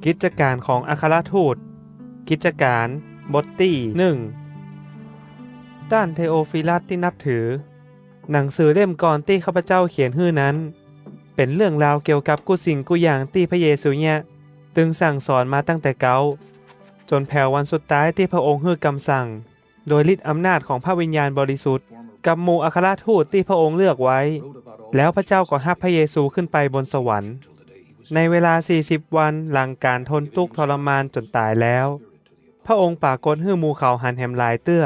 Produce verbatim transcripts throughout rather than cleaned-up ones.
กิจก๋านของอัครทูต กิจก๋าน บทตี้หนึ่ง ต้านเทโอฟีลัสตี้นับถือ หนังสือเล่มก่อนตี้ข้าพเจ้าเขียนหื้อนั้น เป๋นเรื่องราวเกี่ยวกับกู้สิ่งกู้อย่างตี้พระเยซูเยียะ ตึงสั่งสอนมาตั้งแต่เก๊า จ๋นแผววันสุดท้ายตี้พระองค์หื้อกำสั่ง โดยฤทธิ์อำนาจของพระวิญญาณบริสุทธิ์ กับหมู่อัครทูตตี้พระองค์เลือกไว้ แล้วพระเจ้าก็ฮับพระเยซูขึ้นไปบนสวรรค์ ในเวลาสี่สิบวันหลังก๋านทนตุ๊กข์ทรมานจ๋นต๋ายแล้ว พระองค์ปรากฏหื้อหมู่เขาหันแหมหลายเตื้อ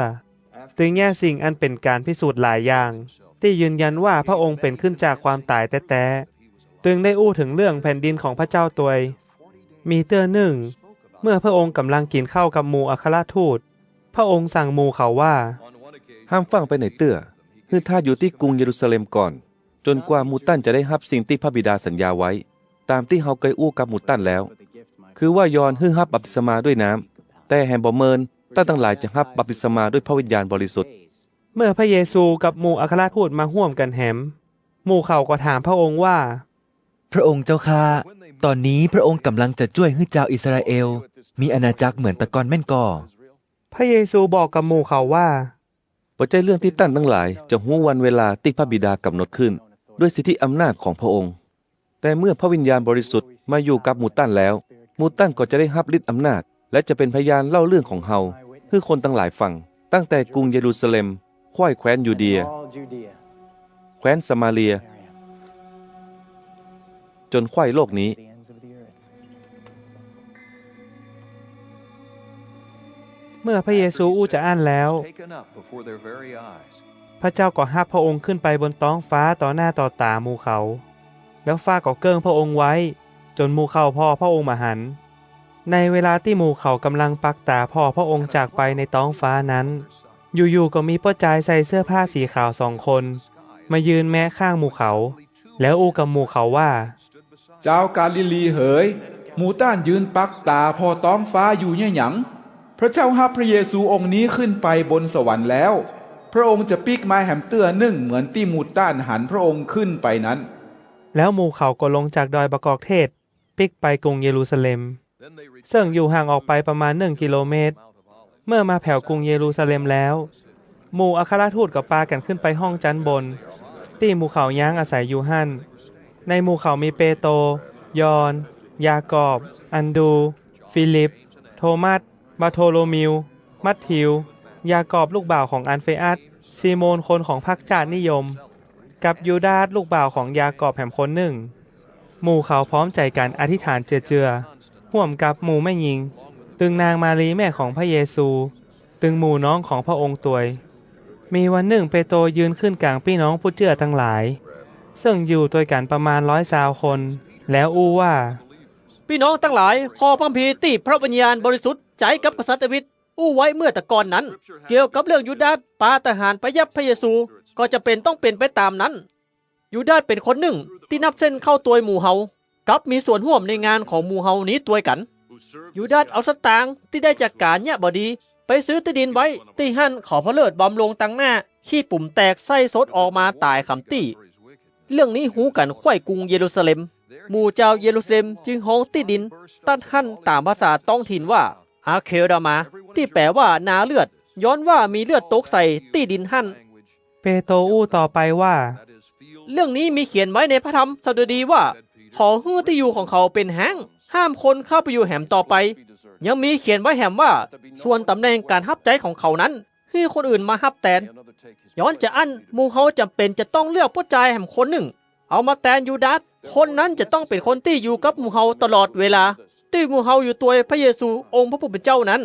ตึงเยียะสิ่งอันเป๋นก๋านพิสูจน์หลายอย่าง ตี้ยืนยันว่าพระองค์เป๋นขึ้นจากความต๋ายแต๊ๆ ตึงได้อู้เถิงเรื่องแผ่นดินของพระเจ้าตวย มีเตื้อนึ่ง เมื่อพระองค์ก่ำลังกิ๋นข้าวกับหมู่อัครทูต พระองค์สั่งหมู่เขาว่า ห้ามฟั่งไปไหนเตื้อ หื้อทาสอยู่ตี้กรุงเยรูซาเล็มก่อน จ๋นกว่าหมู่ต้านจะได้ฮับสิ่งตี้พระบิดาสัญญาไว้ ต๋ามตี้เฮาเกยอู้กับหมู่ต้านแล้ว คือว่ายอห์นหื้อฮับบัพติศมาด้วยน้ำ แต่แหมบ่เมิน ต้านตังหลายจะฮับบัพติศมาด้วยพระวิญญาณบริสุทธิ์ เมื่อพระเยซูกับหมู่อัครทูตมาฮ่วมกั๋นแหม หมู่เขาก็ถามพระองค์ว่า พระองค์เจ้าข้า ต๋อนนี้พระองค์ก่ำลังจะจ้วยหื้อจาวอิสราเอลมีอาณาจักรเหมือนตะก่อนแม่นก่อ พระเยซูบอกกับหมู่เขาว่า บ่ใจ้เรื่องตี้ต้านตังหลายจะฮู้วันเวลาตี้พระบิดากำหนดขึ้น ด้วยสิทธิอำนาจของพระองค์ แต่เมื่อพระวิญญาณบริสุทธิ์มาอยู่กับหมู่ต้านแล้ว หมู่ต้านก็จะได้ฮับฤทธิ์อำนาจ และจะเป๋นพยานเล่าเรื่องของเฮา หื้อคนตังหลายฟัง ตั้งแต่กรุงเยรูซาเล็ม คว้ายแคว้นยูเดีย แคว้นสะมาเรีย จ๋นคว้ายโลกนี้ เมื่อพระเยซูอู้จาอั้นแล้ว พระเจ้าก็ฮับพระองค์ขึ้นไปบนต๊องฟ้าต่อหน้าต่อต๋าหมู่เขา แล้วฟ้าก็เกิ้งพระองค์ไว้ จ๋นหมู่เขาผ่อพระองค์บ่หัน ในเวลาตี้หมู่เขาก่ำลังปักต๋าผ่อพระองค์จากไปในต๊องฟ้านั้น อยู่ๆ ก็มีป้อจายใส่เสื้อผ้าสีขาวสองคน มายืนแมะข้างหมู่เขา แล้วอู้กับหมู่เขาว่า จาวกาลิลีเหย หมู่ต้านยืนปักต๋าผ่อต๊องฟ้าอยู่เยียะหยัง พระเจ้าฮับพระเยซูองค์นี้ขึ้นไปบนสวรรค์แล้ว พระองค์จะปิ๊กมาแหมเตื้อนึ่งเหมือนตี้หมู่ต้านหันพระองค์ขึ้นไปนั้น แล้วหมู่เขาก็ลงจากดอยบะกอกเทศ ปิ๊กไปกรุงเยรูซาเล็ม เซิ่งอยู่ห่างออกไปประมาณหนึ่งกิโลเมตร เมื่อมาแผวกรุงเยรูซาเล็มแล้ว หมู่อัครทูตก็ปากั๋นขึ้นไปห้องจั๊นบน ตี้หมู่เขาย้างอาศัยอยู่หั้น ในหมู่เขามีเปโตร ยอห์น ยากอบ อันดรูว์ ฟีลิป โทมัส บารโธโลมิว มัทธิว ยากอบลูกบ่าวของอัลเฟอัส ซีโมนคนของพรรคจ้าดนิยม กับยูดาสลูกบ่าวของยากอบแหมคนนึ่ง หมู่เขาพร้อมใจ๋กั๋นอธิษฐานเจือๆ ฮ่วมกับหมู่แม่ญิง ตึงนางมารีย์แม่ของพระเยซู ตึงหมู่น้องของพระองค์ตวย มีวันนึ่งเปโตรยืนขึ้นก๋างปี้น้องผู้เจื้อตังหลาย เซิ่งอยู่ตวยกั๋นประมาณร้อยซาวคน แล้วอู้ว่า ปี้น้องตังหลาย ข้อพระคัมภีร์ตี้พระวิญญาณบริสุทธิ์ใจ๊กับกษัตริย์ดาวิดอู้ไว้เมื่อตะก่อนนั้น เกี่ยวกับเรื่องยูดาสปาทหารไปยับพระเยซู ก็จ๋ำเป๋นต้องเป๋นไปต๋ามนั้น ยูดาสเป๋นคนนึ่งตี้นับเส้นเข้าตวยหมู่เฮา กับมีส่วนฮ่วมในงานของหมู่เฮานี้ตวยกั๋น ยูดาสเอาสตางค์ตี้ได้จากก๋านเยียะบ่ดี ไปซื้อตี้ดินไว้ตี้หั้น เขาพระเลิศบำรุงตังหน้า ขี้ปุ๋มแตกไส้สดออกมาต๋ายขำตี้ เรื่องนี้ฮู้กั๋นคว้ายกรุงเยรูซาเล็ม หมู่จาวเยรูซาเล็มจึงฮ้องตี้ดินตั๊ดหั้นต๋ามภาษาต๊องถิ่นว่า อาเคลดามา ตี้แป๋ว่านาเลือด ย้อนว่ามีเลือดตกใส่ตี้ดินหั้น เปโตรอู้ต่อไปว่า เรื่องนี้มีเขียนไว้ในพระธรรมสดุดีว่า ขอหื้อตี้อยู่ของเขาเป๋นแฮ้ง ห้ามคนเข้าไปอยู่แหมต่อไป ยังมีเขียนไว้แหมว่า ส่วนต๋ำแหน่งก๋านฮับใจ๊ของเขานั้น หื้อคนอื่นมาฮับแตน ย้อนจาอั้น หมู่เฮาจ๋ำเป๋นจะต้องเลือกป้อจายแหมคนนึ่ง เอามาแตนยูดาส คนนั้นจะต้องเป๋นคนตี้อยู่กับหมู่เฮาตลอดเวลา ตี้หมู่เฮาอยู่ตวยพระเยซูองค์พระผู้เป๋นเจ้านั้น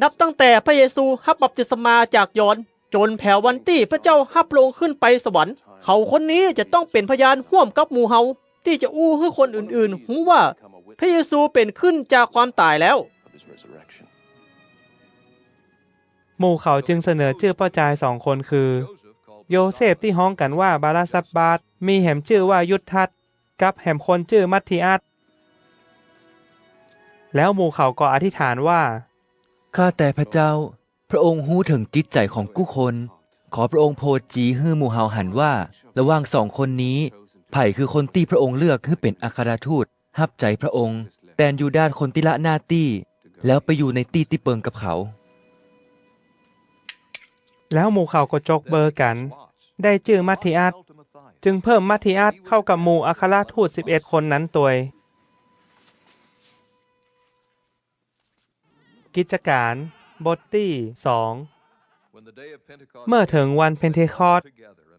นับตั้งแต่พระเยซูฮับบัพติศมาจากยอห์น จ๋นแผววันตี้พระเจ้าฮับพระองค์ขึ้นไปสวรรค์ เขาคนนี้จะต้องเป๋นพยานฮ่วมกับหมู่เฮา ตี้จะอู้หื้อคนอื่นๆ ฮู้ว่า พระเยซูเป๋นขึ้นจากความต๋ายแล้ว หมู่เขาจึงเสนอจื้อป้อจายสองคนคือ โยเซฟตี้ฮ้องกั๋นว่าบาราซับบาส มีแหมจื้อว่ายุดทัส กับแหมคนจื้อมัทธิอัส แล้วหมู่เขาก็อธิษฐานว่า ข้าแต่พระเจ้า พระองค์ฮู้เถิงจิตใจ๋ของกู้คน ขอพระองค์โผดจี๊หื้อหมู่เฮาหันว่า ระหว่างสองคนนี้ ใผคือคนตี้พระองค์เลือกหื้อเป๋นอัครทูตฮับใจ๊พระองค์ แตนยูดาสคนตี้ละหน้าตี้ แล้วไปอยู่ในตี้ตี้เปิงกับเขา แล้วหมู่เขาก็จกเบอร์กั๋น ได้จื้อมัทธิอัส จึงเพิ่มมัทธิอัสเข้ากับหมู่อัครทูตสิบเอ็ดคนนั้นตวย กิจก๋าน บทตี้สอง เมื่อเถิงวันเพนเทคอสต์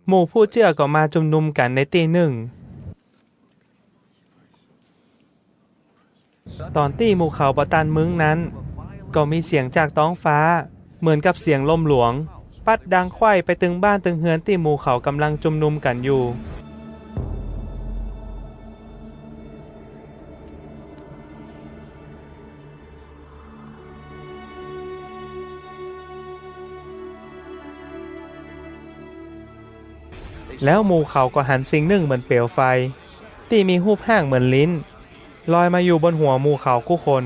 หมู่ผู้เจื้อก็มาจุมนุมกั๋นในตี้นึ่ง ต๋อนตี้หมู่เขาบ่ตันมึงนั้น ก็มีเสียงจากต๊องฟ้า เหมือนกับเสียงลมหลวง ปั๊ดดังใคว่ไปตึงบ้านตึงเฮือนตี้หมู่เขาก่ำลังจุมนุมกั๋นอยู่ แล้วหมู่เขาก็หันสิ่งนึ่งเหมือนเปลวไฟ ตี้มีฮูปฮ่างเหมือนลิ้น ลอยมาอยู่บนหัวหมู่เขากู้คน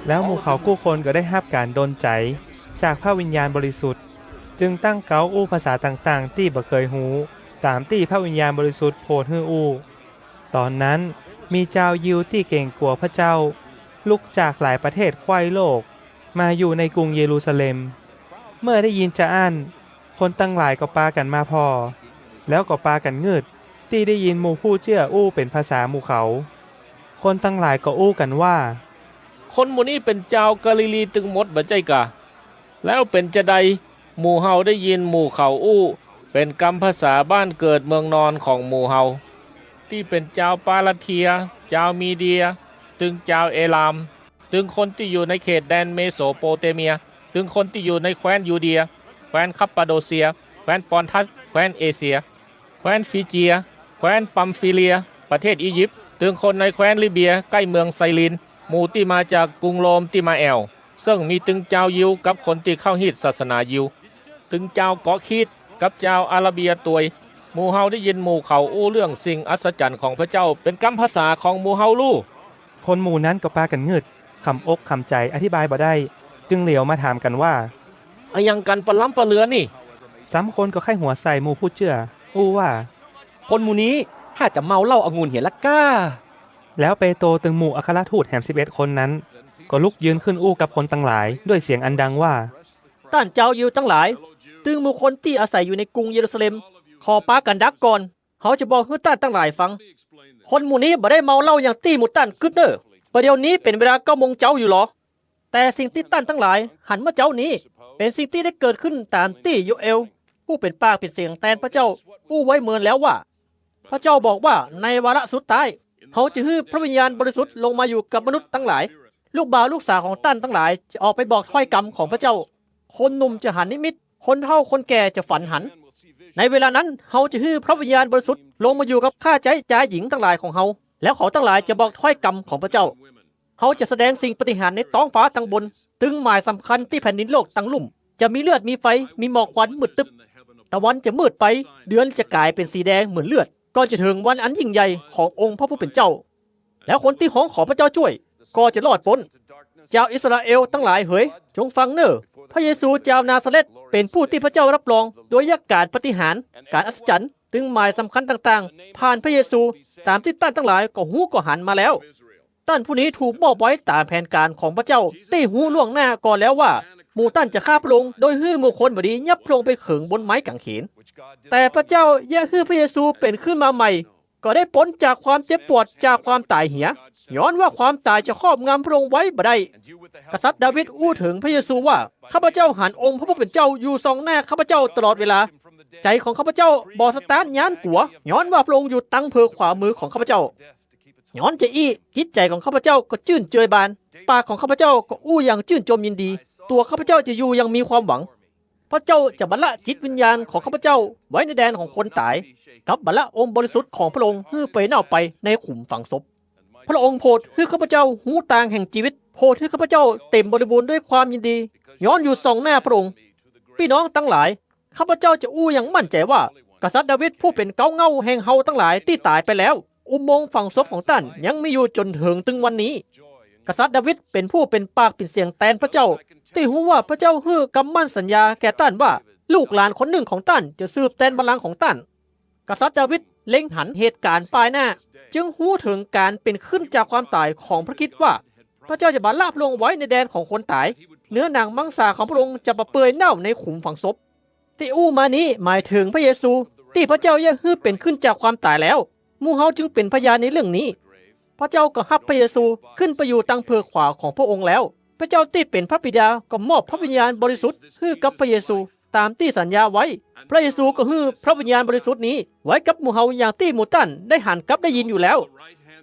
แล้วหมู่เขากู้คนก็ได้ฮับก๋านดลใจ๋จากพระวิญญาณบริสุทธิ์ จึงตั้งเก๊าอู้ภาษาต่างๆ ตี้บ่เกยฮู้ ต๋ามตี้พระวิญญาณบริสุทธิ์โผดหื้ออู้ ต๋อนนั้นมีจาวยิวตี้เก๋งกั๋วพระเจ้า ลุกจากหลายประเทศใคว่โลก มาอยู่ในกรุงเยรูซาเล็ม เมื่อได้ยินจาอั้น คนตังหลายก็ปากั๋นมาผ่อ แล้วก็ปากั๋นงืด ตี้ได้ยินหมู่ผู้เจื้ออู้เป๋นภาษาหมู่เขา คนตังหลายก็อู้กั๋นว่า คนหมู่นี้เป๋นจาวกาลิลีตึงหมดบ่ใจ้กา แล้วเป๋นจาใด หมู่เฮาได้ยินหมู่เขาอู้ เป๋นกำภาษาบ้านเกิดเมืองนอนของหมู่เฮา ตี้เป๋นจาวปาร์เทีย จาวมีเดีย ตึงจาวเอลาม ตึงคนตี้อยู่ในเขตแดนเมโสโปเตเมีย ตึงคนตี้อยู่ในแคว้นยูเดีย แคว้นคัปปาโดเซีย แคว้นปอนทัส แคว้นเอเชีย แคว้นฟริเจีย แคว้นปัมฟีเลีย ประเทศอียิปต์ ตึงคนในแคว้นลิเบียใก้เมืองไซรีน หมู่ตี้มาจากกรุงโรมตี้มาแอ่ว เซิ่งมีตึงจาวยิวกับคนตี้เข้าฮีตศาสนายิว ตึงจาวเกาะครีตกับจาวอาระเบียตวย หมู่เฮาได้ยินหมู่เขาอู้เรื่องสิ่งอัศจรรย์ของพระเจ้าเป๋นกำภาษาของหมู่เฮาฮู้ คนหมู่นั้นก็ปากั๋นงืด ขำอกขำใจ๋อธิบายบ่ได้ จึงเหลียวมาถามกั๋นว่า อะหยังกั๋นปะล้ำปะเหลือนี่ สามคนก็ใค่หัวใส่หมู่ผู้เจื้อ อู้ว่า คนหมู่นี้ถ้าจะเมาเหล้าองุ่นเหียละก้า แล้วเปโตรตึงหมู่อัครทูตแหมสิบเอ็ดคนนั้น ก็ลุกยืนขึ้นอู้กับคนตังหลายด้วยเสียงอันดังว่า ต้านจาวยิวตังหลาย ตึงหมู่คนตี้อาศัยอยู่ในกรุงเยรูซาเล็ม ขอปากั๋นดักก่อน เฮาจะบอกหื้อต้านตังหลายฟัง คนหมู่นี้บ่ได้เมาเหล้าอย่างตี้หมู่ต้านกึ๊ดเน่อ บ่าเดี่ยวนี้เป๋นเวลาเก้าโมงเจ๊าอยู่หลอ แต่สิ่งตี้ต้านตังหลายหันเมื่อเจ๊านี้ เป๋นสิ่งตี้ได้เกิดขึ้นต๋ามตี้โยเอล ผู้เป๋นปากเป๋นเสียงแตนพระเจ้า อู้ไว้เมินแล้วว่า พระเจ้าบอกว่าในวาระสุดท้าย เฮาจะหื้อพระวิญญาณบริสุทธิ์ลงมาอยู่กับมนุษย์ตังหลาย ลูกบ่าวลูกสาวของต้านตังหลายจะออกไปบอกถ้อยกำของพระเจ้า คนหนุ่มจะหันนิมิต คนเฒ่าคนแก่จะฝันหัน ในเวลานั้นเฮาจะหื้อพระวิญญาณบริสุทธิ์ลงมาอยู่กับข้าใจ๊จายหญิงตังหลายของเฮา แล้วเขาตังหลายจะบอกถ้อยกำของพระเจ้า เฮาจะแสดงสิ่งปาฏิหาริย์ในต๊องฟ้าตังบน ตึงหมายสำคัญตี้แผ่นดินโลกตังลุ่ม จะมีเลือด มีไฟ มีหมอกควันมืดตึ๊บ ตะวันจะมืดไป เดือนจะก๋ายเป๋นสีแดงเหมือนเลือด ก่อนจะเถิงวันอันยิ่งใหญ่ขององค์พระผู้เป๋นเจ้า แล้วคนตี้ฮ้องขอพระเจ้าจ้วย ก็จะรอดป๊น จาวอิสราเอลตังหลายเหย จงฟังเน่อ พระเยซูจาวนาซาเร็ธเป๋นผู้ตี้พระเจ้าฮับรอง โดยยะก๋านปาฏิหาริย์ ก๋านอัศจรรย์ ตึงหมายสำคัญต่างๆ ผ่านพระเยซู ต๋ามตี้ต้านตังหลายก็ฮู้ก็หันมาแล้ว ต้านผู้นี้ถูกมอบไว้ต๋ามแผนก๋านของพระเจ้า ตี้ฮู้ล่วงหน้าก่อนแล้วว่า หมู่ต้านจะฆ่าพระองค์ โดยหื้อหมู่คนบ่ดียับพระองค์ไปเขิงบนไม้ก๋างเขน แต่พระเจ้าเยียะหื้อพระเยซูเป๋นขึ้นมาใหม่ ก็ได้ป๊นจากความเจ็บปวด จากความต๋ายเหีย ย้อนว่าความต๋ายจะครอบงำพระองค์ไว้บ่ได้ กษัตริย์ดาวิดอู้เถิงพระเยซูว่า ข้าพเจ้าหันองค์พระผู้เป๋นเจ้าอยู่ซองหน้าข้าพเจ้าตลอดเวลา ใจ๋ของข้าพเจ้าบ่สะต๊านย้านกั๋ว ย้อนว่าพระองค์อยู่ตังเผิงขวามือของข้าพเจ้า ย้อนจาอี้ จิตใจ๋ของข้าพเจ้าก็จื้นเจยบาน ปากของข้าพเจ้าก็อู้อย่างจื้นจมยินดี ตั๋วข้าพเจ้าจะอยู่อย่างมีความหวัง พระเจ้าจะบัลละจิตวิญญาณของข้าพเจ้าไว้ในแดนของคนต๋าย กับบัลละองค์บริสุทธิ์ของพระองค์หื้อเปยเน่าไปในขุมฝังศพ พระองค์โผดหื้อข้าพเจ้าฮู้ตางแห่งจีวิต โผดหื้อข้าพเจ้าเต๋มบริบูรณ์ด้วยความยินดี ย้อนอยู่ส่องหน้าพระองค์ ปี้น้องตังหลาย ข้าพเจ้าจะอู้อย่างมั่นใจ๋ว่า กษัตริย์ดาวิดผู้เป๋นเก๊าเหง้าแห่งเฮาตังหลายตี้ต๋ายไปแล้ว อุโมงค์ฝังศพของต้านยังมีอยู่จ๋นเถิงตึงวันนี้ กษัตริย์ดาวิดเป๋นผู้เป๋นปากเป๋นเสียงแตนพระเจ้า ตี้ฮู้ว่าพระเจ้าหื้อกำมั่นสัญญาแก่ต้านว่า ลูกหลานคนนึ่งของต้านจะสืบแตนบัลลังก์ของต้าน กษัตริย์ดาวิดเล็งหันเหตุก๋ารณ์ปายหน้า จึงฮู้เถิงก๋านเป๋นขึ้นจากความต๋ายของพระคริสต์ว่า พระเจ้าจะบ่าละพระองค์ไว้ในแดนของคนต๋าย เนื้อหนังมังสาของพระองค์จะบ่าเปื่อยเน่าในขุมฝังศพ ตี้อู้มานี้หมายเถิงพระเยซู ตี้พระเจ้าเยียะหื้อเป๋นขึ้นจากความต๋ายแล้ว หมู่เฮาจึงเป๋นพยานในเรื่องนี้ พระเจ้าก็ฮับพระเยซูขึ้นไปอยู่ตังเผิกขวาของพระองค์แล้ว พระเจ้าตี้เป๋นพระบิดาก็มอบพระวิญญาณบริสุทธิ์หื้อกับพระเยซู ต๋ามตี้สัญญาไว้ พระเยซูก็หื้อพระวิญญาณบริสุทธิ์นี้ไว้กับหมู่เฮาอย่างตี้หมู่ต้านได้หันกับได้ยินอยู่แล้ว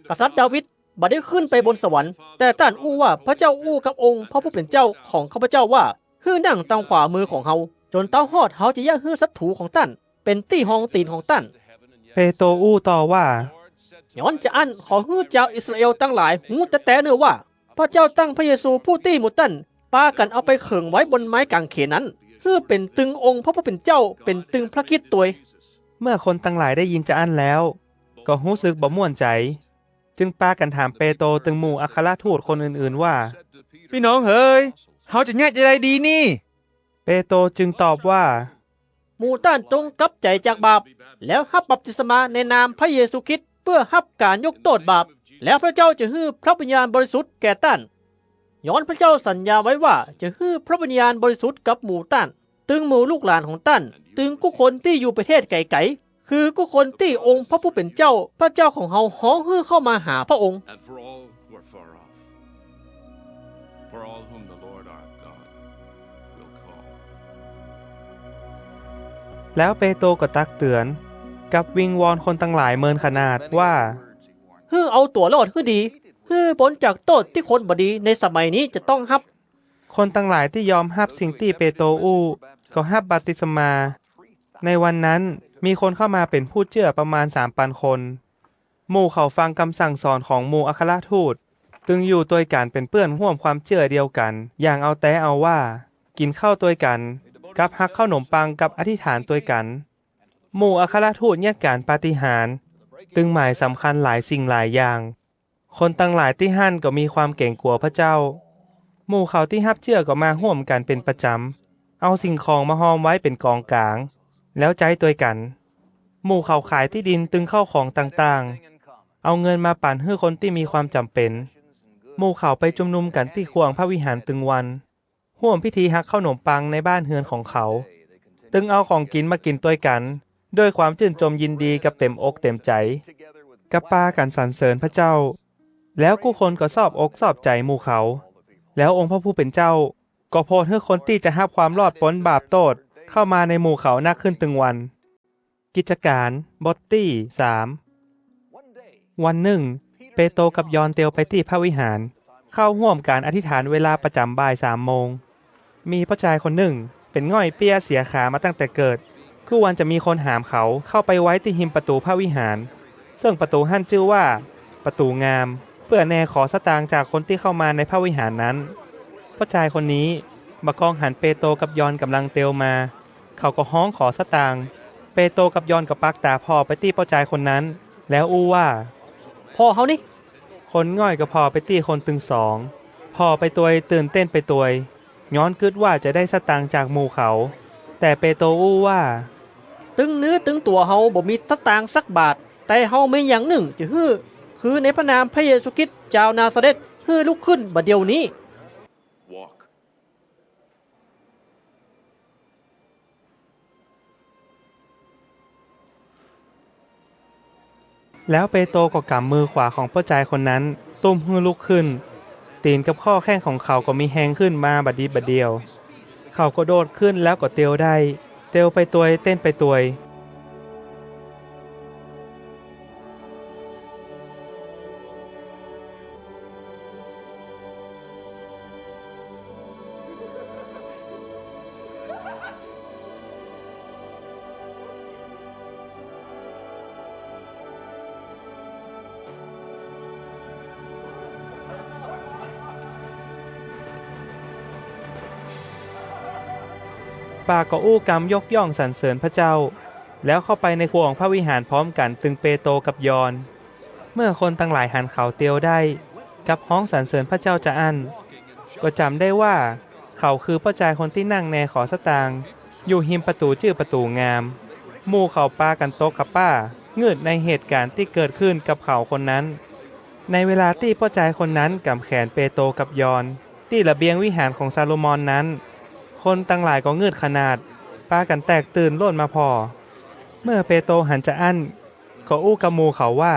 กษัตริย์ดาวิดบ่ได้ขึ้นไปบนสวรรค์ แต่ต้านอู้ว่าพระเจ้าอู้กับองค์พระผู้เป๋นเจ้าของข้าพเจ้าว่า หื้อนั่งตังขวามือของเฮา จ๋นเต๊าฮอดเฮาจะเยียะหื้อศัตรู๋ของต้านเป๋นตี้ฮองตี๋นของต้าน เปโตรอู้ต่อว่า ย้อนจาอั้นขอหื้อจาวอิสราเอลตังหลายฮู้แต๊ๆ เน่อว่า พระเจ้าตั้งพระเยซูผู้ตี้หมู่ต้านปากั๋นเอาไปเขิงไว้บนไม้ก๋างเขนนั้น หื้อเป๋นตึงองค์พระผู้เป๋นเจ้า เป๋นตึงพระคริสต์ตวย เมื่อคนตังหลายได้ยินจาอั้นแล้ว ก็ฮู้สึกบ่ม่วนใจ๋ จึงปากั๋นถามเปโตรตึงหมู่อัครทูตคนอื่นๆ ว่า ปี้น้องเหย เฮาจะเยียะจาใดดีนี่ เปโตรจึงตอบว่า หมู่ต้านจงกลับใจ๋จากบาป แล้วฮับบัพติศมาในนามพระเยซูคริสต์เปื้อฮับก๋านยกโต้ษบาป แล้วพระเจ้าจะหื้อพระวิญญาณบริสุทธิ์แก่ต้าน ย้อนพระเจ้าสัญญาไว้ว่าจะหื้อพระวิญญาณบริสุทธิ์กับหมู่ต้าน ตึงหมู่ลูกหลานของต้าน ตึงกู้คนตี้อยู่ประเทศไก๋ๆ คือกู้คนตี้องค์พระผู้เป๋นเจ้า พระเจ้าของเฮาฮ้องหื้อเข้ามาหาพระองค์ And for all who are far off, for all whom the Lord our God will call. แล้วเปโตรก็ตักเตื๋อน กับวิงวอนคนตังหลายเมินขนาดว่า หื้อเอาตั๋วรอดหื้อดี หื้อป๊นจากโต้ษตี้คนบ่ดีในสมัยนี้จะต้องฮับ คนตังหลายตี้ยอมฮับสิ่งตี้เปโตรอู้ ก็ฮับบัพติศมา ในวันนั้นมีคนเข้ามาเป๋นผู้เจื้อประมาณสามปันคน หมู่เขาฟังกำสั่งสอนของหมู่อัครทูต ตึงอยู่ตวยกั๋นเป๋นเปื้อนฮ่วมความเจื้อเดียวกั๋น อย่างเอาแต๊เอาว่า กิ๋นข้าวตวยกั๋น กับหักข้าวหนมปังกับอธิษฐานตวยกั๋น หมู่อัครทูตเยียะก๋านปาฏิหาริย์ ตึงหมายสำคัญหลายสิ่งหลายอย่าง คนตังหลายตี้หั้นก็มีความเก๋งกั๋วพระเจ้า หมู่เขาตี้ฮับเจื้อก็มาฮ่วมกั๋นเป๋นประจ๋ำ เอาสิ่งของมาฮอมไว้เป๋นก๋องก๋าง แล้วใจ๊ตวยกั๋น หมู่เขาขายตี้ดินตึงข้าวของต่างๆ เอาเงินมาปั๋นหื้อคนตี้มีความจ๋ำเป๋น หมู่เขาไปจุมนุมกั๋นตี้ข่วงพระวิหารตึงวัน ฮ่วมพิธีหักข้าวหนมปังในบ้านเฮือนของเขา ตึงเอาของกิ๋นมากิ๋นตวยกั๋น ด้วยความจื้นจมยินดีกับเต๋มอกเต๋มใจ๋ กับปากั๋นสรรเสริญพระเจ้า แล้วกู้คนก็ซอบอกซอบใจ๋หมู่เขา แล้วองค์พระผู้เป๋นเจ้าก็โผดหื้อคนตี้จะฮับความรอดป๊นบาปโต้ษเข้ามาในหมู่เขานักขึ้นตึงวัน กิจก๋านบทตี้สาม วันนึ่ง เปโตรกับยอห์นเตียวไปตี้พระวิหาร เข้าฮ่วมก๋านอธิษฐานเวลาประจ๋ำบ่ายสามโมง มีป้อจายคนนึ่งเป๋นง่อยเปี้ยเสียขามาตั้งแต่เกิด กู้วันจะมีคนหามเขาเข้าไปไว้ตี้ฮิมประตู๋พระวิหาร เซิ่งประตู๋หั้นจื้อว่าประตู๋งาม เปื้อแน่ขอสตางค์จากคนตี้เข้ามาในพระวิหารนั้น ป้อจายคนนี้บ่ากองหันเปโตรกับยอห์นก่ำลังเตียวมา เขาก็ฮ้องขอสตางค์ เปโตรกับยอห์นก็ปักต๋าผ่อไปตี้ป้อจายคนนั้น แล้วอู้ว่า ผ่อเฮานิ คนง่อยก็ผ่อไปตี้คนตึงสอง ผ่อไปตวยตื่นเต้นไปตวย ย้อนกึ๊ดว่าจะได้สตางค์จากหมู่เขา แต่เปโตรอู้ว่า ตึงเนื้อตึงตั๋วเฮาบ่มีสตางค์สักบาท แต่เฮามีอย่างนึ่งจะหื้อ คือในพระนามพระเยซูคริสต์จาวนาซาเร็ธ หื้อลุกขึ้นบ่าเดี่ยวนี้ Walk. แล้วเปโตรก็ก๋ำมือขวาของป้อจายคนนั้น ตุ้มหื้อลุกขึ้น ตี๋นกับข้อแข้งของเขาก็มีแฮงขึ้นมาบ่าดีบ่าเดี่ยว เขาก็โดดขึ้นแล้วก็เตียวได้ เตียวไปตวยเต้นไปตวย ปากก็อู้กำยกย่องสรรเสริญพระเจ้า แล้วเข้าไปในครัวของพระวิหารพร้อมกั๋นตึงเปโตรกับยอห์น เมื่อคนตังหลายหันเขาเตียวได้ กับฮ้องสรรเสริญพระเจ้าจาอั้น ก็จ๋ำได้ว่าเขาคือป้อจายคนตี้นั่งแนขอสตางค์ อยู่ฮิมประตู๋จื้อประตู๋งาม หมู่เขาปากั๋นตกกะป๊า งืดในเหตุก๋ารณ์ตี้เกิดขึ้นกับเขาคนนั้น ในเวลาตี้ป้อจายคนนั้นก๋ำแขนเปโตรกับยอห์น ตี้ระเบียงวิหารของซาโลมอนนั้น คนตังหลายก็งืดขนาด ปากั๋นแตกตื่นโล่นมาผ่อ เมื่อเปโตรหันจาอั้น ก็อู้กับหมู่เขาว่า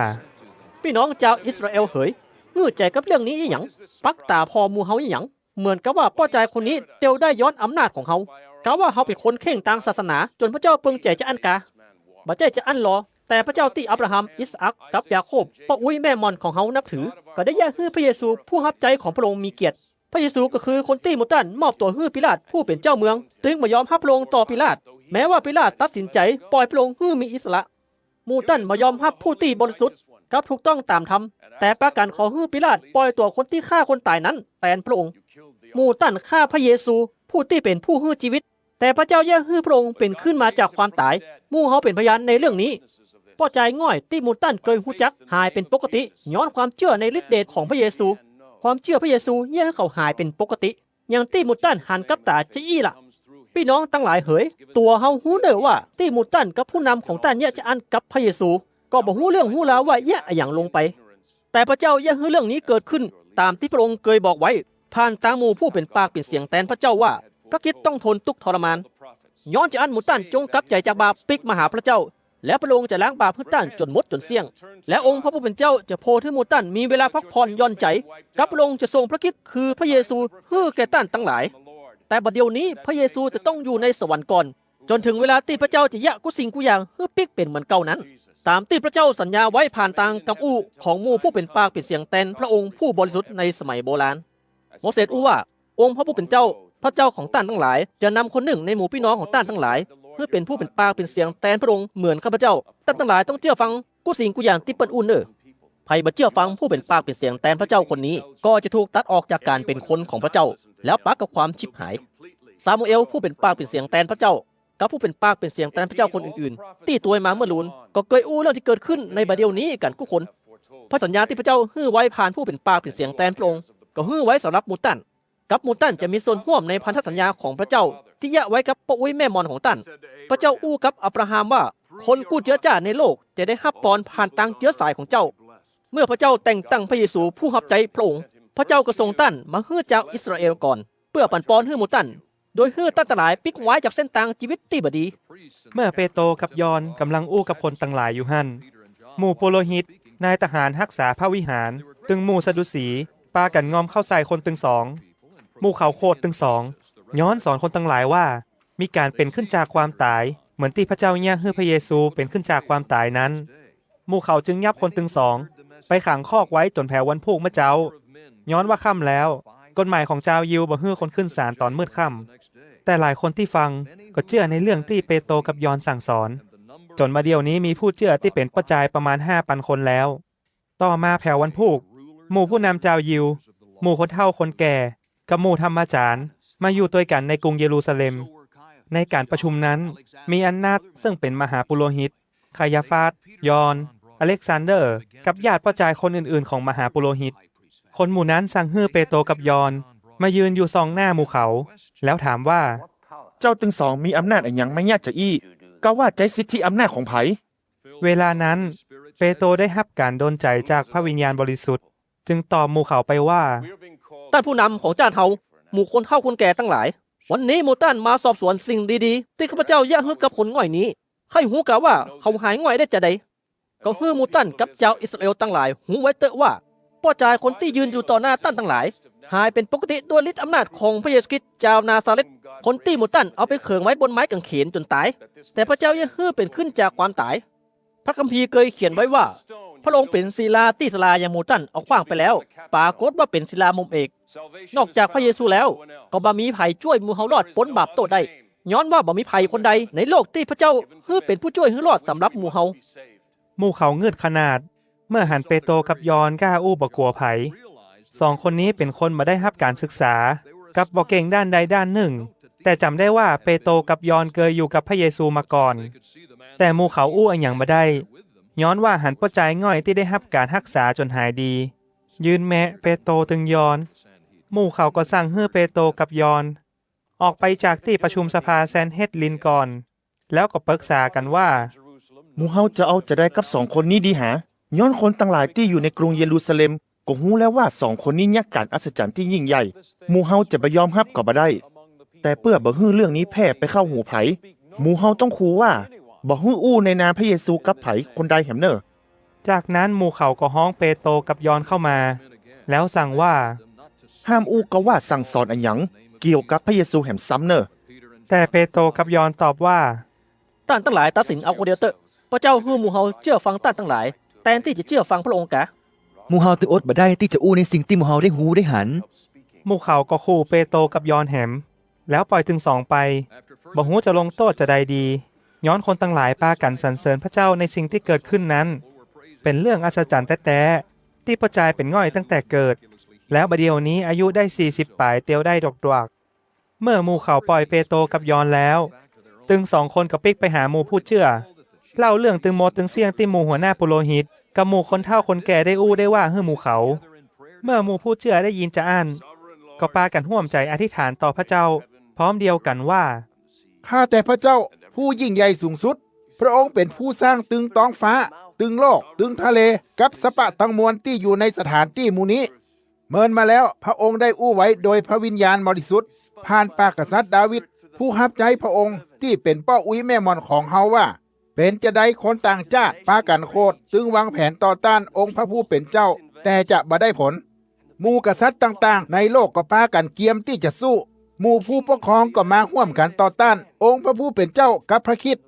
ปี้น้องจาวอิสราเอลเหย งืดใจ๋กับเรื่องนี้อี้หยัง ปักต๋าผ่อหมู่เฮาอี้หยัง เหมือนกับว่าป้อจายคนนี้เตียวได้ย้อนอำนาจของเฮา กาว่าเฮาเป๋นคนเข่งตางศาสนา จ๋นพระเจ้าเปิงใจ๋จาอั้นกา บ่ใจ้จาอั้นลอ แต่พระเจ้าตี้อับราฮัม อิสอัค กับยาโคบ ป้ออุ๊ยแม่หม่อนของเฮานับถือ ก็ได้เยียะหื้อพระเยซูผู้ฮับใจ๊ของพระองค์มีเกียรติ พระเยซูก็คือคนตี้หมู่ต้านมอบตั๋วหื้อปีลาตผู้เป๋นเจ้าเมือง ตึงบ่ยอมฮับพระองค์ต่อปีลาต แม้ว่าปีลาตตัดสินใจ๋ป่อยพระองค์หื้อมีอิสระ หมู่ต้านบ่ยอมฮับผู้ตี้บริสุทธิ์ กับถูกต้องต๋ามธรรม แต่ปากั๋นขอหื้อปีลาตป่อยตั๋วคนตี้ฆ่าคนต๋ายนั้นแตนพระองค์ หมู่ต้านฆ่าพระเยซูผู้ตี้เป๋นผู้หื้อจีวิต แต่พระเจ้าเยียะหื้อพระองค์เป๋นขึ้นมาจากความต๋าย หมู่เฮาเป๋นพยานในเรื่องนี้ ป้อจายง่อยตี้หมู่ต้านเกยฮู้จักหายเป๋นปกติ ย้อนความเจื้อในฤทธิ์เดชของพระเยซู ความเจื้อพระเยซูเยียะหื้อเขาหายเป๋นปกติ อย่างตี้หมู่ต้านหันกับต๋าจาอี้ละ ปี้น้องตังหลายเหย ตั๋วเฮาฮู้เน่อว่าตี้หมู่ต้านกับผู้นำของต้านเยียะจาอั้นกับพระเยซู ก็บ่ฮู้เรื่องฮู้ราวว่าเยียะอะหยังลงไป แต่พระเจ้าเยียะหื้อเรื่องนี้เกิดขึ้นต๋ามตี้พระองค์เกยบอกไว้ ผ่านตางหมู่ผู้เป๋นปากเป๋นเสียงแตนพระเจ้าว่า พระคริสต์ต้องทนตุ๊กทรมาน ย้อนจาอั้นหมู่ต้านจงกลับใจ๋จากบาปปิ๊กมาหาพระเจ้า แล้วพระองค์จะล้างบาปหื้อต้านจ๋นหมดจ๋นเสี้ยง แล้วองค์พระผู้เป๋นเจ้าจะโผดหื้อหมู่ต้านมีเวลาพักผ่อนหย่อนใจ๋ กับพระองค์จะส่งพระคริสต์คือพระเยซูหื้อแก่ต้านตังหลาย แต่บัดเดี่ยวนี้พระเยซูจะต้องอยู่ในสวรรค์ก่อน จ๋นเถิงเวลาตี้พระเจ้าจะเยียะกู้สิ่งกู้อย่างหื้อปิ๊กเป๋นเหมือนเก่านั้น ต๋ามตี้พระเจ้าสัญญาไว้ผ่านตางกำอู้ของหมู่ผู้เป๋นปากเป๋นเสียงแตนพระองค์ผู้บริสุทธิ์ในสมัยโบราณ โมเสสอู้ว่า องค์พระผู้เป๋นเจ้า พระเจ้าของต้านตังหลาย จะนำคนนึ่งในหมู่ปี้น้องของต้านตังหลาย หื้อเป๋นผู้เป๋นปากเป๋นเสียงแตนพระองค์เหมือนข้าพเจ้า ต้านตังหลายต้องเจื้อฟังกู้สิ่งกู้อย่างตี้เปิ้นอู้เน่อ ใผบ่เจื้อฟังผู้เป๋นปากเป๋นเสียงแตนพระเจ้าคนนี้ ก็จะถูกตัดออกจากก๋านเป๋นคนของพระเจ้า แล้วปะกับความฉิบหาย ซามูเอลผู้เป๋นปากเป๋นเสียงแตนพระเจ้า กับผู้เป๋นปากเป๋นเสียงแตนพระเจ้าคนอื่นๆ ตี้ตวยมาเมื่อลูน ก็เกยอู้เรื่องตี้เกิดขึ้นในบัดเดี่ยวนี้กั๋นกู้คน พระสัญญาตี้พระเจ้าหื้อไว้ผ่านผู้เป๋นปากเป๋นเสียงแตนพระองค์ ก็หื้อไว้สำหรับหมู่ต้าน กับหมู่ต้านจะมีส่วนฮ่วมในพันธสัญญาของพระเจ้าตี้เยียะไว้กับป้ออุ๊ยแม่หม่อนของต้าน พระเจ้าอู้กับอับราฮัมว่า คนกู้เจื๊อจ้าในโลกจะได้ฮับปอนผ่านตางเจื๊อสายของเจ้า เมื่อพระเจ้าแต่งตั้งพระเยซูผู้ฮับใจ๊พระองค์ พระเจ้าก็ส่งต้านมาหื้อจาวอิสราเอลก่อน เปื้อปั๋นปอนหื้อหมู่ต้าน โดยหื้อต้านตังหลายปิ๊กว้ายจากเส้นตางจีวิตตี้บ่ดี เมื่อเปโตรกับยอห์นก่ำลังอู้กับคนตังหลายอยู่หั้น หมู่ปุโรหิต นายทหารฮักษาพระวิหาร ตึงหมู่สะดุสี ปากั๋นงอมเข้าใส่คนตึงสอง หมู่เขาโขดตึงสอง ย้อนสอนคนตังหลายว่า มีก๋านเป๋นขึ้นจากความต๋าย เหมือนตี้พระเจ้าเยียะหื้อพระเยซูเป๋นขึ้นจากความต๋ายนั้น หมู่เขาจึงยับคนตึงสอง ไปขังคอกไว้จ๋นแผววันพูกเมื่อเจ๊า ย้อนว่าค่ำแล้ว กฎหมายของจาวยิวบ่หื้อคนขึ้นศาลต๋อนมืดค่ำ แต่หลายคนตี้ฟังก็เจื้อในเรื่องตี้เปโตรกับยอห์นสั่งสอน จ๋นมาเดี่ยวนี้มีผู้เจื้อตี้เป๋นป้อจายประมาณห้าปันคนแล้ว ต่อมาแผววันพูก หมู่ผู้นำจาวยิว หมู่คนเฒ่าคนแก่ กับหมู่ธรรมาจ๋ารย์ มาอยู่ตวยกั๋นในกรุงเยรูซาเล็ม ในก๋านประชุมนั้น มีอันนัสเซิ่งเป๋นมหาปุโรหิต คายาฟาส ยอห์น อเล็กซานเดอร์ กับญาติป้อจายคนอื่นๆ ของมหาปุโรหิต คนหมู่นั้นสั่งหื้อเปโตรกับยอห์นมายืนอยู่ส่องหน้าหมู่เขา แล้วถามว่า เจ้าตึงสองมีอำนาจอะหยังมาเยียะจาอี้ กาว่าใจ๊สิทธิอำนาจของใผ เวลานั้น เปโตรได้ฮับก๋านดลใจ๋จากพระวิญญาณบริสุทธิ์ จึงตอบหมู่เขาไปว่า ต้านผู้นำของจ้านเฮา หมู่คนเฒ่าคนแก่ตังหลาย วันนี้หมู่ต้านมาสอบสวนสิ่งดีๆ ตี้ข้าพเจ้าเยียะหื้อกับคนง่อยนี้ ใค่ฮู้กาว่าเขาหายง่อยได้จาใด ก็หื้อหมู่ต้านกับจาวอิสราเอลตังหลายฮู้ไว้เต๊อะว่า ป้อจายคนตี้ยืนอยู่ต่อหน้าต้านตังหลาย หายเป๋นปกติด้วยฤทธิ์อำนาจของพระเยซูคริสต์จาวนาซาเร็ธ คนตี้หมู่ต้านเอาไปเขิงไว้บนไม้ก๋างเขนจ๋นต๋าย แต่พระเจ้าเยียะหื้อเป๋นขึ้นจากความต๋าย พระคัมภีร์เกยเขียนไว้ว่า พระองค์เป๋นศิลาตี้สลาอย่างหมู่ต้านเอาขว้างไปแล้ว ปรากฏว่าเป๋นศิลามุมเอก นอกจากพระเยซูแล้ว ก็บ่มีใผจ้วยหมู่เฮารอดป๊นบาปโต้ษได้ ย้อนว่าบ่มีใผคนใดในโลกตี้พระเจ้าหื้อเป๋นผู้จ้วยหื้อรอดสำหรับหมู่เฮา หมู่เขางืดขนาด เมื่อหันเปโตรกับยอห์นกล้าอู้บ่กั๋วใผ สองคนนี้เป๋นคนบ่ได้ฮับก๋านศึกษา กับบ่เก่งด้านใดด้านนึ่ง แต่จ๋ำได้ว่าเปโตรกับยอห์นเกยอยู่กับพระเยซูมาก่อน แต่หมู่เขาอู้อะหยังบ่ได้ ย้อนว่าหันป้อจายง่อยตี้ได้ฮับก๋านฮักษาจ๋นหายดี ยืนแมะเปโตรตึงยอห์น หมู่เขาก็สั่งหื้อเปโตรกับยอห์นออกไปจากตี้ประชุมสภาแซนเฮดรินก่อน แล้วก็ปรึกษากั๋นว่า หมู่เฮาจะเอาจาใดกับสองคนนี้ดีหา ย้อนคนตังหลายตี้อยู่ในกรุงเยรูซาเล็มก็ฮู้แล้วว่าสองคนนี้เยียะก๋านอัศจรรย์ตี้ยิ่งใหญ่ หมู่เฮาจะบ่ยอมฮับก็บ่ได้ แต่เปื้อบ่หื้อเรื่องนี้แพร่ไปเข้าหูใผ หมู่เฮาต้องขู่ว่า บ่หื้ออู้ในนามพระเยซูกับใผคนใดแหมเน่อ จากนั้นหมู่เขาก็ฮ้องเปโตรกับยอห์นเข้ามา แล้วสั่งว่า ห้ามอู้กาว่าสั่งสอนอะหยังเกี่ยวกับพระเยซูแหมซ้ำเน่อ แต่เปโตรกับยอห์นตอบว่า ต้านตังหลายตัดสินเอาคนเดียวเต๊อะ พระเจ้าหื้อหมู่เฮาเจื้อฟังต้านตังหลาย แตนตี้จะเจื้อฟังพระองค์กา หมู่เฮาตึงอดบ่ได้ตี้จะอู้ในสิ่งตี้หมู่เฮาได้ฮู้ได้หัน หมู่เขาก็ขู่เปโตรกับยอห์นแหม แล้วป่อยตึงสองไป บ่ฮู้จะลงโต้ษจาใดดี ย้อนคนตังหลายปากั๋นสรรเสริญพระเจ้าในสิ่งตี้เกิดขึ้นนั้น เป๋นเรื่องอัศจรรย์แต๊ๆ ตี้ป้อจายเป๋นง่อยตั้งแต่เกิด แล้วบ่าเดี่ยวนี้อายุได้สี่สิบป๋ายเตียวได้ดวกๆ เมื่อหมู่เขาป่อยเปโตรกับยอห์นแล้ว ตึงสองคนก็ปิ๊กไปหาหมู่ผู้เจื้อ เล่าเรื่องตึงหมดตึงเสี้ยงตี้หมู่หัวหน้าปุโรหิต กับหมู่คนเฒ่าคนแก่ได้อู้ได้ว่าหื้อหมู่เขา เมื่อหมู่ผู้เจื้อได้ยินจาอั้น ก็ปากั๋นฮ่วมใจ๋อธิษฐานต่อพระเจ้า พร้อมเดียวกั๋นว่า ข้าแต่พระเจ้าผู้ยิ่งใหญ่สูงสุด พระองค์เป๋นผู้สร้างตึงต๊องฟ้า ตึงโลก ตึงทะเล กับสรรพะตังมวลตี้อยู่ในสถานตี้หมู่นี้ เมินมาแล้วพระองค์ได้อู้ไว้โดยพระวิญญาณบริสุทธิ์ ผ่านปากกษัตริย์ดาวิด ผู้ฮับใจ๊พระองค์ตี้เป๋นป้ออุ๊ยแม่หม่อนของเฮาว่า เป๋นจาใดคนต่างจ้าดปากั๋นโขดตึงวางแผนต่อต้านองค์พระผู้เป๋นเจ้า แต่จะบ่ได้ผล หมู่กษัตริย์ต่างๆ ในโลกก็ปากั๋นเกียมตี้จะสู้ หมู่ผู้ปกครองก็มาฮ่วมกั๋นต่อต้านองค์พระผู้เป๋นเจ้ากับพระคริสต์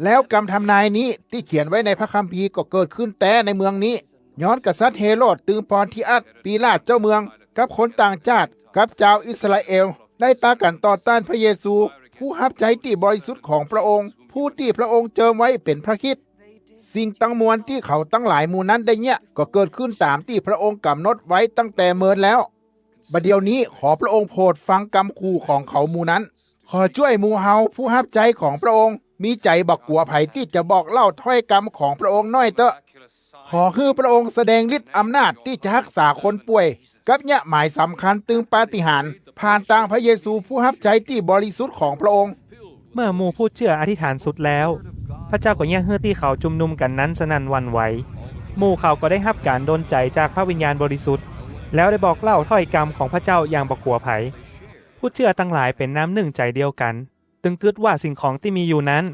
แล้วกำทำนายนี้ตี้เขียนไว้ในพระคัมภีร์ก็เกิดขึ้นแต๊ในเมืองนี้ ย้อนกษัตริย์เฮโรดตึงปอนทิอัส ปีลาตเจ้าเมือง กับคนต่างจ้าด กับจาวอิสราเอล ได้ปากั๋นต่อต้านพระเยซู ผู้ฮับใจ๊ตี้บริสุทธิ์ของพระองค์ ผู้ตี้พระองค์เจิมไว้เป๋นพระคริสต์ สิ่งตังมวลตี้เขาตังหลายหมู่นั้นได้เยียะ ก็เกิดขึ้นต๋ามตี้พระองค์ก๋ำหนดไว้ตั้งแต่เมินแล้ว บ่าเดี่ยวนี้ขอพระองค์โผดฟังกำขู่ของเขาหมู่นั้น ขอจ้วยหมู่เฮาผู้ฮับใจ๊ของพระองค์ มีใจ๋บ่กั๋วใผตี้จะบอกเล่าถ้อยกำของพระองค์หน้อยเต๊อะ ขอหื้อพระองค์แสดงฤทธิ์อำนาจตี้จะฮักษาคนป่วย กับเยียะหมายสำคัญตึงปาฏิหาริย์ ผ่านตางพระเยซูผู้ฮับใจ๊ตี้บริสุทธิ์ของพระองค์ เมื่อหมู่ผู้เจื้ออธิษฐานสุดแล้ว พระเจ้าก็เยียะหื้อตี้เขาจุมนุมกั๋นนั้นสนั่นหวั่นไหว หมู่เขาก็ได้ฮับก๋านดลใจ๋จากพระวิญญาณบริสุทธิ์ แล้วได้บอกเล่าถ้อยกำของพระเจ้าอย่างบ่กั๋วใผ ผู้เจื้อตังหลายเป๋นน้ำนึ่งใจ๋เดียวกั๋น ตึงกึ๊ดว่าสิ่งของตี้มีอยู่นั้น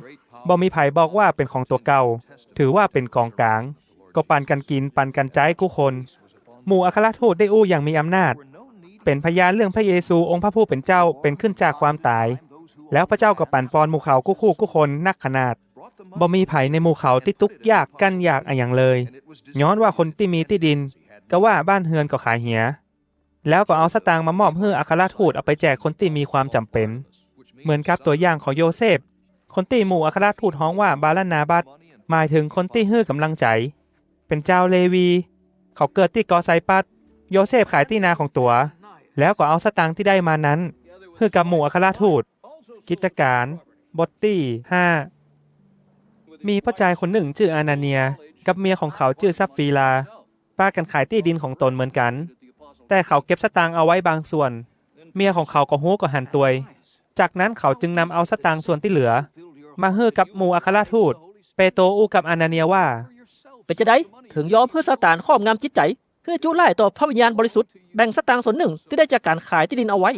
บ่มีใผบอกว่าเป๋นของตั๋วเก่า ถือว่าเป๋นของก๋าง ก็ปันกั๋นกิ๋นปันกั๋นใจ๊กู้คน หมู่อัครทูตได้อู้อย่างมีอำนาจ เป๋นพยานเรื่องพระเยซูองค์พระผู้เป๋นเจ้าเป๋นขึ้นจากความต๋าย แล้วพระเจ้าก็ปันปอนหมู่เขากู้คู่กู้คนนักขนาด บ่มีใผในหมู่เขาตี้ตุ๊กยากกั้นอยากอะหยังเลย ย้อนว่าคนตี้มีตี้ดิน กาว่าบ้านเฮือนก็ขายเหีย แล้วก็เอาสตางค์มามอบหื้ออัครทูตเอาไปแจกคนตี้มีความจ๋ำเป๋น เหมือนกับตั๋วอย่างของโยเซฟ คนตี้หมู่อัครทูตฮ้องว่าบารนาบัส หมายเถิงคนตี้หื้อก๋ำลังใจ๋ เป๋นจาวเลวี เขาเกิดตี้เกาะไซปรัส โยเซฟขายตี้นาของตั๋ว แล้วก็เอาสตางค์ตี้ได้มานั้น หื้อกับหมู่อัครทูต กิจก๋าน บทตี้ห้า มีป้อจายคนนึ่งจื้ออานาเนีย กับเมียของเขาจื้อซัปฟีรา ปากั๋นขายตี้ดินของตนเหมือนกั๋น แต่เขาเก็บสตางค์เอาไว้บางส่วน เมียของเขาก็ฮู้ก็หันตวย จากนั้นเขาจึงนำเอาสตางค์ส่วนตี้เหลือ มาหื้อกับหมู่อัครทูต เปโตรอู้กับอานาเนียว่า เป๋นจาใดเถิงยอมหื้อซาตานครอบงำจิตใจ๋ หื้อจุร้ายต่อพระวิญญาณบริสุทธิ์ แบ่งสตางค์ส่วนนึ่งตี้ได้จากก๋านขายตี้ดินเอาไว้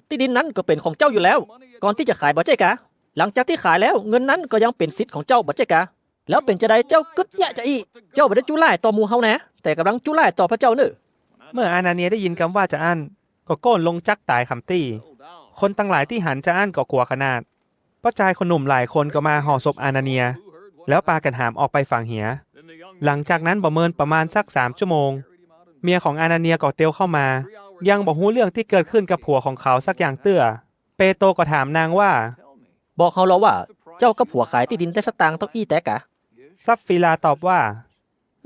ตี้ดินนั้นก็เป๋นของเจ้าอยู่แล้ว ก่อนตี้จะขายบ่ใจ้กา หลังจากตี้ขายแล้วเงินนั้นก็ยังเป๋นสิทธิ์ของเจ้าบ่ใจ้กา แล้วเป๋นจาใดเจ้ากึ๊ดเยียะจาอี้ เจ้าบ่ได้จุร้ายต่อหมู่เฮาแน่ แต่ก่ำลังจุร้ายต่อพระเจ้าเน่อ เมื่ออานาเนียได้ยินกำว่าจาอั้น ก็โก้นลงจั๊กต๋ายขำตี้ คนตังหลายตี้หันจาอั้นก็กั๋วขนาด ป้อจายคนหนุ่มหลายคนก็มาห่อศพอานาเนีย แล้วปากั๋นหามออกไปฝังเหีย หลังจากนั้นบ่เมินประมาณสักสามชั่วโมง เมียของอานาเนียก็เตียวเข้ามา ยังบ่ฮู้เรื่องตี้เกิดขึ้นกับผัวของเขาสักอย่างเตื้อ เปโตรก็ถามนางว่า บอกเฮาลอว่า เจ้ากับผัวขายตี้ดินได้สตางค์เต้าอี้แต๊กา ซัปฟีราตอบว่า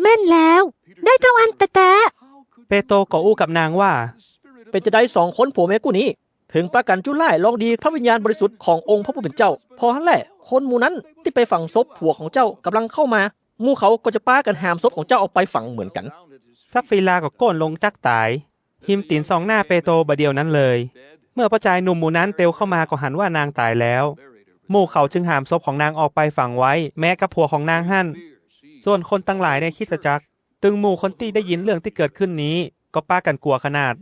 แม่นแล้ว ได้เต้าอั้นแต๊ๆ เปโตรก็อู้กับนางว่า เป๋นจาใดสองคนผัวเมียกู้นี้ เถิงปากั๋นจุล่ายลองดีพระวิญญาณบริสุทธิ์ขององค์พระผู้เป๋นเจ้า พอหั้นแหละ คนหมู่นั้นตี้ไปฝังศพผัวของเจ้าก่ำลังเข้ามา หมู่เขาก็จะปากั๋นหามศพของเจ้าออกไปฝังเหมือนกั๋น ซัปฟีราก็โค่นลงจักต๋าย ฮิมตี๋นส่องหน้าเปโตรบ่าเดี่ยวนั้นเลย เมื่อป้อจายหนุ่มหมู่นั้นเตียวเข้ามาก็หันว่านางต๋ายแล้ว หมู่เขาจึงหามศพของนางออกไปฝังไว้ แม้กับผัวของนางหั้น ส่วนคนตังหลายในคริสตจักร ตึงหมู่คนตี้ได้ยินเรื่องตี้เกิดขึ้นนี้ ก็ปากั๋นกั๋วขนาด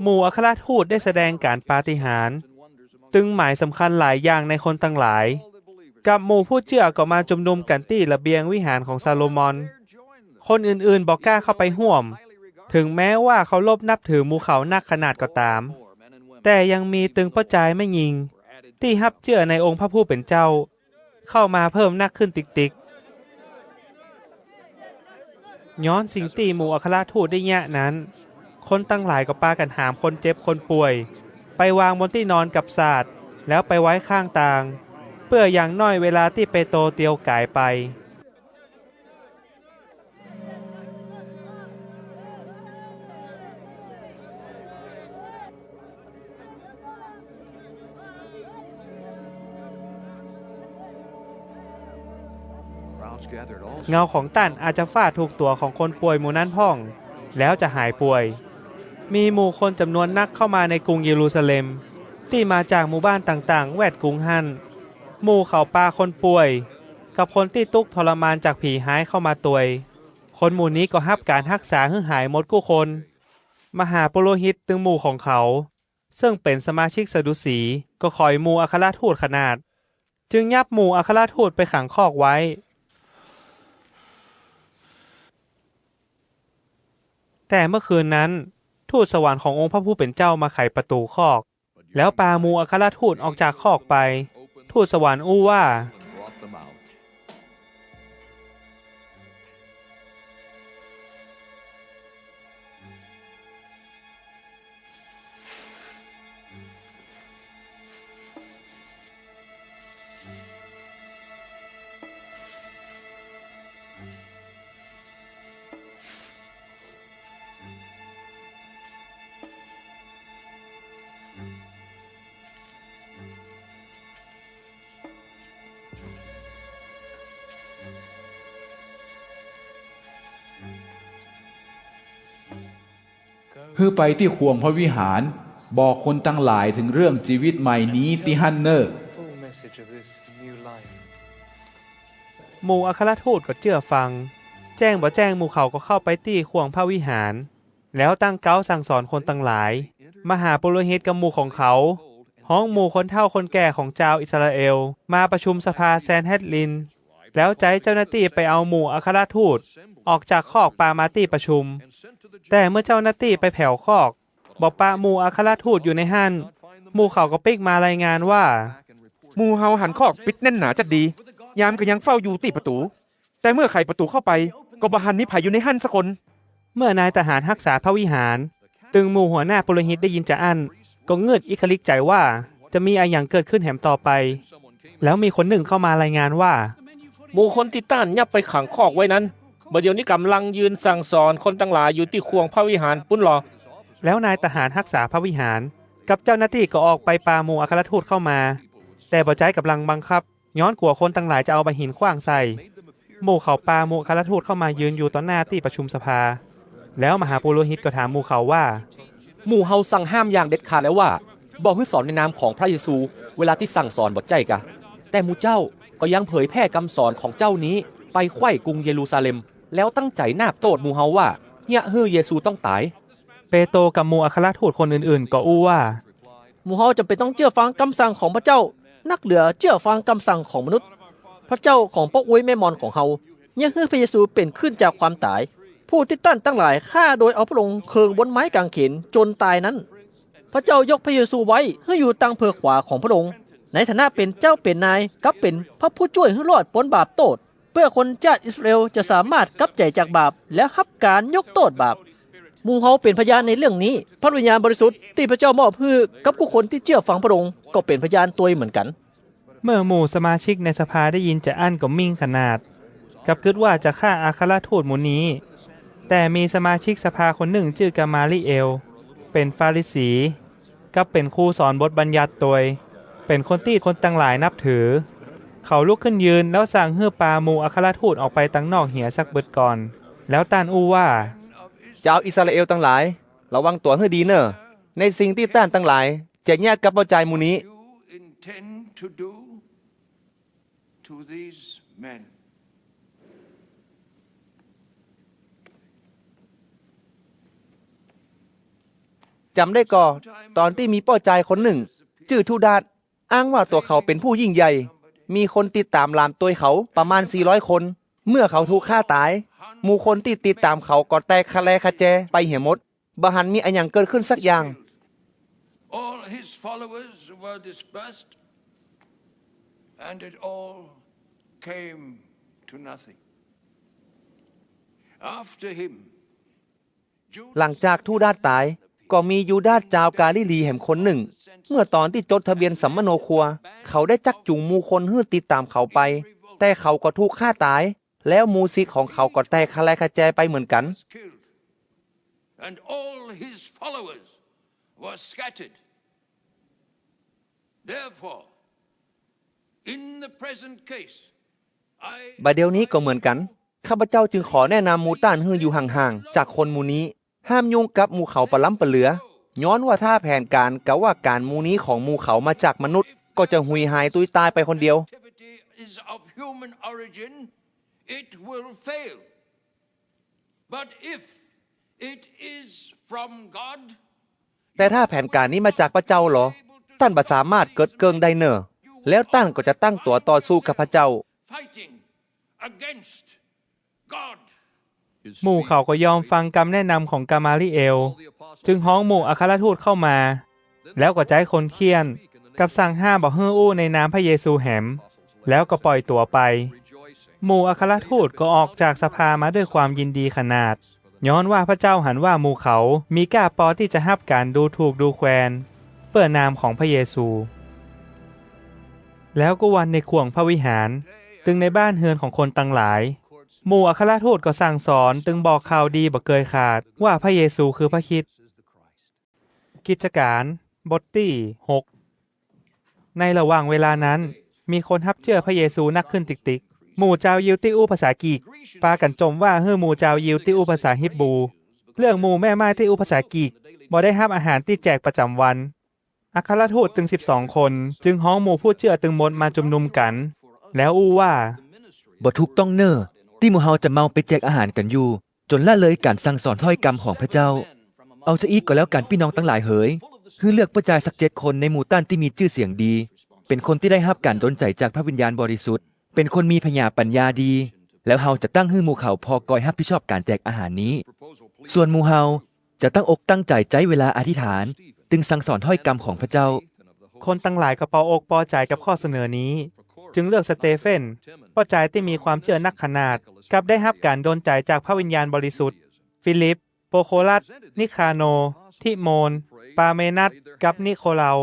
หมู่อัครทูตได้แสดงก๋านปาฏิหาริย์ ตึงหมายสำคัญหลายอย่างในคนตังหลาย กับหมู่ผู้เจื้อก็มาจุมนุมกั๋นตี้ระเบียงวิหารของซาโลมอน คนอื่นๆ บ่กล้าเข้าไปฮ่วม เถิงแม้ว่าเคารพนับถือหมู่เขานักขนาดก็ต๋าม แต่ยังมีตึงป้อจายแม่ญิง ตี้ฮับเจื้อในองค์พระผู้เป๋นเจ้า เข้ามาเพิ่มนักขึ้นติ๊กๆ ย้อนสิ่งตี้หมู่อัครทูตได้เยียะนั้น คนตังหลายก็ปากั๋นหามคนเจ็บคนป่วย ไปวางบนตี้นอนกับสาด แล้วไปไว้ข้างตาง เปื้ออย่างน้อยเวลาตี้เปโตรเตียวก๋ายไป เงาของต้านอาจจะฟาดถูกตั๋วของคนป่วยหมู่นั้นพ่อง แล้วจะหายป่วย มีหมู่คนจ๋ำนวนนักเข้ามาในกรุงเยรูซาเล็ม ตี้มาจากหมู่บ้านต่างๆ แวดกรุงหั้น หมู่เขาปาคนป่วย กับคนตี้ตุ๊กทรมานจากผีฮ้ายเข้ามาตวย คนหมู่นี้ก็ฮับก๋านฮักษาหื้อหายหมดกู้คน มหาปุโรหิตตึงหมู่ของเขา เซิ่งเป๋นสมาชิกสะดุสี ก็ขอยหมู่อัครทูตขนาด จึงยับหมู่อัครทูตไปขังคอกไว้ แต่เมื่อคืนนั้น ทูตสวรรค์ขององค์พระผู้เป๋นเจ้ามาไขประตู๋คอก แล้วปาหมู่อัครทูตออกจากคอกไป ทูตสวรรค์อู้ว่า หื้อไปตี้ข่วงพระวิหาร บอกคนตังหลายเถิงเรื่องจีวิตใหม่นี้ตี้หั้นเน่อ หมู่อัครทูตก็เจื้อฟัง แจ้งบ่แจ้งหมู่เขาก็เข้าไปตี้ข่วงพระวิหาร แล้วตั้งเก๊าสั่งสอนคนตังหลาย มหาปุโรหิตกับหมู่ของเขา ฮ้องหมู่คนเฒ่าคนแก่ของจาวอิสราเอล มาประชุมสภาแซนเฮดริน แล้วใจ๊เจ้าหน้าตี้ไปเอาหมู่อัครทูต ออกจากคอกปามาตี้ประชุม แต่เมื่อเจ้าหน้าตี้ไปแผวคอก บ่ปะหมู่อัครทูตอยู่ในหั้น หมู่เขาก็ปิ๊กมารายงานว่า หมู่เฮาหันคอกปิดแน่นหนาจั๊ดดี ยามก็ยังเฝ้าอยู่ตี้ประตู๋ แต่เมื่อไขประตู๋เข้าไป ก็บ่หันมีใผอยู่ในหั้นสักคน เมื่อนายทหารฮักษาพระวิหาร ตึงหมู่หัวหน้าปุโรหิตได้ยินจาอั้น ก็งืดอิคริกใจ๋ว่า จะมีอะหยังเกิดขึ้นแหมต่อไป แล้วมีคนนึ่งเข้ามารายงานว่า หมู่คนตี้ต้านยับไปขังคอกไว้นั้น บ่าเดี่ยวนี้ก่ำลังยืนสั่งสอนคนตังหลายอยู่ตี้ข่วงพระวิหารปู้นลอ แล้วนายทหารฮักษาพระวิหาร กับเจ้าหน้าตี้ก็ออกไปปาหมู่อัครทูตเข้ามา แต่บ่ใจ๊ก่ำลังบังคับ ย้อนกั๋วคนตังหลายจะเอาบ่าหินขว้างใส่ หมู่เขาปาหมู่อัครทูตเข้ามายืนอยู่ต่อหน้าตี้ประชุมสภา แล้วมหาปุโรหิตก็ถามหมู่เขาว่า หมู่เฮาสั่งห้ามอย่างเด็ดขาดแล้วว่า บ่หื้อสอนในนามของพระเยซู เวลาตี้สั่งสอนบ่ใจ้กา แต่หมู่เจ้าก็ยังเผยแผ่กำสอนของเจ้านี้ไปใคว่กรุงเยรูซาเล็ม แล้วตั้งใจ๋นาบโต้ษหมู่เฮาว่า เยียะหื้อเยซูต้องต๋าย เปโตรกับหมู่อัครทูตคนอื่นๆ ก็อู้ว่า หมู่เฮาจ๋ำเป๋นต้องเจื้อฟังกำสั่งของพระเจ้า นักเหลือเจื้อฟังกำสั่งของมนุษย์ พระเจ้าของป้ออุ๊ยแม่มอนของเฮา เยียะหื้อพระเยซูเป๋นขึ้นจากความต๋าย ผู้ตี้ต้านตังหลายฆ่าโดยเอาพระองค์เคิงบนไม้ก๋างเขนจ๋นต๋ายนั้น พระเจ้ายกพระเยซูไว้หื้ออยู่ตางเผิกขวาของพระองค์ ในฐานะเป๋นเจ้าเป๋นนาย กับเป๋นพระผู้จ้วยหื้อรอดป๊นบาปโต้ษ เปื้อคนจ้าดอิสราเอลจะสามารถกลับใจ๋จากบาป แล้วฮับก๋านยกโต้ษบาป หมู่เฮาเป๋นพยานในเรื่องนี้ พระวิญญาณบริสุทธิ์ตี้พระเจ้ามอบหื้อกับกู้คนตี้เจื้อฟังพระองค์ ก็เป๋นพยานตวยเหมือนกั๋น เมื่อหมู่สมาชิกในสภาได้ยินจาอั้นก็มิ่งขนาด กับกึ๊ดว่าจะฆ่าอัครทูตหมู่นี้ แต่มีสมาชิกสภาคนนึ่งจื้อกามาลีเอล เป๋นฟาริสี กับเป๋นครูสอนบทบัญญัติตวย เป๋นคนตี้คนตังหลายนับถือ เขาลุกขึ้นยืนแล้วสั่งหื้อปาหมู่อัครทูตออกไปตังนอกเหียสักบึดก่อน แล้วต้านอู้ว่า จาวอิสราเอลตังหลาย ระวังตั๋วหื้อดีเน่อ ในสิ่งตี้ต้านตังหลายจะเยียะกับป้อจายหมู่นี้ You intend to do to these men. จ๋ำได้ก่อ ต๋อนตี้มีป้อจายคนนึ่ง จื้อทูดาส อ้างว่าตั๋วเขาเป๋นผู้ยิ่งใหญ่ มีคนติดต๋ามหลามตวยเขาประมาณสี่ร้อยคน เมื่อเขาถูกฆ่าต๋าย หมู่คนตี้ติดต๋ามเขาก็แตกคะแลคะแจไปเหียหมด บ่หันมีอะหยังเกิดขึ้นสักอย่าง All his followers were dispersed, and it all came to nothing. After him, Judas หลังจากทูดาสต๋าย ก็มียูดาสจาวกาลิลีแหมคนนึ่ง เมื่อต๋อนตี้จดทะเบียนสัมมโนครัว เขาได้จักจูงหมู่คนหื้อติดต๋ามเขาไป แต่เขาก็ถูกฆ่าต๋าย แล้วหมู่ศิษย์ของเขาก็แตกคะแลคะแจไปเหมือนกั๋น killed, and all his followers were scattered. Therefore, in the present case, I บ่าเดี่ยวนี้ก็เหมือนกั๋น ข้าพเจ้าจึงขอแนะนำหมู่ต้านหื้ออยู่ห่างๆ จากคนหมู่นี้ ห้ามยุ่งกับหมู่เขาปะล้ำปะเหลือ ย้อนว่าถ้าแผนก๋านกาว่าก๋านหมู่นี้ของหมู่เขามาจากมนุษย์ ก็จะหุยหายตุ๊ยตายไปคนเดียว activity is of human origin, it will fail. But if it is from God, แต่ถ้าแผนก๋านนี้มาจากพระเจ้าหลอ ต้านบ่สามารถเกิดเกิ่งได้เน่อ แล้วต้านก็จะตั้งตั๋วต่อสู้กับพระเจ้า fighting against God. หมู่เขาก็ยอมฟังกำแนะนำของกามาลิเอล จึงฮ้องหมู่อัครทูตเข้ามา แล้วก็ใจ๊คนเฆี่ยน กับสั่งห้ามบ่หื้ออู้ในนามพระเยซูแหม แล้วก็ป่อยตั๋วไป หมู่อัครทูตก็ออกจากสภามาด้วยความยินดีขนาด ย้อนว่าพระเจ้าหันว่าหมู่เขามีก้าปอตี้จะฮับก๋านดูถูกดูแควน เปื้อนามของพระเยซู แล้วกู้วันในข่วงพระวิหาร ตึงในบ้านเฮือนของคนตังหลาย หมู่อัครทูตก็สั่งสอนตึงบอกข่าวดีบ่เกยขาดว่าพระเยซูคือพระคริสต์ กิจก๋าน บทตี้หก ในระหว่างเวลานั้น มีคนฮับเจื้อพระเยซูนักขึ้นติกๆ หมู่จาวยิวตี้อู้ภาษากรีก ปากั๋นจ่มว่าหื้อหมู่จาวยิวตี้อู้ภาษาฮีบรู เรื่องหมู่แม่ม่ายตี้อู้ภาษากรีก บ่ได้ฮับอาหารตี้แจกประจ๋ำวัน อัครทูตตึงสิบสองคน จึงฮ้องหมู่ผู้เจื้อตึงหมดมาจุมนุมกั๋น แล้วอู้ว่า บ่ถูกต้องเน่อ ตี้หมู่เฮาจะเมาไปแจกอาหารกั๋นอยู่ จ๋นละเลยก๋านสั่งสอนถ้อยกำของพระเจ้า เอาจะอี้ก็แล้วกั๋นปี้น้องตังหลายเหย หื้อเลือกป้อจายสักเจ็ดคนในหมู่ต้านตี้มีจื้อเสียงดี เป๋นคนตี้ได้ฮับก๋านดลใจ๋จากพระวิญญาณบริสุทธิ์ เป๋นคนมีผญาปั๋ญญาดี แล้วเฮาจะตั้งหื้อหมู่เขาผ่อกอยฮับผิดชอบก๋านแจกอาหารนี้ ส่วนหมู่เฮาจะตั้งอกตั้งใจ๋ใจ๊เวลาอธิษฐาน ตึงสั่งสอนถ้อยกำของพระเจ้า คนตังหลายก็ปออกปอใจ๋กับข้อเสนอนี้ จึงเลือกสเตเฟน ป้อจายตี้มีความเจื้อนักขนาด กับได้ฮับก๋านดลใจ๋จากพระวิญญาณบริสุทธิ์ ฟีลิป โปรโครัส นิคาโน ทิโมน ปาร์เมนัส กับนิโคลาว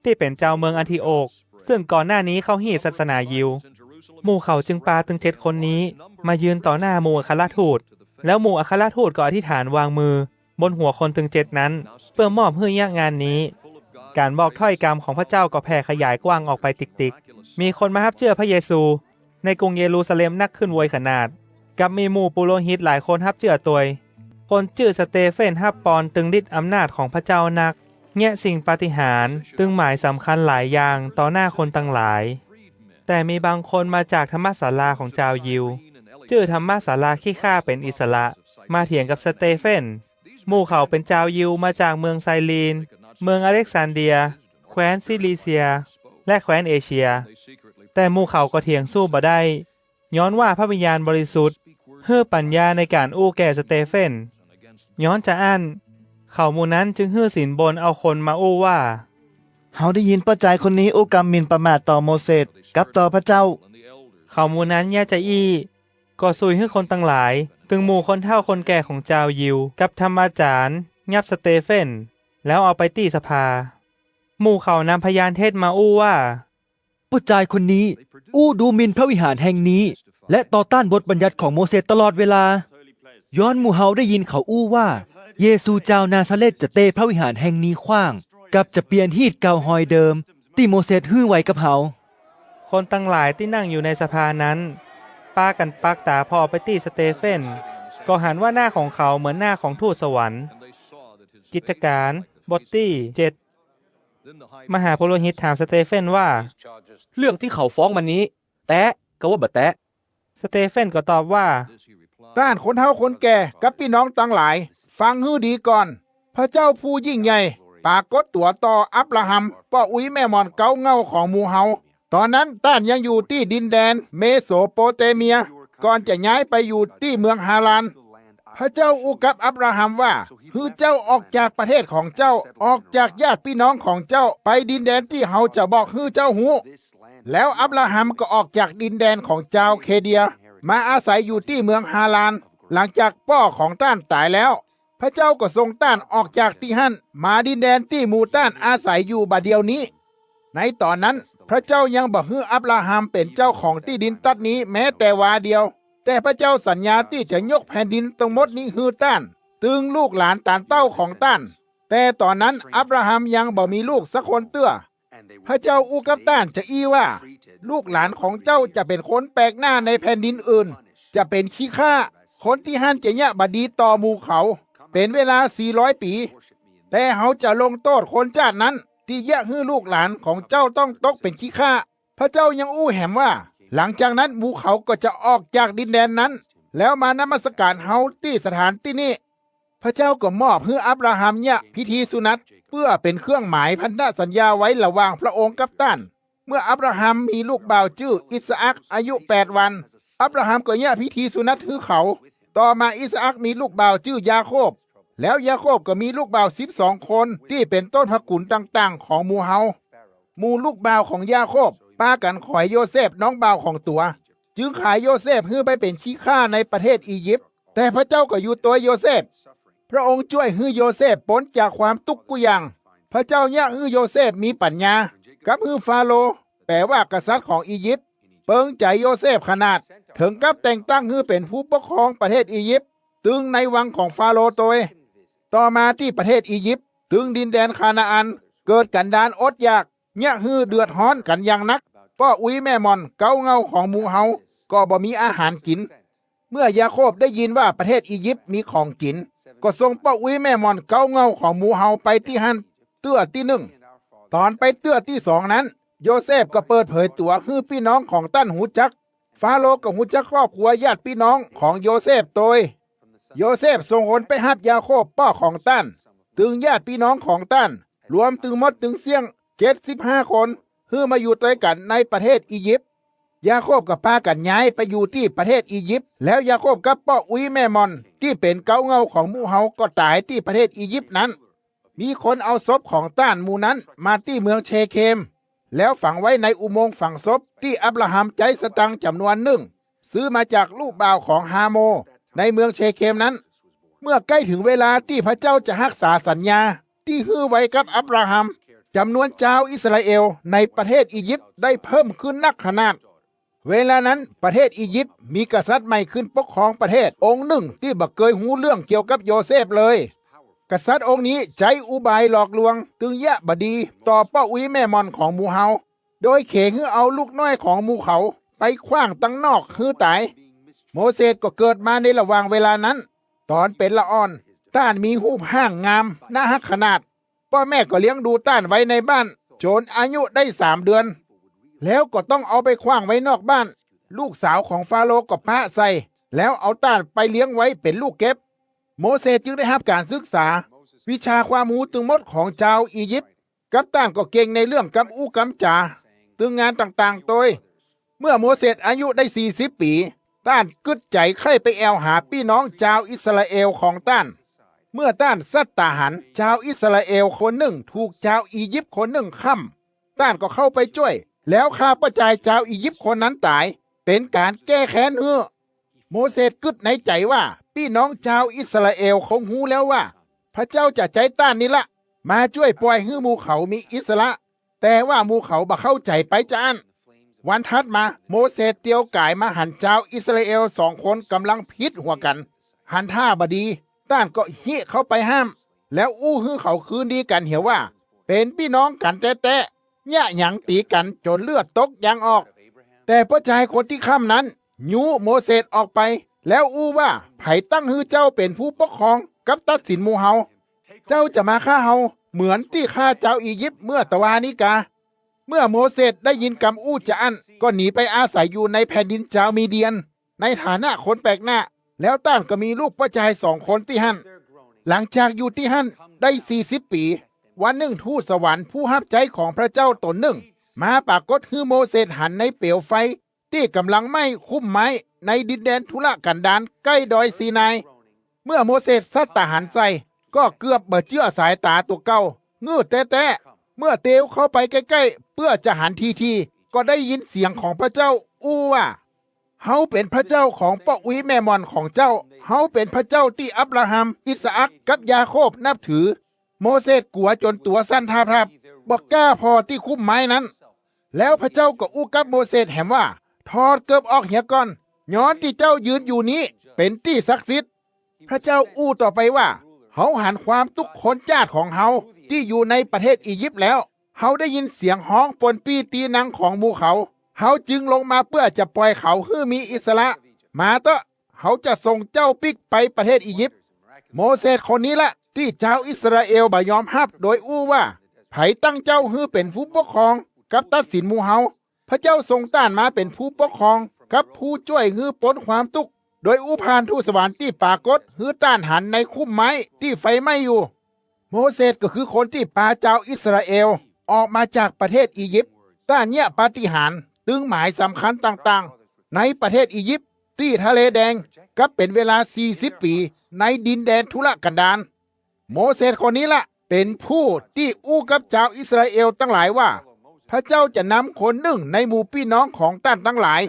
ตี้เป๋นจาวเมืองอันทิโอก ซึ่งก่อนหน้านี้เข้าฮี้ศาสนายิว หมู่เขาจึงปาตึงเจ็ดคนนี้มายืนต่อหน้าหมู่อัครทูต แล้วหมู่อัครทูตก็อธิษฐานวางมือบนหัวคนตึงเจ็ดนั้น เปื้อมอบหื้อเยียะงานนี้ ก๋านบอกถ้อยกำของพระเจ้าก็แผ่ขยายกว้างออกไปติกๆ มีคนมาฮับเจื้อพระเยซูในกรุงเยรูซาเล็มนักขึ้นโวยขนาด กับมีหมู่ปุโรหิตหลายคนฮับเจื้อตวย คนจื้อสเตเฟนฮับปอนตึงฤทธิ์อำนาจของพระเจ้านัก เยียะสิ่งปาฏิหาริย์ตึงหมายสำคัญหลายอย่างต่อหน้าคนตังหลาย แต่มีบางคนมาจากธรรมศาลาของจาวยิว จื้อธรรมศาลาขี้ข้าเป๋นอิสระ มาเถียงกับสเตเฟน หมู่เขาเป๋นจาวยิวมาจากเมืองไซรีน เมืองอเล็กซานเดรีย แคว้นซิลิเซีย และแคว้นเอเชีย แต่หมู่เขาก็เถียงสู้บ่ได้ ย้อนว่าพระวิญญาณบริสุทธิ์หื้อปั๋ญญาในก๋านอู้แก่สเตเฟน ย้อนจาอั้น เขาหมู่นั้นจึงหื้อสินบนเอาคนมาอู้ว่า เฮาได้ยินป้อจายคนนี้อู้กำหมิ่นประมาทต่อโมเสสกับต่อพระเจ้า เขาหมู่นั้นเยียะจาอี้ ก็ซุยหื้อคนตังหลาย ตึงหมู่คนเฒ่าคนแก่ของจาวยิว กับธรรมาจ๋ารย์ ยับสเตเฟน แล้วเอาไปตี้สภา หมู่เขานำพยานเท็จมาอู้ว่า ป้อจายคนนี้อู้ดูหมิ่นพระวิหารแห่งนี้ และต่อต้านบทบัญญัติของโมเสสตลอดเวลา ย้อนหมู่เฮาได้ยินเขาอู้ว่า เยซูจาวนาซาเร็ธจะเตพระวิหารแห่งนี้ขว้าง กับจะเปลี่ยนฮีตเก่าฮอยเดิม ตี้โมเสสหื้อไว้กับเฮา คนตังหลายตี้นั่งอยู่ในสภานั้น ปากั๋นปักต๋าผ่อไปตี้สเตเฟน ก็หันว่าหน้าของเขาเหมือนหน้าของทูตสวรรค์ กิจก๋าน บทตี้เจ็ด มหาปุโรหิตถามสเตเฟนว่า เรื่องตี้เขาฟ้องมันนี้ แต๊กะว่าบ่แต๊ก สเตเฟนก็ตอบว่า ต้านคนเฒ่าคนแก่กับปี้น้องตังหลาย ฟังหื้อดีก่อน พระเจ้าผู้ยิ่งใหญ่ปรากฏตั๋วต่ออับราฮัม ป้ออุ๊ยแม่หม่อนเก๊าเหง้าของหมู่เฮา ต๋อนนั้นต้านยังอยู่ตี้ดินแดนเมโสโปเตเมีย ก่อนจะย้ายไปอยู่ตี้เมืองฮาราน พระเจ้าอู้กับอับราฮัมว่า หื้อเจ้าออกจากประเทศของเจ้า ออกจากญาติปี้น้องของเจ้า ไปดินแดนตี้เฮาจะบอกหื้อเจ้าฮู้ แล้วอับราฮัมก็ออกจากดินแดนของจาวเคลเดีย มาอาศัยอยู่ตี้เมืองฮาราน หลังจากป้อของต้านต๋ายแล้ว พระเจ้าก็ส่งต้านออกจากตี้หั้น มาดินแดนตี้หมู่ต้านอาศัยอยู่บ่าเดี่ยวนี้ ในต๋อนนั้น พระเจ้ายังบ่หื้ออับราฮัมเป๋นเจ้าของตี้ดินตั๊ดนี้แม้แต่วาเดียว แต่พระเจ้าสัญญาตี้จะยกแผ่นดินตึงมดนี้หื้อต้าน ตึงลูกหลานต๋านเต้าของต้าน แต่ต๋อนนั้นอับราฮัมยังบ่มีลูกสักคนเตื้อ พระเจ้าอู้กับต้านจาอี้ว่า ลูกหลานของเจ้าจะเป๋นคนแปลกหน้าในแผ่นดินอื่น จะเป๋นขี้ข้า คนตี้หั้นจะเยียะบ่ดีต่อหมู่เขา เป๋นเวลาสี่ร้อยปี๋ แต่เฮาจะลงโต้ษคนจ้าดนั้น ตี้เยียะหื้อลูกหลานของเจ้าต้องตกเป๋นขี้ข้า พระเจ้ายังอู้แหมว่า หลังจากนั้นหมู่เขาก็จะออกจากดินแดนนั้น แล้วมานมัสก๋านเฮาตี้สถานตี้นี้ พระเจ้าก็มอบหื้ออับราฮัมเยียะพิธีสุนัต เปื้อเป๋นเครื่องหมายพันธสัญญาไว้หละหว่างพระองค์กับต้าน เมื่ออับราฮัมมีลูกบ่าวจื้ออิสอัคอายุแปดวัน อับราฮัมก็เยียะพิธีสุนัตหื้อเขา ต่อมาอิสอัคมีลูกบ่าวจื้อยาโคบ แล้วยาโคบก็มีลูกบ่าวสิบสองคนตี้เป๋นต้นพระกุ๋นต่างๆ ของหมู่เฮา หมู่ลูกบ่าวของยาโคบปากั๋นขอยโยเซฟน้องบ่าวของตั๋ว จึงขายโยเซฟหื้อไปเป๋นขี้ข้าในประเทศอียิปต์ แต่พระเจ้าก็อยู่ตวยโยเซฟ พระองค์จ้วยหื้อโยเซฟป๊นจากความตุ๊กกู้อย่าง พระเจ้าเยียะหื้อโยเซฟมีปั๋ญญา กับหื้อฟาโรห์ แป๋ว่ากษัตริย์ของอียิปต์ เปิงใจ๋โยเซฟขนาด เถิงกับแต่งตั้งหื้อเป๋นผู้ปกครองประเทศอียิปต์ ตึงในวังของฟาโรห์ตวย ต่อมาตี้ประเทศอียิปต์ ตึงดินแดนคานาอัน เกิดกั๋นดารอดอยาก เยียะหื้อเดือดฮ้อนกั๋นอย่างนัก ป้ออุ๊ยแม่หม่อนเก๊าเหง้าของหมู่เฮา ก็บ่มีอาหารกิ๋น เมื่อยาโคบได้ยินว่าประเทศอียิปต์มีของกิ๋น ก็ส่งป้ออุ๊ยแม่หม่อนเก๊าเหง้าของหมู่เฮาไปตี้หั้น เตื้อตี้นึ่ง ต๋อนไปเตื้อตี้สองนั้น โยเซฟก็เปิดเผยตั๋วหื้อปี้น้องของต้านฮู้จัก ฟาโรห์ก็ฮู้จักครอบครัวญาติปี้น้องของโยเซฟตวย โยเซฟส่งคนไปฮับยาโคบป้อของต้าน ตึงญาติปี้น้องของต้าน รวมตึงหมดตึงเสี้ยงเจ็ดสิบห้าคน หื้อมาอยู่ตวยกั๋นในประเทศอียิปต์ ยาโคบก็ปากั๋นย้ายไปอยู่ตี้ประเทศอียิปต์ แล้วยาโคบกับป้ออุ๊ยแม่หม่อนตี้เป๋นเก๊าเหง้าของหมู่เฮาก็ต๋ายตี้ประเทศอียิปต์นั้น มีคนเอาศพของต้านหมู่นั้นมาตี้เมืองเชเคม แล้วฝังไว้ในอุโมงค์ฝังศพตี้อับราฮัมใจ๊สตางค์จ๋ำนวนนึ่ง ซื้อมาจากลูกบ่าวของฮาโมร์ในเมืองเชเคมนั้น เมื่อใก้เถิงเวลาตี้พระเจ้าจะฮักษาสัญญาตี้หื้อไว้กับอับราฮัม จ๋ำนวนจาวอิสราเอลในประเทศอียิปต์ได้เพิ่มขึ้นนักขนาด เวลานั้นประเทศอียิปต์มีกษัตริย์ใหม่ขึ้นปกครองประเทศองค์นึ่งตี้บ่เกยฮู้เรื่องเกี่ยวกับโยเซฟเลย กษัตริย์องค์นี้ใจ๊อุบายหลอกลวงตึงเยียะบ่ดีต่อป้ออุ๊ยแม่หม่อนของหมู่เฮา โดยเขหื้อเอาลูกน้อยของหมู่เขาไปขว้างตังนอกหื้อต๋าย โมเสสก็เกิดมาในหละหว่างเวลานั้น ต๋อนเป๋นละอ่อน ต้านมีฮูปฮ่างงาม น่าฮักขนาด ป้อแม่ก็เลี้ยงดูต้านไว้ในบ้าน จ๋นอายุได้สามเดือน แล้วก็ต้องเอาไปขว้างไว้นอกบ้าน ลูกสาวของฟาโรห์ก็ป๊ะใส่ แล้วเอาต้านไปเลี้ยงไว้เป๋นลูกเก็บ โมเสสจึงได้ฮับก๋านศึกษาวิชาความฮู้ตึงหมดของจาวอียิปต์ กับต้านก็เก่งในเรื่องกำอู้กำจ๋า ตึงงานต่างๆ ตวย เมื่อโมเสสอายุได้สี่สิบปี๋ ต้านกึ๊ดใจ๋ใค่ไปแอ่วหาปี้น้องจาวอิสราเอลของต้าน เมื่อต้านสัตตาหันจาวอิสราเอลคนนึ่งถูกจาวอียิปต์คนนึ่งค่ำ ต้านก็เข้าไปจ้วย แล้วฆ่าป้อจายจาวอียิปต์คนนั้นต๋าย เป๋นก๋านแก้แค้นหื้อ โมเสสกึ๊ดในใจ๋ว่า ปี้น้องจาวอิสราเอลคงฮู้แล้วว่า พระเจ้าจะใจ๊ต้านนี้ละ มาจ้วยป่อยหื้อหมู่เขามีอิสระ แต่ว่าหมู่เขาบ่เข้าใจ๋ไปจาอั้น วันถัดมาโมเสสเตียวก๋ายมาหันจาวอิสราเอลสองคนก่ำลังผิดหัวกั๋น หันท่าบ่ดี ต้านก็ฮิเข้าไปห้าม แล้วอู้หื้อเขาคืนดีกั๋นเหียว่า เป๋นปี้น้องกั๋นแต๊ๆ เยียะหยังตี๋กั๋นจ๋นเลือดตกยางออก แต่ป้อจายคนตี้ค่ำนั้นยู้โมเสสออกไป แล้วอู้ว่า ใผตั้งหื้อเจ้าเป๋นผู้ปกครองกับตัดสินหมู่เฮา เจ้าจะมาฆ่าเฮาเหมือนตี้ฆ่าจาวอียิปต์เมื่อตะวานี้กา เมื่อโมเสสได้ยินกำอู้จาอั้น ก็หนีไปอาศัยอยู่ในแผ่นดินจาวมีเดียน ในฐานะคนแปลกหน้า แล้วต้านก็มีลูกป้อจายสองคนตี้หั้น หลังจากอยู่ตี้หั้นได้สี่สิบปี๋ วันนึ่งทูตสวรรค์ผู้ฮับใจ๊ของพระเจ้าต๋นนึ่ง มาปรากฏหื้อโมเสสหันในเปลวไฟ ตี้ก่ำลังไหม้คุ้มไม้ในดินแดนทุรกันดารใก้ดอยซีนาย เมื่อโมเสสสัตตาหันใส่ ก็เกือบบ่เจื้อสายต๋าตั๋วเก่า งืดแต๊ๆ เมื่อเตียวเข้าไปใก้ๆ เปื้อจะหันทีๆ ก็ได้ยินเสียงของพระเจ้าอู้ว่า เฮาเป๋นพระเจ้าของป้ออุ๊ยแม่หม่อนของเจ้า เฮาเป๋นพระเจ้าตี้อับราฮัม อิสอัค กับยาโคบนับถือ โมเสสกั๋วจ๋นตั๋วสั่นทาบๆ บ่ก้าผ่อตี้คุ้มไม้นั้น แล้วพระเจ้าก็อู้กับโมเสสแหมว่า ถอดเกิบออกเหียก่อน ย้อนตี้เจ้ายืนอยู่นี้เป๋นตี้ศักดิ์สิทธิ์ พระเจ้าอู้ต่อไปว่า เฮาหันความตุ๊กข์คนจ้าดของเฮาตี้อยู่ในประเทศอียิปต์แล้ว เฮาได้ยินเสียงฮ้องปนปี้ตีนังของหมู่เขา เฮาจึงลงมาเปื้อจะป่อยเขาหื้อมีอิสระ มาเต๊อะ เฮาจะส่งเจ้าปิ๊กไปประเทศอียิปต์ โมเสสคนนี้ละตี้จาวอิสราเอลบ่ยอมฮับโดยอู้ว่า ใผตั้งเจ้าหื้อเป๋นผู้ปกครองกับตัดสินหมู่เฮา พระเจ้าส่งต้านมาเป๋นผู้ปกครองกับผู้จ้วยหื้อป๊นความตุ๊กข์ โดยอู้ผ่านทูตสวรรค์ตี้ปรากฏหื้อต้านหันในคุ้มไม้ตี้ไฟไหม้อยู่ โมเสสก็คือคนตี้ปาจาวอิสราเอลออกมาจากประเทศอียิปต์ ต้านเยียะปาฏิหาริย์ตึงหมายสำคัญต่างๆ ในประเทศอียิปต์ ตี้ทะเลแดง กับเป๋นเวลาสี่สิบปี๋ในดินแดนทุรกันดาร โมเสสคนนี้ละเป๋นผู้ตี้อู้กับจาวอิสราเอลตังหลายว่า พระเจ้าจะนำคนนึ่งในหมู่ปี้น้องของต้านตังหลาย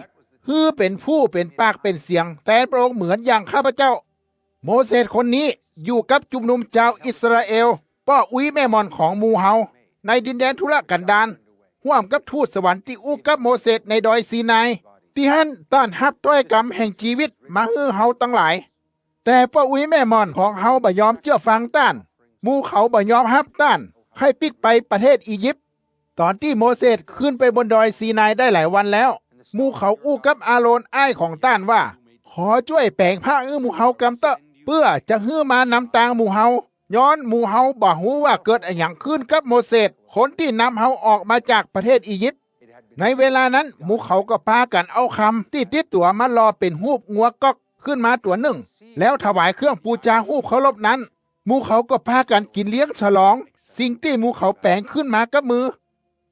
หื้อเป๋นผู้เป๋นปากเป๋นเสียงแตนพระองค์เหมือนอย่างข้าพเจ้า โมเสสคนนี้อยู่กับจุมนุมจาวอิสราเอล ป้ออุ๊ยแม่หม่อนของหมู่เฮา ในดินแดนทุรกันดาร ฮ่วมกับทูตสวรรค์ตี้อู้กับโมเสสในดอยซีนาย ตี้หั้นต้านฮับถ้อยกำแห่งจีวิตมาหื้อเฮาตังหลาย แต่ป้ออุ๊ยแม่หม่อนของเฮาบ่ยอมเจื้อฟังต้าน หมู่เขาบ่ยอมฮับต้าน ใค่ปิ๊กไปประเทศอียิปต์ ต๋อนตี้โมเสสขึ้นไปบนดอยซีนายได้หลายวันแล้ว หมู่เขาอู้กับอาโรนอ้ายของต้านว่า ขอจ้วยแป๋งผ้าหื้อหมู่เฮากำเต๊อะ เปื้อจะหื้อมานำตางหมู่เฮา ย้อนหมู่เฮาบ่ฮู้ว่าเกิดอะหยังขึ้นกับโมเสส คนตี้นำเฮาออกมาจากประเทศอียิปต์ ในเวลานั้นหมู่เขาก็ปากั๋นเอาคำตี้ติดตั๋วมาหล่อเป๋นฮูปงัวก๊อกขึ้นมาตั๋วนึ่ง แล้วถวายเครื่องปู๋จาฮูปเคารพนั้น หมู่เขาก็ปากั๋นกิ๋นเลี้ยงฉลองสิ่งตี้หมู่เขาแป๋งขึ้นมากับมือ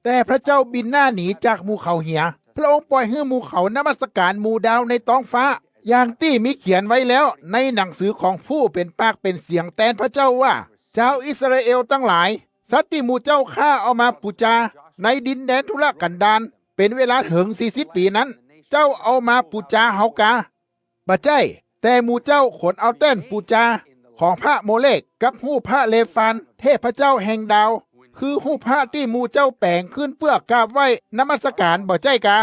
แต่พระเจ้าบินหน้าหนีจากหมู่เขาเหีย พระองค์ป่อยหื้อหมู่เขานมัสก๋านหมู่ดาวในต๊องฟ้า อย่างตี้มีเขียนไว้แล้วในหนังสือของผู้เป๋นปากเป๋นเสียงแตนพระเจ้าว่า จาวอิสราเอลตังหลาย สัตว์ตี้หมู่เจ้าฆ่าเอามาปู๋จาในดินแดนทุรกันดาร เป๋นเวลาเถิงสี่สิบปี๋นั้น เจ้าเอามาปู๋จาเฮากา บ่ใจ้ แต่หมู่เจ้าขนเอาแต้นปู๋จาของพระโมเลก กับฮูปพระเรฟาน เทพเจ้าแห่งดาว คือฮูปพระตี้หมู่เจ้าแป๋งขึ้นเปื้อกราบไหว้นมัสก๋านบ่ใจ้กา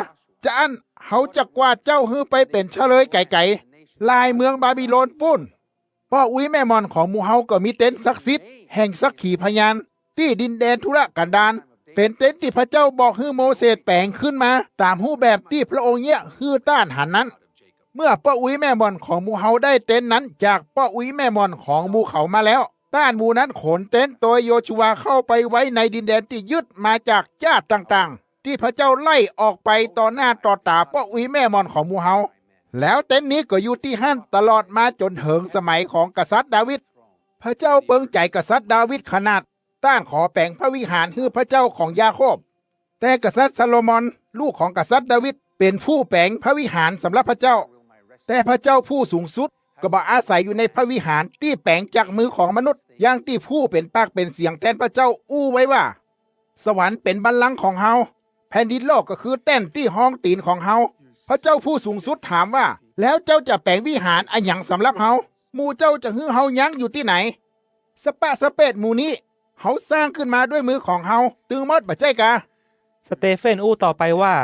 จาอั้นเฮาจะกวาดเจ้าหื้อไปเป๋นชะเลยไก๋ๆ หลายเมืองบาบิโลนปู๊น ป้ออุ๊ยแม่หม่อนของหมู่เฮาก็มีเต็นท์ศักดิ์สิทธิ์แห่งสักขีพยาน ตี้ดินแดนทุรกันดาร เป๋นเต็นท์ตี้พระเจ้าบอกหื้อโมเสสแป๋งขึ้นมาต๋ามฮูปแบบตี้พระองค์เยียะหื้อต้านหันนั้น เมื่อป้ออุ๊ยแม่หม่อนของหมู่เฮาได้เต็นท์นั้นจากป้ออุ๊ยแม่หม่อนของหมู่เขามาแล้ว ต้านหมู่นั้นขนเต็นท์โตยโยชูวาเข้าไปไว้ในดินแดนตี้ยึดมาจากจ้าดต่างๆ ตี้พระเจ้าไล่ออกไปต่อหน้าต่อต๋าป้ออุ๊ยแม่หม่อนของหมู่เฮา แล้วเต็นท์นี้ก็อยู่ตี้หั้นตลอดมาจ๋นเถิงสมัยของกษัตริย์ดาวิด พระเจ้าเปิงใจ๋กษัตริย์ดาวิดขนาด ต้านขอแป๋งพระวิหารหื้อพระเจ้าของยาโคบ แต่กษัตริย์ซาโลมอน ลูกของกษัตริย์ดาวิด เป๋นผู้แป๋งพระวิหารสำหรับพระเจ้า แต่พระเจ้าผู้สูงสุดก็บ่อาศัยอยู่ในพระวิหารตี้แป๋งจากมือของมนุษย์ อย่างตี้ผู้เป๋นปากเป๋นเสียงแตนพระเจ้าอู้ไว้ว่า สวรรค์เป๋นบัลลังก์ของเฮา แผ่นดินโลกก็คือแต้นตี้ฮองตี๋นของเฮา พระเจ้าผู้สูงสุดถามว่า แล้วเจ้าจะแป๋งวิหารอะหยังสำหรับเฮา หมู่เจ้าจะหื้อเฮายั้งอยู่ตี้ไหน สะปะสะเปดหมู่นี้ เฮาสร้างขึ้นมาด้วยมือของเฮาตึงหมดบ่ใจ้กา สเตเฟนอู้ต่อไปว่า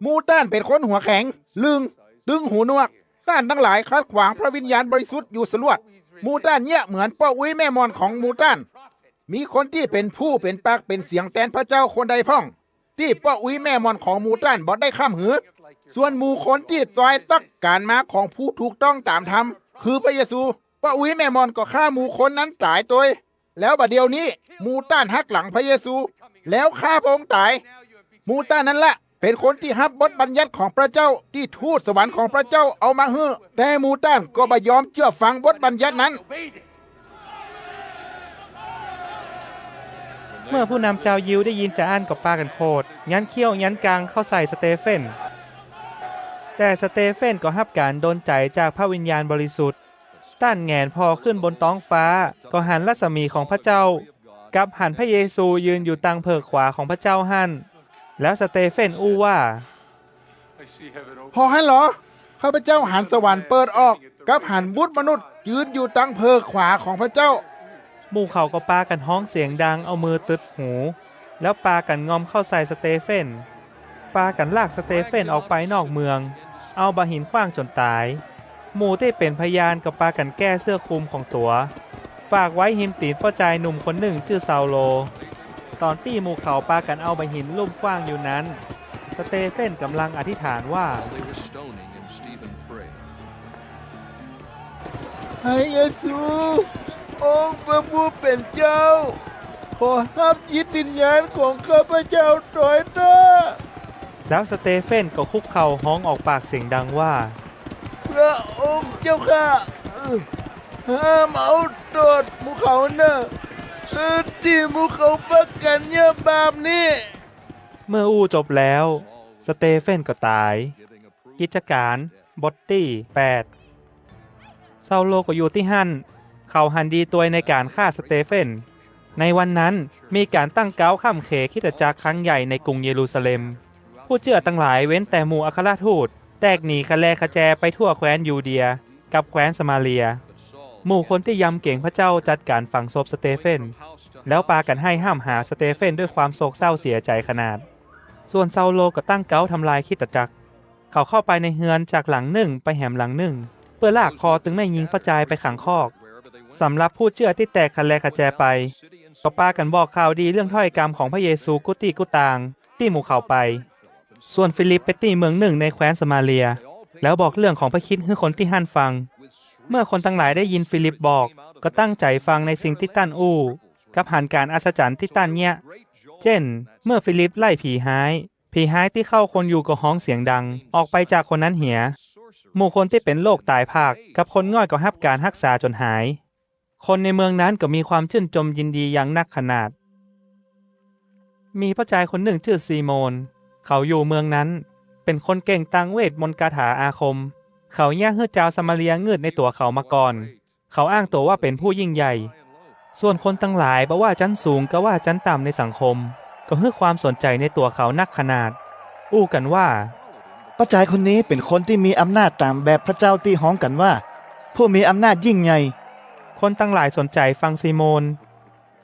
หมู่ต้านเป๋นคนหัวแข็ง ลึง ตึงหูหนวก ต้านตังหลายขัดขวางพระวิญญาณบริสุทธิ์อยู่สลวด หมู่ต้านเยียะเหมือนป้ออุ๊ยแม่หม่อนของหมู่ต้าน มีคนตี้เป๋นผู้เป๋นปากเป๋นเสียงแตนพระเจ้าคนใดพ่อง ตี้ป้ออุ๊ยแม่มอนของหมู่ต้านบ่ได้ค่ำหือ ส่วนหมู่คนตี้ตวยตั๊กก๋านมาของผู้ถูกต้องต๋ามธรรม คือพระเยซู ป้ออุ๊ยแม่มอนก็ฆ่าหมู่คนนั้นต๋ายตวย แล้วบ่าเดี่ยวนี้ หมู่ต้านหักหลังพระเยซู แล้วฆ่าพระองค์ต๋าย หมู่ต้านนั้นละ เป๋นคนตี้ฮับบทบัญญัติของพระเจ้าตี้ทูตสวรรค์ของพระเจ้าเอามาหื้อ แต่หมู่ต้านก็บ่ยอมเจื้อฟังบทบัญญัตินั้น เมื่อผู้นำจาวยิวได้ยินจาอั้นก็ปากั๋นโขด ยันเขี้ยว ยันกางเข้าใส่สเตเฟน แต่สเตเฟนก็ฮับก๋านดลใจ๋จากพระวิญญาณบริสุทธิ์ ต้านแหงนผ่อขึ้นบนต๊องฟ้า ก็หันรัศมีของพระเจ้า กับหันพระเยซูยืนอยู่ตังเผิกขวาของพระเจ้าหั้น แล้วสเตเฟนอู้ว่า ผ่อหั้นลอ ข้าพเจ้าหันสวรรค์เปิดออก กับหันบุตรมนุษย์ยืนอยู่ตังเผิกขวาของพระเจ้า หมู่เขาก็ปากั๋นฮ้องเสียงดังเอามือตึดหู แล้วปากั๋นงอมเข้าใส่สเตเฟน ปากั๋นลากสเตเฟนออกไปนอกเมือง เอาบ่าหินขว้างจ๋นต๋าย หมู่ตี้เป๋นพยานก็ปากั๋นแก้เสื้อคลุมของตั๋ว ฝากไว้ฮิมตี๋นป้อจายหนุ่มคนนึ่งจื้อเซาโล ต๋อนตี้หมู่เขาปากั๋นเอาบ่าหินลุ่มขว้างอยู่นั้น สเตเฟนก่ำลังอธิษฐานว่า While they were stoning him, Stephen prayed. พระเยซู องค์พระผู้เป๋นเจ้า ขอฮับจิตวิญญาณของข้าพเจ้าตวยเต๊อะ แล้วสเตเฟนก็คุกเข่าฮ้องออกปากเสียงดังว่า พระองค์เจ้าข้า ห้ามเอาโต้ษหมู่เขาเน่อ ตี้หมู่เขาปากั๋นเยียะบาปนี้ เมื่ออู้จบแล้ว สเตเฟนก็ต๋าย กิจก๋าน บทตี้แปด เซาโลก็อยู่ตี้หั้น เขาหันดีตวยในก๋านฆ่าสเตเฟน ในวันนั้นมีก๋านตั้งเก๊าค่ำเขคริสตจักรครั้งใหญ่ในกรุงเยรูซาเล็ม ผู้เจื้อตังหลายเว้นแต่หมู่อัครทูต แตกหนีขะแลขะแจไปทั่วแคว้นยูเดีย กับแคว้นสะมาเรีย หมู่คนตี้ยำเก๋งพระเจ้าจัดก๋านฝังศพสเตเฟน แล้วปากั๋นไห้ห้ำหาสเตเฟนด้วยความโศกเศร้าเสียใจ๋ขนาด ส่วนเซาโลก็ตั้งเก๊าทำลายคริสตจักร เขาเข้าไปในเฮือนจากหลังนึ่งไปแหมหลังนึ่ง เปื้อลากคอตึงแม่ญิงป้อจายไปขังคอก สำหรับผู้เจื้อตี้แตกขะแลขะแจไป ก็ปากั๋นบอกข่าวดีเรื่องถ้อยกำของพระเยซูกู้ตี้กู้ตาง ตี้หมู่เขาไป ส่วนฟีลิปไปตี้เมืองนึ่งในแคว้นสะมาเรีย แล้วบอกเรื่องของพระคริสต์หื้อคนตี้หั้นฟัง เมื่อคนตังหลายได้ยินฟีลิปบอก ก็ตั้งใจ๋ฟังในสิ่งตี้ต้านอู้ กับหันก๋านอัศจรรย์ตี้ต้านเยียะ เจ้น เมื่อฟีลิปไล่ผีฮ้าย ผีฮ้ายตี้เข้าคนอยู่ก็ฮ้องเสียงดัง ออกไปจากคนนั้นเหีย หมู่คนตี้เป๋นโรคต๋ายผาก กับคนง่อยก็ฮับก๋านฮักษาจ๋นหาย คนในเมืองนั้นก็มีความจื้นจมยินดีอย่างนักขนาด มีป้อจายคนนึ่งจื้อซีโมน เขาอยู่เมืองนั้น เป๋นคนเก่งตางเวทมนต์คาถาอาคม เขาเยียะหื้อจาวสะมาเรียงืดในตั๋วเขามาก่อน เขาอ้างตั๋วว่าเป๋นผู้ยิ่งใหญ่ ส่วนคนตังหลายบ่ว่าจั๊นสูงกาว่าจั๊นต่ำในสังคม ก็หื้อความสนใจ๋ในตั๋วเขานักขนาด อู้กั๋นว่า ป้อจายคนนี้เป๋นคนตี้มีอำนาจต๋ามแบบพระเจ้าตี้ฮ้องกั๋นว่า ผู้มีอำนาจยิ่งใหญ่ คนตังหลายสนใจ๋ฟังซีโมน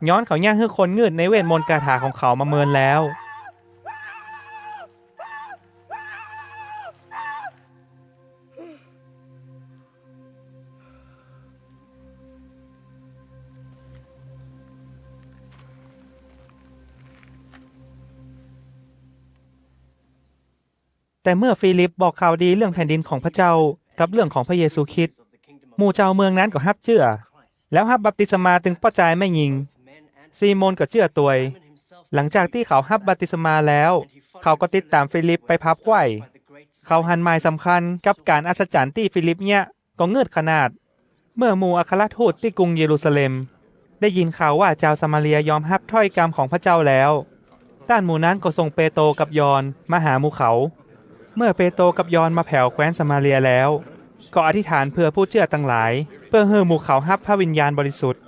ย้อนเขาเยียะหื้อคนงืดในเวทมนต์คาถาของเขามาเมินแล้ว แต่เมื่อฟีลิปบอกข่าวดีเรื่องแผ่นดินของพระเจ้ากับเรื่องของพระเยซูคริสต์ หมู่จาวเมืองนั้นก็ฮับเจื้อ แล้วฮับบัพติศมาตึงป้อจายแม่ญิง ซีโมนก็เจื้อตวย หลังจากตี้เขาฮับบัพติศมาแล้ว เขาก็ติดต๋ามฟีลิปไปผับไขว้ เขาหันหมายสำคัญกับก๋านอัศจรรย์ตี้ฟีลิปเยียะ ก็งืดขนาด เมื่อหมู่อัครทูตตี้กรุงเยรูซาเล็ม ได้ยินข่าวว่าจาวสะมาเรียยอมฮับถ้อยกำของพระเจ้าแล้ว ต้านหมู่นั้นก็ส่งเปโตรกับยอห์นมาหาหมู่เขา เมื่อเปโตรกับยอห์นมาแผวแคว้นสะมาเรียแล้ว ก็อธิษฐานเผื่อผู้เจื้อตังหลาย เพื่อหื้อหมู่เขาฮับพระวิญญาณบริสุทธิ์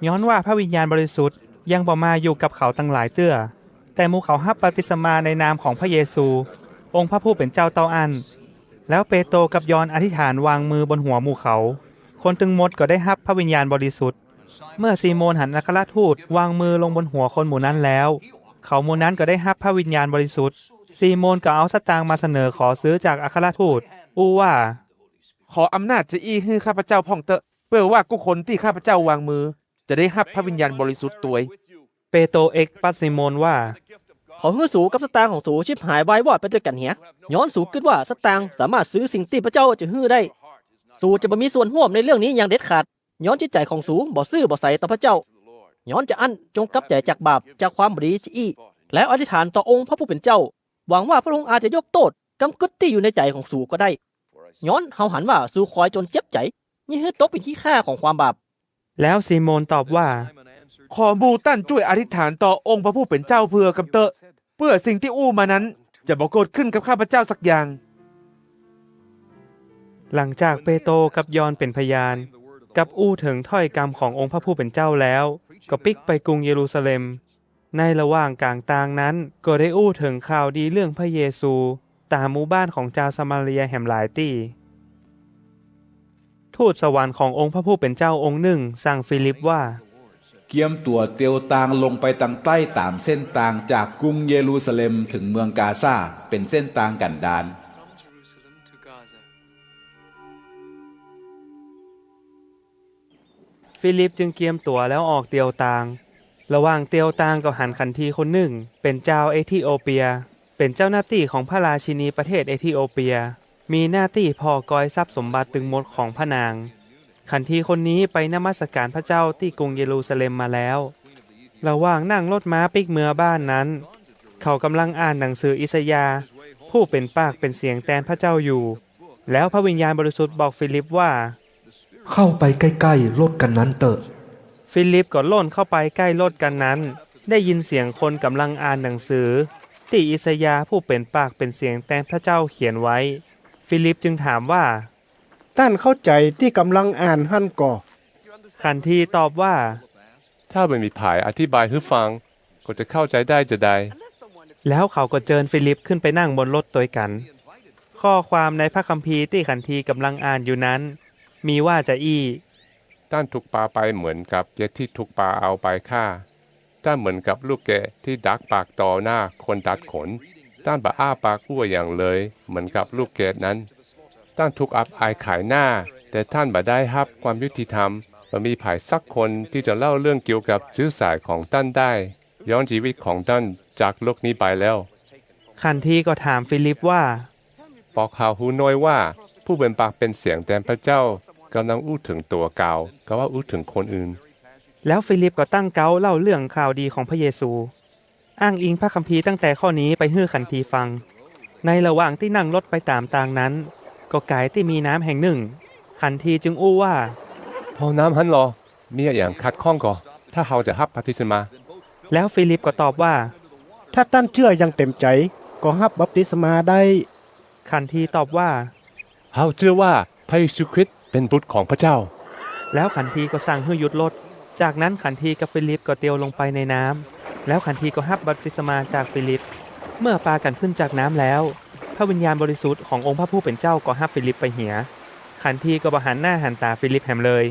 ย้อนว่าพระวิญญาณบริสุทธิ์ยังบ่มาอยู่กับเขาตังหลายเตื้อ แต่หมู่เขาฮับบัพติศมาในนามของพระเยซู องค์พระผู้เป๋นเจ้าเต้าอั้น แล้วเปโตรกับยอห์นอธิษฐานวางมือบนหัวหมู่เขา คนตึงหมดก็ได้ฮับพระวิญญาณบริสุทธิ์ เมื่อซีโมนหันอัครทูตวางมือลงบนหัวคนหมู่นั้นแล้ว เขาหมู่นั้นก็ได้ฮับพระวิญญาณบริสุทธิ์ ซีโมนก็เอาสตางค์มาเสนอขอซื้อจากอัครทูต อู้ว่า ขออำนาจจาอี้หื้อข้าพเจ้าพ่องเต๊อะ เปื้อว่ากู้คนตี้ข้าพเจ้าวางมือ จะได้ฮับพระวิญญาณบริสุทธิ์ตวย เปโตรเอกปัสซีโมนว่า ขอหื้อสูกับสตางค์ของสูฉิบหายวายวอดไปตวยกั๋นเหีย ย้อนสูกึ๊ดว่าสตางค์สามารถซื้อสิ่งตี้พระเจ้าจะหื้อได้ สูจะบ่มีส่วนฮ่วมในเรื่องนี้อย่างเด็ดขาด ย้อนจิตใจ๋ของสูบ่ซื่อบ่ใสต่อพระเจ้า ย้อนจาอั้นจงกลับใจ๋จากบาปจากความบ่ดีจาอี้ แล้วอธิษฐานต่อองค์พระผู้เป๋นเจ้า หวังว่าพระองค์อาจจะยกโต้ษกำกึ๊ดตี้อยู่ในใจ๋ของสูก็ได้ ย้อนเฮาหันว่าสูคอยจ๋นเจ็บใจ๋ เยียะหื้อตกเป๋นขี้ข้าของความบาป แล้วซีโมนตอบว่า ขอหมู่ต้านจ้วยอธิษฐานต่อองค์พระผู้เป๋นเจ้าเผื่อกำเต๊อะ เปื้อสิ่งตี้อู้มานั้นจะบ่เกิดขึ้นกับข้าพเจ้าสักอย่าง หลังจากเปโตรกับยอห์นเป๋นพยาน กับอู้เถิงถ้อยกำขององค์พระผู้เป๋นเจ้าแล้ว ก็ปิ๊กไปกรุงเยรูซาเล็ม ในระหว่างก๋างตางนั้นก็ได้อู้เถิงข่าวดีเรื่องพระเยซู ต๋ามหมู่บ้านของจาวสะมาเรียแหมหลายตี้ ทูตสวรรค์ขององค์พระผู้เป๋นเจ้าองค์นึ่งสั่งฟีลิปว่า เกียมตั๋วเตียวตางลงไปตางใต้ต๋ามเส้นตางจากกรุงเยรูซาเล็มเถิงเมืองกาซา เป๋นเส้นตางกั๋นดาร ฟีลิปจึงเกียมตั๋วแล้วออกเตียวตาง ระหว่างเตียวตางก็หันขันทีคนนึ่ง เป๋นจาวเอธิโอเปีย เป๋นเจ้าหน้าตี้ของพระราชินีประเทศเอธิโอเปีย มีหน้าตี้ผ่อกอยทรัพย์สมบัติตึงหมดของพระนาง ขันทีคนนี้ไปนมัสก๋านพระเจ้าตี้กรุงเยรูซาเล็มมาแล้ว ระหว่างนั่งรถม้าปิ๊กเมือบ้านนั้น เขาก่ำลังอ่านหนังสืออิสยาห์ ผู้เป๋นปากเป๋นเสียงแตนพระเจ้าอยู่ แล้วพระวิญญาณบริสุทธิ์บอกฟีลิปว่า เข้าไปใก้ๆ รถคันนั้นเต๊อะ ฟีลิปก็ล่นเข้าไปใก้รถคันนั้น ได้ยินเสียงคนก่ำลังอ่านหนังสือ ตี้อิสยาห์ผู้เป๋นปากเป๋นเสียงแตนพระเจ้าเขียนไว้ ฟีลิปจึงถามว่า ต้านเข้าใจ๋ตี้ก่ำลังอ่านหั้นก่อ ขันทีตอบว่า ถ้าบ่มีใผอธิบายหื้อฟัง ก็จะเข้าใจ๋ได้จาใด แล้วเขาก็เจิญฟีลิปขึ้นไปนั่งบนรถตวยกั๋น ข้อความในพระคัมภีร์ตี้ขันทีก่ำลังอ่านอยู่นั้น มีว่าจาอี้ ต้านถูกปาไปเหมือนกับเกล็ดตี้ถูกปาเอาไปฆ่า ต้านเหมือนกับลูกเกดตี้ดักปากต่อหน้าคนตัดขน ต้านบ่อ้าปากอู้อะหยังเลยเหมือนกับลูกเกดนั้น ต้านถูกอับอายขายหน้า แต่ต้านบ่ได้ฮับความยุติธรรม บ่มีใผสักคนตี้จะเล่าเรื่องเกี่ยวกับจื้อสายของต้านได้ ย้อนจีวิตของต้านจากโลกนี้ไปแล้ว ขันทีก็ถามฟีลิปว่า บอกเฮาฮู้หน้อยว่า ผู้เป๋นปากเป๋นเสียงแตนพระเจ้าก่ำลังอู้เถิงตั๋วกาว กาว่าอู้เถิงคนอื่น แล้วฟีลิปก็ตั้งเก๊าเล่าเรื่องข่าวดีของพระเยซู อ้างอิงพระคัมภีร์ตั้งแต่ข้อนี้ไปหื้อขันทีฟัง ในระหว่างตี้นั่งรถไปต๋ามตางนั้น ก็ก๋ายตี้มีน้ำแห่งนึ่ง ขันทีจึงอู้ว่า ท่อน้ำหั้นลอ มีอะหยังขัดข้องก่อ ถ้าเฮาจะฮับบัพติศมา แล้วฟีลิปก็ตอบว่า ถ้าต้านเจื้ออย่างเต๋มใจ๋ ก็ฮับบัพติศมาได้ ขันทีตอบว่า เฮาเจื้อว่าพระเยซูคริสต์เป๋นบุตรของพระเจ้า แล้วขันทีก็สั่งหื้อหยุดรถ จากนั้นขันทีกับฟีลิปก็เตียวลงไปในน้ำ แล้วขันทีก็ฮับบัพติศมาจากฟีลิป เมื่อปากั๋นขึ้นจากน้ำแล้ว พระวิญญาณบริสุทธิ์ขององค์พระผู้เป๋นเจ้าก็ฮับฟีลิปไปเหีย ขันทีก็บ่หันหน้าหันต๋าฟีลิปแหมเลย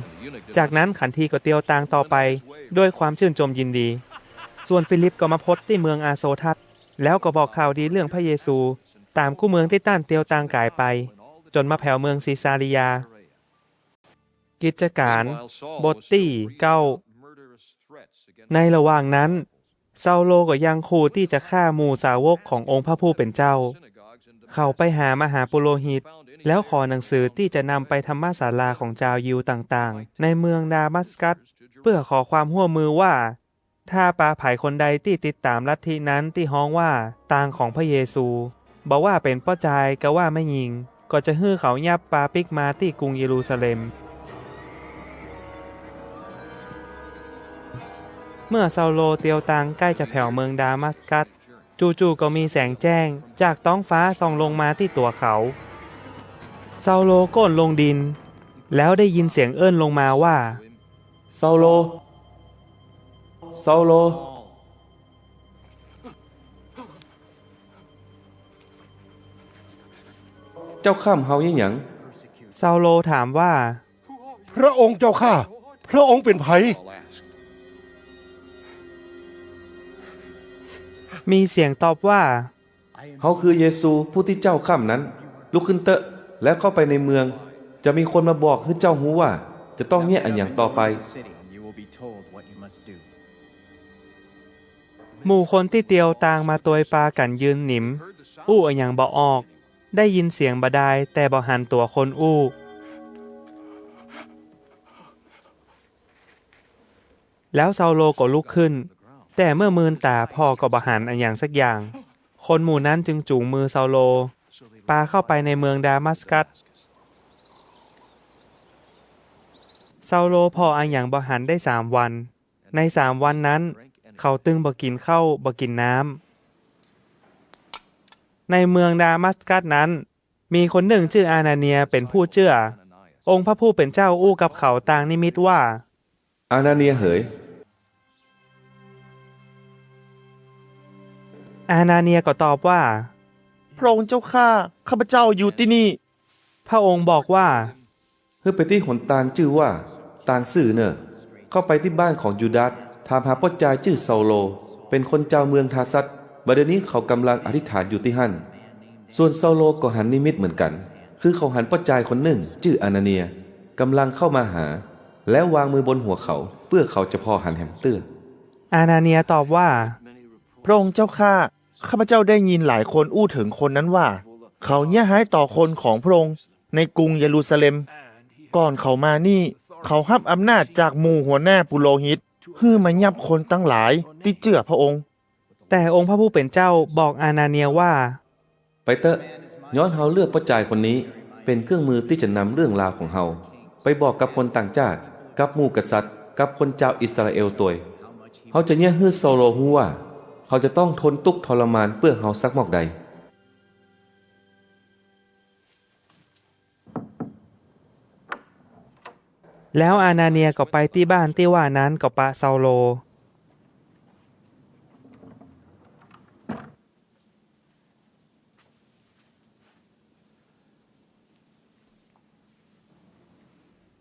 จากนั้นขันทีก็เตียวตางต่อไปด้วยความจื้นจมยินดี ส่วนฟีลิปก็มาพดตี้เมืองอาโซทัส แล้วก็บอกข่าวดีเรื่องพระเยซู ต๋ามกู้เมืองตี้ต้านเตียวตางก๋ายไป จ๋นมาแผวเมืองซีซารียา กิจก๋าน บทตี้เก้า ในระหว่างนั้น เซาโลก็ยังขู่ตี้จะฆ่าหมู่สาวกขององค์พระผู้เป๋นเจ้า เขาไปหามหาปุโรหิต แล้วขอหนังสือตี้จะนำไปธรรมศาลาของจาวยิวต่างๆ ในเมืองดามัสกัส เปื้อขอความฮ่วมมือว่า ถ้าปาใผคนใดตี้ติดต๋ามลัทธินั้นตี้ฮ้องว่าตางของพระเยซู บ่ว่าเป๋นป้อจายกาว่าแม่ญิง ก็จะหื้อเขายับปาปิ๊กมาตี้กรุงเยรูซาเล็ม เมื่อเซาโลเตียวตางใก้จะแผวเมืองดามัสกัส จู่ๆ ก็มีแสงแจ้งจากต๊องฟ้าส่องลงมาตี้ตั๋วเขา เซาโลโก้นลงดิน แล้วได้ยินเสียงเอิ้นลงมาว่า เซาโล เซาโล เจ้าค้ำเฮาเยียะหยัง เซาโลถามว่า พระองค์เจ้าข้า พระองค์เป๋นใผ มีเสียงตอบว่า เฮาคือเยซูผู้ตี้เจ้าค้ำนั้น ลุกขึ้นเต๊อะ แล้วเข้าไปในเมือง จะมีคนมาบอกหื้อเจ้าฮู้ว่าจะต้องเยียะอะหยังต่อไป หมู่คนตี้เตียวตางมาตวยปากั๋นยืนหนิม อู้อะหยังบ่ออก ได้ยินเสียงบ่ดาย แต่บ่หันตั๋วคนอู้ แล้วเซาโลก็ลุกขึ้น แต่เมื่อมืนต๋าผ่อก็บ่หันอะหยังสักอย่าง คนหมู่นั้นจึงจูงมือเซาโล ปาเข้าไปในเมืองดามัสกัส เซาโลผ่ออะหยังบ่หันได้สามวัน ในสามวันนั้น เขาตึงบ่กิ๋นข้าวบ่กิ๋นน้ำ ในเมืองดามัสกัสนั้น มีคนนึ่งจื้ออานาเนียเป๋นผู้เจื้อ องค์พระผู้เป๋นเจ้าอู้กับเขาตางนิมิตว่า อานาเนียเหย อานาเนียก็ตอบว่า พระองค์เจ้าข้า ข้าพเจ้าอยู่ตี้นี่ พระองค์บอกว่า หื้อไปตี้หนตางจื้อว่าตางซื่อเน่อ เข้าไปตี้บ้านของยูดาส ถามหาป้อจายจื้อเซาโล เป๋นคนจาวเมืองทาซัส บ่าเดี่ยวนี้เขาก่ำลังอธิษฐานอยู่ตี้หั้น ส่วนเซาโลก็หันนิมิตเหมือนกั๋น คือเขาหันป้อจายคนนึ่งจื้ออานาเนีย ก่ำลังเข้ามาหา แล้ววางมือบนหัวเขา เปื้อเขาจะผ่อหันแหมเตื้อ อานาเนียตอบว่า พระองค์เจ้าข้า ข้าพเจ้าได้ยินหลายคนอู้เถิงคนนั้นว่า เขาเยียะฮ้ายต่อคนของพระองค์ในกรุงเยรูซาเล็ม ก่อนเขามานี่ เขาฮับอำนาจจากหมู่หัวหน้าปุโรหิต หื้อมายับคนตังหลายตี้เจื้อพระองค์ แต่องค์พระผู้เป๋นเจ้าบอกอานาเนียว่า ไปเต๊อะ ย้อนเฮาเลือกป้อจายคนนี้ เป๋นเครื่องมือตี้จะนำเรื่องราวของเฮา ไปบอกกับคนต่างจ้าด กับหมู่กษัตริย์ กับคนจาวอิสราเอลตวย เฮาจะเยียะหื้อเซาโลฮู้ว่า เขาจะต้องทนตุ๊กข์ทรมานเปื้อเฮาสักมอกใด แล้วอานาเนียก็ไปตี้บ้านตี้ว่านั้นก็ปะเซาโล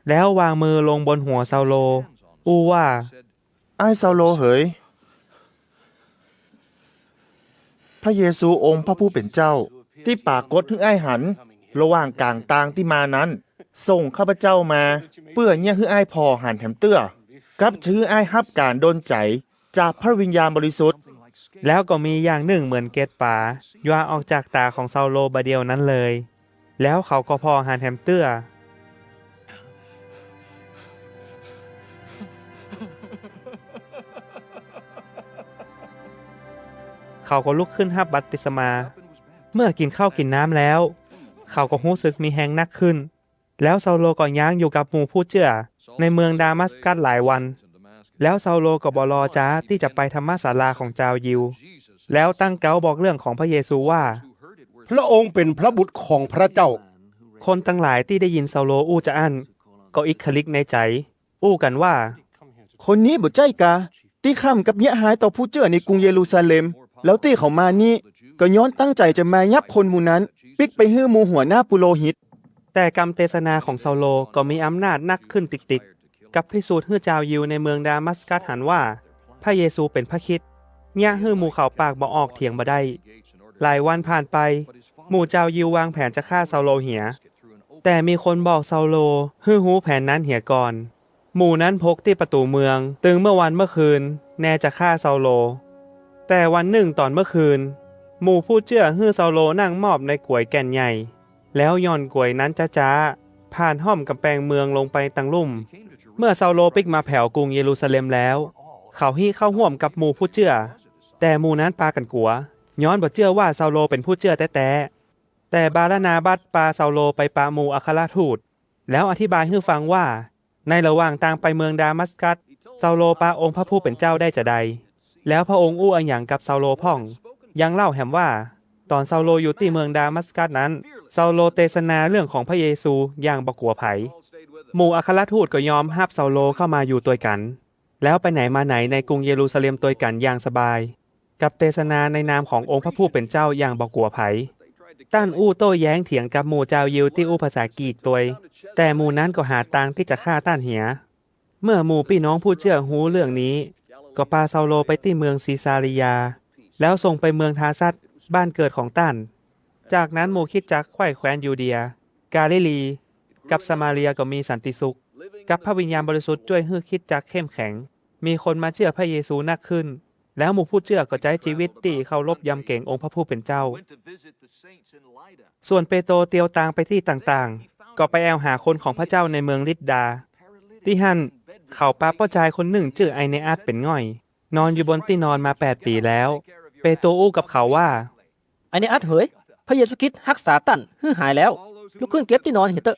แล้ววางมือลงบนหัวเซาโล อู้ว่า อ้ายเซาโลเหย พระเยซูองค์พระผู้เป๋นเจ้า ตี้ปรากฏหื้ออ้ายหัน ระหว่างก๋างตางตี้มานั้น ส่งข้าพเจ้ามา เปื้อเยียะหื้ออ้ายผ่อหันแหมเตื้อ กับจะหื้ออ้ายฮับก๋านดลใจ๋ จากพระวิญญาณบริสุทธิ์ แล้วก็มีอย่างนึ่งเหมือนเกล็ดป๋า หยวาออกจากต๋าของเซาโลบ่าเดี่ยวนั้นเลย แล้วเขาก็ผ่อหันแหมเตื้อ เขาก็ลุกขึ้นฮับบัพติศมา เมื่อกิ๋นข้าวกิ๋นน้ำแล้ว เขาก็ฮู้สึกมีแฮงนักขึ้น แล้วเซาโลก็ย้างอยู่กับหมู่ผู้เจื้อในเมืองดามัสกัสหลายวัน แล้วเซาโลก็บ่รอจ๊าตี้จะไปธรรมศาลาของจาวยิว แล้วตั้งเก๊าบอกเรื่องของพระเยซูว่า พระองค์เป๋นพระบุตรของพระเจ้า คนตังหลายตี้ได้ยินเซาโลอู้จาอั้น ก็อิกขริกในใจ๋ อู้กั๋นว่า คนนี้บ่ใจ้กา ตี้ข้ำกับเยียะฮ้ายต่อผู้เจื้อในกรุงเยรูซาเล็ม แล้วตี้เขามานี้ ก็ย้อนตั้งใจ๋จะมายับคนหมู่นั้น ปิ๊กไปหื้อหมู่หัวหน้าปุโรหิต แต่กำเตสนาของเซาโลก็มีอำนาจนักขึ้นติกๆ กับพิสูจน์หื้อจาวยิวในเมืองดามัสกัสหันว่า พระเยซูเป๋นพระคริสต์ เยียะหื้อหมู่เขาปากบ่ออกเถียงบ่ได้ หลายวันผ่านไป หมู่จาวยิววางแผนจะฆ่าเซาโลเหีย แต่มีคนบอกเซาโลหื้อฮู้แผนนั้นเหียก่อน หมู่นั้นพกตี้ประตู๋เมือง ตึงเมื่อวันเมื่อคืน แนจะฆ่าเซาโล แต่วันนึ่งต๋อนเมื่อคืน หมู่ผู้เจื้อหื้อเซาโลนั่งมอบในก๋วยแก่นใหญ่ แล้วหย่อนก๋วยนั้นจ๊าๆ ผ่านฮ่อมก๋ำแปงเมืองลงไปตังลุ่ม เมื่อเซาโลปิ๊กมาแผวกรุงเยรูซาเล็มแล้ว เขาฮิเข้าฮ่วมกับหมู่ผู้เจื้อ แต่หมู่นั้นปากั๋นกั๋ว ย้อนบ่เจื้อว่าเซาโลเป๋นผู้เจื้อแต๊ๆ แต่บารนาบัสปาเซาโลไปปะหมู่อัครทูต แล้วอธิบายหื้อฟังว่า ในระหว่างตางไปเมืองดามัสกัส เซาโลปะองค์พระผู้เป๋นเจ้าได้จาใด แล้วพระองค์อู้อะหยังกับเซาโลพ่อง ยังเล่าแหมว่า ต๋อนเซาโลอยู่ตี้เมืองดามัสกัสนั้น เซาโลเตสนาเรื่องของพระเยซูอย่างบ่กั๋วใผ หมู่อัครทูตก็ยอมฮับเซาโลเข้ามาอยู่ตวยกั๋น แล้วไปไหนมาไหนในกรุงเยรูซาเล็มตวยกั๋นอย่างสบาย กับเตสนาในนามขององค์พระผู้เป๋นเจ้าอย่างบ่กั๋วใผ ต้านอู้โต้แย้งเถียงกับหมู่จาวยิวตี้อู้ภาษากรีกตวย แต่หมู่นั้นก็หาตางตี้จะฆ่าต้านเหีย เมื่อหมู่ปี้น้องผู้เจื้อฮู้เรื่องนี้ ก็ปาเซาโลไปตี้เมืองซีซารียา แล้วส่งไปเมืองทาซัส บ้านเกิดของต้าน จากนั้นหมู่คริสตจักรใคว่แคว้นยูเดีย กาลิลี กับสะมาเรียก็มีสันติสุข กับพระวิญญาณบริสุทธิ์จ้วยหื้อคริสตจักรเข้มแข็ง มีคนมาเจื้อพระเยซูนักขึ้น แล้วหมู่ผู้เจื้อก็ใจ๊จีวิตตี้เคารพยำเกรงองค์พระผู้เป๋นเจ้า ส่วนเปโตรเตียวตางไปตี้ต่างๆ ก็ไปแอ่วหาคนของพระเจ้าในเมืองลิดดา ตี้หั้นเขาปะป้อจายคนนึ่งจื้อไอเนอัสเป๋นง่อย นอนอยู่บนตี้นอนมาแปดปี๋แล้ว เปโตรอู้กับเขาว่า ไอเนอัสเหย พระเยซูคริสต์ฮักษาต้านหื้อหายแล้ว ลุกขึ้นเก็บตี้นอนเหียเต๊อะ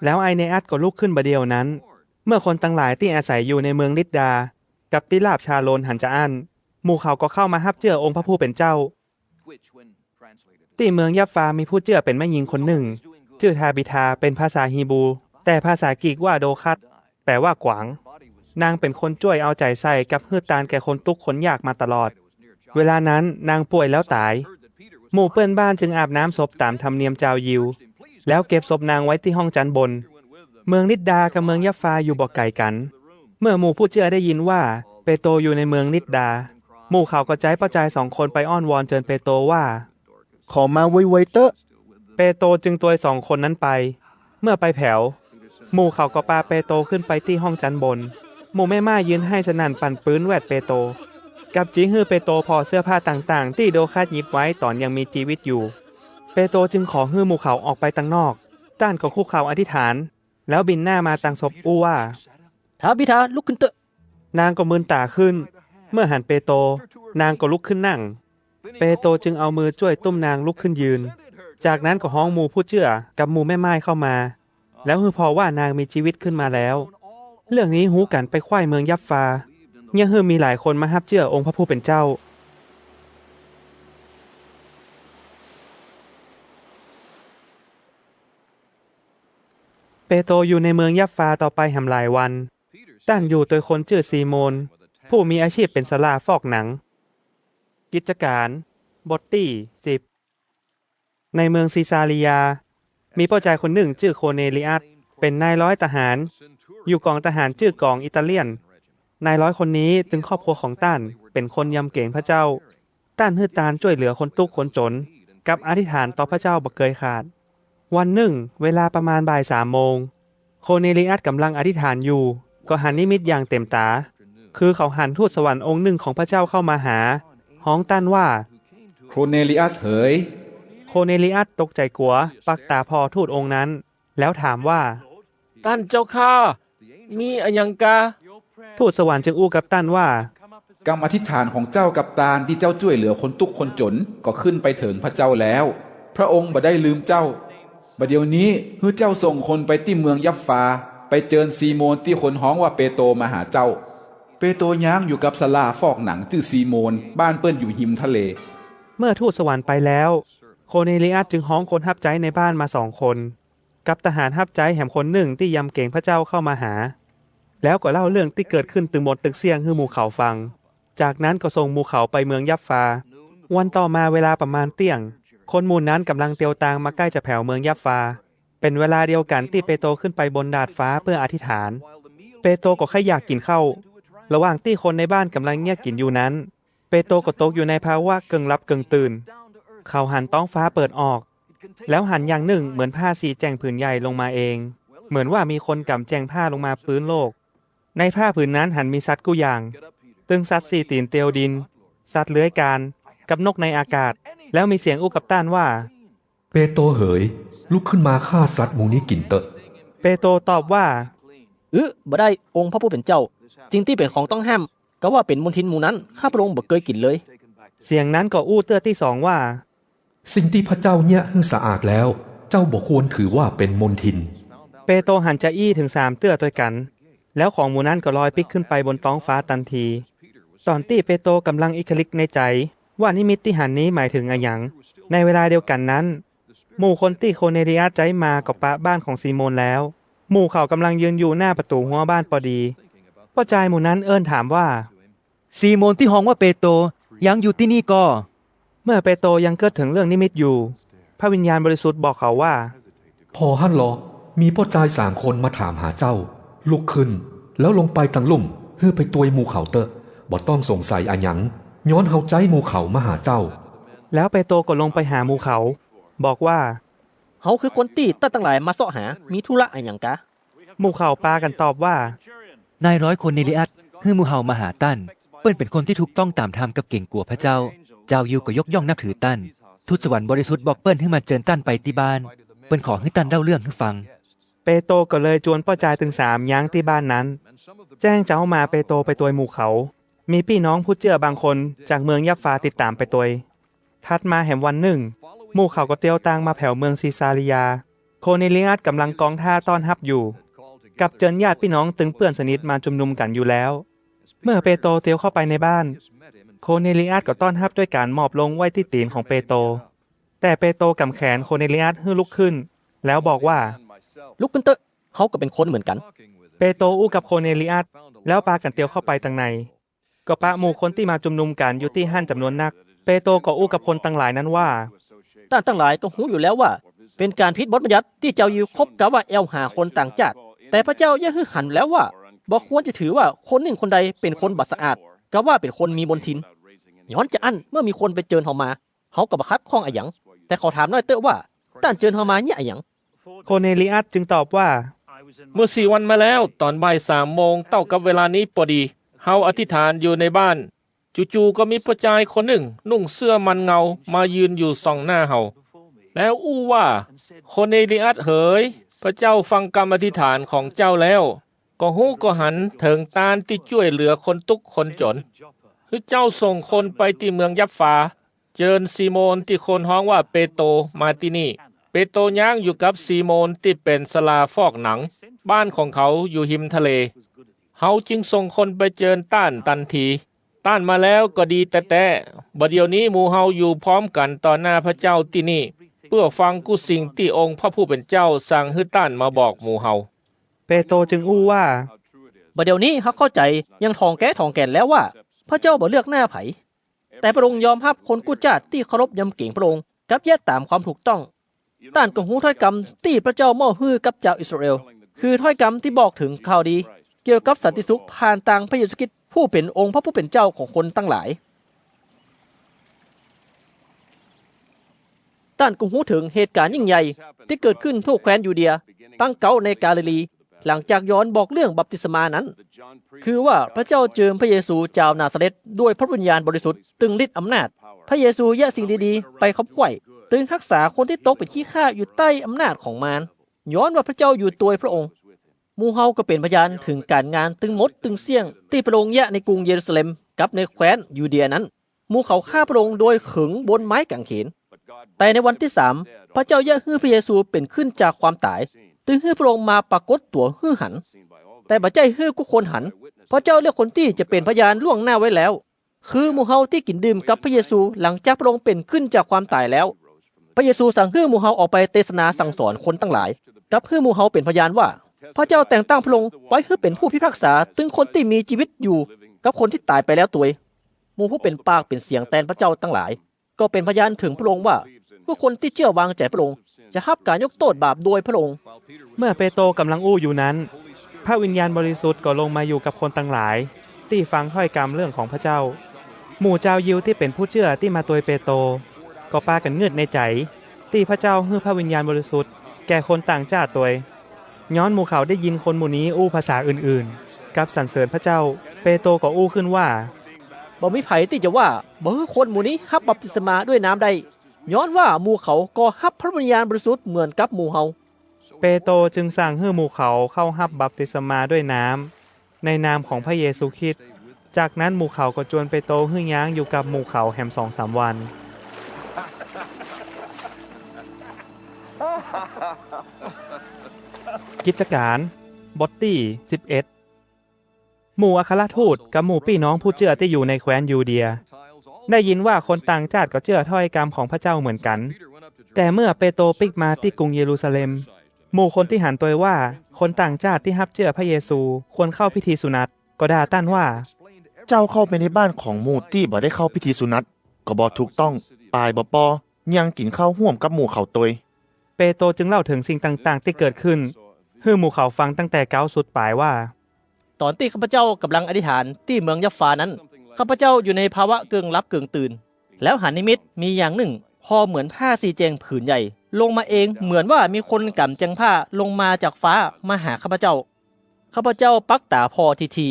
แล้วไอเนอัสก็ลุกขึ้นบ่าเดี่ยวนั้น เมื่อคนตังหลายตี้อาศัยอยู่ในเมืองลิดดา กับตี้ราบชาโรนหันจาอั้น หมู่เขาก็เข้ามาฮับเจื้อองค์พระผู้เป๋นเจ้า ตี้เมืองยัฟฟามีผู้เจื้อเป๋นแม่ญิงคนนึ่ง จื้อทาบิธา เป๋นภาษาฮีบรู แต่ภาษากรีกว่าโดคัส แปลว่ากวาง นางเป๋นคนจ้วยเอาใจ๋ใส่กับหื้อตานแก่คนตุ๊กข์คนยากมาตลอด เวลานั้นนางป่วยแล้วต๋าย หมู่เปื้อนบ้านจึงอาบน้ำศพต๋ามธรรมเนียมจาวยิว แล้วเก็บศพนางไว้ตี้ห้องจั๊นบน เมืองลิดดากับเมืองยัฟฟาอยู่บ่ไก๋กั๋น เมื่อหมู่ผู้เจื้อได้ยินว่าเปโตรอยู่ในเมืองลิดดา หมู่เขาก็ใจ๊ป้อจายสองคนไปอ้อนวอนเจิญเปโตรว่า ขอมาไวๆ เต๊อะ เปโตรจึงตวยสองคนนั้นไป เมื่อไปแผว หมู่เขาก็ปาเปโตรขึ้นไปตี้ห้องจั๊นบน หมู่แม่ม่ายยืนไห้สนั่นปั่นปื๊นแวดเปโตร กับจิหื้อเปโตรผ่อเสื้อผ้าต่างๆ ตี้โดคัสหยิบไว้ต๋อนยังมีจีวิตอยู่ เปโตรจึงขอหื้อหมู่เขาออกไปตังนอก ต้านก็คุกเข่าอธิษฐาน แล้วบินหน้ามาตังศพอู้ว่า ทาบิธา ลุกขึ้นเต๊อะ นางก็มืนต๋าขึ้น เมื่อหันเปโตร นางก็ลุกขึ้นนั่ง เปโตรจึงเอามือจ้วยตุ้มนางลุกขึ้นยืน จากนั้นก็ฮ้องหมู่ผู้เจื้อกับหมู่แม่ม่ายเข้ามา แล้วหื้อผ่อว่านางมีจีวิตขึ้นมาแล้ว เรื่องนี้ฮู้กั๋นไปคว่ายเมืองยัฟฟา เยียะหื้อมีหลายคนมาฮับเจื้อองค์พระผู้เป๋นเจ้า เปโตรอยู่ในเมืองยัฟฟาต่อไปแหมหลายวัน ต้านอยู่ตวยคนจื้อซีโมน ผู้มีอาชีพเป๋นศาลาฟอกหนัง กิจก๋าน บทตี้สิบ ในเมืองซีซารียา มีป้อจายคนนึ่งจื้อโคเนลีอัส เป๋นนายร้อยทหาร อยู่ก๋องทหารจื้อก๋องอิตาเลียน นายร้อยคนนี้ตึงครอบครัวของต้านเป๋นคนยำเกรงพระเจ้า ต้านหื้อตานจ้วยเหลือคนตุ๊กข์คนจ๋น กับอธิษฐานต่อพระเจ้าบ่เกยขาด วันนึ่ง เวลาประมาณบ่ายสามโมง โคเนลีอัสก่ำลังอธิษฐานอยู่ ก็หันนิมิตอย่างเต็มต๋า คือเขาหันทูตสวรรค์องค์นึ่งของพระเจ้าเข้ามาหา ฮ้องต้านว่า โคเนลีอัสเหย โคเนลีอัสตกใจ๋กั๋ว ปักต๋าผ่อทูตองค์นั้น แล้วถามว่า ต้านเจ้าข้า มีอะหยังกา ทูตสวรรค์จึงอู้กับต้านว่า กำอธิษฐานของเจ้ากับตานตี้เจ้าจ้วยเหลือคนตุ๊กข์คนจ๋น ก็ขึ้นไปเถิงพระเจ้าแล้ว พระองค์บ่ได้ลืมเจ้า บ่าเดี่ยวนี้หื้อเจ้าส่งคนไปตี้เมืองยัฟฟา ไปเจิญซีโมนตี้คนฮ้องว่าเปโตรมาหาเจ้า เปโตรย้างอยู่กับศาลาฟอกหนังจื้อซีโมน บ้านเปิ้นอยู่ฮิมทะเล เมื่อทูตสวรรค์ไปแล้ว โคเนลีอัสจึงฮ้องคนฮับใจ๊ในบ้านมาสองคน กับทหารฮับใจ๊แหมคนนึ่งตี้ยำเกรงพระเจ้าเข้ามาหา แล้วก็เล่าเรื่องตี้เกิดขึ้นตึงหมดตึงเสี้ยงหื้อหมู่เขาฟัง จากนั้นก็ส่งหมู่เขาไปเมืองยัฟฟา วันต่อมาเวลาประมาณเตี้ยง คนหมู่นั้นก่ำลังเตียวตางมาใก้จะแผวเมืองยัฟฟา เป๋นเวลาเดียวกั๋นตี้เปโตรขึ้นไปบนดาดฟ้าเปื้ออธิษฐาน เปโตรก็ใค่อยากกิ๋นข้าว ระหว่างตี้คนในบ้านก่ำลังเยียะกิ๋นอยู่นั้น เปโตรก็ตกอยู่ในภาวะเกิ่งหลับเกิ่งตื่น เขาหันต๊องฟ้าเปิดออก แล้วหันอย่างนึ่งเหมือนผ้าสีแจ่งผืนใหญ่ลงมาเอง เหมือนว่ามีคนก๋ำแจ่งผ้าลงมาปื๊นโลก ในผ้าผืนนั้นหันมีสัตว์กู้อย่าง ตึงสัตว์สี่ตี๋นเตียวดิน สัตว์เลื้อยกาน กับนกในอากาศ แล้วมีเสียงอู้กับต้านว่า เปโตรเหย ลุกขึ้นมาฆ่าสัตว์หมู่นี้กิ๋นเต๊อะ เปโตรตอบว่า อึ บ่ได้ องค์พระผู้เป๋นเจ้า สิ่งตี้เป๋นของต้องห้าม กาว่าเป๋นมลทินหมู่นั้น ข้าพระองค์บ่เกยกิ๋นเลย เสียงนั้นก็อู้เตื้อตี้สองว่า สิ่งตี้พระเจ้าเยียะหื้อสะอาดแล้ว เจ้าบ่ควรถือว่าเป๋นมลทิน เปโตรหันจาอี้เถิงสามเตื้อตวยกั๋น แล้วของหมู่นั้นก็ลอยปิ๊กขึ้นไปบนต๊องฟ้าตันที ต๋อนตี้เปโตรก่ำลังอิคลิกในใจ๋ ว่านิมิตตี้หันนี้หมายเถิงอะหยัง ในเวลาเดียวกั๋นนั้น หมู่คนตี้โคเนลีอัสใจ๊มาก็ปะบ้านของซีโมนแล้ว หมู่เขาก่ำลังยืนอยู่หน้าประตู๊ฮั้วบ้านปอดี ป้อจายหมู่นั้นเอิ้นถามว่า ซีโมนตี้ฮ้องว่าเปโตร ยังอยู่ตี้นี่ก่อ เมื่อเปโตรยังเกิดเถิงเรื่องนิมิตอยู่ พระวิญญาณบริสุทธิ์บอกเขาว่า ผ่อหั้นลอ มีป้อจายสามคนมาถามหาเจ้า ลุกขึ้น แล้วลงไปตังลุ่ม หื้อไปตวยหมู่เขาเต๊อะ บ่ต้องสงสัยอะหยัง ย้อนเฮาใจ๊หมู่เขามาหาเจ้า แล้วเปโตรก็ลงไปหาหมู่เขา บอกว่า เฮาคือคนตี้ต้านตังหลายมาเซาะหา มีธุระอะหยังกา หมู่เขาปากั๋นตอบว่า นายร้อยโคเนลีอัส หื้อหมู่เฮามาหาต้าน เปิ้นเป๋นคนตี้ถูกต้องต๋ามธรรมกับเก๋งกั๋วพระเจ้า จาวยิวก็ยกย่องนับถือต้าน ทูตสวรรค์บริสุทธิ์บอกเปิ้นหื้อมาเจิญต้านไปตี้บ้าน เปิ้นขอหื้อต้านเล่าเรื่องหื้อฟัง เปโตรก็เลยจวนป้อจายตึงสามย้างตี้บ้านนั้น แจ้งเจ๊ามาเปโตรไปตวยหมู่เขา มีปี้น้องผู้เจื้อบางคนจากเมืองยัฟฟาติดต๋ามไปตวย ถัดมาแหมวันนึ่ง หมู่เขาก็เตียวตางมาแผวเมืองซีซารียา โคเนลีอัสก่ำลังกองท่าต้อนฮับอยู่ กับเจิญญาติปี้น้องตึงเปื้อนสนิทมาจุมนุมกั๋นอยู่แล้ว เมื่อเปโตรเตียวเข้าไปในบ้าน โคเนลีอัสก็ต้อนฮับด้วยก๋านหมอบลงไว้ตี้ตี๋นของเปโตร แต่เปโตรก่ำแขนโคเนลีอัสหื้อลุกขึ้น แล้วบอกว่า ลุกขึ้นเต๊อะ เฮาก็เป๋นคนเหมือนกั๋น เปโตรอู้กับโคเนลีอัส แล้วปากั๋นเตียวเข้าไปตังใน ก็ปะหมู่คนตี้มาจุมนุมกั๋นอยู่ตี้หั้นจ๋ำนวนนัก เปโตรก็อู้กับคนตังหลายนั้นว่า ต้านตังหลายก็ฮู้อยู่แล้วว่า เป๋นก๋านผิดบทบัญญัติตี้จาวยิวคบกาว่าแอ่วหาคนต่างจ้าติ แต่พระเจ้าเยียะหื้อหันแล้วว่า บ่ควรจะถือว่าคนนึ่งคนใดเป๋นคนบ่สะอาด กาว่าเป๋นคนมีมลทิน ย้อนจาอั้นเมื่อมีคนไปเจิญเฮามา เฮาก็บ่ขัดข้องอะหยัง แต่ขอถามหน้อยเต๊อะว่า ต้านเจิญเฮามาเยียะอะหยัง โคเนลีอัสจึงตอบว่า เมื่อสี่วันมาแล้ว ต๋อนบ่ายสามโมงเต้ากับเวลานี้ปอดี เฮาอธิษฐานอยู่ในบ้าน จู่ๆ ก็มีป้อจายคนนึ่งนุ่งเสื้อมันเงามายืนอยู่ส่องหน้าเฮา แล้วอู้ว่า โคเนลีอัสเหย พระเจ้าฟังกำอธิษฐานของเจ้าแล้ว ก็ฮู้ก็หันเถิงต้านตี้จ้วยเหลือคนตุ๊กข์คนจ๋น หื้อเจ้าส่งคนไปตี้เมืองยัฟฟา เจิญซีโมนตี้คนฮ้องว่าเปโตรมาตี้นี่ เปโตรย้างอยู่กับซีโมนตี้เป๋นศาลาฟอกหนัง บ้านของเขาอยู่ฮิมทะเล เฮาจึงส่งคนไปเจิญต้านตันที ต้านมาแล้วก็ดีแต๊ๆ บ่าเดี่ยวนี้หมู่เฮาอยู่พร้อมกั๋นต่อหน้าพระเจ้าตี้นี่ เปื้อฟังกู้สิ่งตี้องค์พระผู้เป๋นเจ้าสั่งหื้อต้านมาบอกหมู่เฮา เปโตรจึงอู้ว่า บ่าเดี่ยวนี้เฮาเข้าใจ๋อย่างถ่องแก๊ถ่องแก่นแล้วว่า พระเจ้าบ่เลือกหน้าใผ แต่พระองค์ยอมฮับคนกู้จ้าติตี้เคารพยำเก๋งพระองค์ กับเยียะต๋ามความถูกต้อง ต้านก็ฮู้ถ้อยกำตี้พระเจ้ามอบหื้อกับจาวอิสราเอล คือถ้อยกำตี้บอกเถิงข่าวดี เกี่ยวกับสันติสุขผ่านตางพระเยซูคริสต์ผู้เป๋นองค์พระผู้เป๋นเจ้าของคนตังหลาย ต้านก็ฮู้เถิงเหตุก๋ารณ์ยิ่งใหญ่ตี้เกิดขึ้นทั่วแคว้นยูเดีย ตั้งเก๊าในกาลิลี หลังจากยอห์นบอกเรื่องบัพติศมานั้น คือว่าพระเจ้าเจิมพระเยซูจาวนาซาเร็ธด้วยพระวิญญาณบริสุทธิ์ตึงฤทธิ์อำนาจ พระเยซูเยียะสิ่งดีๆ ไปขวัญขวาย ตึงฮักษาคนตี้ตกเป๋นขี้ข้าอยู่ใต้อำนาจของมาร ย้อนว่าพระเจ้าอยู่ตวยพระองค์ หมู่เฮาก็เป๋นพยานเถิงก๋ารงานตึงหมดตึงเสี้ยงตี้พระองค์เยียะในกรุงเยรูซาเล็มกับในแคว้นยูเดียนั้น หมู่เขาฆ่าพระองค์โดยขึงบนไม้กางเขน แต่ในวันตี้สาม พระเจ้าเยียะหื้อพระเยซูเป๋นขึ้นจากความต๋าย ตึงหื้อพระองค์มาปรากฏตั๋วหื้อหัน แต่บ่ใจ้หื้อกู้คนหัน พระเจ้าเลือกคนตี้จะเป๋นพยานล่วงหน้าไว้แล้ว คือหมู่เฮาตี้กิ๋นดื่มกับพระเยซูหลังจากพระองค์เป๋นขึ้นจากความต๋ายแล้ว พระเยซูสั่งหื้อหมู่เฮาออกไปเตสนาสั่งสอนคนตังหลาย กับหื้อหมู่เฮาเป๋นพยานว่า พระเจ้าแต่งตั้งพระองค์ไว้หื้อเป๋นผู้พิพากษาตึงคนตี้มีจีวิตอยู่กับคนตี้ต๋ายไปแล้วตวย หมู่ผู้เป๋นปากเป๋นเสียงแตนพระเจ้าตังหลาย ก็เป๋นพยานเถิงพระองค์ว่า กู้คนตี้เจื้อวางใจ๋พระองค์ จะฮับก๋านยกโต้ษบาปโดยพระองค์ เมื่อเปโตรก่ำลังอู้อยู่นั้น พระวิญญาณบริสุทธิ์ก็ลงมาอยู่กับคนตังหลาย ตี้ฟังถ้อยกำเรื่องของพระเจ้า หมู่จาวยิวตี้เป๋นผู้เจื้อตี้มาตวยเปโตร ก็ปากั๋นงืดในใจ๋ ตี้พระเจ้าหื้อพระวิญญาณบริสุทธิ์แก่คนต่างจ้าติตวย ย้อนหมู่เขาได้ยินคนหมู่นี้อู้ภาษาอื่นๆ กับสรรเสริญพระเจ้า เปโตรก็อู้ขึ้นว่า บ่มีใผตี้จะว่า บ่หื้อคนหมู่นี้ฮับบัพติศมาด้วยน้ำได้ ย้อนว่าหมู่เขาก็ฮับพระวิญญาณบริสุทธิ์เหมือนกับหมู่เฮา เปโตรจึงสั่งหื้อหมู่เขาเข้าฮับบัพติศมาด้วยน้ำ ในนามของพระเยซูคริสต์ จากนั้นหมู่เขาก็จวนเปโตรหื้อย้างอยู่กับหมู่เขาแหมสองสามวัน กิจก๋าน บทตี้สิบเอ็ด หมู่อัครทูตกับหมู่ปี้น้องผู้เจื้อตี้อยู่ในแคว้นยูเดีย ได้ยินว่าคนต่างจ้าติก็เจื้อถ้อยกำของพระเจ้าเหมือนกั๋น แต่เมื่อเปโตรปิ๊กมาตี้กรุงเยรูซาเล็ม หมู่คนตี้หันตวยว่าคนต่างจ้าติตี้ฮับเจื้อพระเยซูควรเข้าพิธีสุนัต ก็ด่าต้านว่า เจ้าเข้าไปในบ้านของหมู่ตี้บ่ได้เข้าพิธีสุนัต ก็บ่ถูกต้อง ปายบ่ปอ ยังกิ๋นข้าวฮ่วมกับหมู่เขาตวย เปโตรจึงเล่าเถิงสิ่งต่างๆ ตี้เกิดขึ้น หื้อหมู่เขาฟังตั้งแต่เก๊าสุดปายว่า ต๋อนตี้ข้าพเจ้าก่ำลังอธิษฐานตี้เมืองยัฟฟานั้น ข้าพเจ้าอยู่ในภาวะเกิ่งหลับเกิ่งตื่น แล้วหันนิมิตมีอย่างนึ่ง ห่อเหมือนผ้าสีแจงผืนใหญ่ ลงมาเองเหมือนว่ามีคนก๋ำแจงผ้าลงมาจากฟ้ามาหาข้าพเจ้า ข้าพเจ้าปักต๋าผ่อที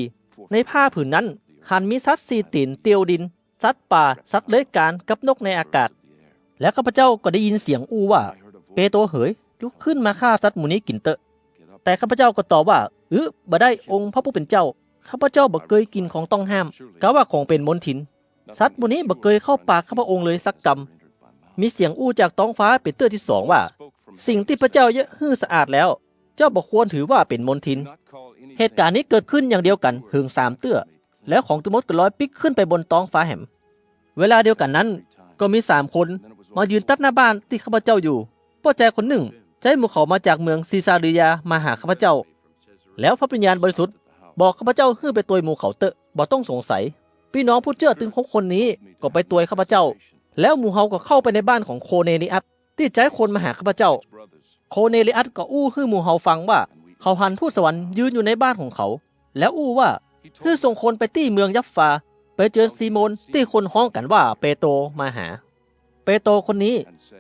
ในผ้าผืนนั้นหันมีสัตว์สี่ตี๋นเตียวดิน สัตว์ป่า สัตว์เลื้อยคลาน กับนกในอากาศ แล้วข้าพเจ้าก็ได้ยินเสียงอู้ว่า เปโตรเหย ลุกขึ้นมาฆ่าสัตว์หมู่นี้กิ๋นเต๊อะ แต่ข้าพเจ้าก็ตอบว่า อึะ บ่ได้ องค์พระผู้เป๋นเจ้า ข้าพเจ้าบ่เกยกิ๋นของต้องห้าม กาว่าของเป๋นมลทิน สัตว์หมู่นี้บ่เกยเข้าปากข้าพระองค์เลยสักกำ มีเสียงอู้จากต๊องฟ้าเป๋นเตื้อตี้สองว่า สิ่งตี้พระเจ้าเยียะหื้อสะอาดแล้ว เจ้าบ่ควรถือว่าเป๋นมลทิน เหตุก๋ารณ์นี้เกิดขึ้นอย่างเดียวกั๋นเถิงสามเตื้อ แล้วของตึงหมดก็ลอยปิ๊กขึ้นไปบนต๊องฟ้าแหม เวลาเดียวกั๋นนั้น ก็มีสามคนมายืนตั๊ดหน้าบ้านตี้ข้าพเจ้าอยู่ ป้อจายคนนึ่ง ใจ๊หมู่เขามาจากเมืองซีซารียามาหาข้าพเจ้า แล้วพระวิญญาณบริสุทธิ์บอกข้าพเจ้าหื้อไปตวยหมู่เขาเต๊อะ บ่ต้องสงสัย ปี้น้องผู้เจื้อตึงหกคนนี้ก็ไปตวยข้าพเจ้า แล้วหมู่เฮาก็เข้าไปในบ้านของโคเนลีอัสตี้ใจ๊คนมาหาข้าพเจ้า โคเนลีอัสก็อู้หื้อหมู่เฮาฟังว่า เขาหันทูตสวรรค์ยืนอยู่ในบ้านของเขา แล้วอู้ว่า หื้อส่งคนไปตี้เมืองยัฟฟา ไปเจิญซีโมนตี้คนฮ้องกั๋นว่าเปโตรมาหา เปโตรคนนี้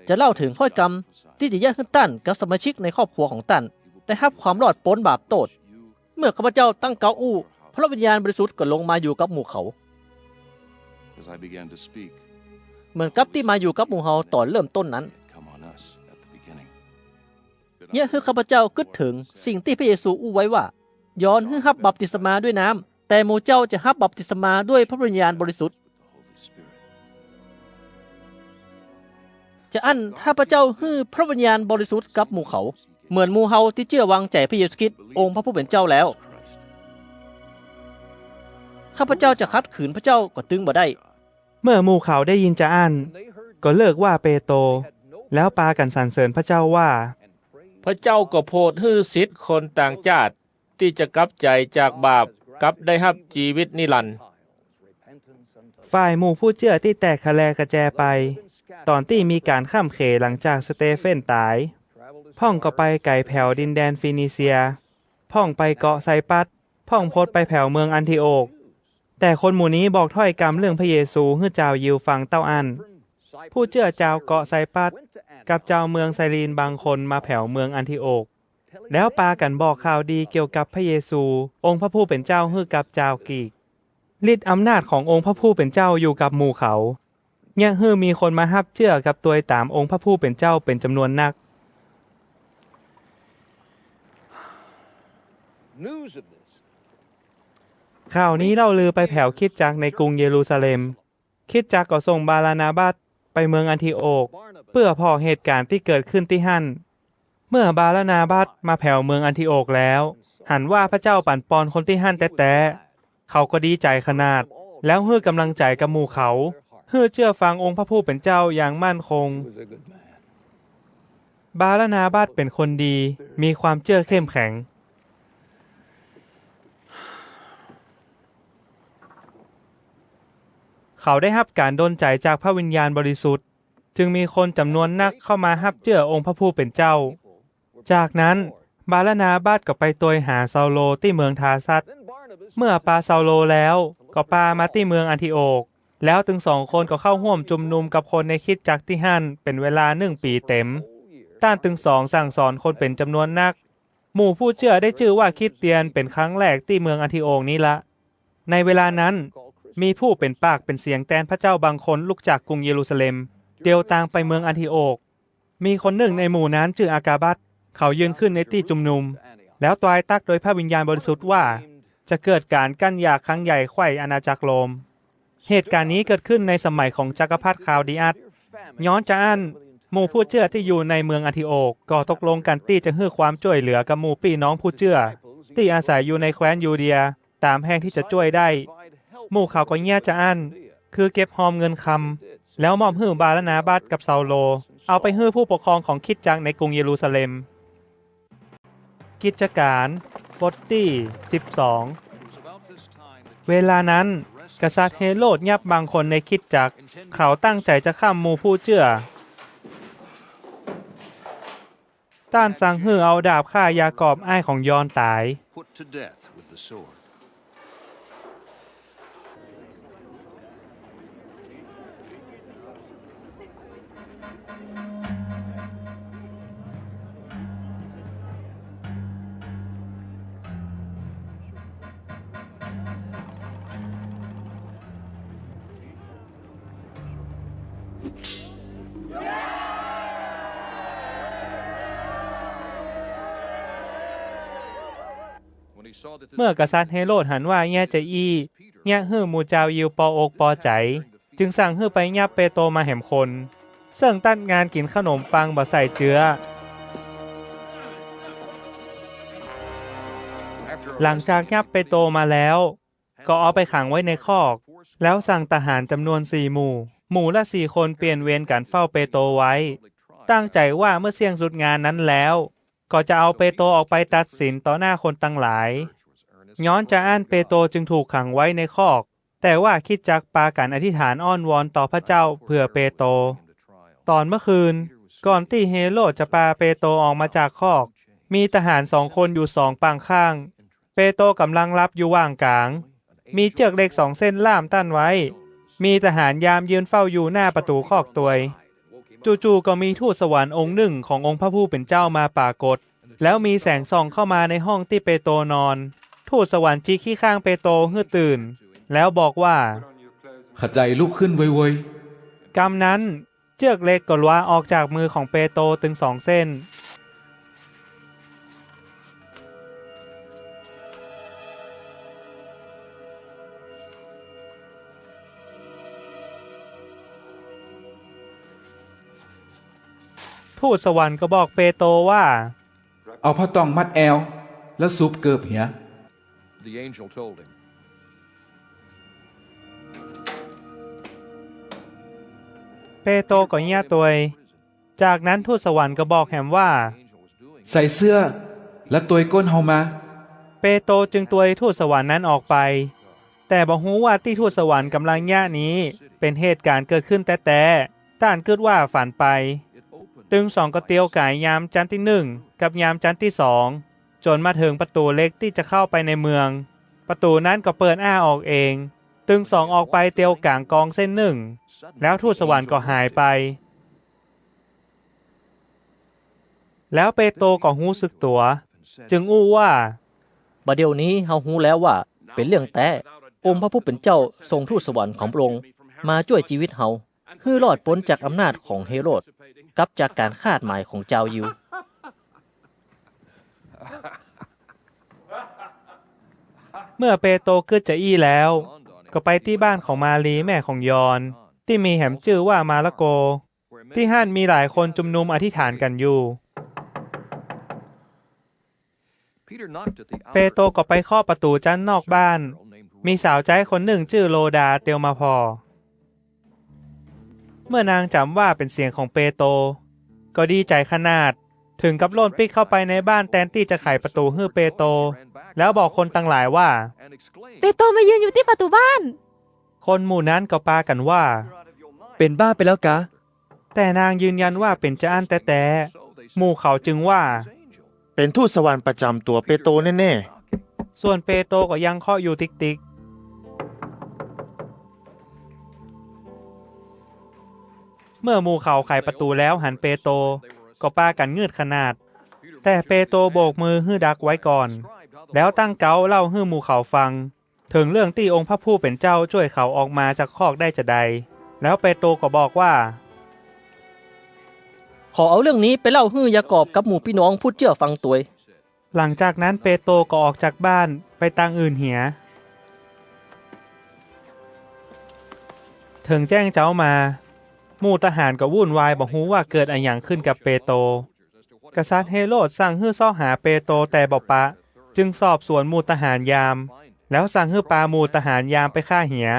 จะเล่าเถิงถ้อยกำตี้จะเยียะหื้อต้านกับสมาชิกในครอบครัวของต้านได้ฮับความรอดป๊นบาปโต้ษ เมื่อข้าพเจ้าตั้งเก๊าอู้ พระวิญญาณบริสุทธิ์ก็ลงมาอยู่กับหมู่เขา As I began to speak, เหมือนกับตี้มาอยู่กับหมู่เฮาต๋อนเริ่มต้นนั้น it come on us at the beginning. เยียะหื้อข้าพเจ้ากึ๊ดเถิงสิ่งตี้พระเยซูอู้ไว้ว่า ยอห์นหื้อฮับบัพติศมาด้วยน้ำ แต่หมู่เจ้าจะฮับบัพติศมาด้วยพระวิญญาณบริสุทธิ์ จาอั้นถ้าพระเจ้าหื้อพระวิญญาณบริสุทธิ์กับหมู่เขา เหมือนหมู่เฮาตี้เจื้อวางใจ๋พระเยซูคริสต์องค์พระผู้เป๋นเจ้าแล้ว ข้าพเจ้าจะขัดขืนพระเจ้าก็ตึงบ่ได้ เมื่อหมู่เขาได้ยินจาอั้น ก็เลิกว่าเปโตร แล้วปากั๋นสรรเสริญพระเจ้าว่า พระเจ้าก็โผดหื้อสิทธิ์คนต่างจ้าดตี้จะกลับใจ๋จากบาป กับได้ฮับจีวิตนิรันดร์ ฝ่ายหมู่ผู้เจื้อตี้แตกคะแลกระแจไป ต๋อนตี้มีก๋านค่ำเขหลังจากสเตเฟนต๋าย พ่องก็ไปไก๋แผวดินแดนฟีนิเซีย พ่องไปเกาะไซปรัส พ่องพดไปแผวเมืองอันทิโอก แต่คนหมู่นี้บอกถ้อยกำเรื่องพระเยซูหื้อจาวยิวฟังเต้าอั้น ผู้เจื้อจาวเกาะไซปรัสกับจาวเมืองไซรีนบางคนมาแผวเมืองอันทิโอก แล้วปากั๋นบอกข่าวดีเกี่ยวกับพระเยซูองค์พระผู้เป๋นเจ้าหื้อกับจาวกรีก ฤทธิ์อำนาจขององค์พระผู้เป๋นเจ้าอยู่กับหมู่เขา เยียะหื้อมีคนมาฮับเจื้อกับตวยต๋ามองค์พระผู้เป๋นเจ้าเป๋นจ๋ำนวนนัก News of this ข่าวนี้เล่าลือไปแผวคริสตจักรในกรุงเยรูซาเล็ม คริสตจักรก็ส่งบารนาบัสไปเมืองอันทิโอก เปื้อผ่อเหตุก๋ารณ์ตี้เกิดขึ้นตี้หั้น เมื่อบารนาบัสมาแผวเมืองอันทิโอกแล้ว หันว่าพระเจ้าปั๋นปอนคนตี้หั้นแต๊ๆ เขาก็ดีใจ๋ขนาด แล้วหื้อกำลังใจ๋กับหมู่เขา หื้อเจื้อฟังองค์พระผู้เป๋นเจ้าอย่างมั่นคง บารนาบัสเป๋นคนดี มีความเจื้อเข้มแข็ง เขาได้ฮับก๋านดลใจ๋จากพระวิญญาณบริสุทธิ์ จึงมีคนจ๋ำนวนนักเข้ามาฮับเจื้อองค์พระผู้เป๋นเจ้า จากนั้นบารนาบัสก็ไปตวยหาเซาโลตี้เมืองทาร์ซัส เมื่อปาเซาโลแล้วก็ปามาตี้เมืองอันทิโอก แล้วตึงสองคนก็เข้าฮ่วมจุมนุมกับคนในคริสตจักรตี้หั้นเป๋นเวลาหนึ่งปี๋เต๋ม ต้านตึงสองสั่งสอนคนเป๋นจ๋ำนวนนัก หมู่ผู้เจื้อได้จื้อว่าคริสเตียนเป๋นครั้งแรกตี้เมืองอันทิโอกนี้ละ ในเวลานั้น มีผู้เป๋นปากเป๋นเสียงแตนพระเจ้าบางคนลุกจากกรุงเยรูซาเล็ม เตียวตางไปเมืองอันทิโอก มีคนนึ่งในหมู่นั้นจื้ออากาบัส เขายืนขึ้นในตี้จุมนุม แล้วตวายตั๊กโดยพระวิญญาณบริสุทธิ์ว่า จะเกิดก๋านกั้นอยากครั้งใหญ่ใคว่อาณาจักรโรม เหตุก๋ารณ์นี้เกิดขึ้นในสมัยของจักรพรรดิคลาวดีอัส ย้อนจาอั้น หมู่ผู้เจื้อตี้อยู่ในเมืองอันทิโอกก็ตกลงกั๋นตี้จะหื้อความจ้วยเหลือกับหมู่ปี้น้องผู้เจื้อ ตี้อาศัยอยู่ในแคว้นยูเดีย ต๋ามแฮงตี้จะจ้วยได้ หมู่เขาก็เยียะจาอั้น คือเก็บฮอมเงินคำ แล้วมอบหื้อบารนาบัสกับเซาโล เอาไปหื้อผู้ปกครองของคริสตจักรในกรุงเยรูซาเล็ม กิจก๋าน บทตี้สิบสอง เวลานั้น กษัตริย์เฮโรดยับบางคนในคริสตจักร เขาตั้งใจ๋จะฆ่าหมู่ผู้เจื้อ ต้านสั่งหื้อเอาดาบฆ่ายากอบอ้ายของยอห์นต๋าย Put to death with the sword. เมื่อกษัตริย์เฮโรดหันว่าเยียะจาอี้ เยียะหื้อหมู่จาวยิวปออกปอใจ๋ จึงสั่งหื้อไปยับเปโตรมาแหมคน เซิ่งตั๊ดงานกิ๋นเข้าหนมปังบ่ใส่เจื๊อ หลังจากยับเปโตรมาแล้ว ก็เอาไปขังไว้ในคอก แล้วสั่งทหารจ๋ำนวนสี่หมู่ หมู่ละสี่คนเปลี่ยนเวรกั๋นเฝ้าเปโตรไว้ ตั้งใจ๋ว่าเมื่อเสี้ยงสุดงานนั้นแล้ว ก็จะเอาเปโตรออกไปตัดสินต่อหน้าคนตังหลาย ย้อนจาอั้นเปโตรจึงถูกขังไว้ในคอก แต่ว่าคริสตจักรปากั๋นอธิษฐานอ้อนวอนต่อพระเจ้าเผื่อเปโตร ต๋อนเมื่อคืน ก่อนตี้เฮโรดจะปาเปโตรออกมาจากคอก มีทหารสองคนอยู่สองป่างข้าง เปโตรก่ำลังหลับอยู่หว่างก๋าง มีเจื้อกเหล็กสองเส้นล่ามต้านไว้ มีทหารยามยืนเฝ้าอยู่หน้าประตู๋คอกตวย จู่ๆ ก็มีทูตสวรรค์องค์นึ่งขององค์พระผู้เป๋นเจ้ามาปรากฏ แล้วมีแสงส่องเข้ามาในห้องตี้เปโตรนอน ทูตสวรรค์จิกขี้ข้างเปโตรหื้อตื่น แล้วบอกว่า ขะใจ๋ลุกขึ้นเวยๆ กำนั้น เจื้อกเหล็กก็หลัวออกจากมือของเปโตรตึงสองเส้น ทูตสวรรค์ก็บอกเปโตรว่า เอาผ้าต้องมัดแอว แล้วสูบเกิบเหีย The angel told him. เปโตรก็เยียะตวย จากนั้นทูตสวรรค์ก็บอกแหมว่า ใส่เสื้อ แล้วตวยก้นเฮามา เปโตรจึงตวยทูตสวรรค์นั้นออกไป แต่บ่ฮู้ว่าตี้ทูตสวรรค์ก่ำลังเยียะนี้ เป๋นเหตุก๋ารณ์เกิดขึ้นแต๊ๆ ต้านกึ๊ดว่าฝันไป ตึงสองก็เตียวก๋ายยามจั๊นตี้นึ่งกับยามจั๊นตี้สอง จ๋นมาเถิงประตู๋เหล็กตี้จะเข้าไปในเมือง ประตู๋นั้นก็เปิดอ้าออกเอง ตึงสองออกไปเตียวก๋างกองเส้นนึ่ง แล้วทูตสวรรค์ก็หายไป แล้วเปโตรก็ฮู้สึกตั๋ว จึงอู้ว่า บ่าเดี่ยวนี้เฮาฮู้แล้วว่าเป๋นเรื่องแต๊ องค์พระผู้เป๋นเจ้าส่งทูตสวรรค์ของพระองค์มาจ้วยจีวิตเฮา หื้อรอดป๊นจากอำนาจของเฮโรด กับจากก๋านคาดหมายของจาวยิว เมื่อเปโตรกึ๊ดจาอี้แล้ว ก็ไปตี้บ้านของมารีย์แม่ของยอห์น ตี้มีแหมจื้อว่ามาระโก ตี้หั้นมีหลายคนจุมนุมอธิษฐานกั๋นอยู่ เปโตรก็ไปเคาะประตู๋จั๊นนอกบ้าน มีสาวใจ๊คนนึ่งจื้อโรดาเตียวมาผ่อ เมื่อนางจ๋ำว่าเป๋นเสียงของเปโตร ก็ดีใจ๋ขนาด เถิงกับโล่นปิ๊กเข้าไปในบ้านแตนตี้จะไขประตู๋หื้อเปโตร แล้วบอกคนตังหลายว่า เปโตรมายืนอยู่ตี้ประตู๋บ้าน คนหมู่นั้นก็ปากั๋นว่า เป๋นบ้าไปแล้วกา แต่นางยืนยันว่าเป๋นจาอั้นแต๊ๆ หมู่เขาจึงว่า เป๋นทูตสวรรค์ประจ๋ำตั๋วเปโตรแน่ๆ ส่วนเปโตรก็ยังเคาะอยู่ติกๆ เมื่อหมู่เขาไขประตู๋แล้วหันเปโตร ก็ปากั๋นงืดขนาด แต่เปโตรโบกมือหื้อดักไว้ก่อน แล้วตั้งเก๊าเล่าหื้อหมู่เขาฟัง เถิงเรื่องตี้องค์พระผู้เป๋นเจ้าจ้วยเขาออกมาจากคอกได้จาใด แล้วเปโตรก็บอกว่า ขอเอาเรื่องนี้ไปเล่าหื้อยากอบกับหมู่ปี้น้องผู้เจื้อฟังตวย หลังจากนั้นเปโตรก็ออกจากบ้านไปตางอื่นเหีย เถิงแจ้งเจ๊ามา หมู่ทหารก็วุ่นวายบ่ฮู้ว่าเกิดอะหยังขึ้นกับเปโตร กษัตริย์เฮโรดสั่งหื้อเซาะหาเปโตรแต่บ่ปะ จึงสอบสวนหมู่ทหารยาม แล้วสั่งหื้อปาหมู่ทหารยามไปฆ่าเหีย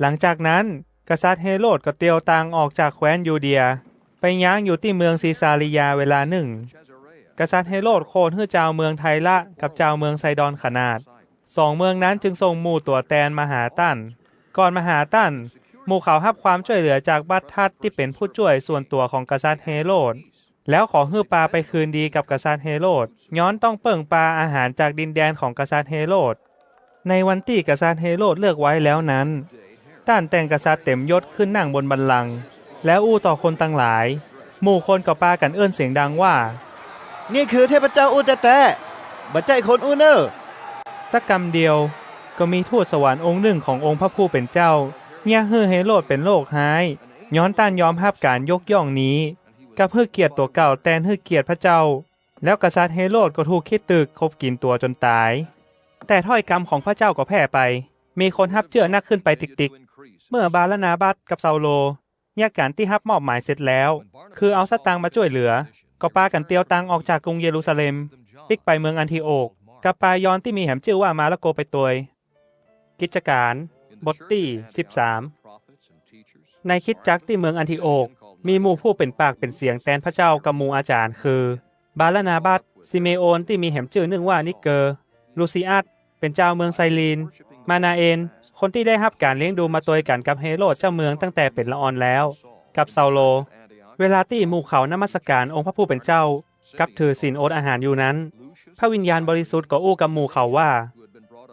หลังจากนั้นกษัตริย์เฮโรดก็เตียวตางออกจากแคว้นยูเดีย ไปย้างอยู่ตี้เมืองซีซารียาเวลานึ่ง กษัตริย์เฮโรดโขดหื้อจาวเมืองไทระกับจาวเมืองไซดอนขนาด สองเมืองนั้นจึงส่งหมู่ตั๋วแตนมาหาต้าน ก่อนมาหาต้าน หมู่เขาฮับความจ้วยเหลือจากบัตทัสตี้เป๋นผู้จ้วยส่วนตั๋วของกษัตริย์เฮโรด แล้วขอหื้อปาไปคืนดีกับกษัตริย์เฮโรด ย้อนต้องเปิ้งปาอาหารจากดินแดนของกษัตริย์เฮโรด ในวันตี้กษัตริย์เฮโรดเลือกไว้แล้วนั้น ต้านแต่งกษัตริย์เต๋มยศขึ้นนั่งบนบัลลังก์ แล้วอู้ต่อคนตังหลาย หมู่คนก็ปากั๋นเอิ้นเสียงดังว่า นี่คือเทพเจ้าอู้แต๊ๆ บ่ใจ้คนอู้เน่อ สักกำเดียว ก็มีทูตสวรรค์องค์นึ่งขององค์พระผู้เป๋นเจ้า เยียะหื้อเฮโรดเป๋นโรคฮ้าย ย้อนต้านยอมฮับก๋านยกย่องนี้ กับหื้อเกียรติตั๋วเก่าแตนหื้อเกียรติพระเจ้า แล้วกษัตริย์เฮโรดก็ถูกขี้ตึกขบกิ๋นตั๋วจ๋นต๋าย แต่ถ้อยกำของพระเจ้าก็แพร่ไป มีคนฮับเจื้อนักขึ้นไปติกๆ เมื่อบารนาบัสกับเซาโลเยียะก๋านตี้ฮับมอบหมายเสร็จแล้ว คือเอาสตางค์มาจ้วยเหลือ ก็ปากั๋นเตียวตังออกจากกรุงเยรูซาเล็ม ปิ๊กไปเมืองอันทิโอก กับปายอห์นตี้มีแหมจื้อว่ามาระโกไปตวย กิจก๋าน บทตี้สิบสาม ในคริสตจักรตี้เมืองอันทิโอก มีหมู่ผู้เป๋นปากเป๋นเสียงแตนพระเจ้ากับหมู่อาจ๋ารย์ คือ บารนาบัส สิเมโอนตี้มีแหมจื้อนึ่งว่านิเกอร์ ลูซีอัส เป๋นจาวเมืองไซรีน มานาเอน คนตี้ได้ฮับก๋านเลี้ยงดูมาตวยกั๋นกับเฮโรดเจ้าเมืองตั้งแต่เป๋นละอ่อนแล้ว กับเซาโล เวลาตี้หมู่เขานมัสก๋านองค์พระผู้เป๋นเจ้า กับถือศีลอดอาหารอยู่นั้น พระวิญญาณบริสุทธิ์ก็อู้กับหมู่เขาว่า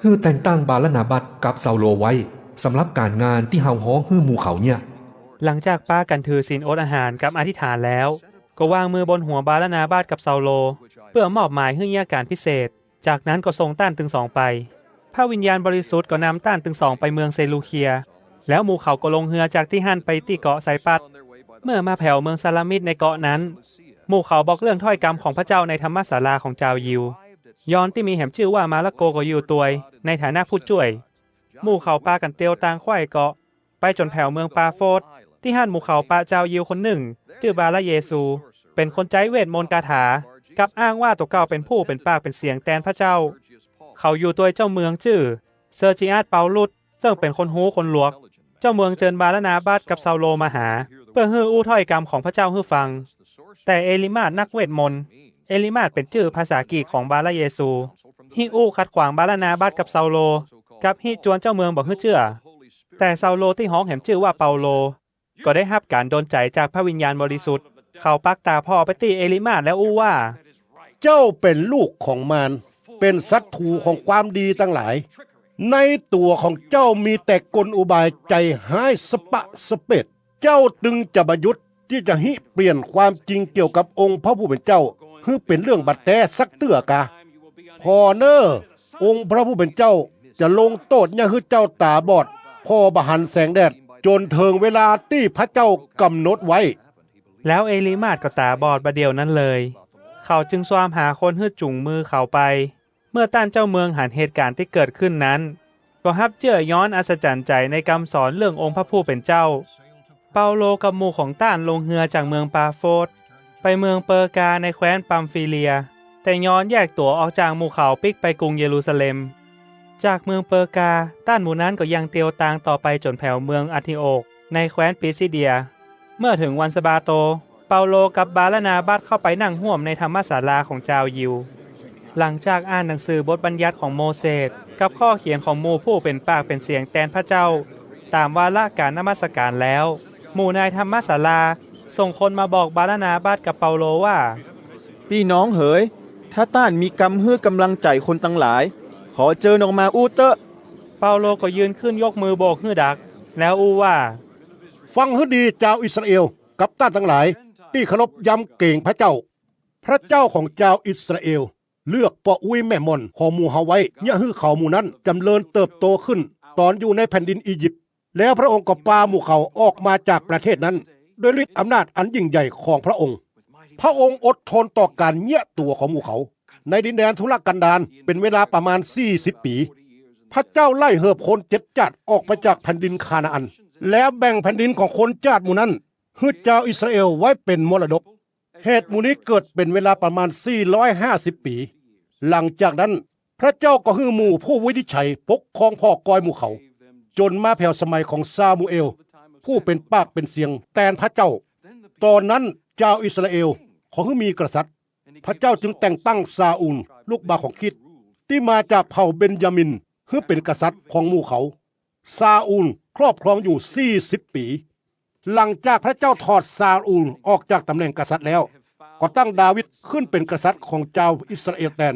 หื้อแต่งตั้งบารนาบัสกับเซาโลไว้ สำหรับก๋านงานตี้เฮาฮ้องหื้อหมู่เขาเนี่ย หลังจากปากั๋นถือศีลอดอาหารกับอธิษฐานแล้ว ก็วางมือบนหัวบารนาบัสกับเซาโล เปื้อมอบหมายหื้อเยียะก๋านพิเศษ จากนั้นก็ส่งต้านตึงสองไป พระวิญญาณบริสุทธิ์ก็นำต้านตึงสองไปเมืองเซลูเคีย แล้วหมู่เขาก็ลงเฮือจากตี้หั้นไปตี้เกาะไซปรัส เมื่อมาแผวเมืองซาลามิสในเกาะนั้น หมู่เขาบอกเรื่องถ้อยกำของพระเจ้าในธรรมศาลาของจาวยิว ยอห์นตี้มีแหมจื้อว่ามาระโกก็อยู่ตวย ในฐานะผู้จ้วย หมู่เขาปากั๋นเตียวตางไขว้เกาะ ไปจ๋นแผวเมืองปาโฟส ตี้หั้นหมู่เขาปะจาวยิวคนนึ่ง จื้อบารเยซู เป๋นคนใจ๊เวทมนต์คาถา กับอ้างว่าตั๋วเก่าเป๋นผู้เป๋นปากเป๋นเสียงแตนพระเจ้า เขาอยู่ตวยเจ้าเมืองจื้อ เซอร์จิอัส เปาลุส เซิ่งเป๋นคนฮู้คนหลวก เจ้าเมืองเจิญบารนาบัสกับเซาโลมาหา เปื้อหื้ออู้ถ้อยกำของพระเจ้าหื้อฟัง แต่เอลีมาสนักเวทมนต์ เอลีมาสเป๋นจื้อภาษากรีกของบารเยซู ฮิอู้ขัดขวางบารนาบัสกับเซาโล กับฮิจวนเจ้าเมืองบ่หื้อเจื้อ แต่เซาโลตี้ฮ้องแหมจื้อว่าเปาโล ก็ได้ฮับก๋านดลใจ๋จากพระวิญญาณบริสุทธิ์ เขาปักต๋าผ่อไปตี้เอลีมาสแล้วอู้ว่า เจ้าเป๋นลูกของมาร เป๋นศัตรูของความดีตังหลาย ในตั๋วของเจ้ามีแต่กลอุบายใจ๋ฮ้ายสะปะสะเปด เจ้าตึงจะบ่หยุดตี้จะฮิเปลี่ยนความจริงเกี่ยวกับองค์พระผู้เป๋นเจ้า หื้อเป๋นเรื่องบ่แต๊สักเตื้อกา ผ่อเน่อ องค์พระผู้เป๋นเจ้าจะลงโต้ษเยียะหื้อเจ้าต๋าบอด ผ่อบ่หันแสงแดด จ๋นเถิงเวลาตี้พระเจ้ากำหนดไว้ แล้วเอลีมาสก็ต๋าบอดบ่าเดี่ยวนั้นเลย เขาจึงซวามหาคนหื้อจุงมือเขาไป เมื่อต้านเจ้าเมืองหันเหตุก๋ารณ์ตี้เกิดขึ้นนั้น ก็ฮับเจื้อย้อนอัศจรรย์ใจ๋ในกำสอนเรื่ององค์พระผู้เป๋นเจ้า เปาโลกับหมู่ของต้านลงเฮือจากเมืองปาโฟส ไปเมืองเปอร์กาในแคว้นปัมฟีเลีย แต่ยอห์นแยกตั๋วออกจากหมู่เขาปิ๊กไปกรุงเยรูซาเล็ม จากเมืองเปอร์กา ต้านหมู่นั้นก็ยังเตียวตางต่อไปจ๋นแผวเมืองอันทิโอก ในแคว้นปิซิเดีย เมื่อเถิงวันสะบาโต เปาโลกับบารนาบัสเข้าไปนั่งฮ่วมในธรรมศาลาของจาวยิว หลังจากอ่านหนังสือบทบัญญัติของโมเสส กับข้อเขียนของหมู่ผู้เป๋นปากเป๋นเสียงแตนพระเจ้า ต๋ามวาระก๋านนมัสก๋านแล้ว หมู่นายธรรมศาลาส่งคนมาบอกบารนาบัสกับเปาโลว่า ปี้น้องเหย ถ้าต้านมีกำหื้อกำลังใจ๋คนตังหลาย ขอเจิญออกมาอู้เต๊อะ เปาโลก็ยืนขึ้นยกมือโบกหื้อดัก แล้วอู้ว่า ฟังหื้อดีจาวอิสราเอล กับต้านตังหลายตี้เคารพยำเกรงพระเจ้า พระเจ้าของจาวอิสราเอล เลือกป้ออุ๊ยแม่หม่อนของหมู่เฮาไว้ เยียะหื้อเขาหมู่นั้นจ๋ำเริญเติบโตขึ้น ต๋อนอยู่ในแผ่นดินอียิปต์ แล้วพระองค์ก็ปาหมู่เขาออกมาจากประเทศนั้น ด้วยฤทธิ์อำนาจอันยิ่งใหญ่ของพระองค์ พระองค์อดทนต่อก๋านเยียะตั๋วของหมู่เขา ในดินแดนทุรกันดารเป๋นเวลาประมาณสี่สิบปี๋ พระเจ้าไล่เหิบคนเจ็ดจ้าดออกไปจากแผ่นดินคานาอัน แล้วแบ่งแผ่นดินของคนจ้าดหมู่นั้น หื้อจาวอิสราเอลไว้เป๋นมรดก เหตุหมู่นี้เกิดเป๋นเวลาประมาณสี่ร้อยห้าสิบปี๋ หลังจากนั้น พระเจ้าก็หื้อหมู่ผู้วินิจฉัยปกครองผ่อกอยหมู่เขา จ๋นมาแผวสมัยของซามูเอล ผู้เป๋นปากเป๋นเสียงแตนพระเจ้า ต๋อนนั้นจาวอิสราเอลขอหื้อมีกษัตริย์ พระเจ้าจึงแต่งตั้งซาอูล ลูกบ่าวของคิช ตี้มาจากเผ่าเบนยามิน หื้อเป๋นกษัตริย์ของหมู่เขา ซาอูลครอบครองอยู่สี่สิบปี๋ หลังจากพระเจ้าถอดซาอูลออกจากต๋ำแหน่งกษัตริย์แล้ว ก็ตั้งดาวิดขึ้นเป๋นกษัตริย์ของจาวอิสราเอลแตน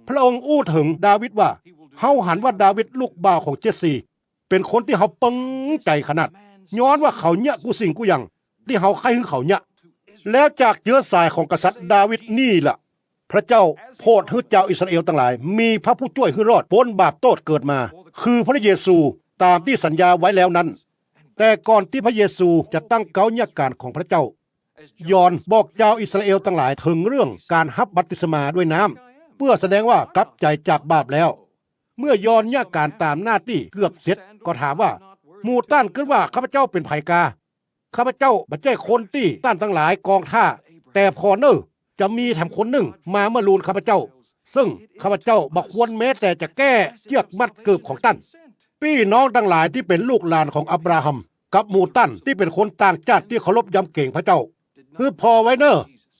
พระองค์อู้เถิงดาวิดว่า เฮาหันว่าดาวิดลูกบ่าวของเจสซี เป๋นคนตี้เฮาเปิงใจ๋ขนาด ย้อนว่าเขาเยียะกู้สิ่งกู้อย่างตี้เฮาใค่หื้อเขาเยียะ แล้วจากเจื๊อสายของกษัตริย์ดาวิดนี่ละ พระเจ้าโผดหื้อจาวอิสราเอลตังหลาย มีพระผู้จ้วยหื้อรอดป๊นบาปโต้ษเกิดมา คือพระเยซู ต๋ามตี้สัญญาไว้แล้วนั้น แต่ก่อนตี้พระเยซูจะตั้งเก๊าเยียะก๋านของพระเจ้า ยอห์นบอกจาวอิสราเอลตังหลายเถิงเรื่องก๋านฮับบัพติศมาด้วยน้ำ เปื้อแสดงว่ากลับใจ๋จากบาปแล้ว เมื่อยอห์นเยียะก๋านต๋ามหน้าตี้เกือบเสร็จ ก็ถามว่า หมู่ต้านกึ๊ดว่าข้าพเจ้าเป๋นใผกา ข้าพเจ้าบ่ใจ้คนตี้ต้านตังหลายกองถ้า แต่ผ่อเนิ่อจะมีแถมคนนึ่งมาเมื่อลูนข้าพเจ้า ซึ่งข้าพเจ้าบ่ควรแม้แต่จะแก้เจื้อกมัดเกิบของต้าน ปี้น้องตังหลายตี้เป๋นลูกหลานของอับราฮัม กับหมู่ต้านตี้เป๋นคนต่างจ้าดตี้เคารพยำเกรงพระเจ้า หื้อผ่อไว้เน่อ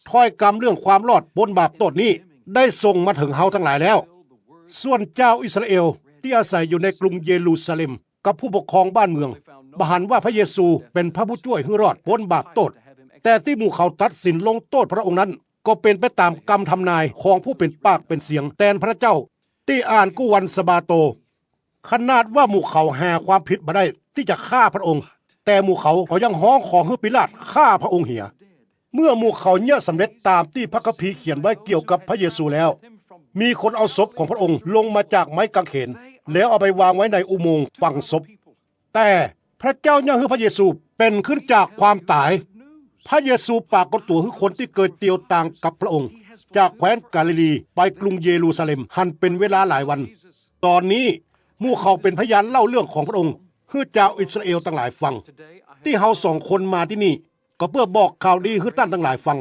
ถ้อยกำเรื่องความรอดป๊นบาปโต้ษนี้ได้ส่งมาเถิงเฮาตังหลายแล้ว ส่วนจาวอิสราเอลตี้อาศัยอยู่ในกรุงเยรูซาเล็ม กับผู้ปกครองบ้านเมือง บ่หันว่าพระเยซูเป๋นพระผู้จ้วยหื้อรอดป๊นบาปโต้ษ แต่ตี้หมู่เขาตัดสินลงโต้ษพระองค์นั้น ก็เป๋นไปต๋ามกำทำนายของผู้เป๋นปากเป๋นเสียงแตนพระเจ้า ตี้อ่านกู้วันสะบาโต ขนาดว่าหมู่เขาหาความผิดบ่ได้ตี้จะฆ่าพระองค์ แต่หมู่เขาก็ยังฮ้องขอหื้อปีลาตฆ่าพระองค์เหีย เมื่อหมู่เขาเยียะสำเร็จต๋ามตี้พระคัมภีร์เขียนไว้เกี่ยวกับพระเยซูแล้ว มีคนเอาศพของพระองค์ลงมาจากไม้กางเขน แล้วเอาไปวางไว้ในอุโมงค์ฝังศพ แต่พระเจ้าเยียะหื้อพระเยซูเป๋นขึ้นจากความต๋าย พระเยซูปรากฏตั๋วหื้อคนตี้เกยเตียวตางกับพระองค์ จากแคว้นกาลิลีไปกรุงเยรูซาเล็มหั้นเป๋นเวลาหลายวัน ต๋อนนี้หมู่เขาเป๋นพยานเล่าเรื่องของพระองค์หื้อจาวอิสราเอลตังหลายฟัง ตี้เฮาสองคนมาตี้นี่ ก็เปื้อบอกข่าวดีหื้อต้านตังหลายฟัง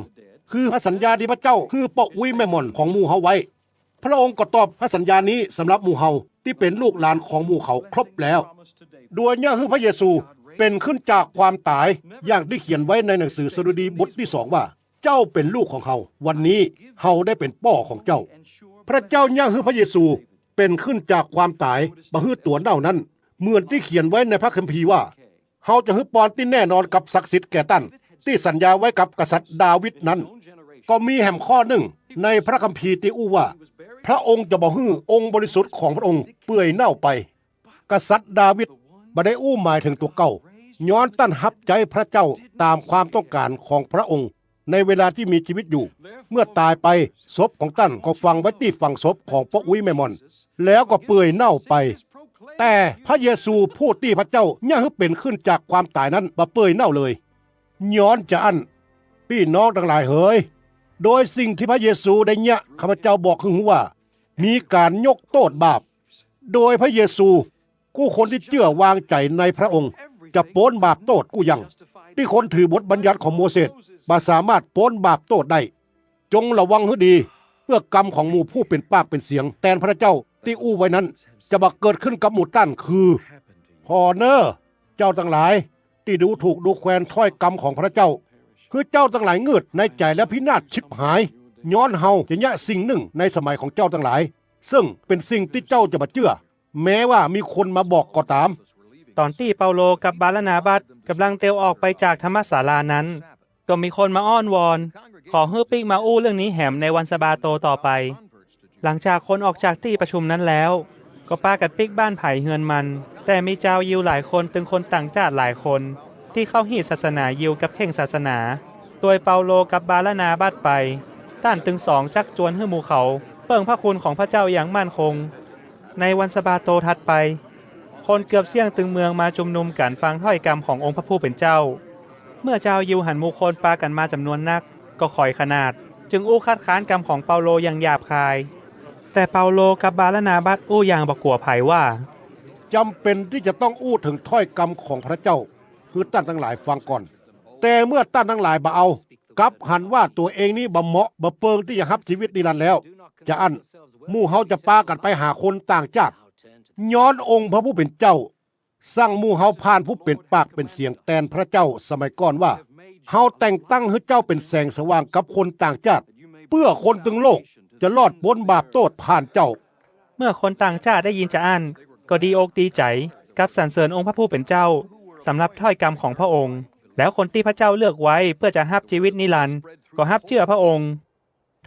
คือพระสัญญาตี้พระเจ้าหื้อป้ออุ๊ยแม่หม่อนของหมู่เฮาไว้ พระองค์ก็ตอบพระสัญญานี้สำหรับหมู่เฮาตี้เป๋นลูกหลานของหมู่เขาครบแล้ว โดยเยียะหื้อพระเยซูเป๋นขึ้นจากความต๋าย อย่างตี้เขียนไว้ในหนังสือสดุดีบทตี้สองว่า เจ้าเป๋นลูกของเฮา วันนี้เฮาได้เป๋นป้อของเจ้า พระเจ้าเยียะหื้อพระเยซูเป๋นขึ้นจากความต๋าย บ่หื้อตั๋วเน่านั้น เหมือนตี้เขียนไว้ในพระคัมภีร์ว่า เฮาจะหื้อปอนตี้แน่นอนกับศักดิ์สิทธิ์แก่ต้าน ตี้สัญญาไว้กับกษัตริย์ดาวิดนั้น ก็มีแหมข้อนึ่งในพระคัมภีร์ตี้อู้ว่า พระองค์จะบ่หื้อองค์บริสุทธิ์ของพระองค์เปื่อยเน่าไป กษัตริย์ดาวิดบ่ได้อู้หมายเถิงตั๋วเก่า ย้อนต้านฮับใจ๊พระเจ้าต๋ามความต้องก๋านของพระองค์ ในเวลาตี้มีจีวิตอยู่ เมื่อต๋ายไป ศพของต้านก็ฝังไว้ตี้ฝังศพของป้ออุ๊ยแม่หม่อน แล้วก็เปื่อยเน่าไป แต่พระเยซูผู้ตี้พระเจ้าเยียะหื้อเป๋นขึ้นจากความต๋ายนั้นบ่เปื่อยเน่าเลย ย้อนจาอั้น ปี้น้องตังหลายเหย โดยสิ่งตี้พระเยซูได้เยียะ ข้าพเจ้าบอกหื้อฮู้ว่า มีก๋านยกโต้ษบาป โดยพระเยซู กู้คนตี้เจื้อวางใจ๋ในพระองค์ จะป๊นบาปโต้ษกู้ยัง ตี้คนถือบทบัญญัติของโมเสสบ่สามารถป๊นบาปโต้ษได้ จงระวังหื้อดี เปื้อกำของหมู่ผู้เป๋นปากเป๋นเสียงแตนพระเจ้าตี้อู้ไว้นั้น จะบ่เกิดขึ้นกับหมู่ต้าน คือ ผ่อเน่อ เจ้าตังหลาย ตี้ดูถูกดูแควนถ้อยกำของพระเจ้า หื้อเจ้าตังหลายงืดในใจ๋และพินาศฉิบหาย ย้อนเฮาจะเยียะสิ่งนึ่งในสมัยของเจ้าตังหลาย ซึ่งเป๋นสิ่งตี้เจ้าจะบ่เจื้อ แม้ว่ามีคนมาบอกก็ต๋าม ต๋อนตี้เปาโลกับบารนาบัสก่ำลังเตียวออกไปจากธรรมศาลานั้น ก็มีคนมาอ้อนวอน ขอหื้อปิ๊กมาอู้เรื่องนี้แหมในวันสะบาโตต่อไป หลังจากคนออกจากตี้ประชุมนั้นแล้ว ก็ปากั๋นปิ๊กบ้านใผเฮือนมัน แต่มีจาวยิวหลายคนตึงคนต่างจ้าดหลายคน ตี้เข้าฮีตศาสนายิวกับเข่งศาสนา ตวยเปาโลกับบารนาบัสไป ต้านตึงสองจักจวนหื้อหมู่เขาเปิ้งพระคุณของพระเจ้าอย่างมั่นคง ในวันสะบาโตถัดไป คนเกือบเสี้ยงตึงเมืองมาจุมนุมกั๋นฟังถ้อยกำขององค์พระผู้เป๋นเจ้า เมื่อจาวยิวหันหมู่คนปากั๋นมาจ๋ำนวนนัก ก็ขอยขนาด จึงอู้คัดค้านกำของเปาโลอย่างหยาบคาย แต่เปาโลกับบารนาบัสอู้อย่างบ่กั๋วใผว่า จ๋ำเป๋นตี้จะต้องอู้เถิงถ้อยกำของพระเจ้า หื้อต้านตังหลายฟังก่อน แต่เมื่อต้านตังหลายบ่เอา กลับหันว่าตั๋วเองนี้บ่เหมาะบ่เปิงตี้จะฮับจีวิตนิรันดร์แล้ว จาอั้น หมู่เฮาจะปากั๋นไปหาคนต่างจ้าด ย้อนองค์พระผู้เป๋นเจ้า สั่งหมู่เฮาผ่านผู้เป๋นปากเป๋นเสียงแตนพระเจ้าสมัยก่อนว่า เฮาแต่งตั้งหื้อเจ้าเป๋นแสงสว่างกับคนต่างจ้าด เปื้อคนตึงโลกจะรอดป๊นบาปโต้ษผ่านเจ้า เมื่อคนต่างจ้าดได้ยินจาอั้น ก็ดีอกดีใจ๋ กับสรรเสริญองค์พระผู้เป๋นเจ้า สำหรับถ้อยกำของพระองค์ แล้วคนตี้พระเจ้าเลือกไว้เปื้อจะฮับจีวิตนิรันดร์ ก็ฮับเจื้อพระองค์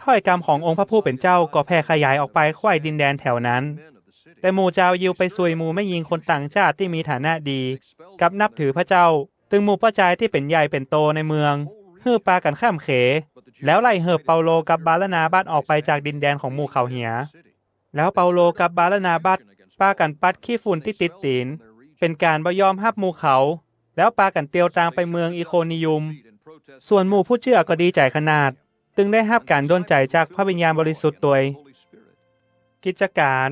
ถ้อยกำขององค์พระผู้เป๋นเจ้าก็แผ่ขยายออกไปใคว่ดินแดนแถวนั้น แต่หมู่จาวยิวไปซุยหมู่แม่ญิงคนต่างจ้าดตี้มีฐานะดี กับนับถือพระเจ้า ตึงหมู่ป้อจายตี้เป๋นใหญ่เป๋นโตในเมือง หื้อปากั๋นข้ามเข แล้วไล่เหิบเปาโลกับบารนาบัสออกไปจากดินแดนของหมู่เขาเหีย แล้วเปาโลกับบารนาบัสปากั๋นปัดขี้ฝุ่นตี้ติดตี๋น เป๋นก๋านบ่ยอมฮับหมู่เขา แล้วปากั๋นเตียวตางไปเมืองอิโคนียุม ส่วนหมู่ผู้เจื้อก็ดีใจ๋ขนาด ตึงได้ฮับก๋านดลใจ๋จากพระวิญญาณบริสุทธิ์ตวย กิจก๋าน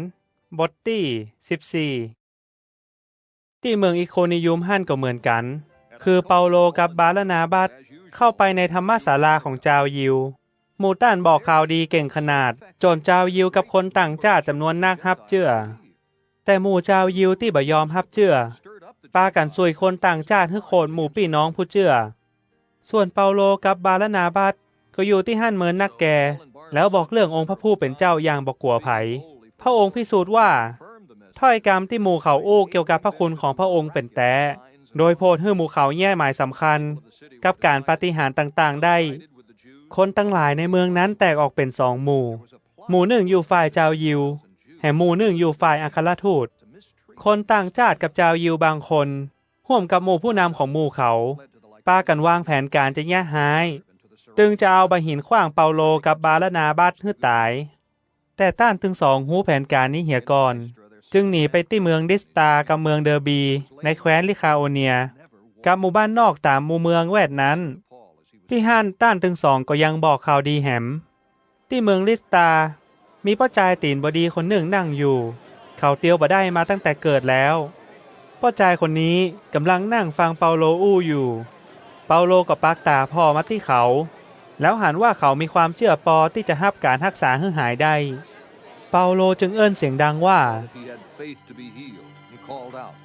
บทตี้สิบสี่ ตี้เมืองอิโคนิยุมหั้นก็เหมือนกั๋น คือเปาโลกับบารนาบัสเข้าไปในธรรมศาลาของจาวยิว หมู่ต้านบอกข่าวดีเก่งขนาด จ๋นจาวยิวกับคนต่างจ้าดจ๋ำนวนนักฮับเจื้อ แต่หมู่จาวยิวตี้บ่ยอมฮับเจื้อ ปากั๋นสุยคนต่างจ้าดหื้อโขดหมู่ปี้น้องผู้เจื้อ ส่วนเปาโลกับบารนาบัสก็อยู่ตี้หั้นเมินนักแก แล้วบอกเรื่ององค์พระผู้เป๋นเจ้าอย่างบ่กั๋วใผ พระองค์พิสูจน์ว่า ถ้อยกำตี้หมู่เขาอู้เกี่ยวกับพระคุณของพระองค์เป๋นแต๊ โดยโผดหื้อหมู่เขาแยกหมายสำคัญกับก๋านปาฏิหาริย์ต่างๆ ได้ คนตังหลายในเมืองนั้นแตกออกเป๋นสองหมู่ หมู่นึ่งอยู่ฝ่ายจาวยิว แหมหมู่นึ่งอยู่ฝ่ายอัครทูต คนต่างจ้าดกับจาวยิวบางคน ฮ่วมกับหมู่ผู้นำของหมู่เขา ปากั๋นวางแผนก๋านจะเยียะฮ้าย ตึงจะเอาบ่าหินขว้างเปาโลกับบารนาบัสหื้อต๋าย แต่ต้านตึงสองฮู้แผนก๋านนี้เหียก่อน จึงหนีไปตี้เมืองลิสตรากับเมืองเดอร์บี ในแคว้นลิคาโอเนีย กับหมู่บ้านนอกต๋ามหมู่เมืองแวดนั้น ตี้หั้นต้านตึงสองก็ยังบอกข่าวดีแหม ตี้เมืองลิสตรา มีป้อจายตี๋นบ่ดีคนนึ่งนั่งอยู่ เขาเตียวบ่ได้มาตั้งแต่เกิดแล้ว ป้อจายคนนี้ก่ำลังนั่งฟังเปาโลอู้อยู่ เปาโลก็ปักต๋าผ่อมาตี้เขา แล้วหันว่าเขามีความเจื้อปอตี้จะฮับก๋านฮักษาหื้อหายได้ เปาโลจึงเอิ้นเสียงดังว่า He had faith to be healed. He called out,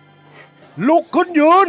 ลุกขึ้นยืน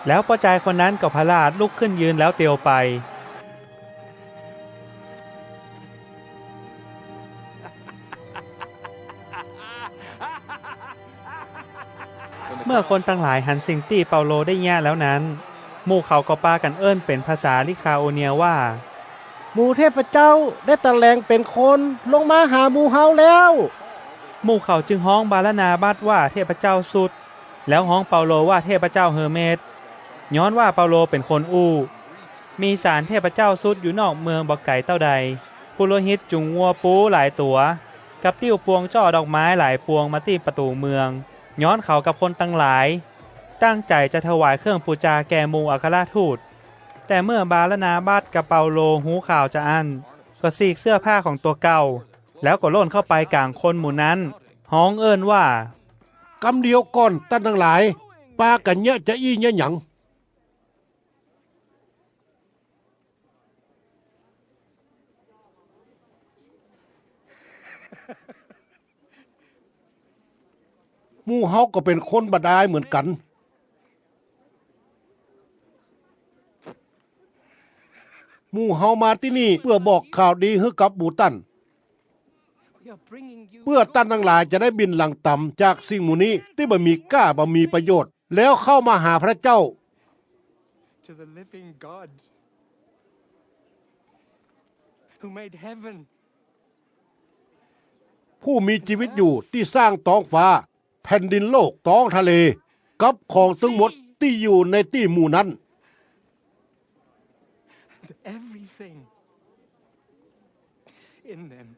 แล้วป้อจายคนนั้นก็ผลาดลุกขึ้นยืนแล้วเตียวไป เมื่อคนตังหลายหันสิ่งตี้เปาโลได้เยียะแล้วนั้น หมู่เขาก็ปากั๋นเอิ้นเป๋นภาษาลิคาโอเนียว่า หมู่เทพเจ้าได้ตะแหลงเป๋นคนลงมาหาหมู่เฮาแล้ว หมู่เขาจึงฮ้องบารนาบัสว่าเทพเจ้าสุด แล้วฮ้องเปาโลว่าเทพเจ้าเฮอร์เมส ย้อนว่าเปาโลเป๋นคนอู้ มีศาลเทพเจ้าสุดอยู่นอกเมืองบ่ไก๋เต้าใด ปุโรหิตจูงงัวปูหลายตั๋ว กับติ้วปวงจ้อดอกไม้หลายปวงมาตี้ประตู๋เมือง ย้อนเขากับคนตังหลาย ตั้งใจ๋จะถวายเครื่องปู๋จาแก่หมู่อัครทูต แต่เมื่อบารนาบัสกับเปาโลฮู้ข่าวจาอั้น ก็ฉีกเสื้อผ้าของตั๋วเก่า แล้วก็ล่นเข้าไปก๋างคนหมู่นั้น ฮ้องเอิ้นว่า กำเดียวก่อนต้านตังหลาย ปากั๋นเยียะจาอี้เยียะหยัง หมู่เฮาก็เป๋นคนบ่ดายเหมือนกั๋น หมู่เฮามาตี้นี่เปื้อบอกข่าวดีหื้อกับหมู่ต้าน เปื้อต้านตังหลายจะได้บิ่นหลังต๋ำจากสิ่งหมู่นี้ตี้บ่มีก้าบ่มีประโยชน์ แล้วเข้ามาหาพระเจ้า To the living God who made heaven ผู้มีจีวิตอยู่ตี้สร้างต๊องฟ้า แผ่นดินโลก ต๊องทะเล กับของตึงหมดตี้อยู่ในตี้หมู่นั้น Everything in them.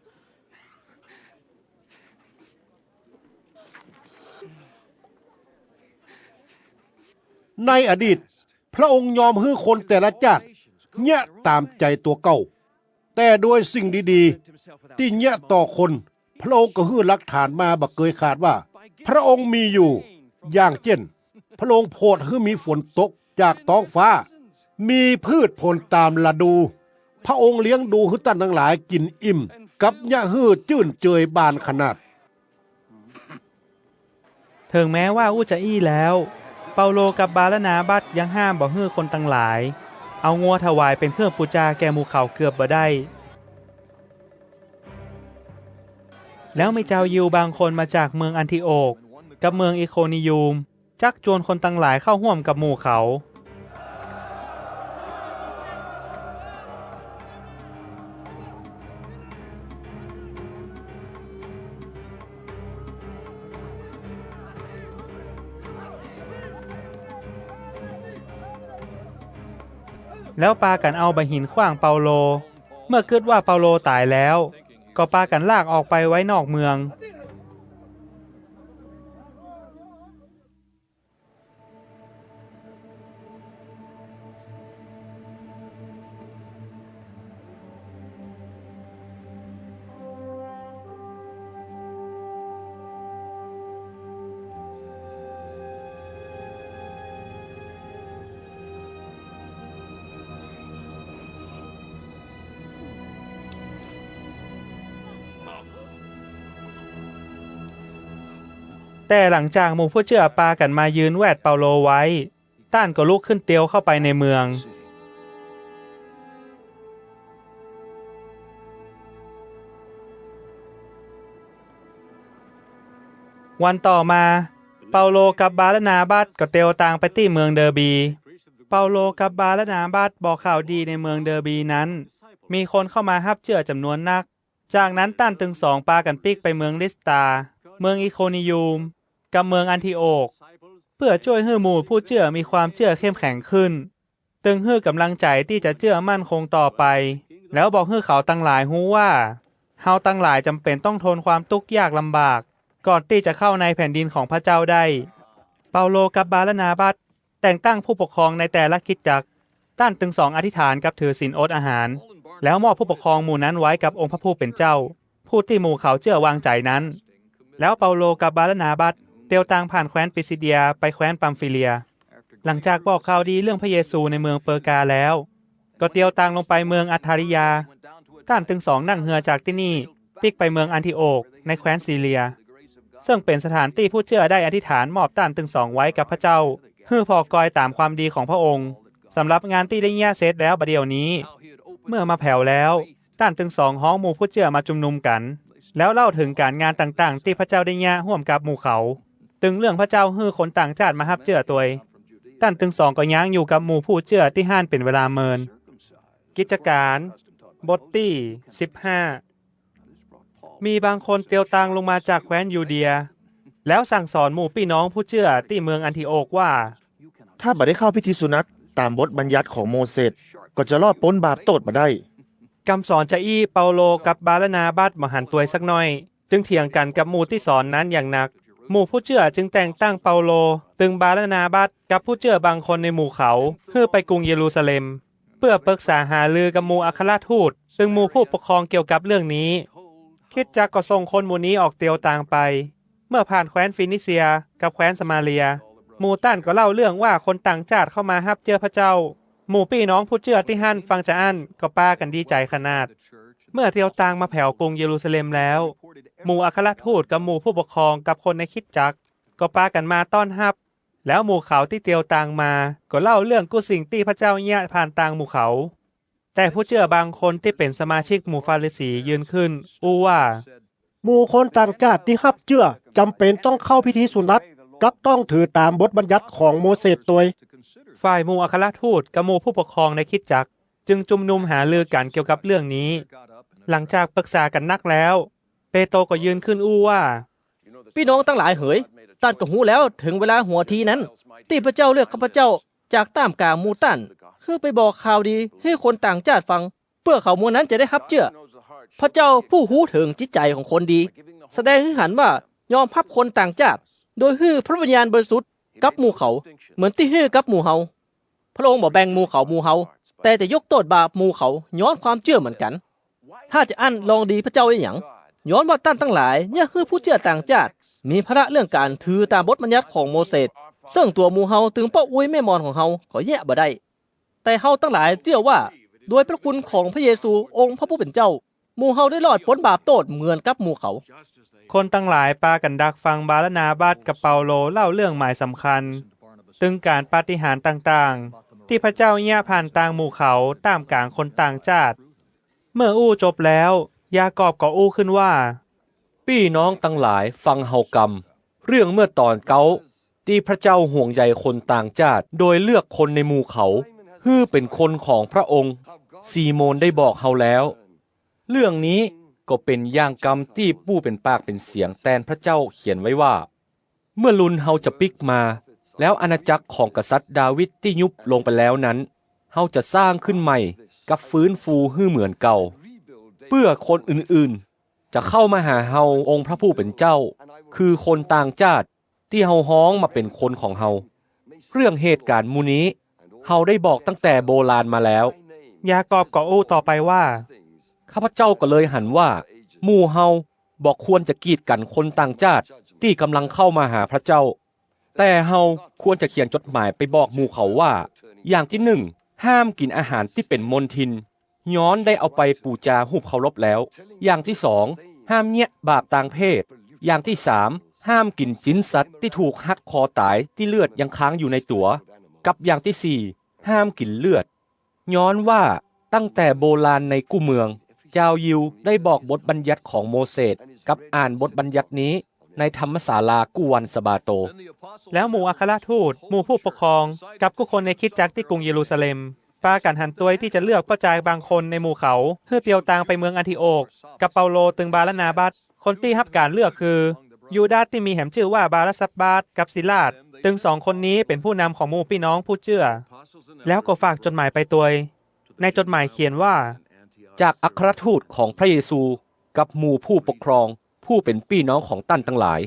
ในอดีต พระองค์ยอมหื้อคนแต่ละจ้าดเยียะต๋ามใจ๋ตั๋วเก่า แต่โดยสิ่งดีๆ ตี้เยียะต่อคน พระองค์ก็หื้อหลักฐานมาบ่เกยขาดว่า พระองค์มีอยู่ อย่างเจ้น พระองค์โผดหื้อมีฝนตกจากต๊องฟ้า มีพืชผลต๋ามฤดู พระองค์เลี้ยงดูหื้อต้านตังหลายกิ๋นอิ่ม กับเยียะหื้อจื้นเจยบานขนาด เถิงแม้ว่าอู้จาอี้แล้ว เปาโลกับบารนาบัสยังห้ามบ่หื้อคนตังหลาย เอางัวถวายเป๋นเครื่องปู๋จาแก่หมู่เขาเกือบบ่ได้ แล้วมีจาวยิวบางคนมาจากเมืองอันทิโอกกับเมืองอิโคนียูม จักจวนคนตังหลายเข้าฮ่วมกับหมู่เขา แล้วปากั๋นเอาบ่าหินขว้างเปาโล เมื่อกึ๊ดว่าเปาโลต๋ายแล้ว ก็ปากั๋นลากออกไปไว้นอกเมือง แต่หลังจากหมู่ผู้เจื้อปากั๋นมายืนแวดเปาโลไว้ ต้านก็ลุกขึ้นเตียวเข้าไปในเมือง วันต่อมา เปาโลกับบารนาบัสก็เตียวตางไปตี้เมืองเดอร์บี เปาโลกับบารนาบัสบอกข่าวดีในเมืองเดอร์บีนั้น มีคนเข้ามาฮับเจื้อจ๋ำนวนนัก จากนั้นต้านตึงสองปากั๋นปิ๊กไปเมืองลิสตรา เมืองอิโคนียูม กับเมืองอันทิโอก เปื้อจ้วยหื้อหมู่ผู้เจื้อมีความเจื้อเข้มแข็งขึ้น ตึงหื้อก๋ำลังใจ๋ตี้จะเจื้อมั่นคงต่อไป แล้วบอกหื้อเขาตังหลายฮู้ว่า เฮาตังหลายจ๋ำเป๋นต้องทนความตุ๊กยากลำบาก ก่อนตี้จะเข้าในแผ่นดินของพระเจ้าได้ เปาโลกับบารนาบัสแต่งตั้งผู้ปกครองในแต่ละคริสตจักร ต้านตึงสองอธิษฐานกับถือศีลอดอาหาร แล้วมอบผู้ปกครองหมู่นั้นไว้กับองค์พระผู้เป๋นเจ้า ผู้ตี้หมู่เขาเจื้อวางใจ๋นั้น แล้วเปาโลกับบารนาบัสเตียวตางผ่านแคว้นปิสิเดียไปแคว้นปัมฟีเลีย หลังจากบอกข่าวดีเรื่องพระเยซูในเมืองเปอร์กาแล้ว ก็เตียวตางลงไปเมืองอัททาริยา ต้านตึงสองนั่งเฮือจากตี้นี่ปิ๊กไปเมืองอันทิโอกในแคว้นซีเลีย เซิ่งเป๋นสถานตี้ผู้เจื้อได้อธิษฐานมอบต้านตึงสองไว้กับพระเจ้า หื้อผ่อกอยต๋ามความดีของพระองค์ สำหรับงานตี้ได้เยียะเสร็จแล้วบ่าเดี่ยวนี้ เมื่อมาแผวแล้ว ต้านตึงสองฮ้องหมู่ผู้เจื้อมาจุมนุมกั๋น แล้วเล่าเถิงก๋านงานต่างๆ ตี้พระเจ้าได้เยียะฮ่วมกับหมู่เขา ตึงเรื่องพระเจ้าหื้อคนต่างจ้าติมาฮับเจื้อตวย ต้านตึงสองก็ย้างอยู่กับหมู่ผู้เจื้อตี้หั้นเป๋นเวลาเมิน กิจก๋าน บทตี้สิบห้า มีบางคนเตียวตางลงมาจากแคว้นยูเดีย แล้วสั่งสอนหมู่ปี้น้องผู้เจื้อตี้เมืองอันทิโอกว่า ถ้าบ่ได้เข้าพิธีสุนัตต๋ามบทบัญญัติของโมเสส ก็จะรอดป๊นบาปโต้ษบ่ได้ กำสอนจาอี้เปาโลกับบารนาบัสบ่หันตวยสักหน้อย จึงเถียงกั๋นกับหมู่ตี้สอนนั้นอย่างหนัก หมู่ผู้เจื้อจึงแต่งตั้งเปาโล ตึงบารนาบัสกับผู้เจื้อบางคนในหมู่เขา หื้อไปกรุงเยรูซาเล็ม เปื้อปรึกษาหารือกับหมู่อัครทูต ตึงหมู่ผู้ปกครองเกี่ยวกับเรื่องนี้ คริสตจักรก็ส่งคนหมู่นี้ออกเตียวตางไป เมื่อผ่านแคว้นฟีนิเซียกับแคว้นสะมาเรีย หมู่ต้านก็เล่าเรื่องว่าคนต่างจ้าติเข้ามาฮับเจื้อพระเจ้า หมู่ปี้น้องผู้เจื้อตี้หั้นฟังจาอั้นก็ปากั๋นดีใจ๋ขนาด เมื่อเตียวตางมาแผวกรุงเยรูซาเล็มแล้ว หมู่อัครทูตกับหมู่ผู้ปกครองกับคนในคริสตจักรก็ปากั๋นมาต้อนฮับ แล้วหมู่เขาตี้เตียวตางมาก็เล่าเรื่องกู้สิ่งตี้พระเจ้าเยียะผ่านตางหมู่เขา แต่ผู้เจื้อบางคนตี้เป๋นสมาชิกหมู่ฟาริสียืนขึ้น อู้ว่า หมู่คนต่างจ้าติตี้ฮับเจื้อจ๋ำเป๋นต้องเข้าพิธีสุนัตต๋ กับต้องถือต๋ามบทบัญญัติของโมเสสตวย ฝ่ายหมู่อัครทูตกับหมู่ผู้ปกครองในคริสตจักร จึงจุมนุมหารือกั๋นเกี่ยวกับเรื่องนี้ หลังจากปรึกษากั๋นนักแล้ว เปโตรก็ยืนขึ้นอู้ว่า ปี้น้องตังหลายเหย ต้านก็ฮู้แล้วเถิงเวลาหัวทีนั้น ตี้พระเจ้าเลือกข้าพเจ้าจากต้ามก๋างหมู่ต้าน หื้อไปบอกข่าวดีหื้อคนต่างจ้าติฟัง เปื้อเขาหมู่นั้นจะได้ฮับเจื้อ พระเจ้าผู้ฮู้เถิงจิตใจ๋ของคนดี แสดงหื้อหันว่ายอมฮับคนต่างจ้าติ โดยหื้อพระวิญญาณบริสุทธิ์กับหมู่เขา เหมือนตี้หื้อกับหมู่เฮา พระองค์บ่แบ่งหมู่เขาหมู่เฮา แต่จะยกโต้ษบาปหมู่เขาย้อนความเจื้อเหมือนกั๋น ถ้าจาอั้นลองดีพระเจ้าอะหยัง ย้อนว่าต้านตังหลายเยียะหื้อผู้เจื้อต่างจ้าติ มีภาระเรื่องก๋านถือต๋ามบทบัญญัติของโมเสส เซิ่งตั๋วหมู่เฮาตึงป้ออุ๊ยแม่หมอนของเฮาก็เยียะบ่ได้ แต่เฮาตังหลายเจื้อว่า โดยพระคุณของพระเยซูองค์พระผู้เป๋นเจ้า หมู่เฮาได้รอดป๊นบาปโต้ษเหมือนกับหมู่เขา คนตังหลายปากั๋นดักฟังบารนาบัสกับเปาโลเล่าเรื่องหมายสำคัญ ตึงก๋านปาฏิหาริย์ต่างๆ ตี้พระเจ้าเยียะผ่านตางหมู่เขาต้ามก๋างคนต่างจ้าติ เมื่ออู้จบแล้ว ยากอบก็อู้ขึ้นว่า ปี้น้องตังหลายฟังเฮากำ เรื่องเมื่อต๋อนเก๊า ตี้พระเจ้าห่วงใยคนต่างจ้าด โดยเลือกคนในหมู่เขา หื้อเป๋นคนของพระองค์ ซีโมนได้บอกเฮาแล้ว เรื่องนี้ก็เป๋นอย่างกำตี้ผู้เป๋นปากเป๋นเสียงแตนพระเจ้าเขียนไว้ว่า เมื่อรุนเฮาจะปิ๊กมา แล้วอาณาจักรของกษัตริย์ดาวิดตี้ยุบลงไปแล้วนั้น เฮาจะสร้างขึ้นใหม่กับฟื้นฟูหื้อเหมือนเก่า เปื้อคนอื่นๆ จะเข้ามาหาเฮาองค์พระผู้เป๋นเจ้า คือคนต่างจ้าดตี้เฮาฮ้องมาเป๋นคนของเฮา เรื่องเหตุก๋ารณ์หมู่นี้ เฮาได้บอกตั้งแต่โบราณมาแล้ว ยากอบก็อู้ต่อไปว่า ข้าพเจ้าก็เลยหันว่า หมู่เฮาบ่ควรจะกีดกั๋นคนต่างจ้าดตี้ก่ำลังเข้ามาหาพระเจ้า แต่เฮาควรจะเขียนจดหมายไปบอกหมู่เขาว่า อย่างตี้นึ่ง ห้ามกิ๋นอาหารตี้เป๋นมลทิน ย้อนได้เอาไปปู๋จาฮูปเคารพแล้ว อย่างตี้สอง ห้ามเยียะบาปตางเพศ อย่างตี้สาม ห้ามกิ๋นจิ๊นสัตว์ตี้ถูกหักคอต๋ายตี้เลือดยังค้างอยู่ในตั๋ว กับอย่างตี้สี่ ห้ามกิ๋นเลือด ย้อนว่าตั้งแต่โบราณในกู้เมือง จาวยิวได้บอกบทบัญญัติของโมเสส กับอ่านบทบัญญัตินี้ในธรรมศาลากู้วันสะบาโต แล้วหมู่อัครทูต หมู่ผู้ปกครอง กับกู้คนในคริสตจักรตี้กรุงเยรูซาเล็ม ปากั๋นหันตวยตี้จะเลือกป้อจายบางคนในหมู่เขา หื้อเตียวตางไปเมืองอันทิโอก กับเปาโลตึงบารนาบัส คนตี้ฮับก๋านเลือกคือ ยูดาสตี้มีแหมจื้อว่าบารนับบัส กับศิลาส ตึงสองคนนี้เป๋นผู้นำของหมู่ปี้น้องผู้เจื้อ แล้วก็ฝากจดหมายไปตวย ในจดหมายเขียนว่า จากอัครทูตของพระเยซู กับหมู่ผู้ปกครอง ผู้เป๋นปี้น้องของต้านตังหลาย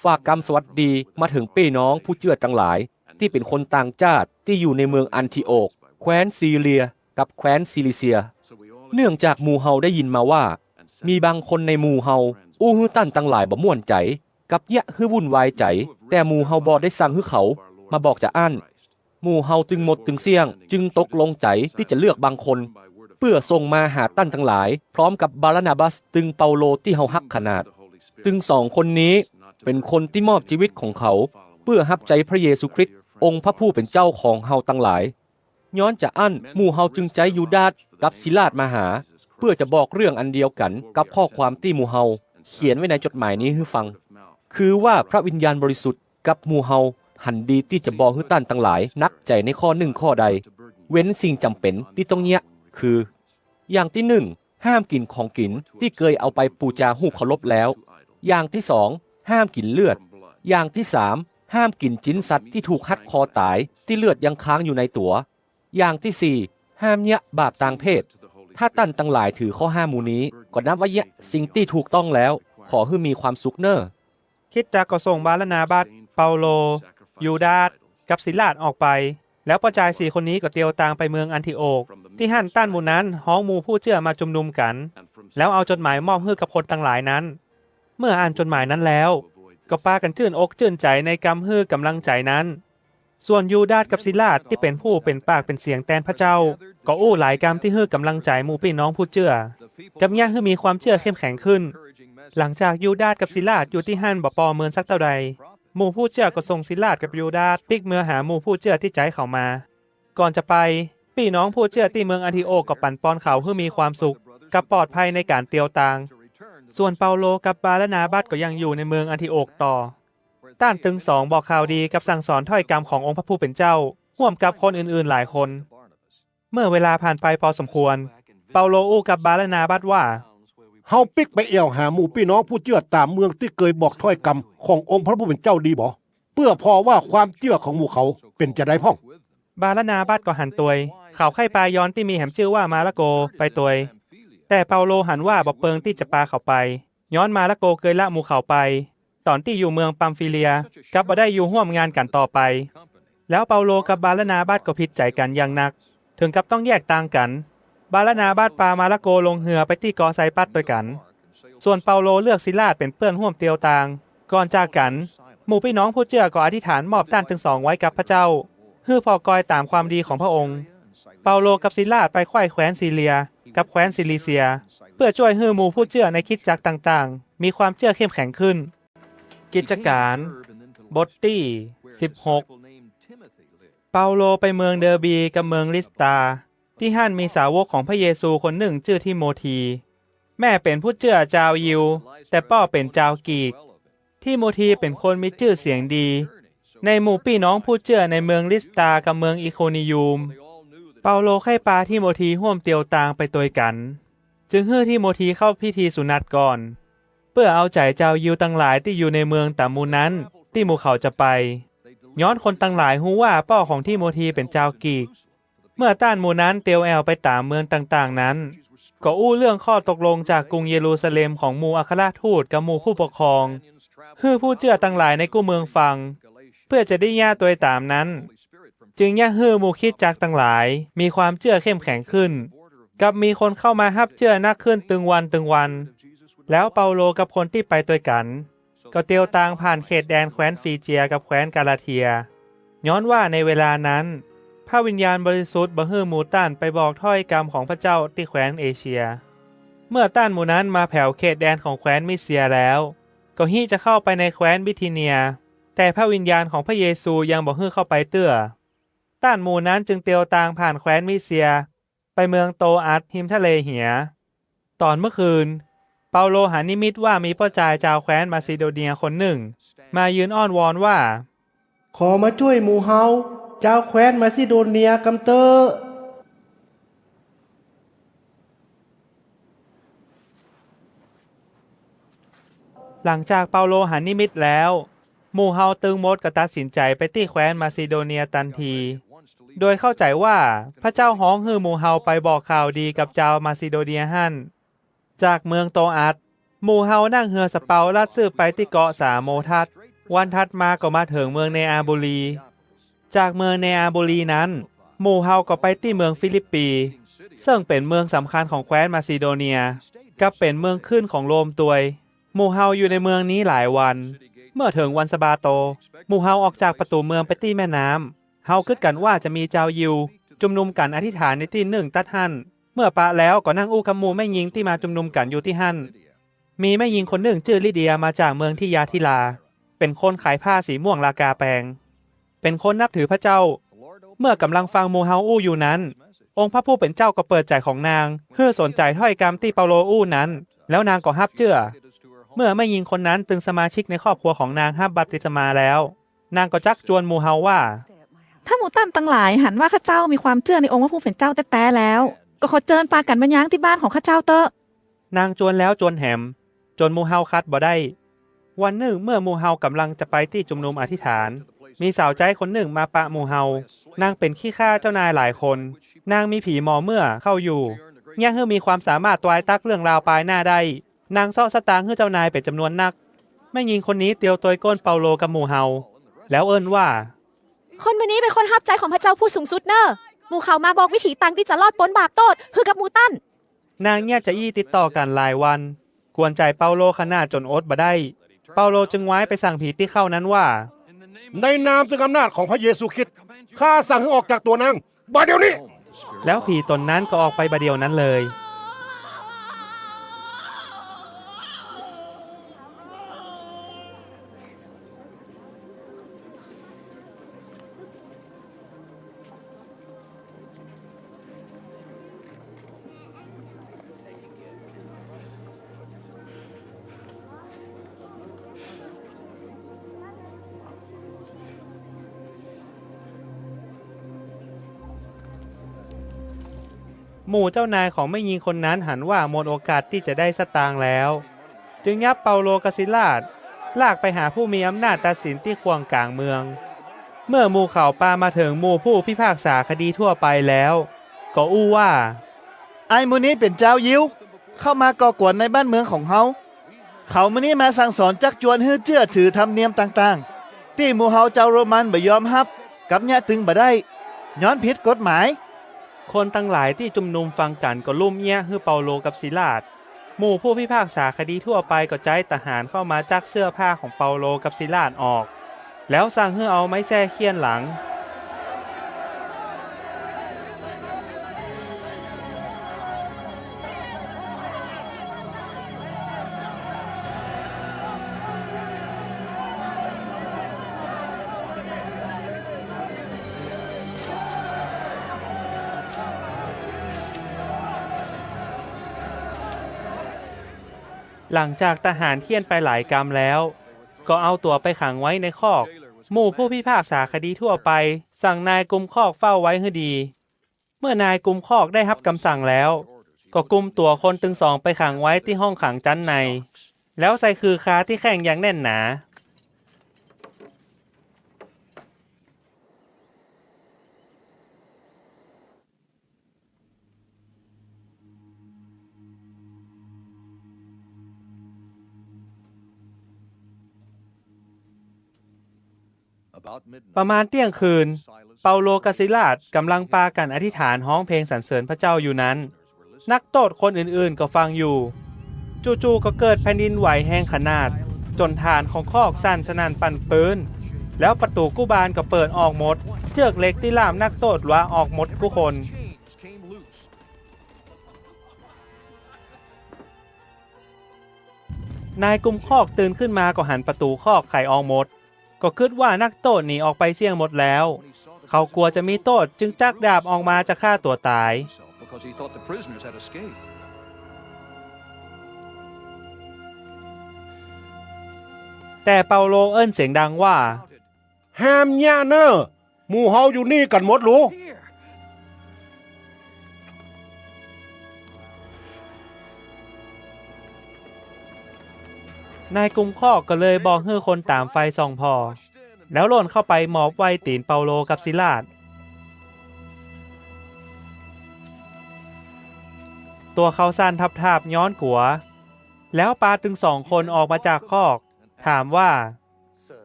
ฝากกำสวัสดีมาเถิงปี้น้องผู้เจื้อตังหลาย ตี้เป๋นคนต่างจ้าดตี้อยู่ในเมืองอันทิโอก แคว้นซีเรีย กับแคว้นซิลิเซีย เนื่องจากหมู่เฮาได้ยินมาว่า มีบางคนในหมู่เฮาอู้หื้อต้านตังหลายบ่ม่วนใจ๋ กับเยียะหื้อวุ่นวายใจ๋ แต่หมู่เฮาบ่ได้สั่งหื้อเขามาบอกจาอั้น หมู่เฮาตึงหมดตึงเสี้ยง จึงตกลงใจ๋ตี้จะเลือกบางคน เปื้อส่งมาหาต้านตังหลาย พร้อมกับบารนาบัสตึงเปาโลตี้เฮาฮักขนาด ตึงสองคนนี้เป๋นคนตี้มอบจีวิตของเขา เปื้อฮับใจ๊พระเยซูคริสต์ องค์พระผู้เป๋นเจ้าของเฮาตังหลาย ย้อนจาอั้นหมู่เฮาจึงใจ๊ยูดาสกับศิลาสมาหา เปื้อจะบอกเรื่องอันเดียวกั๋นกับข้อความตี้หมู่เฮาเขียนไว้ในจดหมายนี้หื้อฟัง คือว่าพระวิญญาณบริสุทธิ์กับหมู่เฮาหันดีตี้จะบ่หื้อต้านตังหลายหนักใจ๋ในข้อนึ่งข้อใด เว้นสิ่งจ๋ำเป๋นตี้ต้องเยียะ คือ อย่างตี้นึ่ง ห้ามกิ๋นของกิ๋นตี้เกยเอาไปปู๋จาฮูปเคารพแล้ว อย่างตี้สอง ห้ามกิ๋นเลือด อย่างตี้สาม ห้ามกิ๋นจิ๊นสัตว์ตี้ถูกฮัดคอต๋ายตี้เลือดยังค้างอยู่ในตั๋ว อย่างตี้สี่ ห้ามเยียะบาปตางเพศ ถ้าต้านตังหลายถือข้อห้ามหมู่นี้ ก็นับว่าเยียะสิ่งตี้ถูกต้องแล้ว ขอหื้อมีความสุขเน่อ คริสตจักรก็ส่งบารนาบัส เปาโล ยูดาส กับศิลาสออกไป แล้วป้อจายสี่คนนี้ก็เตียวตางไปเมืองอันทิโอก ตี้หั้นต้านหมู่นั้นฮ้องหมู่ผู้เจื้อมาจุมนุมกั๋น แล้วเอาจดหมายมอบหื้อกับคนตังหลายนั้น เมื่ออ่านจดหมายนั้นแล้ว ก็ปากั๋นจื้นอกจื้นใจ๋ในกำหื้อก๋ำลังใจ๋นั้น ส่วนยูดาสกับศิลาสตี้เป๋นผู้เป๋นปากเป๋นเสียงแตนพระเจ้า ก็อู้หลายกำตี้หื้อก๋ำลังใจ๋หมู่ปี้น้องผู้เจื้อ กับเยียะหื้อมีความเจื้อเข้มแข็งขึ้น หลังจากยูดาสกับศิลาสอยู่ตี้หั้นบ่ปอเมินสักเต้าใด หมู่ผู้เจื้อก็ส่งศิลาสกับยูดาสปิ๊กเมือหาหมู่ผู้เจื้อตี้ใจ๊เขามา ก่อนจะไป ปี้น้องผู้เจื้อตี้เมืองอันทิโอกก็ปั๋นปอนเขาหื้อมีความสุข กับปลอดภัยในก๋านเตียวตาง ส่วนเปาโลกับบารนาบัสก็ยังอยู่ในเมืองอันทิโอกต่อ ต้านตึงสองบอกข่าวดีกับสั่งสอนถ้อยกำขององค์พระผู้เป๋นเจ้า ฮ่วมกับคนอื่นๆ หลายคน เมื่อเวลาผ่านไปปอสมควร เปาโลอู้กับบารนาบัสว่า เฮาปิ๊กไปแอ่วหาหมู่ปี้น้องผู้เจื้อต๋ามเมืองตี้เกยบอกถ้อยกำขององค์พระผู้เป๋นเจ้าดีบ่ เปื้อผ่อว่าความเจื้อของหมู่เขาเป๋นจาใดพ่อง บารนาบัสก็หันตวย เขาใค่ปายอนตี้มีแหมจื้อว่ามาระโกไปตวย แต่เปาโลหันว่าบ่เปิงตี้จะปาเขาไป ย้อนมาระโกเกยละหมู่เขาไป ต๋อนตี้อยู่เมืองปัมฟีเลีย กับบ่ได้อยู่ฮ่วมงานกั๋นต่อไป แล้วเปาโลกับบารนาบัสก็ผิดใจ๋กั๋นอย่างหนัก เถิงกับต้องแยกตางกั๋น บารนาบัสปามาระโกลงเฮือไปตี้เกาะไซปรัสตวยกั๋น ส่วนเปาโลเลือกศิลาสเป๋นเปื้อนฮ่วมเตียวตาง ก่อนจากกั๋น หมู่ปี้น้องผู้เจื้อก็อธิษฐานมอบต้านตึงสองไว้กับพระเจ้า หื้อผ่อกอยต๋ามความดีของพระองค์ เปาโลกับศิลาสไปใคว่แคว้นซีเรีย กับแคว้นซิลิเซีย เปื้อจ้วยหื้อหมู่ผู้เจื้อในคริสตจักรต่างๆ มีความเจื้อเข้มแข็งขึ้น กิจก๋าน บทตี้สิบหก เปาโลไปเมืองเดอร์บีกับเมืองลิสตรา ตี้หั้นมีสาวกของพระเยซูคนนึ่งจื้อทิโมธี แม่เป๋นผู้เจื้อจาวยิว แต่ป้อเป๋นจาวกรีก ทิโมธีเป๋นคนมีจื้อเสียงดี ในหมู่ปี้น้องผู้เจื้อในเมืองลิสตรากับเมืองอิโคนียูม เปาโลใค่ปาทิโมธีฮ่วมเตียวตางไปตวยกั๋น จึงหื้อทิโมธีเข้าพิธีสุหนัตก่อน เปื้อเอาใจ๋จาวยิวตังหลายตี้อยู่ในเมืองต๋ามหมู่นั้นตี้หมู่เขาจะไป ย้อนคนตังหลายฮู้ว่าป้อของทิโมธีเป๋นจาวกรีก เมื่อต้านหมู่นั้นเตียวแอ่วไปต๋ามเมืองต่างๆ นั้น ก็อู้เรื่องข้อตกลงจากกรุงเยรูซาเล็มของหมู่อัครทูตกับหมู่ผู้ปกครอง หื้อผู้เจื้อตังหลายในกู้เมืองฟัง เปื้อจะได้เยียะตวยต๋ามนั้น จึงเยียะหื้อหมู่คริสตจักรตังหลายมีความเจื้อเข้มแข็งขึ้น กับมีคนเข้ามาฮับเจื้อนักขึ้นตึงวันตึงวัน แล้วเปาโลกับคนตี้ไปตวยกั๋น ก็เตียวตางผ่านเขตแดนแคว้นฟรีเจียกับแคว้นกาลาเทีย ย้อนว่าในเวลานั้น พระวิญญาณบริสุทธิ์บ่หื้อหมู่ต้านไปบอกถ้อยกำของพระเจ้าตี้แคว้นเอเชีย เมื่อต้านหมู่นั้นมาแผวเขตแดนของแคว้นมิเซียแล้ว ก็ฮิจะเข้าไปในแคว้นบิทิเนีย แต่พระวิญญาณของพระเยซูยังบ่หื้อเข้าไปเตื้อ ต้านหมู่นั้นจึงเตียวตางผ่านแคว้นมิเซีย ไปเมืองโตรอัสฮิมทะเลเหีย ต๋อนเมื่อคืน เปาโลหันนิมิตว่ามีป้อจายจาวแคว้นมาซิโดเนียคนนึ่ง มายืนอ้อนวอนว่า ขอมาจ้วยหมู่เฮา จาวแคว้นมาซิโดเนียกำเต๊อะ หลังจากเปาโลหันนิมิตแล้ว หมู่เฮาตึงหมดก็ตัดสินใจ๋ไปตี้แคว้นมาซิโดเนียตันที โดยเข้าใจ๋ว่าพระเจ้าฮ้องหื้อหมู่เฮาไปบอกข่าวดีกับจาวมาซิโดเนียหั้น จากเมืองโตรอัส หมู่เฮานั่งเฮือสะเปาลัดจื้อไปตี้เกาะสาโมทัส วันถัดมาก็มาเถิงเมืองเนอาโปลี จากเมืองเนอาโปลีนั้น หมู่เฮาก็ไปตี้เมืองฟีลิปปี เซิ่งเป๋นเมืองสำคัญของแคว้นมาซิโดเนีย กับเป๋นเมืองขึ้นของโรมตวย หมู่เฮาอยู่ในเมืองนี้หลายวัน เมื่อเถิงวันสะบาโต หมู่เฮาออกจากประตู๋เมืองไปตี้แม่น้ำ เฮากึ๊ดกั๋นว่าจะมีจาวยิวจุมนุมกั๋นอธิษฐานในตี้นึ่งตั๊ดหั้น เมื่อปะแล้วก็นั่งอู้กับหมู่แม่ญิงตี้มาจุมนุมกั๋นอยู่ตี้หั้น มีแม่ญิงคนนึ่งจื้อลีเดียมาจากเมืองทิยาทิรา เป๋นคนขายผ้าสีม่วงราคาแปง เป๋นคนนับถือพระเจ้า เมื่อก่ำลังฟังหมู่เฮาอู้อยู่นั้น องค์พระผู้เป๋นเจ้าก็เปิดใจ๋ของนาง หื้อสนใจ๋ถ้อยกำตี้เปาโลอู้นั้น แล้วนางก็ฮับเจื้อ เมื่อแม่ญิงคนนั้นตึงสมาชิกในครอบครัวของนางฮับบัพติศมาแล้ว นางก็จั๊กจวนหมู่เฮาว่า ถ้าหมู่ต้านตังหลายหันว่าข้าเจ้ามีความเจื้อในองค์พระผู้เป๋นเจ้าแต๊ๆ แล้ว ก็ขอเจิญปากั๋นมาย้างตี้บ้านของข้าเจ้าเต๊อะ นางจวนแล้วจวนแหม จ๋นหมู่เฮาขัดบ่ได้ วันนึ่งเมื่อหมู่เฮาก่ำลังจะไปตี้จุมนุมอธิษฐาน มีสาวใจ๊คนนึ่งมาปะหมู่เฮา นางเป๋นขี้ข้าเจ้านายหลายคน นางมีผีหมอเมื่อเข้าอยู่ เยียะหื้อมีความสามารถตวายตั๊กเรื่องราวปายหน้าได้ นางเซาะสตางค์หื้อเจ้านายเป๋นจ๋ำนวนนัก แม่ญิงคนนี้เตียวตวยก้นเปาโลกับหมู่เฮา แล้วเอิ้นว่า คนหมู่นี้เป๋นคนฮับใจ๊ของพระเจ้าผู้สูงสุดเน่อ หมู่เขามาบอกวิถีตางตี้จะรอดป๊นบาปโต้ษหื้อกับหมู่ต้าน นางเยียะจาอี้ติดต่อกั๋นหลายวัน กวนใจ๋เปาโลขนาดจ๋นอดบ่ได้ เปาโลจึงว้ายไปสั่งผีตี้เข้านั้นว่า ในนามตึงอำนาจของพระเยซูคริสต์ ข้าสั่งหื้อออกจากตั๋วนาง บ่าเดี่ยวนี้ แล้วผีต๋นนั้นก็ออกไปบ่าเดี่ยวนั้นเลยหมู่เจ้านายของแม่ญิงคนนั้นหันว่าหมดโอกาสตี้จะได้สตางค์แล้ว จึงยับเปาโลกับศิลาส ลากไปหาผู้มีอำนาจตัดสินตี้ข่วงก๋างเมือง เมื่อหมู่เขาปามาเถิงหมู่ผู้พิพากษาคดีทั่วไปแล้ว ก็อู้ว่า อ้ายหมู่นี้เป๋นจาวยิว เข้ามาก่อกวนในบ้านเมืองของเฮา เขาหมู่นี้มาสั่งสอนจั๊กจวนหื้อเจื้อถือธรรมเนียมต่างๆ ตี้หมู่เฮาจาวโรมันบ่ยอมฮับ กับเยียะตึงบ่ได้ ย้อนผิดกฎหมาย คนตังหลายตี้จุมนุมฟังกั๋นก็ลุ่มเยียะหื้อเปาโลกับศิลาส หมู่ผู้พิพากษาคดีทั่วไปก็ใจ๊ทหารเข้ามาจั๊กเสื้อผ้าของเปาโลกับศิลาสออก แล้วสั่งหื้อเอาไม้แส้เฆี่ยนหลัง หลังจากทหารเฆี่ยนไปหลายกำแล้ว ก็เอาตั๋วไปขังไว้ในคอก หมู่ผู้พิพากษาคดีทั่วไปสั่งนายกุมคอกเฝ้าไว้หื้อดี เมื่อนายกุมคอกได้ฮับกำสั่งแล้ว ก็กุมตั๋วคนตึงสองไปขังไว้ตี้ห้องขังจั๊นใน แล้วใส่ขื่อคาตี้แข้งอย่างแน่นหนา ประมาณเตี้ยงคืน เปาโลกับศิลาสก๋ำลังปากั๋นอธิษฐานฮ้องเพลงสรรเสริญพระเจ้าอยู่นั้น นักโต้ษคนอื่นๆ ก็ฟังอยู่ จู่ๆ ก็เกิดแผ่นดินไหวแฮงขนาด จ๋นฐานของคอกสั่นสนั่นปั่นปื๊น แล้วประตู๋กู้บานก็เปิดออกหมด เจื้อกเหล็กตี้ล่ามนักโต้ษหลวะออกหมดกู้คน นายกุมคอกตื่นขึ้นมาก็หันประตู๋คอกไขออกหมด ก็กึ๊ดว่านักโต้ษหนีออกไปเสี้ยงหมดแล้ว เขากั๋วจะมีโต้ษจึงจั๊กดาบออกมาจะฆ่าตั๋วต๋าย แต่เปาโลเอิ้นเสียงดังว่า ห้ามเยียะเน่อ หมู่เฮาอยู่นี่กั๋นหมดหลู นายกุมคอกก็เลยบอกหื้อคนต๋ามไฟส่องผ่อ แล้วล่นเข้าไปหมอบไหว้ตี๋นเปาโลกับศิลาส ตั๋วเขาสั่นทับๆ ย้อนกั๋ว แล้วปาตึงสองคนออกมาจากคอก ถามว่า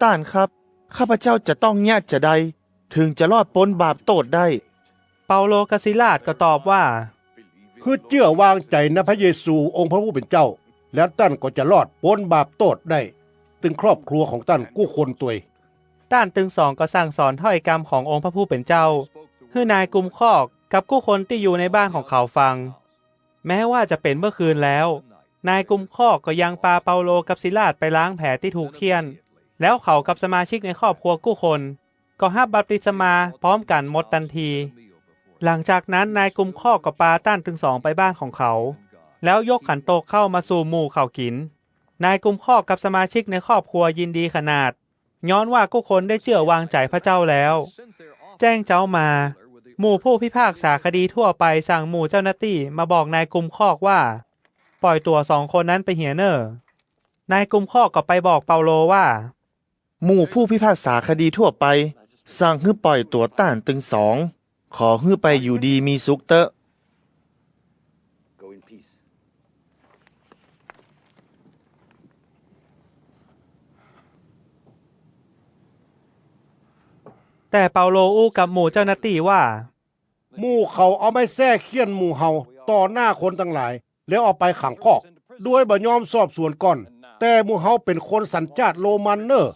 ต้านครับ ข้าพเจ้าจะต้องเยียะจาใด เถิงจะรอดป๊นบาปโต้ษได้ เปาโลกับศิลาสก็ตอบว่า หื้อเจื้อวางใจ๋ในพระเยซูองค์พระผู้เป๋นเจ้า แล้วต้านก็จะรอดป๊นบาปโต้ษได้ ตึงครอบครัวของต้านกู้คนตวย ต้านตึงสองก็สั่งสอนถ้อยกำขององค์พระผู้เป๋นเจ้า หื้อนายกุมคอกกับกู้คนตี้อยู่ในบ้านของเขาฟัง แม้ว่าจะเป๋นเมื่อคืนแล้ว นายกุมคอกก็ยังปาเปาโลกับศิลาสไปล้างแผลตี้ถูกเฆี่ยน แล้วเขากับสมาชิกในครอบครัวกู้คน ก็ฮับบัพติศมาพร้อมกั๋นหมดตันที หลังจากนั้นนายกุมคอกก็ปาต้านตึงสองไปบ้านของเขา แล้วยกขันโตกข้าวมาสู่หมู่เขากิ๋น นายกุมคอกกับสมาชิกในครอบครัวยินดีขนาด ย้อนว่ากู้คนได้เจื้อวางใจ๋พระเจ้าแล้ว แจ้งเจ๊ามา หมู่ผู้พิพากษาคดีทั่วไปสั่งหมู่เจ้าหน้าตี้มาบอกนายกุมคอกว่า ป่อยตั๋วสองคนนั้นไปเหียเน่อ นายกุมคอกก็ไปบอกเปาโลว่า หมู่ผู้พิพากษาคดีทั่วไปสั่งหื้อป่อยตั๋วต้านตึงสอง ขอหื้อไปอยู่ดีมีสุขเต๊อะ แต่เปาโลอู้กับหมู่เจ้าหน้าตี้ว่า หมู่เขาเอาไม้แส้เฆี่ยนหมู่เฮาต่อหน้าคนตังหลาย แล้วเอาไปขังคอก โดยบ่ยอมสอบสวนก่อน แต่หมู่เฮาเป๋นคนสัญชาติโรมันเน่อ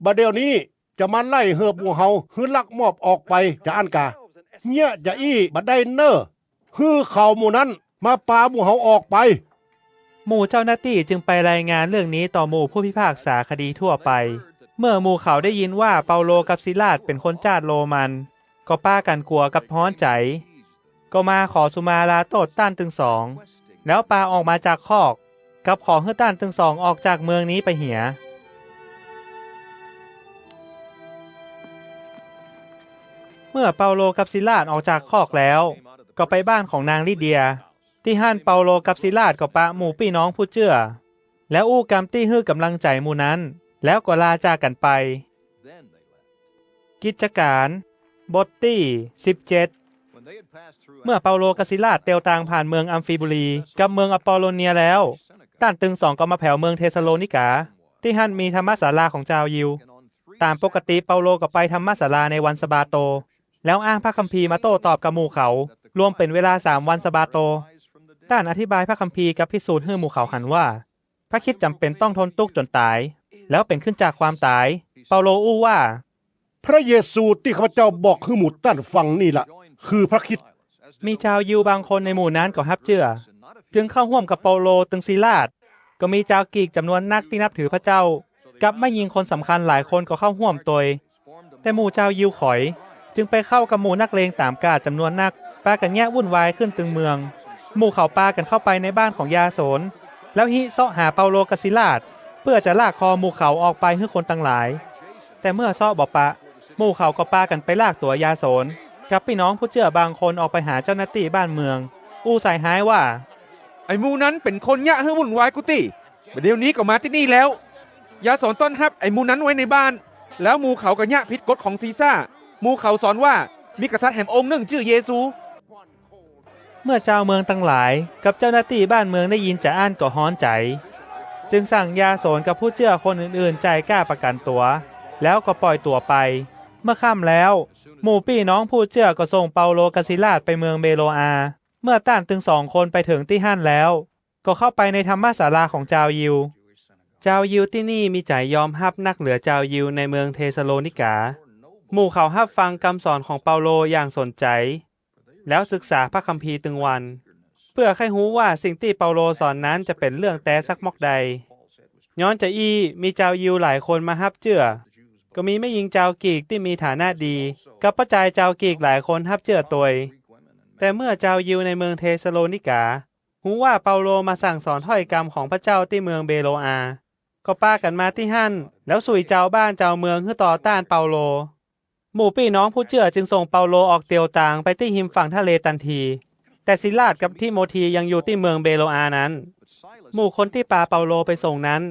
บ่าเดี่ยวนี้จะมาไล่เหิบหมู่เฮาหื้อลักมอบออกไปจาอั้นกา เยียะจาอี้บ่ได้เน่อ หื้อเขาหมู่นั้นมาปาหมู่เฮาออกไป หมู่เจ้าหน้าตี้จึงไปรายงานเรื่องนี้ต่อหมู่ผู้พิพากษาคดีทั่วไป เมื่อหมู่เขาได้ยินว่าเปาโลกับศิลาสเป๋นคนจ้าดโรมัน ก็ปากั๋นกั๋วกับฮ้อนใจ๋ ก็มาขอสุมาลาโต้ษต้านตึงสอง แล้วปาออกมาจากคอก กับขอหื้อต้านตึงสองออกจากเมืองนี้ไปเหีย เมื่อเปาโลกับศิลาสออกจากคอกแล้ว ก็ไปบ้านของนางลีเดีย ตี้หั้นเปาโลกับศิลาสก็ปะหมู่ปี้น้องผู้เจื้อ แล้วอู้กำตี้หื้อก๋ำลังใจ๋หมู่นั้น แล้วก็ลาจากกั๋นไป กิจก๋าน บทตี้สิบเจ็ด เมื่อเปาโลกับศิลาสเตียวตางผ่านเมืองอัมฟีบูรีกับเมืองอปอลโลเนียแล้ว ต้านตึงสองก็มาแผวเมืองเธสะโลนิกา ตี้หั้นมีธรรมศาลาของจาวยิว ต๋ามปกติเปาโลก็ไปธรรมศาลาในวันสะบาโต แล้วอ้างพระคัมภีร์มาโต้ตอบกับหมู่เขา รวมเป๋นเวลาสามวันสะบาโต ต้านอธิบายพระคัมภีร์กับพิสูจน์หื้อหมู่เขาหันว่า พระคริสต์จ๋ำเป๋นต้องทนตุ๊กจนต๋าย แล้วเป๋นขึ้นจากความต๋าย เปาโลอู้ว่า พระเยซูตี้ข้าพเจ้าบอกหื้อหมู่ต้านฟังนี่ละ คือพระคริสต์ มีจาวยิวบางคนในหมู่นั้นก็ฮับเจื้อ จึงเข้าฮ่วมกับเปาโลตึงศิลาส ก็มีจาวกรีกจ๋ำนวนนักตี้นับถือพระเจ้า กับแม่ญิงคนสำคัญหลายคนก็เข้าฮ่วมตวย แต่หมู่จาวยิวขอย จึงไปเข้ากับหมู่นักเลงต๋ามกาดจ๋ำนวนนัก ปากั๋นเยียะวุ่นวายขึ้นตึงเมือง หมู่เขาปากั๋นเข้าไปในบ้านของยาโสน แล้วฮิเซาะหาเปาโลกับศิลาส เปื้อจะลากคอหมู่เขาออกไปหื้อคนตังหลาย แต่เมื่อเซาะบ่ปะ หมู่เขาก็ปากั๋นไปลากตั๋วยาโสณ กับปี้น้องผู้เจื้อบางคนออกไปหาเจ้าหน้าตี้บ้านเมือง อู้ใส่ฮ้ายว่า ไอ้หมู่นั้นเป๋นคนเยียะหื้อวุ่นวายกู้ตี้ บ่าเดี่ยวนี้ก็มาตี้นี่แล้ว ยาโสณต้อนฮับไอ้หมู่นั้นไว้ในบ้าน แล้วหมู่เขาก็เยียะผิดกฎของซีซาร์ หมู่เขาสอนว่ามีกษัตริย์แหมองค์นึ่งจื้อเยซู เมื่อจาวเมืองตังหลายกับเจ้าหน้าตี้บ้านเมืองได้ยินจาอั้นก็ฮ้อนใจ๋ จึงสั่งยาโสณกับผู้เจื้อคนอื่นๆ จ่ายก้าประกั๋นตั๋ว แล้วก็ป่อยตั๋วไป เมื่อค่ำแล้ว หมู่ปี้น้องผู้เจื้อก็ส่งเปาโลกับศิลาสไปเมืองเบโรอาห์ เมื่อต้านตึงสองคนไปเถิงตี้หั้นแล้ว ก็เข้าไปในธรรมศาลาของจาวยิว จาวยิวตี้นี่มีใจ๋ยอมฮับนักเหลือจาวยิวในเมืองเธสะโลนิกา หมู่เขาฮับฟังกำสอนของเปาโลอย่างสนใจ๋ แล้วศึกษาพระคัมภีร์ตึงวัน เปื้อใค่ฮู้ว่าสิ่งตี้เปาโลสอนนั้นจะเป๋นเรื่องแต๊สักม็อกใด ย้อนจาอี้มีจาวยิวหลายคนมาฮับเจื้อ ก็มีแม่ญิงจาวกรีกตี้มีฐานะดี กับป้อจายจาวกรีกหลายคนฮับเจื้อตวย แต่เมื่อจาวยิวในเมืองเธสะโลนิกา ฮู้ว่าเปาโลมาสั่งสอนถ้อยกำของพระเจ้าตี้เมืองเบโรอาห์ ก็ปากั๋นมาตี้หั้น แล้วสุยจาวบ้านจาวเมืองหื้อต่อต้านเปาโล หมู่ปี้น้องผู้เจื้อจึงส่งเปาโลออกเตียวตางไปตี้ฮิมฝั่งทะเลตันที แต่ศิลาสกับทิโมธียังอยู่ตี้เมืองเบโรอาห์นั้น หมู่คนตี้ปาเปาโลไปส่งนั้น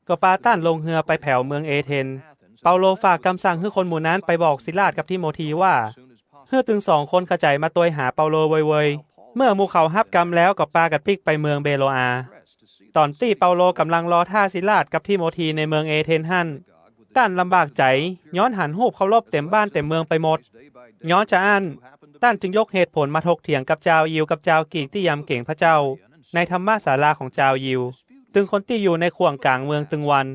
ก็ปาต้านลงเฮือไปแผวเมืองเอเธนส์ เปาโลฝากกำสั่งหื้อคนหมู่นั้นไปบอกศิลาสกับทิโมธีว่า หื้อตึงสองคนขะใจ๋มาตวยหาเปาโลเวยๆ เมื่อหมู่เขาฮับกำแล้วก็ปากั๋นปิ๊กไปเมืองเบโรอาห์ ต๋อนตี้เปาโลก่ำลังรอต้านศิลาสกับทิโมธีในเมืองเอเธนส์หั้น ต้านลำบากใจ๋ ย้อนหันฮูปเคารพเต๋มบ้านเต๋มเมืองไปหมด ย้อนจาอั้น ต้านจึงยกเหตุผลมาถกเถียงกับจาวยิวกับจาวกรีกตี้ยำเก๋งพระเจ้า ในธรรมศาลาของจาวยิว ตึงคนตี้อยู่ในข่วงก๋างเมืองตึงวัน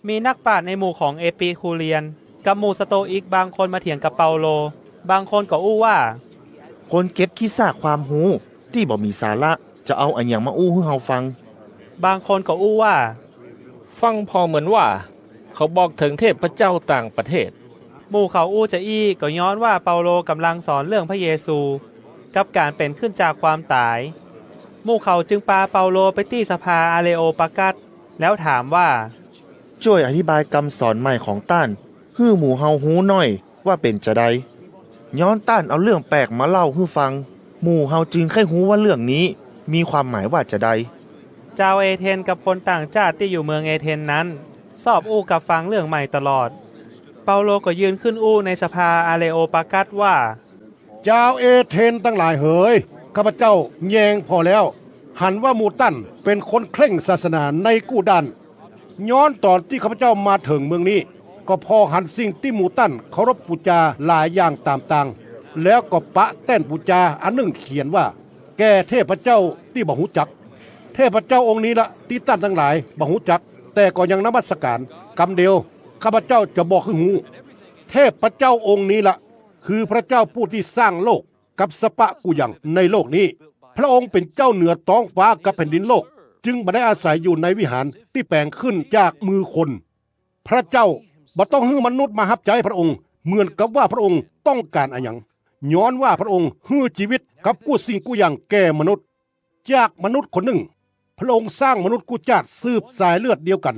มีนักปราชญ์ในหมู่ของเอปิคูเรียน กับหมู่สโตอิกบางคนมาเถียงกับเปาโล บางคนก็อู้ว่า คนเก็บขี้ซากความฮู้ตี้บ่มีสาระ จะเอาอะหยังมาอู้หื้อเฮาฟัง บางคนก็อู้ว่า ฟังผ่อเหมือนว่า เขาบอกเถิงเทพเจ้าต่างประเทศ หมู่เขาอู้จาอี้ก็ย้อนว่าเปาโลก่ำลังสอนเรื่องพระเยซู กับก๋านเป๋นขึ้นจากความต๋าย หมู่เขาจึงปาเปาโลไปตี้สภาอาเรโอปากัส แล้วถามว่า จ้วยอธิบายกำสอนใหม่ของต้าน หื้อหมู่เฮาฮู้หน้อยว่าเป๋นจาใด ย้อนต้านเอาเรื่องแปลกมาเล่าหื้อฟัง หมู่เฮาจึงใค่ฮู้ว่าเรื่องนี้มีความหมายว่าจาใด จาวเอเธนส์กับคนต่างจ้าดตี้อยู่เมืองเอเธนส์นั้น ซอบอู้กับฟังเรื่องใหม่ตลอด เปาโลก็ยืนขึ้นอู้ในสภาอาเรโอปากัสว่า จาวเอเธนส์ตังหลายเหย ข้าพเจ้าแยงผ่อแล้ว หันว่าหมู่ต้านเป๋นคนเคร่งศาสนาในกู้ด้าน ย้อนต๋อนตี้ข้าพเจ้ามาเถิงเมืองนี้ ก็ผ่อหันสิ่งตี้หมู่ต้านเคารพปู๋จาหลายอย่างต๋ามตาง แล้วก็ปะแต้นปู๋จาอันนึ่งเขียนว่า แก่เทพเจ้าตี้บ่ฮู้จัก เทพเจ้าองค์นี้ละตี้ต้านตังหลายบ่ฮู้จัก แต่ก็ยังนมัสก๋าน กำเดียวข้าพเจ้าจะบอกหื้อฮู้ เทพเจ้าองค์นี้ละ คือพระเจ้าผู้ตี้สร้างโลกกับสรรพกู้อย่างในโลกนี้ พระองค์เป๋นเจ้าเหนือต๊องฟ้ากับแผ่นดินโลก จึงบ่ได้อาศัยอยู่ในวิหารตี้แป๋งขึ้นจากมือคน พระเจ้าบ่ต้องหื้อมนุษย์มาฮับใจ๊พระองค์ เหมือนกับว่าพระองค์ต้องก๋านอะหยัง ย้อนว่าพระองค์หื้อจีวิตกับกู้สิ่งกู้อย่างแก่มนุษย์ จากมนุษย์คนนึ่ง พระองค์สร้างมนุษย์กู้จ้าดสืบสายเลือดเดียวกั๋น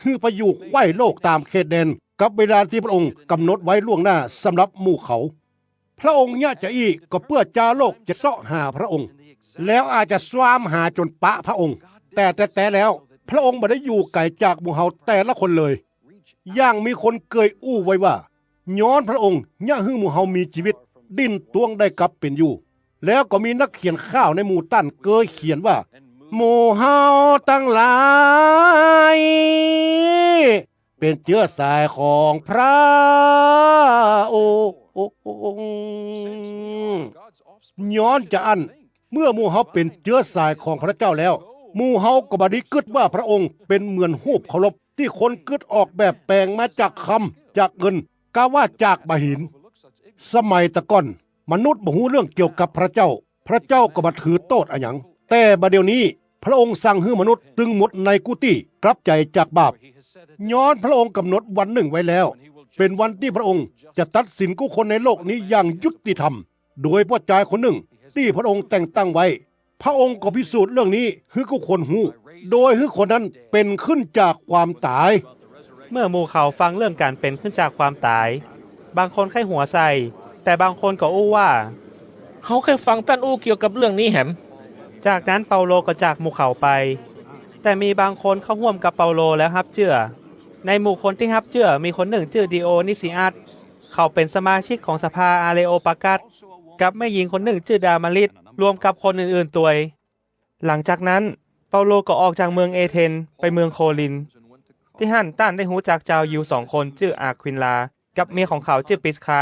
หื้อไปอยู่ใคว่โลกต๋ามเขตแดน กับเวลาตี้พระองค์ก๋ำหนดไว้ล่วงหน้าสำหรับหมู่เขา พระองค์เยียะจาอี้ก็เปื้อจาวโลกจะเซาะหาพระองค์ แล้วอาจจะซวามหาจ๋นปะพระองค์ แต่แต๊ๆ แล้ว พระองค์บ่ได้อยู่ไก๋จากหมู่เฮาแต่ละคนเลย อย่างมีคนเกยอู้ไว้ว่า ย้อนพระองค์เยียะหื้อหมู่เฮามีจีวิต ดิ้นตวงได้กลับเป๋นอยู่ แล้วก็มีนักเขียนข่าวในหมู่ต้านเกยเขียนว่า หมู่เฮาตังหลาย เป๋นเจื๊อสายของพระองค์ ย้อนจาอั้น เมื่อหมู่เฮาเป๋นเจื๊อสายของพระเจ้าแล้ว หมู่เฮาก็บ่ดีกึ๊ดว่าพระองค์เป๋นเหมือนฮูปเคารพตี้คนกึ๊ดออกแบบแป๋งมาจากคำ จากเงิน กาว่าจากบ่าหิน สมัยตะก่อน มนุษย์บ่ฮู้เรื่องเกี่ยวกับพระเจ้า พระเจ้าก็บ่ถือโต้ษอะหยัง แต่บ่าเดี่ยวนี้ พระองค์สั่งหื้อมนุษย์ตึงหมดในกู้ตี้กลับใจ๋จากบาป ย้อนพระองค์ก๋ำหนดวันนึ่งไว้แล้ว เป๋นวันตี้พระองค์จะตัดสินกู้คนในโลกนี้อย่างยุติธรรม โดยป้อจายคนนึ่งตี้พระองค์แต่งตั้งไว้ พระองค์ก็พิสูจน์เรื่องนี้หื้อกู้คนฮู้ โดยหื้อคนนั้นเป๋นขึ้นจากความต๋าย เมื่อหมู่เขาฟังเรื่องก๋านเป๋นขึ้นจากความต๋าย บางคนใค่หัวใส่ แต่บางคนก็อู้ว่า เฮาใค่ฟังต้านอู้เกี่ยวกับเรื่องนี้แหม จากนั้นเปาโลก็จากหมู่เขาไป แต่มีบางคนเข้าฮ่วมกับเปาโลแล้วฮับเจื้อ ในหมู่คนตี้ฮับเจื้อมีคนนึ่งจื้อดีโอนิซีอัส เขาเป๋นสมาชิกของสภาอาเรโอปากัส กับแม่ญิงคนนึ่งจื้อดามาริส รวมกับคนอื่นๆ ตวย หลังจากนั้น เปาโลก็ออกจากเมืองเอเธนส์ไปเมืองโครินธ์ ตี้หั้นต้านได้ฮู้จักจาวยิวสองคนจื้ออาควินลา กับเมียของเขาจื้อปริสคา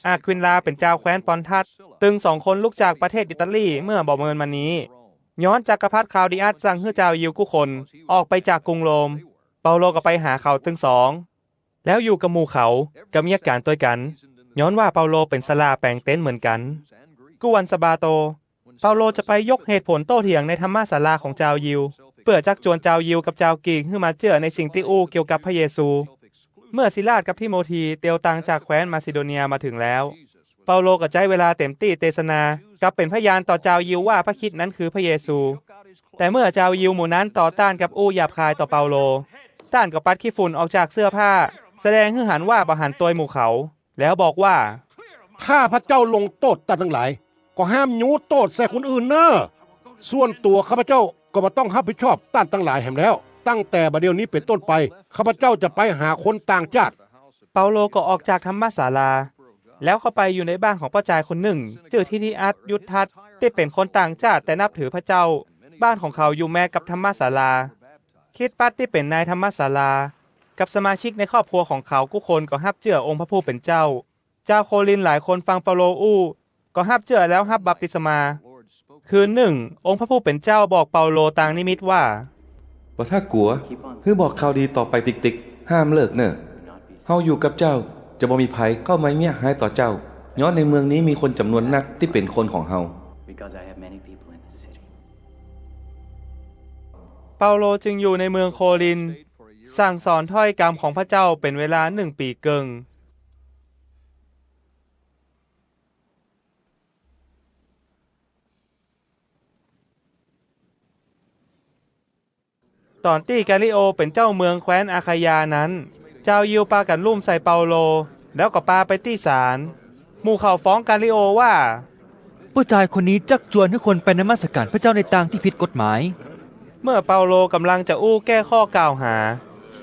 อาควินลาเป๋นจาวแคว้นปอนทัส ตึงสองคนลุกจากประเทศอิตาลีเมื่อบ่เมินมานี้ ย้อนจักรพรรดิคลาวดีอัสสั่งหื้อจาวยิวกู้คนออกไปจากกรุงโรม เปาโลก็ไปหาเขาตึงสอง แล้วอยู่กับหมู่เขา ก็เยียะก๋านตวยกั๋น ย้อนว่าเปาโลเป๋นสราแป๋งเต็นท์เหมือนกั๋น กู้วันสะบาโต เปาโลจะไปยกเหตุผลโต้เถียงในธรรมศาลาของจาวยิว เปื้อจักจวนจาวยิวกับจาวกรีกหื้อมาเจื้อในสิ่งตี้อู้เกี่ยวกับพระเยซู เมื่อศิลาสกับทิโมธีเตียวตางจากแคว้นมาซิโดเนียมาเถิงแล้ว เปาโลก็ใจ๊เวลาเต็มตี้เตสนา กับเป๋นพยานต่อจาวยิวว่าพระคริสต์นั้นคือพระเยซู แต่เมื่อจาวยิวหมู่นั้นต่อต้านกับอู้หยาบคายต่อเปาโล ต้านก็ปัดขี้ฝุ่นออกจากเสื้อผ้า แสดงหื้อหันว่าบ่หันตวยหมู่เขา แล้วบอกว่า ถ้าพระเจ้าลงโต้ษต้านตังหลาย ก็ห้ามยู้โต้ษใส่คนอื่นเน่อ ส่วนตั๋วข้าพเจ้าก็บ่ต้องฮับผิดชอบต้านตังหลายแหมแล้ว ตั้งแต่บ่าเดี่ยวนี้เป๋นต้นไป ข้าพเจ้าจะไปหาคนต่างจ้าติ เปาโลก็ออกจากธรรมศาลา แล้วเข้าไปอยู่ในบ้านของป้อจายคนนึ่ง จื้อทิทิอัส ยุสทัส ตี้เป๋นคนต่างจ้าติแต่นับถือพระเจ้า บ้านของเขาอยู่แมกับธรรมศาลา คริสปัสตี้เป๋นนายธรรมศาลา กับสมาชิกในครอบครัวของเขากู้คนก็ฮับเจื้อองค์พระผู้เป๋นเจ้า จาวโครินธ์หลายคนฟังเปาโลอู้ ก็ฮับเจื้อแล้วฮับบัพติศมา คืนนึ่ง องค์พระผู้เป๋นเจ้าบอกเปาโลตางนิมิตว่า บ่ถ้ากั๋ว หื้อบอกข่าวดีต่อไปติกๆ ห้ามเลิกเน่อ เฮาอยู่กับเจ้า จะบ่มีใผเข้ามาเยียะฮ้ายต่อเจ้า ย้อนในเมืองนี้มีคนจ๋ำนวนนักตี้เป๋นคนของเฮา Because I have many people in the city. เปาโลจึงอยู่ในเมืองโครินธ์ สั่งสอนถ้อยกำของพระเจ้าเป๋นเวลานึ่งปี๋เกิ่ง ต๋อนตี้กาลิโอเป๋นเจ้าเมืองแคว้นอาคายานั้น จาวยิวปากั๋นลุ่มใส่เปาโล แล้วก็ปาไปตี้ศาล หมู่เขาฟ้องกาลิโอว่า ป้อจายคนนี้จักจวนหื้อคนไปนมัสก๋านพระเจ้าในตางตี้ผิดกฎหมาย เมื่อเปาโลก่ำลังจะอู้แก้ข้อกล่าวหา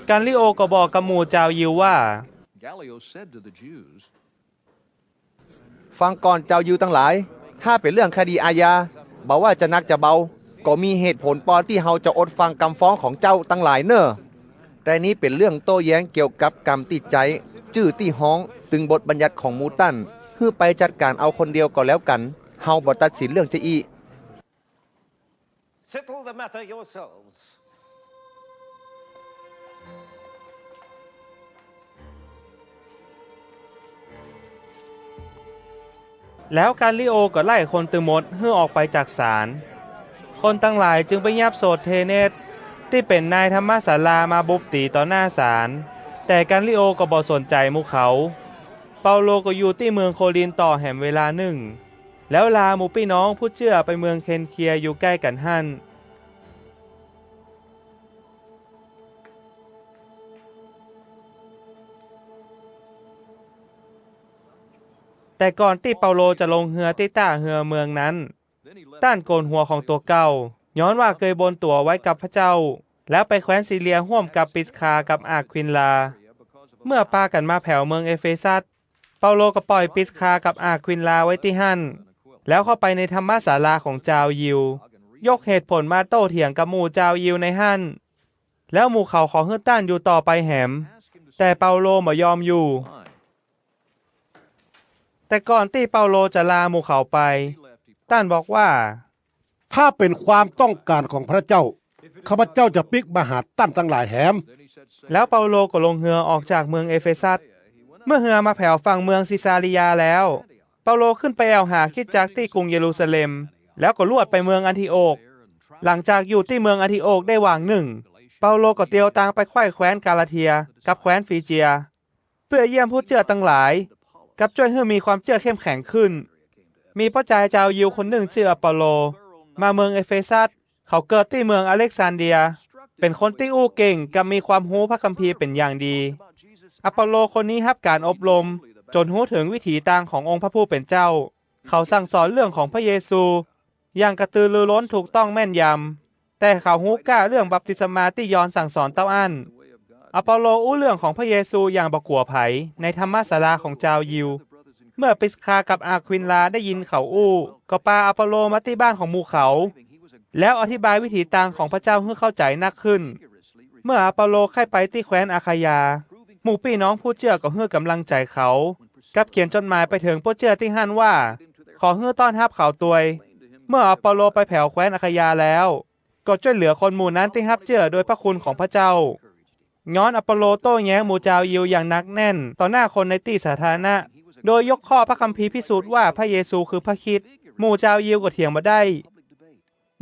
กาลิโอก็บอกกับหมู่จาวยิวว่า Gallio said to the Jews, ฟังก่อนจาวยิวตังหลาย ถ้าเป๋นเรื่องคดีอาญา บ่ว่าจะหนักจะเบา ก็มีเหตุผลปอตี้เฮาจะอดฟังกำฟ้องของเจ้าตังหลายเน่อ แต่นี้เป๋นเรื่องโต้แย้งเกี่ยวกับกำตี้ใจ๊ จื้อตี้ฮ้อง ตึงบทบัญญัติของหมู่ต้าน หื้อไปจัดก๋านเอาคนเดียวก็แล้วกั๋น เฮาบ่ตัดสินเรื่องจะอี้ Settle the matter yourselves. แล้วกาลิโอก็ไล่คนตึงหมดหื้อออกไปจากศาล คนตังหลายจึงไปยับโสสเธเนส ตี้เป๋นนายธรรมศาลามาบุบตี๋ต่อหน้าศาล แต่กาลิโอก็บ่สนใจ๋หมู่เขา เปาโลก็อยู่ตี้เมืองโครินธ์ต่อแหมเวลานึ่ง แล้วลาหมู่ปี้น้องผู้เจื้อไปเมืองเคนเครียอยู่ใก้กั๋นหั้น แต่ก่อนตี้เปาโลจะลงเฮือตี้ต้าเฮือเมืองนั้น ต้านโก๋นหัวของตั๋วเก่า ย้อนว่าเกยบ่นตั๋วไว้กับพระเจ้า แล้วไปแคว้นซีเรียฮ่วมกับปริสคากับอาควินลา เมื่อปากั๋นมาแผวเมืองเอเฟซัส เปาโลก็ป่อยปริสคากับอาควินลาไว้ตี้หั้น แล้วเข้าไปในธรรมศาลาของจาวยิว ยกเหตุผลมาโต้เถียงกับหมู่จาวยิวในหั้น แล้วหมู่เขาขอหื้อต้านอยู่ต่อไปแหม แต่เปาโลบ่ยอมอยู่ แต่ก่อนตี้เปาโลจะลาหมู่เขาไป ต้านบอกว่า ถ้าเป๋นความต้องก๋านของพระเจ้า ข้าพเจ้าจะปิ๊กมาหาต้านตังหลายแหม แล้วเปาโลก็ลงเฮือออกจากเมืองเอเฟซัส เมื่อเฮือมาแผวฝั่งเมืองซีซารียาแล้ว เปาโลขึ้นไปแอ่วหาคริสตจักรตี้กรุงเยรูซาเล็ม แล้วก็ลวดไปเมืองอันทิโอก หลังจากอยู่ตี้เมืองอันทิโอกได้หว่างนึ่ง เปาโลก็เตียวตางไปใคว่แคว้นกาลาเทียกับแคว้นฟรีเจีย เปื้อเยี่ยมผู้เจื้อตังหลาย กับจ้วยหื้อมีความเจื้อเข้มแข็งขึ้น มีป้อจายจาวยิวคนนึ่งจื้ออปอลโล มาเมืองเอเฟซัส เขาเกิดตี้เมืองอเล็กซานเดรีย เป๋นคนตี้อู้เก่งกับมีความฮู้พระคัมภีร์เป๋นอย่างดี อัปโลคนนี้ฮับก๋านอบรมจ๋นฮู้เถิงวิถีตางขององค์พระผู้เป๋นเจ้า เขาสั่งสอนเรื่องของพระเยซูอย่างกระตือรือร้นถูกต้องแม่นยำ แต่เขาฮู้ก้าเรื่องบัพติศมาตี้ยอห์นสั่งสอนเต้าอั้น อัปโลอู้เรื่องของพระเยซูอย่างบ่กั๋วใผในธรรมศาลาของจาวยิว เมื่อปริสคากับอาควินลาได้ยินเขาอู้ ก็ปาอัปโลมาตี้บ้านของหมู่เขา แล้วอธิบายวิถีตางของพระเจ้าหื้อเข้าใจ๋นักขึ้น เมื่ออัปโลใค่ไปตี้แคว้นอาคายา หมู่ปี้น้องผู้เจื้อก็หื้อก๋ำลังใจ๋เขา กับเขียนจดหมายไปเถิงผู้เจื้อตี้หั้นว่า ขอหื้อต้อนฮับเขาตวย เมื่ออัปโลไปแผวแคว้นอาคายาแล้ว ก็จ้วยเหลือคนหมู่นั้นตี้ฮับเจื้อโดยพระคุณของพระเจ้า ย้อนอัปโลโต้แย้งหมู่จาวยิวอย่างหนักแน่นต่อหน้าคนในตี้สาธารณะ โดยยกข้อพระคัมภีร์พิสูจน์ว่าพระเยซูคือพระคริสต์ หมู่จาวยิวก็เถียงบ่ได้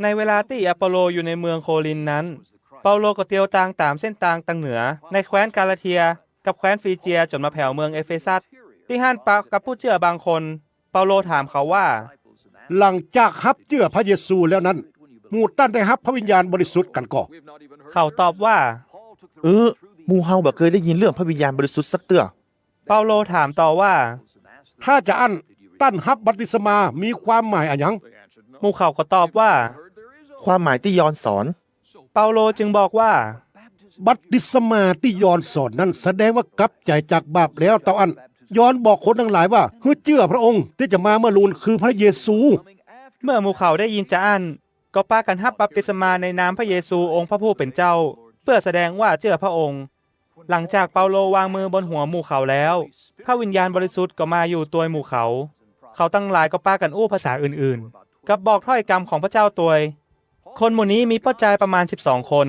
ในเวลาตี้อัปโลอยู่ในเมืองโครินธ์นั้น เปาโลก็เตียวตางต๋ามเส้นตางตางเหนือในแคว้นกาลาเทียกับแคว้นฟรีเจียจ๋นมาแผวเมืองเอเฟซัส ตี้หั้นปะกับผู้เจื้อบางคน เปาโลถามเขาว่า หลังจากฮับเจื้อพระเยซูแล้วนั้น หมู่ต้านได้ฮับพระวิญญาณบริสุทธิ์กั๋นก่อ เขาตอบว่า เออ หมู่เฮาบ่เกยได้ยินเรื่องพระวิญญาณบริสุทธิ์สักเตื้อ เปาโลถามต่อว่า ถ้าจาอั้น ต้านฮับบัพติศมามีความหมายอะหยัง หมู่เขาก็ตอบว่า ความหมายตี้ยอห์นสอน เปาโลจึงบอกว่า บัพติศมาตี้ยอห์นสอนนั้นแสดงว่ากลับใจ๋จากบาปแล้วเต้าอั้น ยอห์นบอกคนตังหลายว่าหื้อเจื้อพระองค์ตี้จะมาเมื่อลูนคือพระเยซู เมื่อหมู่เขาได้ยินจาอั้น ก็ปากั๋นฮับบัพติศมาในนามพระเยซูองค์พระผู้เป๋นเจ้า เปื้อแสดงว่าเจื้อพระองค์ หลังจากเปาโลวางมือบนหัวหมู่เขาแล้ว พระวิญญาณบริสุทธิ์ก็มาอยู่ตวยหมู่เขา เขาตังหลายก็ปากั๋นอู้ภาษาอื่นๆ กับบอกถ้อยกำของพระเจ้าตวย คนหมู่นี้มีป้อจายประมาณสิบสองคน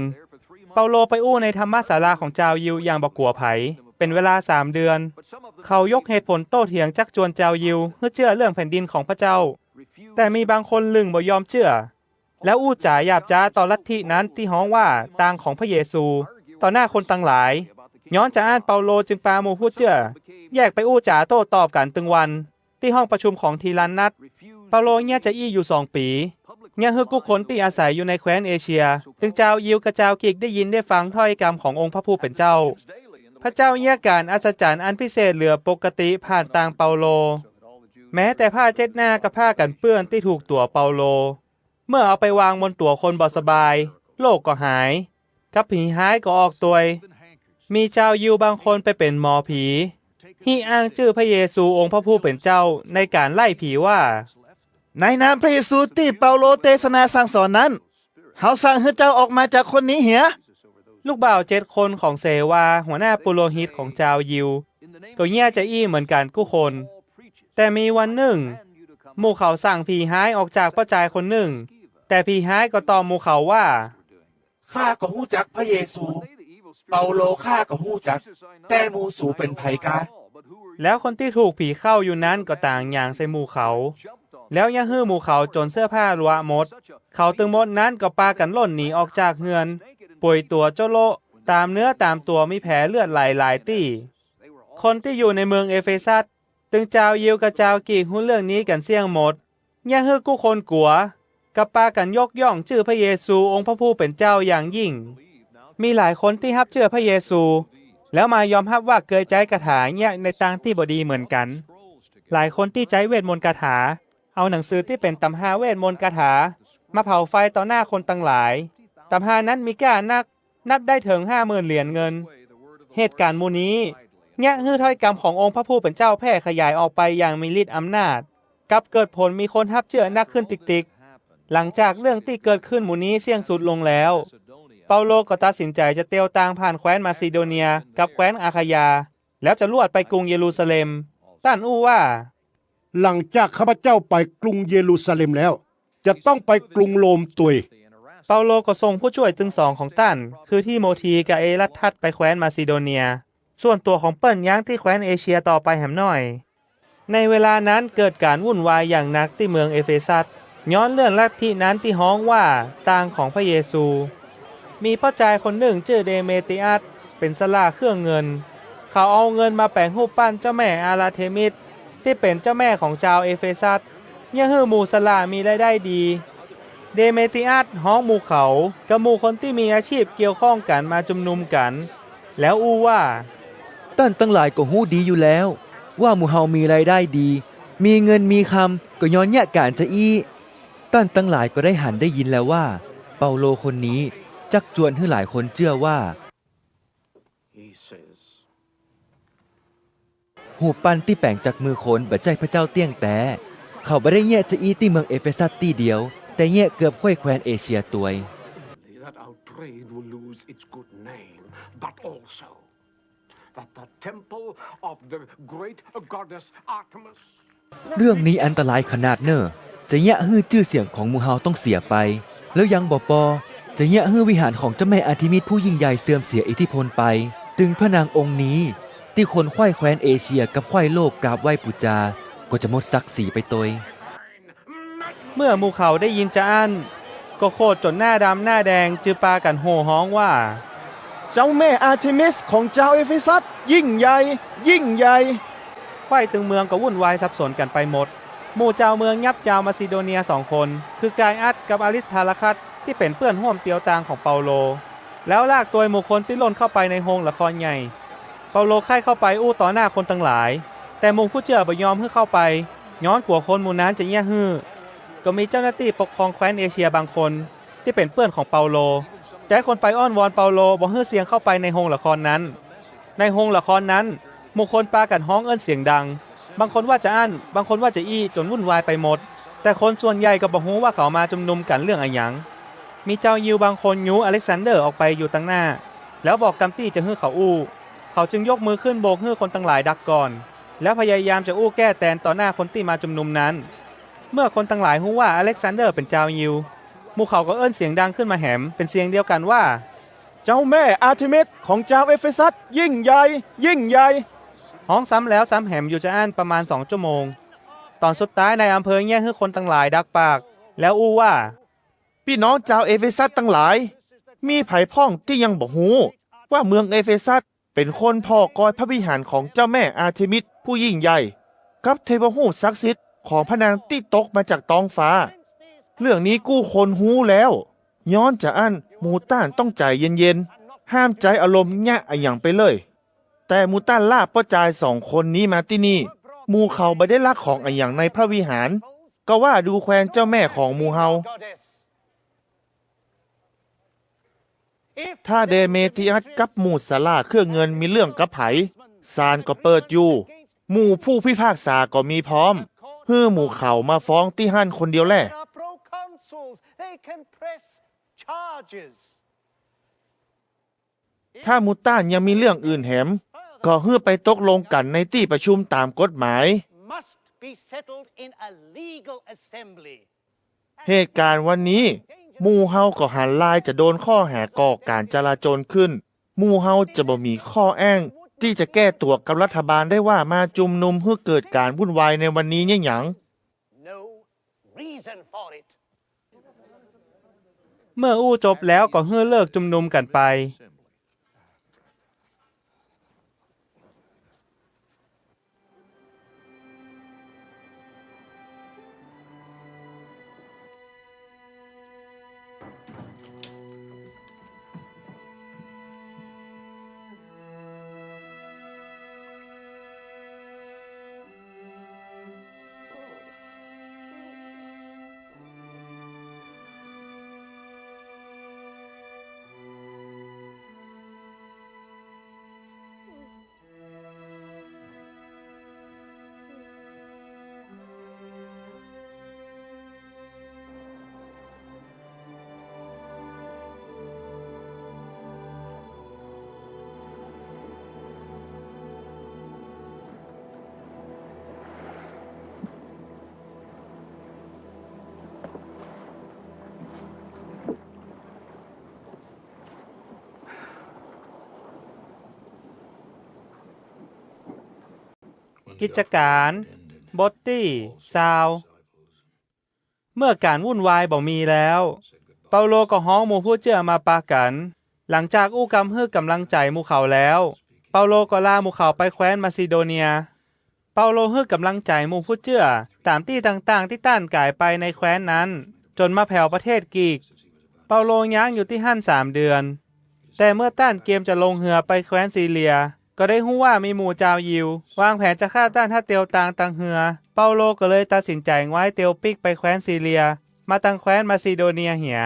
เปาโลไปอู้ในธรรมศาลาของจาวยิวอย่างบ่กั๋วใผ เป๋นเวลาสามเดือน เขายกเหตุผลโต้เถียงจั๊กจวนจาวยิวหื้อเจื้อเรื่องแผ่นดินของพระเจ้า แต่มีบางคนลึ่งบ่ยอมเจื้อ แล้วอู้จ๋าหยาบจ๊าต่อลัทธินั้นตี้ฮ้องว่าตางของพระเยซู ต่อหน้าคนตังหลาย ย้อนจาอั้นเปาโลจึงปาหมู่ผู้เจื้อ แยกไปอู้จ๋าโต้ตอบกั๋นตึงวัน ตี้ห้องประชุมของทีรันนัส เปาโลเยียะจาอี้อยู่สองปี๋ เยียะหื้อกู้คนตี้อาศัยอยู่ในแคว้นเอเชีย ตึงจาวยิวกับจาวกรีกได้ยินได้ฟังถ้อยกำขององค์พระผู้เป๋นเจ้า พระเจ้าเยียะก๋านอัศจรรย์อันพิเศษเหลือปกติผ่านตางเปาโล แม้แต่ผ้าเจ๊ดหน้ากับผ้ากั๋นเปื้อนตี้ถูกตั๋วเปาโล เมื่อเอาไปวางบนตั๋วคนบ่สบาย โรคก็หาย กับผีฮ้ายก็ออกตวย มีจาวยิวบางคนไปเป๋นหมอผี ฮี้อ้างจื้อพระเยซูองค์พระผู้เป๋นเจ้าในก๋านไล่ผีว่า ในนามพระเยซูตี้เปาโลเตสนาสั่งสอนนั้น เฮาสั่งหื้อเจ้าออกมาจากคนนี้เหีย ลูกบ่าวเจ็ดคนของเสวาหัวหน้าปุโรหิตของจาวยิว ก็เยียะจาอี้เหมือนกั๋นกู้คน แต่มีวันนึ่ง หมู่เขาสั่งผีฮ้ายออกจากป้อจายคนนึ่ง แต่ผีฮ้ายก็ตอบหมู่เขาว่า ข้าก็ฮู้จักพระเยซู เปาโลข้าก็ฮู้จัก แต่หมู่สูเป๋นใผกา แล้วคนตี้ถูกผีเข้าอยู่นั้นก็ต่างหยางใส่หมู่เขา แล้วเยียะหื้อหมู่เขาจ๋นเสื้อผ้าลัวหมด เขาตึงหมดนั้นก็ปากั๋นล่นหนีออกจากเฮือน ป่วยตั๋วโจ๊ะโละ ต๋ามเนื้อต๋ามตั๋วมีแผลเลือดไหลหลายตี้ คนตี้อยู่ในเมืองเอเฟซัส ตึงจาวยิวกับจาวกรีกฮู้เรื่องนี้กั๋นเสี้ยงหมด เยียะหื้อกู้คนกั๋ว กับปากั๋นยกย่องจื้อพระเยซูองค์พระผู้เป๋นเจ้าอย่างยิ่ง มีหลายคนตี้ฮับเจื้อพระเยซู แล้วมายอมฮับว่าเกยใจ๊คาถาเยียะในตางตี้บ่ดีเหมือนกั๋น หลายคนตี้ใจ๊เวทมนต์คาถา เอาหนังสือตี้เป๋นตำฮาเวทมนต์คาถา มาเผาไฟต่อหน้าคนตังหลาย ตำฮานั้นมีก้านัก นับได้เถิงห้าหมื่นเหรียญเงิน เหตุก๋ารณ์หมู่นี้ เยียะหื้อถ้อยกำขององค์พระผู้เป๋นเจ้าแพร่ขยายออกไปอย่างมีฤทธิ์อำนาจ กับเกิดผลมีคนฮับเจื้อนักขึ้นติกๆ หลังจากเรื่องตี้เกิดขึ้นหมู่นี้เสี้ยงสุดลงแล้ว เปาโลก็ตัดสินใจ๋จะเตียวตางผ่านแคว้นมาซิโดเนียกับแคว้นอาคายา แล้วจะลวดไปกรุงเยรูซาเล็ม ต้านอู้ว่า หลังจากข้าพเจ้าไปกรุงเยรูซาเล็มแล้ว จะต้องไปกรุงโรมตวย เปาโลก็ส่งผู้จ้วยตึงสองของต้าน คือทิโมธีกับเอรัสตัสไปแคว้นมาซิโดเนีย ส่วนตั๋วของเปิ้นยังตี้แคว้นเอเชียต่อไปแหมหน้อย ในเวลานั้นเกิดก๋านวุ่นวายอย่างหนักตี้เมืองเอเฟซัส ย้อนเรื่องลัทธินั้นตี้ฮ้องว่าตางของพระเยซู มีป้อจายคนนึ่งจื้อเดเมติอัส เป๋นสหร่าเครื่องเงิน เขาเอาเงินมาแป๋งฮูปปั้นเจ้าแม่อาราเทมิส ตี้เป๋นเจ้าแม่ของจาวเอเฟซัส เยียะหื้อหมู่สหร่ามีรายได้ดี เดเมทริอัสฮ้องหมู่เขากับหมู่คนตี้มีอาชีพเกี่ยวข้องกั๋นมาจุมนุมกั๋น แล้วอู้ว่า ต้านตังหลายก็ฮู้ดีอยู่แล้ว ว่าหมู่เฮามีรายได้ดี มีเงินมีคำ ก็ย้อนเยียะก๋านจาอี้ ต้านตังหลายก็ได้หันได้ยินแล้วว่า เปาโลคนนี้จักจวนหื้อหลายคนเจื้อว่า He says, หูปปั้นตี้แป๋งจากมือคนบ่ใจ้พระเจ้าเตี้ยงแต๊ เขาบ่ได้เยียะจาอี้ตี้เมืองเอเฟซัสตี้เดียว แต่เยียะเกือบค่อยแคว้นเอเชียตวย that our trade will lose its good name, but also that the temple of the great goddess Artemis เรื่องนี้อันตรายขนาดเน่อ จะเยียะหื้อจื้อเสียงของหมู่เฮาต้องเสียไป แล้วยังบ่ปอ จะเยียะหื้อวิหารของเจ้าแม่อาร์เทมิสผู้ยิ่งใหญ่เสื่อมเสียอิทธิพลไป ตึงพระนางองค์นี้ ตี้คนใคว่แคว้นเอเชียกับใคว่โลกกราบไหว้ปู๋จา ก็จะหมดศักดิ์ศรีไปตวย เมื่อหมู่เขาได้ยินจาอั้น ก็โขดจ๋นหน้าดำหน้าแดง จือปากั๋นโห่ฮ้องว่า เจ้าแม่อาร์เทมิสของจาวเอเฟซัส ยิ่งใหญ่ ยิ่งใหญ่ ใคว่ตึงเมืองก็วุ่นวายสับสนกั๋นไปหมด หมู่จาวเมืองยับจาวมาซิโดเนียสองคน คือกายอัสกับอาริสทารัคคัส ตี้เป๋นเปื้อนฮ่วมเตียวตางของเปาโล แล้วลากตวยหมู่คนตี้ล่นเข้าไปในโฮงละครใหญ่ เปาโลใค่เข้าไปอู้ต่อหน้าคนตังหลาย แต่หมู่ผู้เจื้อบ่ยอมหื้อเข้าไป ย้อนกั๋วคนหมู่นั้นจะเยียะหื้อ ก็มีเจ้าหน้าตี้ปกครองแคว้นเอเชียบางคน ตี้เป๋นเปื้อนของเปาโล ใจ๊คนไปอ้อนวอนเปาโลบ่หื้อเสี่ยงเข้าไปในโฮงละครนั้น ในโฮงละครนั้น หมู่คนปากั๋นฮ้องเอิ้นเสียงดัง บางคนว่าจาอั้น บางคนว่าจาอี้ จ๋นวุ่นวายไปหมด แต่คนส่วนใหญ่ก็บ่ฮู้ว่าเขามาจุมนุมกั๋นเรื่องอะหยัง มีจาวยิวบางคนยู้อเล็กซานเดอร์ออกไปอยู่ตังหน้า แล้วบอกกำตี้จะหื้อเขาอู้ เขาจึงยกมือขึ้นโบกหื้อคนตังหลายดักก่อน แล้วพยายามจะอู้แก้แตนต่อหน้าคนตี้มาจุมนุมนั้น เมื่อคนตังหลายฮู้ว่าอเล็กซานเดอร์เป๋นจาวยิว หมู่เขาก็เอิ้นเสียงดังขึ้นมาแหมเป๋นเสียงเดียวกั๋นว่า เจ้าแม่อาร์เทมิสของจาวเอเฟซัส ยิ่งใหญ่ ยิ่งใหญ่ ฮ้องซ้ำแล้วซ้ำแหมอยู่จาอั้นประมาณสองชั่วโมง ต๋อนสุดท้ายนายอำเภอเยียะหื้อคนตังหลายดักปาก แล้วอู้ว่า ปี้น้องจาวเอเฟซัสตังหลาย มีใผพ่องตี้ยังบ่ฮู้ ว่าเมืองเอเฟซัสเป๋นคนผ่อกอยพระวิหารของเจ้าแม่อาร์เทมิสผู้ยิ่งใหญ่ กับเทวรูปศักดิ์สิทธิ์ของพระนางตี้ตกมาจากต๊องฟ้า เรื่องนี้กู้คนฮู้แล้ว ย้อนจาอั้นหมู่ต้านต้องใจ๋เย็นๆ ห้ามใจ๊อารมณ์เยียะอะหยังไปเลย แต่หมู่ต้านลากป้อจายสองคนนี้มาตี้นี่ หมู่เขาบ่ได้ลักของอะหยังในพระวิหาร ก็ว่าดูแควนเจ้าแม่ของหมู่เฮา ถ้าเดเมทริอัสกับหมู่สาราเครื่องเงินมีเรื่องกับใผ ศาลก็เปิดอยู่ หมู่ผู้พิพากษาก็มีพร้อม หื้อหมู่เขามาฟ้องตี้หั้นคนเดียวแล There are proconsuls. They can press charges. ถ้าหมู่ต้านยังมีเรื่องอื่นแหม ก็หื้อไปตกลงกั๋นในตี้ประชุมต๋ามกฎหมาย Must be settled in a legal assembly. เหตุก๋ารณ์วันนี้ หมู่เฮาก็หันลายจะโดนข้อหาก่อก๋านจลาจลขึ้น หมู่เฮาจะบ่มีข้อแอ้งตี้จะแก้ตั๋วกับรัฐบาลได้ว่ามาจุมนุมหื้อเกิดก๋านวุ่นวายในวันนี้เยียะหยัง No reason for it. เมื่ออู้จบแล้วก็หื้อเลิกจุมนุมกั๋นไป กิจก๋าน บทตี้ซาว เมื่อก๋านวุ่นวายบ่มีแล้ว เปาโลก็ฮ้องหมู่ผู้เจื้อมาปะกั๋น หลังจากอู้กำหื้อก๋ำลังใจ๋หมู่เขาแล้ว เปาโลก็ลาหมู่เขาไปแคว้นมาซิโดเนีย เปาโลหื้อก๋ำลังใจ๋หมู่ผู้เจื้อต๋ามตี้ต่างๆ ตี้ต้านก๋ายไปในแคว้นนั้น จ๋นมาแผวประเทศกรีก เปาโลย้างอยู่ตี้หั้นสามเดือน แต่เมื่อต้านเกียมจะลงเฮือไปแคว้นซีเลีย ก็ได้ฮู้ว่ามีหมู่จาวยิววางแผนจะฆ่าต้านถ้าเตียวตางตังเฮือ เปาโลก็เลยตัดสินใจ๋ไว้เตียวปิ๊กไปแคว้นซีเลีย มาตังแคว้นมาซิโดเนียเหีย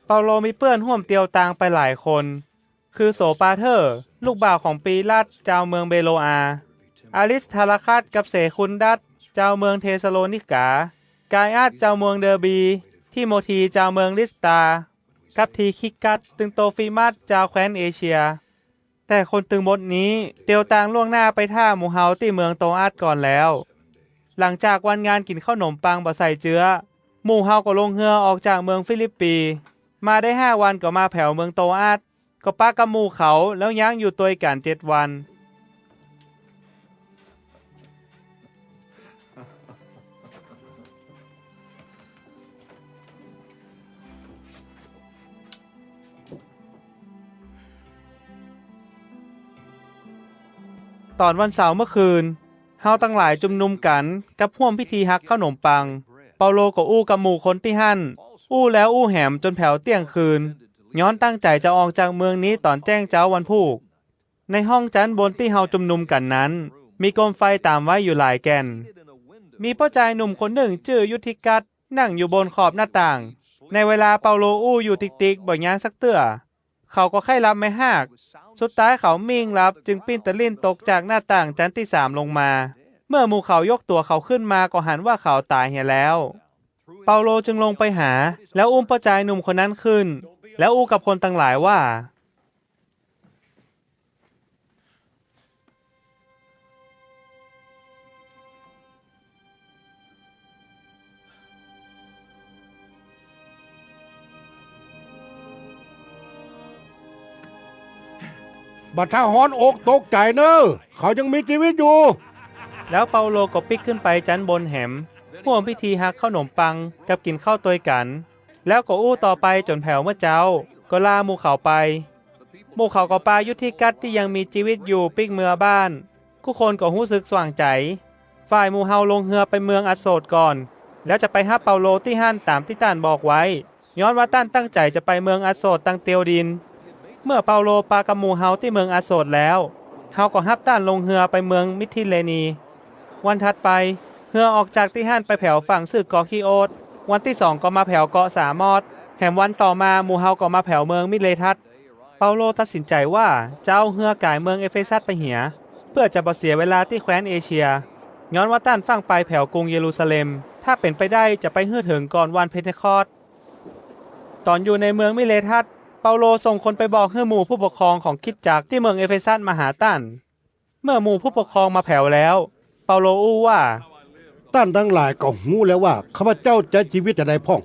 เปาโลมีเปื้อนฮ่วมเตียวตางไปหลายคน คือโสปาเทอร์ ลูกบ่าวของปีลัต จาวเมืองเบโรอา อาริสทาราคัสกับเสคุนดัส จาวเมืองเธสะโลนิกา กายอัส จาวเมืองเดอร์บี ทิโมธี จาวเมืองลิสตรา กับทีคิกัส ตึงโตฟีมัส จาวแคว้นเอเชีย แต่คนตึงหมดนี้ เตียวตางล่วงหน้าไปถ้าหมู่เฮาตี้เมืองโตอัสก่อนแล้ว หลังจากวันงานกิ๋นข้าวหนมปังบ่ใส่เจื๊อ หมู่เฮาก็ลงเฮือออกจากเมืองฟิลิปปี มาได้ห้าวันก็มาแผวเมืองโตอัส ก็ปะกับหมู่เขาแล้วย้างอยู่ตวยกั๋นเจ็ดวัน ต๋อนวันเสาร์เมื่อคืน เฮาตังหลายจุมนุมกั๋นกับฮ่วมพิธีหักข้าวหนมปัง เปาโลก็อู้กับหมู่คนตี้หั้น อู้แล้วอู้แหมจ๋นแผวเตี้ยงคืน ย้อนตั้งใจ๋จะออกจากเมืองนี้ต๋อนแจ้งเจ๊าวันพูก ในห้องจั๊นบนตี้เฮาจุมนุมกั๋นนั้น มีโกมไฟต๋ามไว้อยู่หลายแก่น มีป้อจายหนุ่มคนนึ่งจื้อยุทธิกัส นั่งอยู่บนขอบหน้าต่าง ในเวลาเปาโลอู้อยู่ติกๆ บ่ยานสักเตื้อ เขาก็ใค่หลับไม้ฮาก สุดต๊ายเขามิ่งหลับจึงปิ้นตะลิ้นตกจากหน้าต่างจั๊นตี้สามลงมา เมื่อหมู่เขายกตั๋วเขาขึ้นมาก็หันว่าเขาต๋ายเหียแล้ว เปาโลจึงลงไปหา แล้วอุ้มป้อจายหนุ่มคนนั้นขึ้น แล้วอู้กับคนตังหลายว่า บ่าถ้าฮ้อนอกตกใจ๋เน่อ เขายังมีจีวิตอยู่ แล้วเปาโลก็ปิ๊กขึ้นไปจั๊นบนแหม ฮ่วมพิธีหักข้าวหนมปังกับกิ๋นข้าวตวยกั๋น แล้วก็อู้ต่อไปจ๋นแผวเมื่อเจ๊า ก็ลาหมู่เขาไป หมู่เขาก็ปายุทธิกัสตี้ยังมีจีวิตอยู่ปิ๊กเมือบ้าน กู้คนก็ฮู้สึกสว่างใจ๋ ฝ่ายหมู่เฮาลงเฮือไปเมืองอัสโสดก่อน แล้วจะไปฮับเปาโลตี้หั้นต๋ามตี้ต้านบอกไว้ ย้อนว่าต้านตั้งใจ๋จะไปเมืองอัสโสดตังเตียวดิน เมื่อเปาโลปากับหมู่เฮาตี้เมืองอัสโสดแล้ว เฮาก็ฮับต้านลงเฮือไปเมืองมิทธิเลนี วันถัดไป เฮือออกจากตี้หั้นไปแผวฝั่งซื่อเกาะคีโอส วันตี้สองก็มาแผวเกาะสามอส แหมวันต่อมาหมู่เฮาก็มาแผวเมืองมิเลทัส เปาโลตัดสินใจ๋ว่าจะเอาเฮือกายเมืองเอเฟซัสไปเหีย เปื้อจะบ่เสียเวลาตี้แคว้นเอเชีย ย้อนว่าต้านฟั่งไปแผวกรุงเยรูซาเล็ม ถ้าเป๋นไปได้จะไปหื้อเถิงก่อนวันเพนเทคอสต์ ต๋อนอยู่ในเมืองมิเลทัส เปาโลส่งคนไปบอกหื้อหมู่ผู้ปกครองของคริสตจักรตี้เมืองเอเฟซัสมาหาต้าน เมื่อหมู่ผู้ปกครองมาแผวแล้ว เปาโลอู้ว่า ต้านตังหลายก็ฮู้แล้วว่าข้าพเจ้าใจ๊จีวิตจาใดพ่อง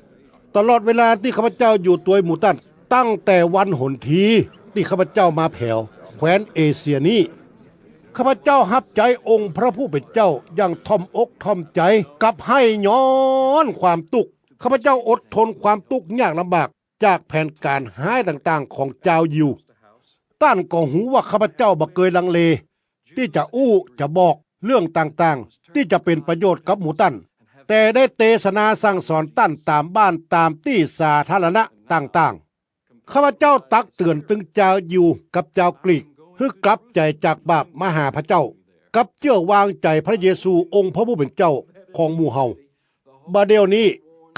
ตลอดเวลาตี้ข้าพเจ้าอยู่ตวยหมู่ต้าน ตั้งแต่วันหนทีตี้ข้าพเจ้ามาแผวแคว้นเอเชียนี้ ข้าพเจ้าฮับใจ๊องค์พระผู้เป๋นเจ้าอย่างถ่อมอกถ่อมใจ๋ กับให้ย้อนความตุ๊กข์ ข้าพเจ้าอดทนความตุ๊กข์ยากลำบากจากแผนก๋านฮ้ายต่างๆ ของจาวยิว ต้านก็ฮู้ว่าข้าพเจ้าบ่เกยลังเล ตี้จะอู้จะบอกเรื่องต่างๆ ตี้จะเป๋นประโยชน์กับหมู่ต้าน แต่ได้เตสนาสั่งสอนต้านต๋ามบ้านต๋ามตี้สาธารณะต่างๆ ข้าพเจ้าตักเตื๋อนตึงจาวยิวกับจาวกรีก หื้อกลับใจ๋จากบาปมาหาพระเจ้า กับเจื้อวางใจ๋พระเยซูองค์พระผู้เป๋นเจ้าของหมู่เฮา บ่าเดี่ยวนี้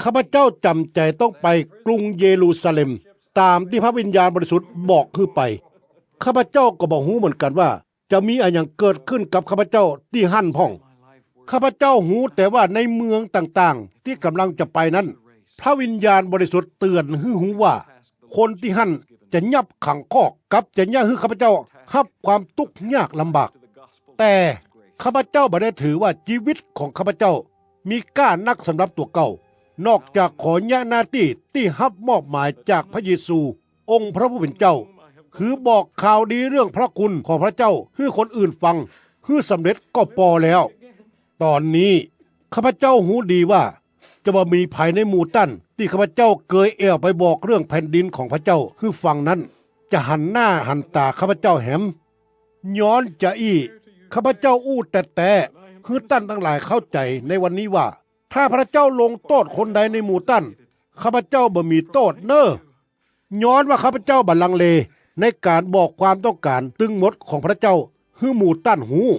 ข้าพเจ้าจ๋ำใจ๋ต้องไปกรุงเยรูซาเล็ม ต๋ามตี้พระวิญญาณบริสุทธิ์บอกหื้อไป ข้าพเจ้าก็บ่ฮู้เหมือนกั๋นว่า จะมีอะหยังเกิดขึ้นกับข้าพเจ้าตี้หั้นพ่อง ข้าพเจ้าฮู้แต่ว่าในเมืองต่างๆ ตี้ก่ำลังจะไปนั้น พระวิญญาณบริสุทธิ์เตื๋อนหื้อฮู้ว่า คนตี้หั้นจะยับขังคอก กับจะเยียะหื้อข้าพเจ้าฮับความตุ๊กข์ยากลำบาก แต่ข้าพเจ้าบ่ได้ถือว่าจีวิตของข้าพเจ้ามีก้านักสำหรับตั๋วเก่า นอกจากขอเยียะหน้าตี้ตี้ฮับมอบหมายจากพระเยซู องค์พระผู้เป๋นเจ้า คือบอกข่าวดีเรื่องพระคุณของพระเจ้าหื้อคนอื่นฟัง หื้อสำเร็จก็ปอแล้ว ต๋อนนี้ข้าพเจ้าฮู้ดีว่า จะบ่มีใผในหมู่ต้านตี้ข้าพเจ้าเกยแอ่วไปบอกเรื่องแผ่นดินของพระเจ้าหื้อฟังนั้น จะหันหน้าหันต๋าข้าพเจ้าแหม ย้อนจาอี้ ข้าพเจ้าอู้แต๊ๆ หื้อต้านตังหลายเข้าใจ๋ในวันนี้ว่า ถ้าพระเจ้าลงโต้ษคนใดในหมู่ต้าน ข้าพเจ้าบ่มีโต้ษเน่อ ย้อนว่าข้าพเจ้าบ่ลังเลในก๋านบอกความต้องก๋านตึงหมดของพระเจ้าหื้อหมู่ต้านฮู้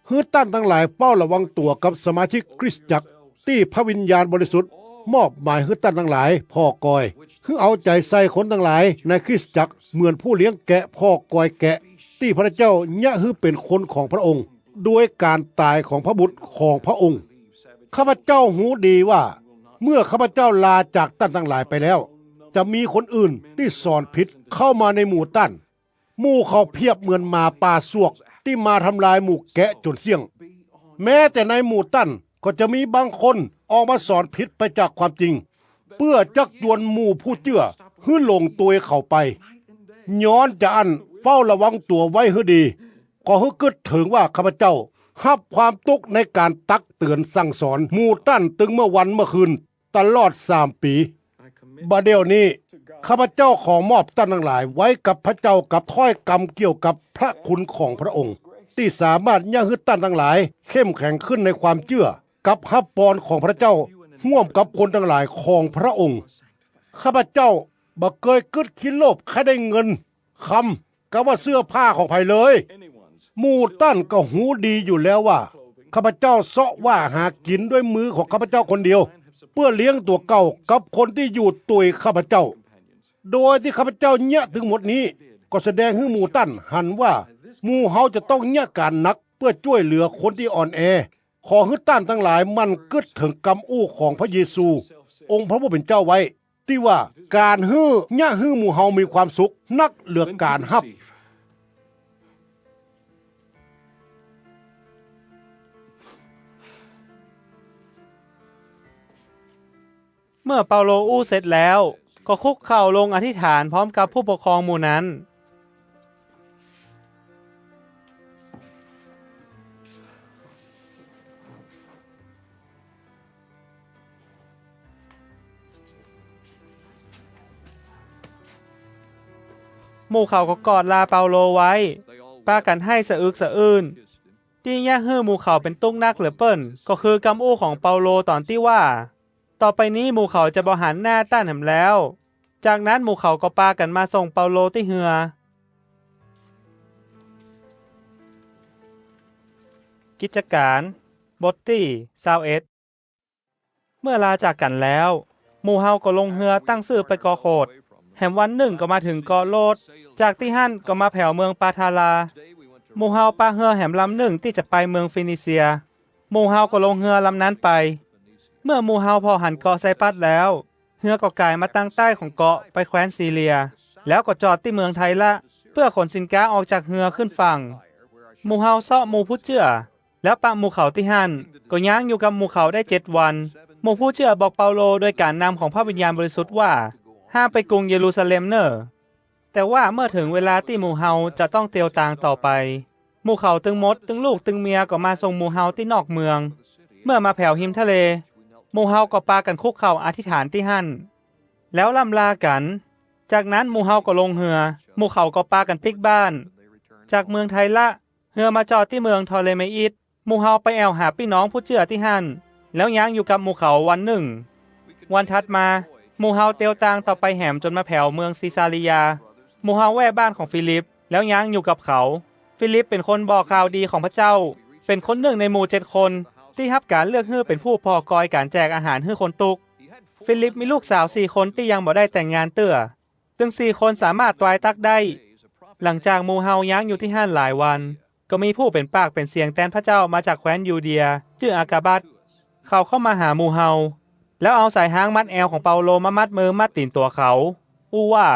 หื้อต้านตังหลายเฝ้าระวังตั๋วกับสมาชิกคริสตจักรตี้พระวิญญาณบริสุทธิ์มอบหมายหื้อต้านตังหลายผ่อกอย หื้อเอาใจ๋ใส่คนตังหลายในคริสตจักรเหมือนผู้เลี้ยงแกะผ่อกอยแกะตี้พระเจ้าเยียะหื้อเป๋นคนของพระองค์ โดยก๋านต๋ายของพระบุตรของพระองค์ ข้าพเจ้าฮู้ดีว่าเมื่อข้าพเจ้าลาจากต้านตังหลายไปแล้ว จะมีคนอื่นตี้สอนผิดเข้ามาในหมู่ต้าน หมู่เขาเปียบเหมือนหมาป่าสวกตี้มาทำลายหมู่แกะจ๋นเสี้ยง แม้แต่ในหมู่ต้านก็จะมีบางคนออกมาสอนผิดไปจากความจริง เปื้อจักจวนหมู่ผู้เจื้อหื้อหลงตวยเขาไป ย้อนจาอั้นเฝ้าระวังตั๋วไว้หื้อดี ขอหื้อกึ๊ดเถิงว่าข้าพเจ้าฮับความตุ๊กในก๋านตักเตื๋อนสั่งสอนหมู่ต้านตึงเมื่อวันเมื่อคืน ตลอดสามปี๋ บ่าเดี่ยวนี้ข้าพเจ้าขอมอบต้านตังหลายไว้กับพระเจ้ากับถ้อยกำเกี่ยวกับพระคุณของพระองค์ ตี้สามารถเยียะหื้อต้านตังหลายเข้มแข็งขึ้นในความเจื้อ กับฮับปอนของพระเจ้าฮ่วมกับคนตังหลายของพระองค์ ข้าพเจ้าบ่เกยกึ๊ดคิดโลภใค่ได้เงิน คำ กาว่าเสื้อผ้าของใผเลย หมู่ต้านก็ฮู้ดีอยู่แล้วว่าข้าพเจ้าเซาะว่าหากิ๋นด้วยมือของข้าพเจ้าคนเดียว เปื้อเลี้ยงตั๋วเก่ากับคนตี้อยู่ตวยข้าพเจ้า โดยตี้ข้าพเจ้าเยียะตึงหมดนี้ ก็แสดงหื้อหมู่ต้านหันว่าหมู่เฮาจะต้องเยียะก๋านหนักเปื้อจ้วยเหลือคนตี้อ่อนแอ ขอหื้อต้านตังหลายหมั่นกึ๊ดเถิงกำอู้ของพระเยซูองค์พระผู้เป๋นเจ้าไว้ ตี้ว่าก๋านหื้อเยียะหื้อหมู่เฮามีความสุขนักเหลือก๋านฮับ เมื่อเปาโลอู้เสร็จแล้ว ก็คุกเข่าลงอธิษฐานพร้อมกับผู้ปกครองหมู่นั้น หมู่เขาก็กอดลาเปาโลไว้ ปากั๋นไห้สะอึกสะอื้น ตี้เยียะหื้อหมู่เขาเป๋นตุ๊กข์นักเหลือเปิ้น ก็คือกำอู้ของเปาโลต๋อนตี้ว่า ต่อไปนี้หมู่เขาจะบ่หันหน้าต้านแหมแล้ว จากนั้นหมู่เขาก็ปากั๋นมาส่งเปาโลตี้เฮือ กิจก๋าร บทตี้ซาวเอ็ด เมื่อลาจากกั๋นแล้ว หมู่เฮาก็ลงเฮือตั้งซื่อไปเกาะโคด แหมวันนึ่งก็มาเถิงเกาะโรด จากตี้หั้นก็มาแผวเมืองปาทาลา หมู่เฮาปะเฮือแหมลำนึ่งตี้จะไปเมืองฟีนิเซีย หมู่เฮาก็ลงเฮือลำนั้นไป เมื่อหมู่เฮาผ่อหันเกาะไซปรัสแล้ว เฮือก็ก๋ายมาตางใต้ของเกาะไปแคว้นซีเลีย แล้วก็จอดตี้เมืองไทระ เปื้อขนสินก๊าออกจากเฮือขึ้นฝั่ง หมู่เฮาเซาะหมู่ผู้เจื้อ แล้วปะหมู่เขาตี้หั้น ก็ย้างอยู่กับหมู่เขาได้เจ็ดวัน หมู่ผู้เจื้อบอกเปาโลโดยก๋านนำของพระวิญญาณบริสุทธิ์ว่า ห้ามไปกรุงเยรูซาเล็มเน่อ แต่ว่าเมื่อเถิงเวลาตี้หมู่เฮาจะต้องเตียวตางต่อไป หมู่เขาตึงหมดตึงลูกตึงเมียก็มาส่งหมู่เฮาตี้นอกเมือง เมื่อมาแผวฮิมทะเล หมู่เฮาก็ปากั๋นคุกเข่าอธิษฐานตี้หั้น แล้วล่ำลากั๋น จากนั้นหมู่เฮาก็ลงเฮือ หมู่เขาก็ปากั๋นปิ๊กบ้าน จากเมืองไทระ เฮือมาจอดตี้เมืองโทเลมีอิส หมู่เฮาไปแอ่วหาปี้น้องผู้เจื้อตี้หั้น แล้วย้างอยู่กับหมู่เขาวันนึ่ง วันถัดมา หมู่เฮาเตียวตางต่อไปแหมจ๋นมาแผวเมืองซีซารียา หมู่เฮาแว่บ้านของฟีลิป แล้วย้างอยู่กับเขา ฟีลิปเป๋นคนบอกข่าวดีของพระเจ้า เป๋นคนนึ่งในหมู่เจ็ดคน ตี้ฮับก๋านเลือกหื้อเป๋นผู้ผ่อกอยก๋านแจกอาหารหื้อคนตุ๊กข์ ฟีลิปมีลูกสาวสี่คนตี้ยังบ่ได้แต่งงานเตื้อ ตึงสี่คนสามารถตวายตั๊กได้ หลังจากหมู่เฮาย้างอยู่ตี้หั้นหลายวัน ก็มีผู้เป๋นปากเป๋นเสียงแตนพระเจ้ามาจากแคว้นยูเดีย จื้ออาคาบัส เขาเข้ามาหาหมู่เฮา แล้วเอาสายฮ้างมัดแอวของเปาโลมามัดมือมัดตี๋นตั๋วเขา อู้ว่า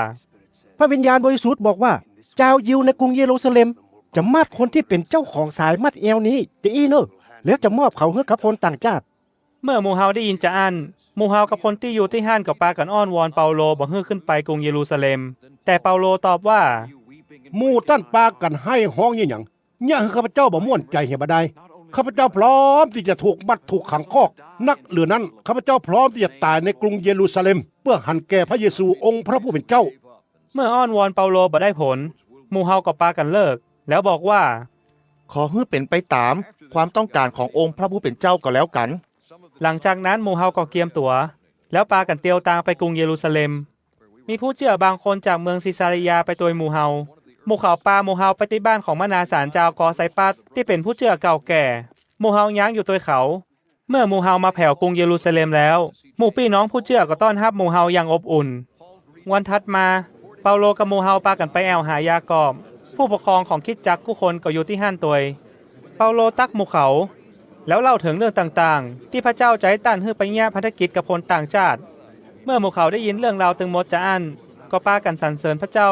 พระวิญญาณบริสุทธิ์บอกว่า จาวยิวในกรุงเยรูซาเล็ม จะมัดคนตี้เป๋นเจ้าของสายมัดแอวนี้จะอี้เน่อ แล้วจะมอบเขาหื้อกับคนต่างจ้าด เมื่อหมู่เฮาได้ยินจาอั้น หมู่เฮากับคนตี้อยู่ตี้หั้นก็ปากั๋นอ้อนวอนเปาโลบ่หื้อขึ้นไปกรุงเยรูซาเล็ม แต่เปาโลตอบว่า หมู่ต้านปากั๋นไห้ฮ้องเยียะหยัง เยียะหื้อข้าพเจ้าบ่ม่วนใจ๋เหียบ่ดาย ข้าพเจ้าพร้อมตี้จะถูกมัดถูกขังคอก นักเหลือนั้นข้าพเจ้าพร้อมตี้จะต๋ายในกรุงเยรูซาเล็ม เปื้อหันแก่พระเยซูองค์พระผู้เป๋นเจ้า เมื่ออ้อนวอนเปาโลบ่ได้ผล หมู่เฮาก็ปากั๋นเลิก แล้วบอกว่า ขอหื้อเป๋นไปต๋ามความต้องก๋านขององค์พระผู้เป๋นเจ้าก็แล้วกั๋น หลังจากนั้นหมู่เฮาก็เกียมตั๋ว แล้วปากั๋นเตียวตางไปกรุงเยรูซาเล็ม มีผู้เจื้อบางคนจากเมืองซีซารียาไปตวยหมู่เฮา หมู่เขาปาหมู่เฮาไปตี้บ้านของมนาสารจาวกอไซปัสตี้เป๋นผู้เจื้อเก่าแก่ หมู่เฮาย้างอยู่ตวยเขา เมื่อหมู่เฮามาแผวกรุงเยรูซาเล็มแล้ว หมู่ปี้น้องผู้เจื้อก็ต้อนฮับหมู่เฮาอย่างอบอุ่น วันถัดมา เปาโลกับหมู่เฮาปากั๋นไปแอ่วหายากอบ ผู้ปกครองของคริสตจักรกู้คนก็อยู่ตี้หั้นตวย เปาโลตักหมู่เขา แล้วเล่าเถิงเรื่องต่างๆ ตี้พระเจ้าใจ๊ต้านหื้อไปเยียะพันธกิจกับคนต่างจ้าติ เมื่อหมู่เขาได้ยินเรื่องราวตึงหมดจาอั้น ก็ปากั๋นสรรเสริญพระเจ้า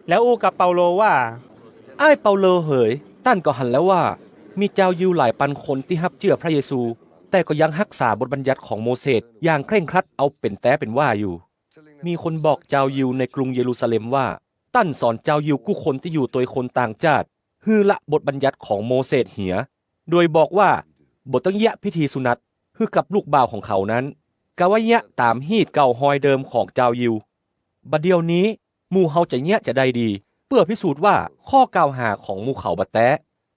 แล้วอู้กับเปาโลว่า อ้ายเปาโลเหย ต้านก็หันแล้วว่า มีจาวยิวหลายปันคนตี้ฮับเจื้อพระเยซู แต่ก็ยังฮักษาบทบัญญัติของโมเสสอย่างเคร่งครัดเอาเป๋นแต๊เป๋นว่าอยู่ มีคนบอกจาวยิวในกรุงเยรูซาเล็มว่า ต้านสอนจาวยิวกู้คนตี้อยู่ตวยคนต่างจ้าติ หื้อละบทบัญญัติของโมเสสเหีย โดยบอกว่า บ่ต้องเยียะพิธีสุนัต หื้อกับลูกบ่าวของเขานั้น กาว่าเยียะต๋ามฮีตเก่าฮอยเดิมของจาวยิว บ่าเดี่ยวนี้ หมู่เฮาจะเยียะจาใดดี เปื้อพิสูจน์ว่าข้อกล่าวหาของหมู่เขาบ่แต๊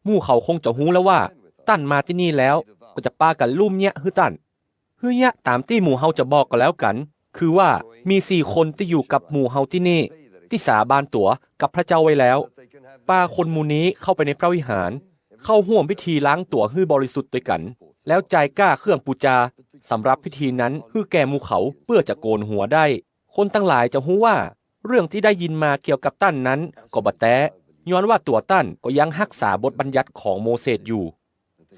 หมู่เขาคงจะฮู้แล้วว่า ต้านมาตี้นี่แล้ว ก็จะปากั๋นลุ่มเยียะหื้อต้าน หื้อเยียะต๋ามตี้หมู่เฮาจะบอกก็แล้วกั๋น คือว่ามีสี่คนตี้อยู่กับหมู่เฮาตี้นี่ ตี้สาบานตั๋วกับพระเจ้าไว้แล้ว ปาคนหมู่นี้เข้าไปในพระวิหาร เข้าฮ่วมพิธีล้างตั๋วหื้อบริสุทธิ์ตวยกั๋น แล้วจ่ายก้าเครื่องปู๋จาสำหรับพิธีนั้นหื้อแก่หมู่เขาเปื้อจะโกนหัวได้ คนตังหลายจะฮู้ว่าเรื่องตี้ได้ยินมาเกี่ยวกับต้านนั้นก็บ่แต๊ ย้อนว่าตั๋วต้านก็ยังฮักษาบทบัญญัติของโมเสสอยู่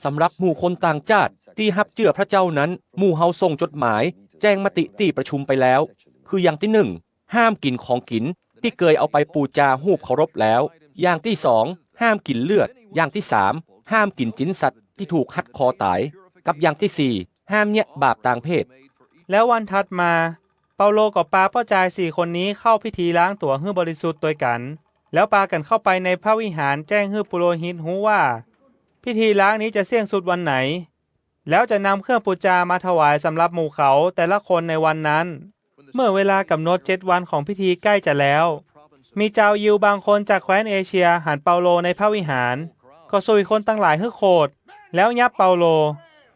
สำหรับหมู่คนต่างจ้าติตี้ฮับเจื้อพระเจ้านั้น หมู่เฮาส่งจดหมายแจ้งมติตี้ประชุมไปแล้ว คืออย่างตี้นึ่ง ห้ามกิ๋นของกิ๋นตี้เกยเอาไปปู๋จาฮูปเคารพแล้ว อย่างตี้สอง ห้ามกิ๋นเลือด อย่างตี้สาม ห้ามกิ๋นจิ๊นสัตว์ตี้ถูกฮัดคอต๋าย กับอย่างตี้สี่ ห้ามเยียะบาปตางเพศ แล้ววันถัดมา เปาโลก็ปาป้อจายสี่คนนี้เข้าพิธีล้างตั๋วหื้อบริสุทธิ์ตวยกั๋น แล้วปากั๋นเข้าไปในพระวิหารแจ้งหื้อปุโรหิตฮู้ว่า พิธีล้างนี้จะเสี้ยงสุดวันไหน แล้วจะนำเครื่องปู๋จามาถวายสำหรับหมู่เขาแต่ละคนในวันนั้น เมื่อเวลากำหนดเจ็ดวันของพิธีใก้จะแล้ว มีจาวยิวบางคนจากแคว้นเอเชียหันเปาโลในพระวิหาร ก็สุยคนตังหลายหื้อโขด แล้วยับเปาโล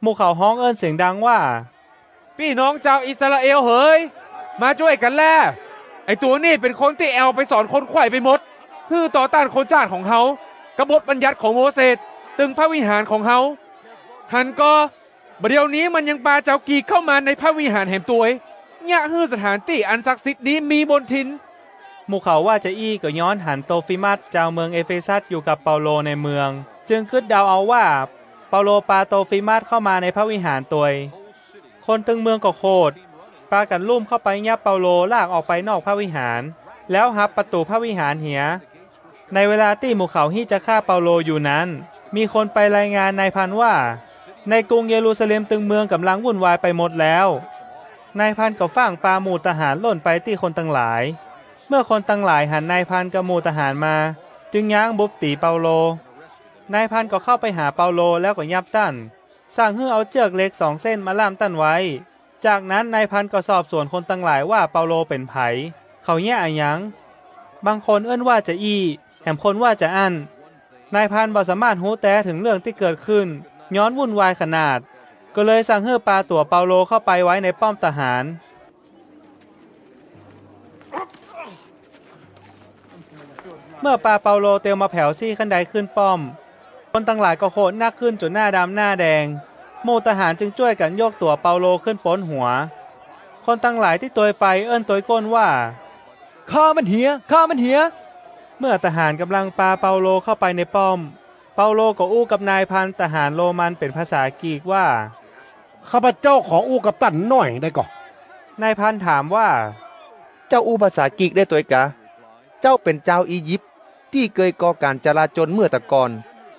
หมู่เขาฮ้องเอิ้นเสียงดังว่า ปี้น้องจาวอิสราเอลเหย มาจ้วยกั๋นแล ไอ้ตั๋วนี่เป๋นคนตี้แอ่วไปสอนคนใคว่ไปหมด หื้อต่อต้านคนจ้าติของเฮา กับกฎบัญญัติของโมเสส ตึงพระวิหารของเฮา หันก่อ บ่าเดี่ยวนี้มันยังปาจาวกรีกเข้ามาในพระวิหารแหมตวย เยียะหื้อสถานตี้อันศักดิ์สิทธิ์นี้มีมลทิน หมู่เขาว่าจาอี้ก็ย้อนหันโตรฟีมัสจาวเมืองเอเฟซัสอยู่กับเปาโลในเมือง จึงกึ๊ดเดาเอาว่า เปาโลปาโตรฟีมัสเข้ามาในพระวิหารตวย คนตึงเมืองก็โขด ปากั๋นลุ่มเข้าไปยับเปาโลลากออกไปนอกพระวิหาร แล้วหับประตู๋พระวิหารเหีย ในเวลาตี้หมู่เขาฮิจะฆ่าเปาโลอยู่นั้น มีคนไปรายงานนายพันว่า ในกรุงเยรูซาเล็มตึงเมืองก่ำลังวุ่นวายไปหมดแล้ว นายพันก็ฟั่งปาหมู่ทหารล่นไปตี้คนตังหลาย เมื่อคนตังหลายหันนายพันกับหมู่ทหารมา จึงย้างบุบตี๋เปาโล นายพันก็เข้าไปหาเปาโลแล้วก็ยับต้าน สั่งหื้อเอาเจื้อกเหล็กสองเส้นมาล่ามต้านไว้ จากนั้นนายพันก็สอบสวนคนตังหลายว่าเปาโลเป๋นใผ เขาเยียะอะหยัง บางคนเอิ้นว่าจาอี้ แหมคนว่าจาอั้น นายพันบ่สามารถฮู้แต๊เถิงเรื่องตี้เกิดขึ้น ย้อนวุ่นวายขนาด ก็เลยสั่งหื้อปาตั๋วเปาโลเข้าไปไว้ในป้อมทหาร เมื่อปาเปาโลเตียวมาแผวซี่ขั้นใดขึ้นป้อม คนตังหลายก็โขดนักขึ้นจ๋นหน้าดำหน้าแดง หมู่ทหารจึงจ้วยกั๋นยกตั๋วเปาโลขึ้นป๊นหัว คนตังหลายตี้ตวยไปเอิ้นตวยก้นว่า ฆ่ามันเหีย ฆ่ามันเหีย เมื่อทหารก่ำลังปาเปาโลเข้าไปในป้อม เปาโลก็อู้กับนายพันทหารโรมันเป๋นภาษากรีกว่า ข้าพเจ้าขออู้กับต้านหน้อยได้ก่อ นายพันถามว่า เจ้าอู้ภาษากรีกได้ตวยกา เจ้าเป๋นจาวอียิปต์ตี้เกยก่อก๋านจลาจลเมื่อตะก่อน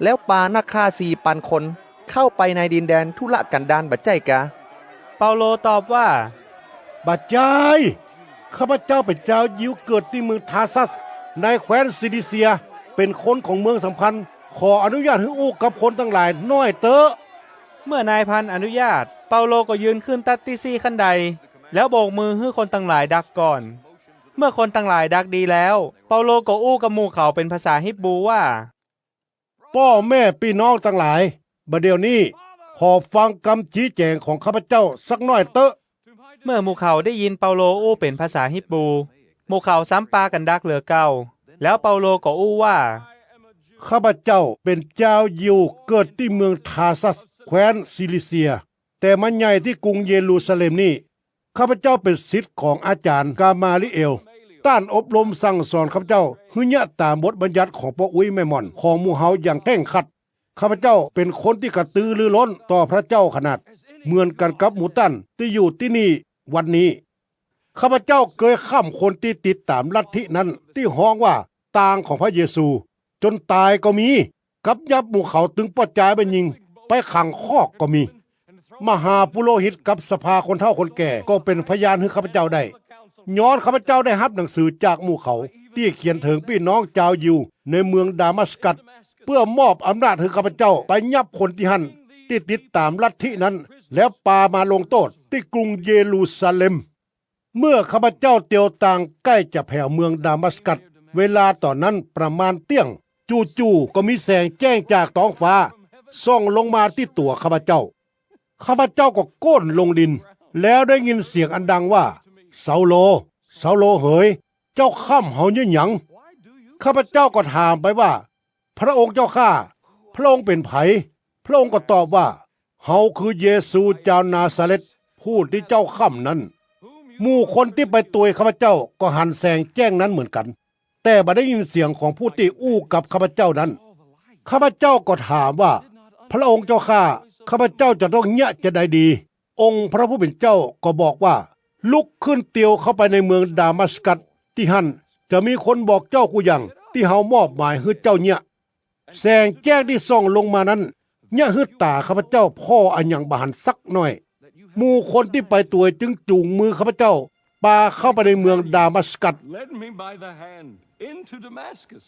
แล้วปานักฆ่าสี่ปันคนเข้าไปในดินแดนทุรกันดารบ่ใจ้กา เปาโลตอบว่า บ่ใจ้ ข้าพเจ้าเป๋นจาวยิวเกิดตี้เมืองทาร์ซัส ในแคว้นซิลิเซีย เป๋นคนของเมืองสำคัญ ขออนุญาตหื้ออู้กับคนตังหลายหน้อยเต๊อะ เมื่อนายพันอนุญาต เปาโลก็ยืนขึ้นตั๊ดตี้ซี่ขั้นใด แล้วโบกมือหื้อคนตังหลายดักก่อน เมื่อคนตังหลายดักดีแล้ว เปาโลก็อู้กับหมู่เขาเป๋นภาษาฮีบรูว่า ป้อแม่ปี้น้องตังหลาย บ่าเดี่ยวนี้ ขอฟังกำจี๊แจ๋งของข้าพเจ้าสักหน้อยเต๊อะ เมื่อหมู่เขาได้ยินเปาโลอู้เป๋นภาษาฮีบรู หมู่เขาซ้ำปากั๋นดักเหลือเก่า แล้วเปาโลก็อู้ว่า ข้าพเจ้าเป๋นจาวยิวเกิดตี้เมืองทาร์ซัส แคว้นซิลิเซีย แต่มาใหญ่ตี้กรุงเยรูซาเล็มนี้ ข้าพเจ้าเป๋นศิษย์ของอาจ๋ารย์กามาลิเอล ต้านอบรมสั่งสอนข้าพเจ้าหื้อเยียะต๋ามบทบัญญัติของป้ออุ๊ยแม่หม่อนของหมู่เฮาอย่างเคร่งครัด ข้าพเจ้าเป๋นคนตี้กระตือรือร้นต่อพระเจ้าขนาด เหมือนกั๋นกับหมู่ต้านตี้อยู่ตี้นี่วันนี้ ข้าพเจ้าเกยค้ำคนตี้ติดต๋ามลัทธินั้นตี้ฮ้องว่าตางของพระเยซู จ๋นต๋ายก็มี กับยับหมู่เขาตึงป้อจายไปยิง ไปขังคอกก็มี มหาปุโรหิตกับสภาคนเฒ่าคนแก่ก็เป๋นพยานหื้อข้าพเจ้าได้ ย้อนข้าพเจ้าได้ฮับหนังสือจากหมู่เขาตี้เขียนเถิงปี้น้องจาวยิวในเมืองดามัสกัส เปื้อมอบอำนาจหื้อข้าพเจ้าไปยับคนตี้หั้นตี้ติดต๋ามลัทธินั้น แล้วปามาลงโต้ษตี้กรุงเยรูซาเล็ม เมื่อข้าพเจ้าเตียวตางใก้จะแผวเมืองดามัสกัส เวลาต๋อนนั้นประมาณเตี้ยง จู่ๆ ก็มีแสงแจ้งจากต๊องฟ้า ส่องลงมาตี้ตั๋วข้าพเจ้า ข้าพเจ้าก็โก้นลงดิน แล้วได้ยินเสียงอันดังว่า เซาโล เซาโลเหย เจ้าค้ำเฮาเยียะหยัง ข้าพเจ้าก็ถามไปว่า พระองค์เจ้าข้า พระองค์เป๋นใผ พระองค์ก็ตอบว่า เฮาคือเยซูจาวนาซาเร็ธ ผู้ตี้เจ้าค้ำนั้น หมู่คนตี้ไปตวยข้าพเจ้าก็หันแสงแจ้งนั้นเหมือนกั๋น แต่บ่ได้ยินเสียงของผู้ตี้อู้กับข้าพเจ้านั้น ข้าพเจ้าก็ถามว่า พระองค์เจ้าข้า ข้าพเจ้าจะต้องเยียะจาใดดี องค์พระผู้เป๋นเจ้าก็บอกว่า ลุกขึ้นเตียวเข้าไปในเมืองดามัสกัส ตี้หั้นจะมีคนบอกเจ้ากู้อย่างตี้เฮามอบหมายหื้อเจ้าเยียะ แสงแจ้งตี้ส่องลงมานั้น เยียะหื้อต๋าข้าพเจ้าผ่ออะหยังบ่หันสักหน้อย หมู่คนตี้ไปตวยจึงจูงมือข้าพเจ้าปาเข้าไปในเมืองดามัสกัส led me by the hand into Damascus,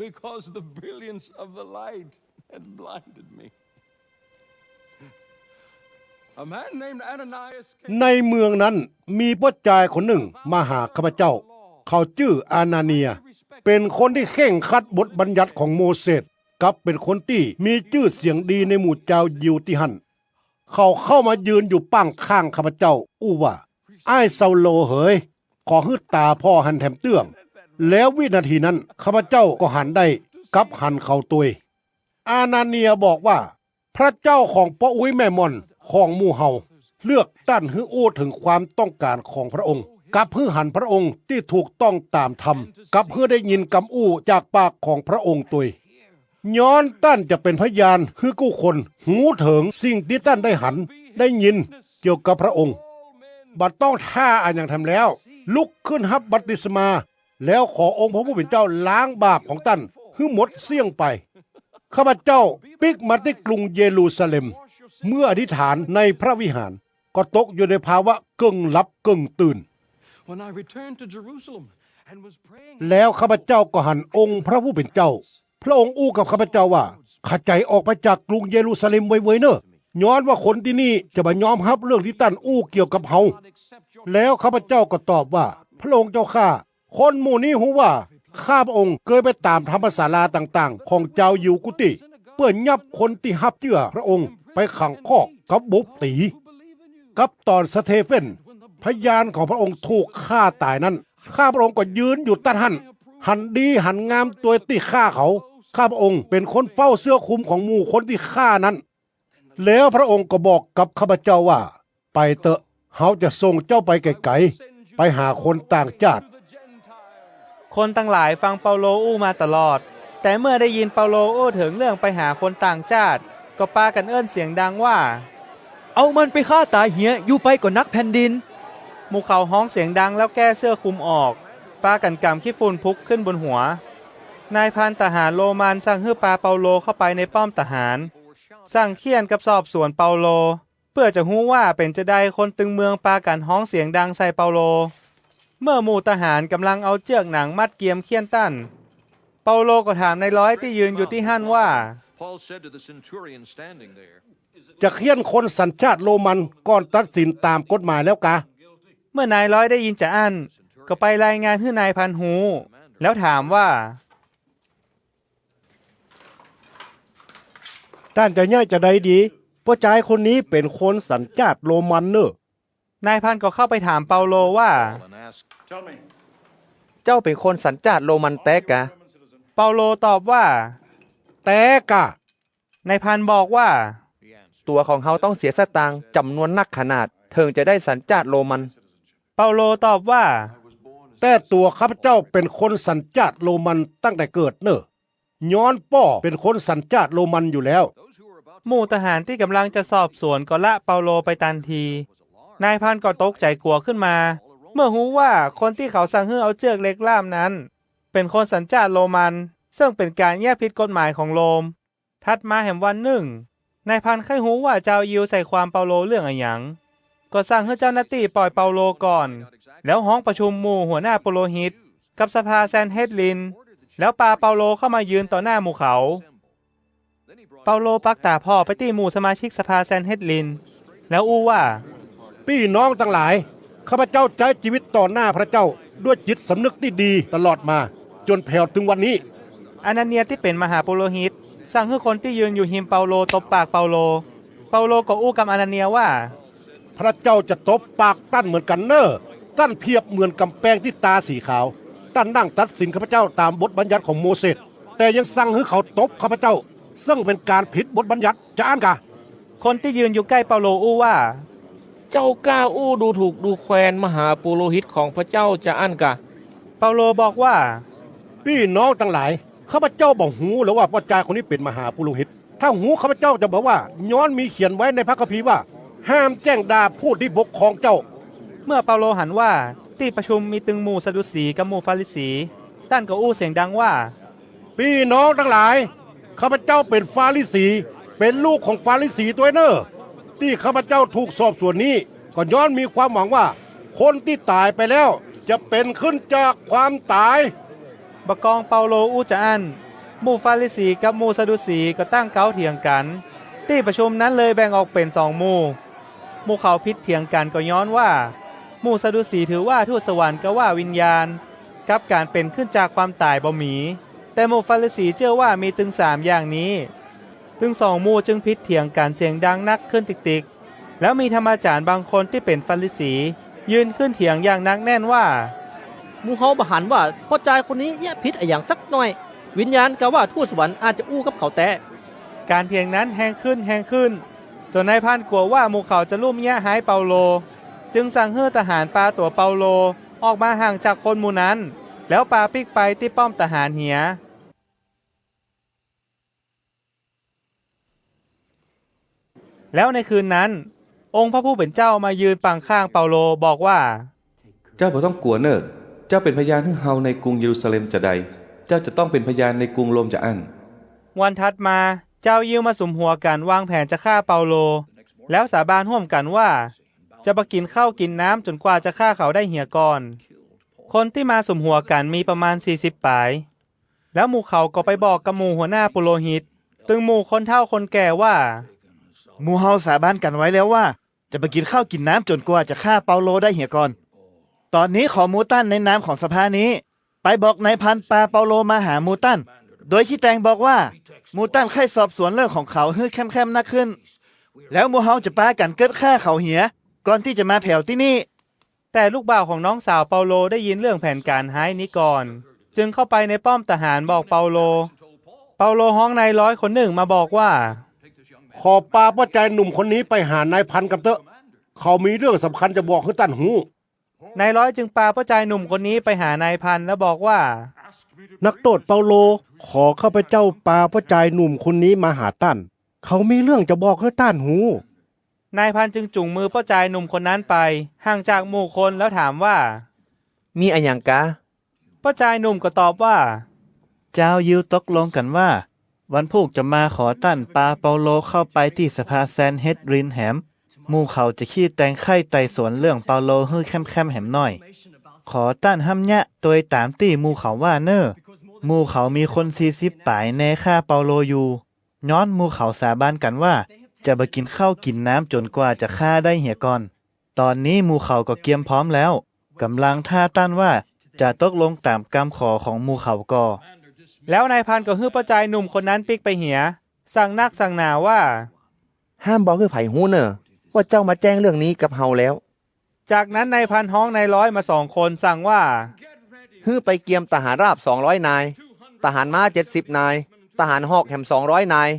because the brilliance of the light had blinded me. A man named Ananias came ในเมืองนั้นมีป้อจายคนนึ่งมาหาข้าพเจ้า เขาจื้ออานาเนีย เป๋นคนตี้เคร่งครัดบทบัญญัติของโมเสส กับเป๋นคนตี้มีจื้อเสียงดีในหมู่จาวยิวตี้หั้น เขาเข้ามายืนอยู่ป้างข้างข้าพเจ้า อู้ว่า อ้ายเซาโลเหย ขอหื้อต๋าผ่อหันแถมเตื้อง แล้ววินาทีนั้นข้าพเจ้าก็หันได้ กับหันเขาตวย อานาเนียบอกว่า พระเจ้าของป้ออุ๊ยแม่หม่อนของหมู่เฮา เลือกต้านหื้ออู้เถิงความต้องก๋านของพระองค์ กับหื้อหันพระองค์ตี้ถูกต้องต๋ามธรรม กับหื้อได้ยินกำอู้จากปากของพระองค์ตวย ย้อนต้านจะเป๋นพยานหื้อกู้คนฮู้เถิงสิ่งตี้ต้านได้หันได้ยินเกี่ยวกับพระองค์ บ่ต้องท่าอะหยังแถมแล้ว ลุกขึ้นฮับบัพติศมา แล้วขอองค์พระผู้เป๋นเจ้าล้างบาปของต้านหื้อหมดเสี้ยงไป ข้าพเจ้าปิ๊กมาตี้กรุงเยรูซาเล็ม เมื่ออธิษฐานในพระวิหาร ก็ตกอยู่ในภาวะเกิ่งหลับเกิ่งตื่น When I returned to Jerusalem and was praying แล้วข้าพเจ้าก็หันองค์พระผู้เป๋นเจ้า พระองค์อู้กับข้าพเจ้าว่า ขะใจ๋ออกไปจากกรุงเยรูซาเล็มไวๆ เน่อ ย้อนว่าคนตี้นี่จะบ่ยอมฮับเรื่องตี้ต้านอู้เกี่ยวกับเฮา แล้วข้าพเจ้าก็ตอบว่า พระองค์เจ้าข้า คนหมู่นี้ฮู้ว่า ข้าพระองค์เกยไปต๋ามธรรมศาลาต่างๆ ของจาวยิวกู้ตี้ เปื้อยับคนตี้ฮับเจื้อพระองค์ไปขังคอกกับบุบตี๋ กับต๋อนสเทเฟน พยานของพระองค์ถูกฆ่าต๋ายนั้น ข้าพระองค์ก็ยืนอยู่ตั๊ดหั้น หันดีหันงามตวยตี้ฆ่าเขา ข้าพระองค์เป๋นคนเฝ้าเสื้อคลุมของหมู่คนตี้ฆ่านั้น แล้วพระองค์ก็บอกกับข้าพเจ้าว่า ไปเต๊อะ เฮาจะส่งเจ้าไปไก๋ๆ ไปหาคนต่างจ้าติ คนตังหลายฟังเปาโลอู้มาตลอด แต่เมื่อได้ยินเปาโลอู้เถิงเรื่องไปหาคนต่างจ้าติ ก็ปากั๋นเอิ้นเสียงดังว่า เอามันไปฆ่าต๋ายเหีย อยู่ไปก็หนักแผ่นดิน หมู่เขาฮ้องเสียงดังแล้วแก้เสื้อคลุมออก ปากั๋นก๋ำขี้ฝุ่นพุกขึ้นบนหัว นายพันทหารโรมันสั่งหื้อปาเปาโลเข้าไปในป้อมทหาร สั่งเฆี่ยนกับสอบสวนเปาโล เปื้อจะฮู้ว่าเป๋นจาใดคนตึงเมืองปากั๋นฮ้องเสียงดังใส่เปาโล เมื่อหมู่ทหารก่ำลังเอาเจื้อกหนังมัดเกียมเฆี่ยนต้าน เปาโลก็ถามนายร้อยตี้ยืนอยู่ตี้หั้นว่า Paul said to the centurion standing there, จะเฆี่ยนคนสัญชาติโรมันก่อนตัดสินต๋ามกฎหมายแล้วกา เมื่อนายร้อยได้ยินจาอั้น ก็ไปรายงานหื้อนายพันฮู้ แล้วถามว่า ต้านจะเยียะจาใดดี ป้อจายคนนี้เป๋นคนสัญชาติโรมันเน่อ นายพันก็เข้าไปถามเปาโลว่า เจ้าเป๋นคนสัญชาติโรมันแต๊กา เปาโลตอบว่า แต๊กา นายพันบอกว่า ตั๋วของเฮาต้องเสียสตางค์จ๋ำนวนนักขนาด เถิงจะได้สัญชาติโรมัน เปาโลตอบว่า แต่ตั๋วข้าพเจ้าเป๋นคนสัญชาติโรมันตั้งแต่เกิดเน่อ ย้อนป้อเป๋นคนสัญชาติโรมันอยู่แล้ว หมู่ทหารตี้ก่ำลังจะสอบสวนก็ละเปาโลไปตันที นายพันก็ตกใจ๋กั๋วขึ้นมา เมื่อฮู้ว่าคนตี้เขาสั่งหื้อเอาเจื้อกเหล็กล่ามนั้น เป๋นคนสัญชาติโรมัน เซิ่งเป๋นก๋านเยียะผิดกฎหมายของโรม ถัดมาแหมวันนึ่ง นายพันใค่ฮู้ว่าจาวยิวใส่ความเปาโลเรื่องอะหยัง ก็สั่งหื้อเจ้าหน้าตี้ป่อยเปาโลก่อน แล้วฮ้องประชุมหมู่หัวหน้าปุโรหิต กับสภาแซนเฮดริน แล้วปาเปาโลเข้ามายืนต่อหน้าหมู่เขา เปาโลปักต๋าผ่อไปตี้หมู่สมาชิกสภาแซนเฮดริน แล้วอู้ว่า ปี้น้องตังหลาย ข้าพเจ้าใจ๊จีวิตต่อหน้าพระเจ้าด้วยจิตสำนึกตี้ดีตลอดมา จ๋นแผวเถิงวันนี้ อานาเนียตี้เป๋นมหาปุโรหิต สั่งหื้อคนตี้ยืนอยู่ฮิมเปาโลตบปากเปาโล เปาโลก็อู้กับอานาเนียว่า พระเจ้าจะตบปากต้านเหมือนกั๋นเน่อ ต้านเปรียบเหมือนก๋ำแปงตี้ตาสีขาว ต้านนั่งตัดสินข้าพเจ้าต๋ามบทบัญญัติของโมเสส แต่ยังสั่งหื้อเขาตบข้าพเจ้า เซิ่งเป๋นก๋านผิดบทบัญญัติ จาอั้นกา คนตี้ยืนอยู่ใก้เปาโลอู้ว่า เจ้าก้าอู้ดูถูกดูแควนมหาปุโรหิตของพระเจ้าจาอั้นกา เปาโลบอกว่า ปี้น้องตังหลาย ข้าพเจ้าบ่ฮู้เลยว่าป้อจายคนนี้เป๋นมหาปุโรหิต ถ้าฮู้ข้าพเจ้าจะบอกว่า ย้อนมีเขียนไว้ในพระคัมภีร์ว่า ห้ามแจ้งด่าผู้ที่ปกครองเจ้า เมื่อเปาโลหันว่าตี้ประชุมมีตึงหมู่สะดุสีกับหมู่ฟาริสี ต้านก็อู้เสียงดังว่า ปี้น้องตังหลาย ข้าพเจ้าเป๋นฟาริสี เป๋นลูกของฟาริสีตวยเน่อ ตี้ข้าพเจ้าถูกสอบสวนนี้ ก็ย้อนมีความหวังว่า คนตี้ต๋ายไปแล้วจะเป๋นขึ้นจากความต๋าย บ่ากองเปาโลอู้จาอั้น หมู่ฟาริสีกับหมู่สะดุสีก็ตั้งเก๊าเถียงกั๋น ตี้ประชุมนั้นเลยแบ่งออกเป๋นสองหมู่ หมู่เขาผิดเถียงกั๋นก็ย้อนว่า หมู่สะดุสีถือว่าทูตสวรรค์กาว่าวิญญาณ กับก๋านเป๋นขึ้นจากความต๋ายบ่มี แต่หมู่ฟาริสีเจื้อว่ามีตึงสามอย่างนี้ ตึงสองหมู่จึงผิดเถียงกั๋นเสียงดังนักขึ้นติกๆ แล้วมีธรรมาจ๋ารย์บางคนตี้เป๋นฟาริสี ยืนขึ้นเถียงอย่างหนักแน่นว่า หมู่เฮาบ่หันว่าป้อจายคนนี้เยียะผิดอะหยังสักหน้อย วิญญาณกาว่าทูตสวรรค์อาจจะอู้กับเขาแต๊ ก๋านเถียงนั้นแฮงขึ้นแฮงขึ้น จ๋นนายพันกั๋วว่าหมู่เขาจะลุ่มเยียะฮ้ายเปาโล จึงสั่งหื้อทหารปาตั๋วเปาโลออกมาห่างจากคนหมู่นั้น แล้วปาปิ๊กไปตี้ป้อมทหารเหีย แล้วในคืนนั้น องค์พระผู้เป๋นเจ้ามายืนปังข้างเปาโลบอกว่า เจ้าบ่ต้องกั๋วเน่อ เจ้าเป๋นพยานหื้อเฮาในกรุงเยรูซาเล็มจาใด เจ้าจะต้องเป๋นพยานในกรุงโรมจาอั้น วันถัดมา จาวยิวมาสุมหัวกั๋นวางแผนจะฆ่าเปาโล แล้วสาบานฮ่วมกั๋นว่า จะบ่กิ๋นข้าวกิ๋นน้ำจ๋นกว่าจะฆ่าเขาได้เหียก่อน คนตี้มาสุมหัวกั๋นมีประมาณสี่สิบปาย แล้วหมู่เขาก็ไปบอกกับหมู่หัวหน้าปุโรหิต ตึงหมู่คนเฒ่าคนแก่ว่า หมู่เฮาสาบานกั๋นไว้แล้วว่า จะบ่กิ๋นข้าวกิ๋นน้ำจ๋นกว่าจะฆ่าเปาโลได้เหียก่อน ต๋อนนี้ขอหมู่ต้านในนามของสภานี้ ไปบอกนายพันปาเปาโลมาหาหมู่ต้าน โดยขี้แตงบอกว่า หมู่ต้านใค่สอบสวนเรื่องของเขาหื้อเข้มๆ นักขึ้น แล้วหมู่เฮาจะปากั๋นเกิดฆ่าเขาเหีย ก่อนตี้จะมาแผวตี้นี่ แต่ลูกบ่าวของน้องสาวเปาโลได้ยินเรื่องแผนก๋านฮ้ายนี้ก่อน จึงเข้าไปในป้อมทหารบอกเปาโล เปาโลฮ้องนายร้อยคนนึ่งมาบอกว่า ขอปาป้อจายหนุ่มคนนี้ไปหานายพันกำเต๊อะ เขามีเรื่องสำคัญจะบอกหื้อต้านฮู้ นายร้อยจึงปาป้อจายหนุ่มคนนี้ไปหานายพันแล้วบอกว่า นักโต้ษเปาโล ขอข้าพเจ้าปาป้อจายหนุ่มคนนี้มาหาต้าน เขามีเรื่องจะบอกหื้อต้านฮู้ นายพันจึงจูงมือป้อจายหนุ่มคนนั้นไปห่างจากหมู่คนแล้วถามว่า มีอะหยังกา ป้อจายหนุ่มก็ตอบว่า จาวยิวตกลงกั๋นว่า วันพูกจะมาขอต้านปาเปาโลเข้าไปตี้สภาแซนเฮดรินแหม หมู่เขาจะขี้แตงใค่ไต่สวนเรื่องเปาโลหื้อเข้มๆ แหมหน้อย ขอต้านห้ามเยียะตวยต๋ามตี้หมู่เขาว่าเน่อ หมู่เขามีคนสี่สิบปายแนฆ่าเปาโลอยู่ ย้อนหมู่เขาสาบานกั๋นว่า จะบ่กิ๋นข้าวกิ๋นน้ำจ๋นกว่าจะฆ่าได้เหียก่อน ต๋อนนี้หมู่เขาก็เกียมพร้อมแล้ว ก่ำลังท่าต้านว่าจะตกลงต๋ามกำขอของหมู่เขาก่อ แล้วนายพันก็หื้อป้อจายหนุ่มคนนั้นปิ๊กไปเหีย สั่งนักสั่งหนาว่า ห้ามบอกหื้อใผฮู้เน่อ ว่าเจ้ามาแจ้งเรื่องนี้กับเฮาแล้ว จากนั้นนายพันฮ้องนายร้อยมาสองคน สั่งว่า "หื้อไปเกียมทหารราบสองร้อยนาย ทหารม้าเจ็ดสิบนาย ทหารฮอกแหมสองร้อยนาย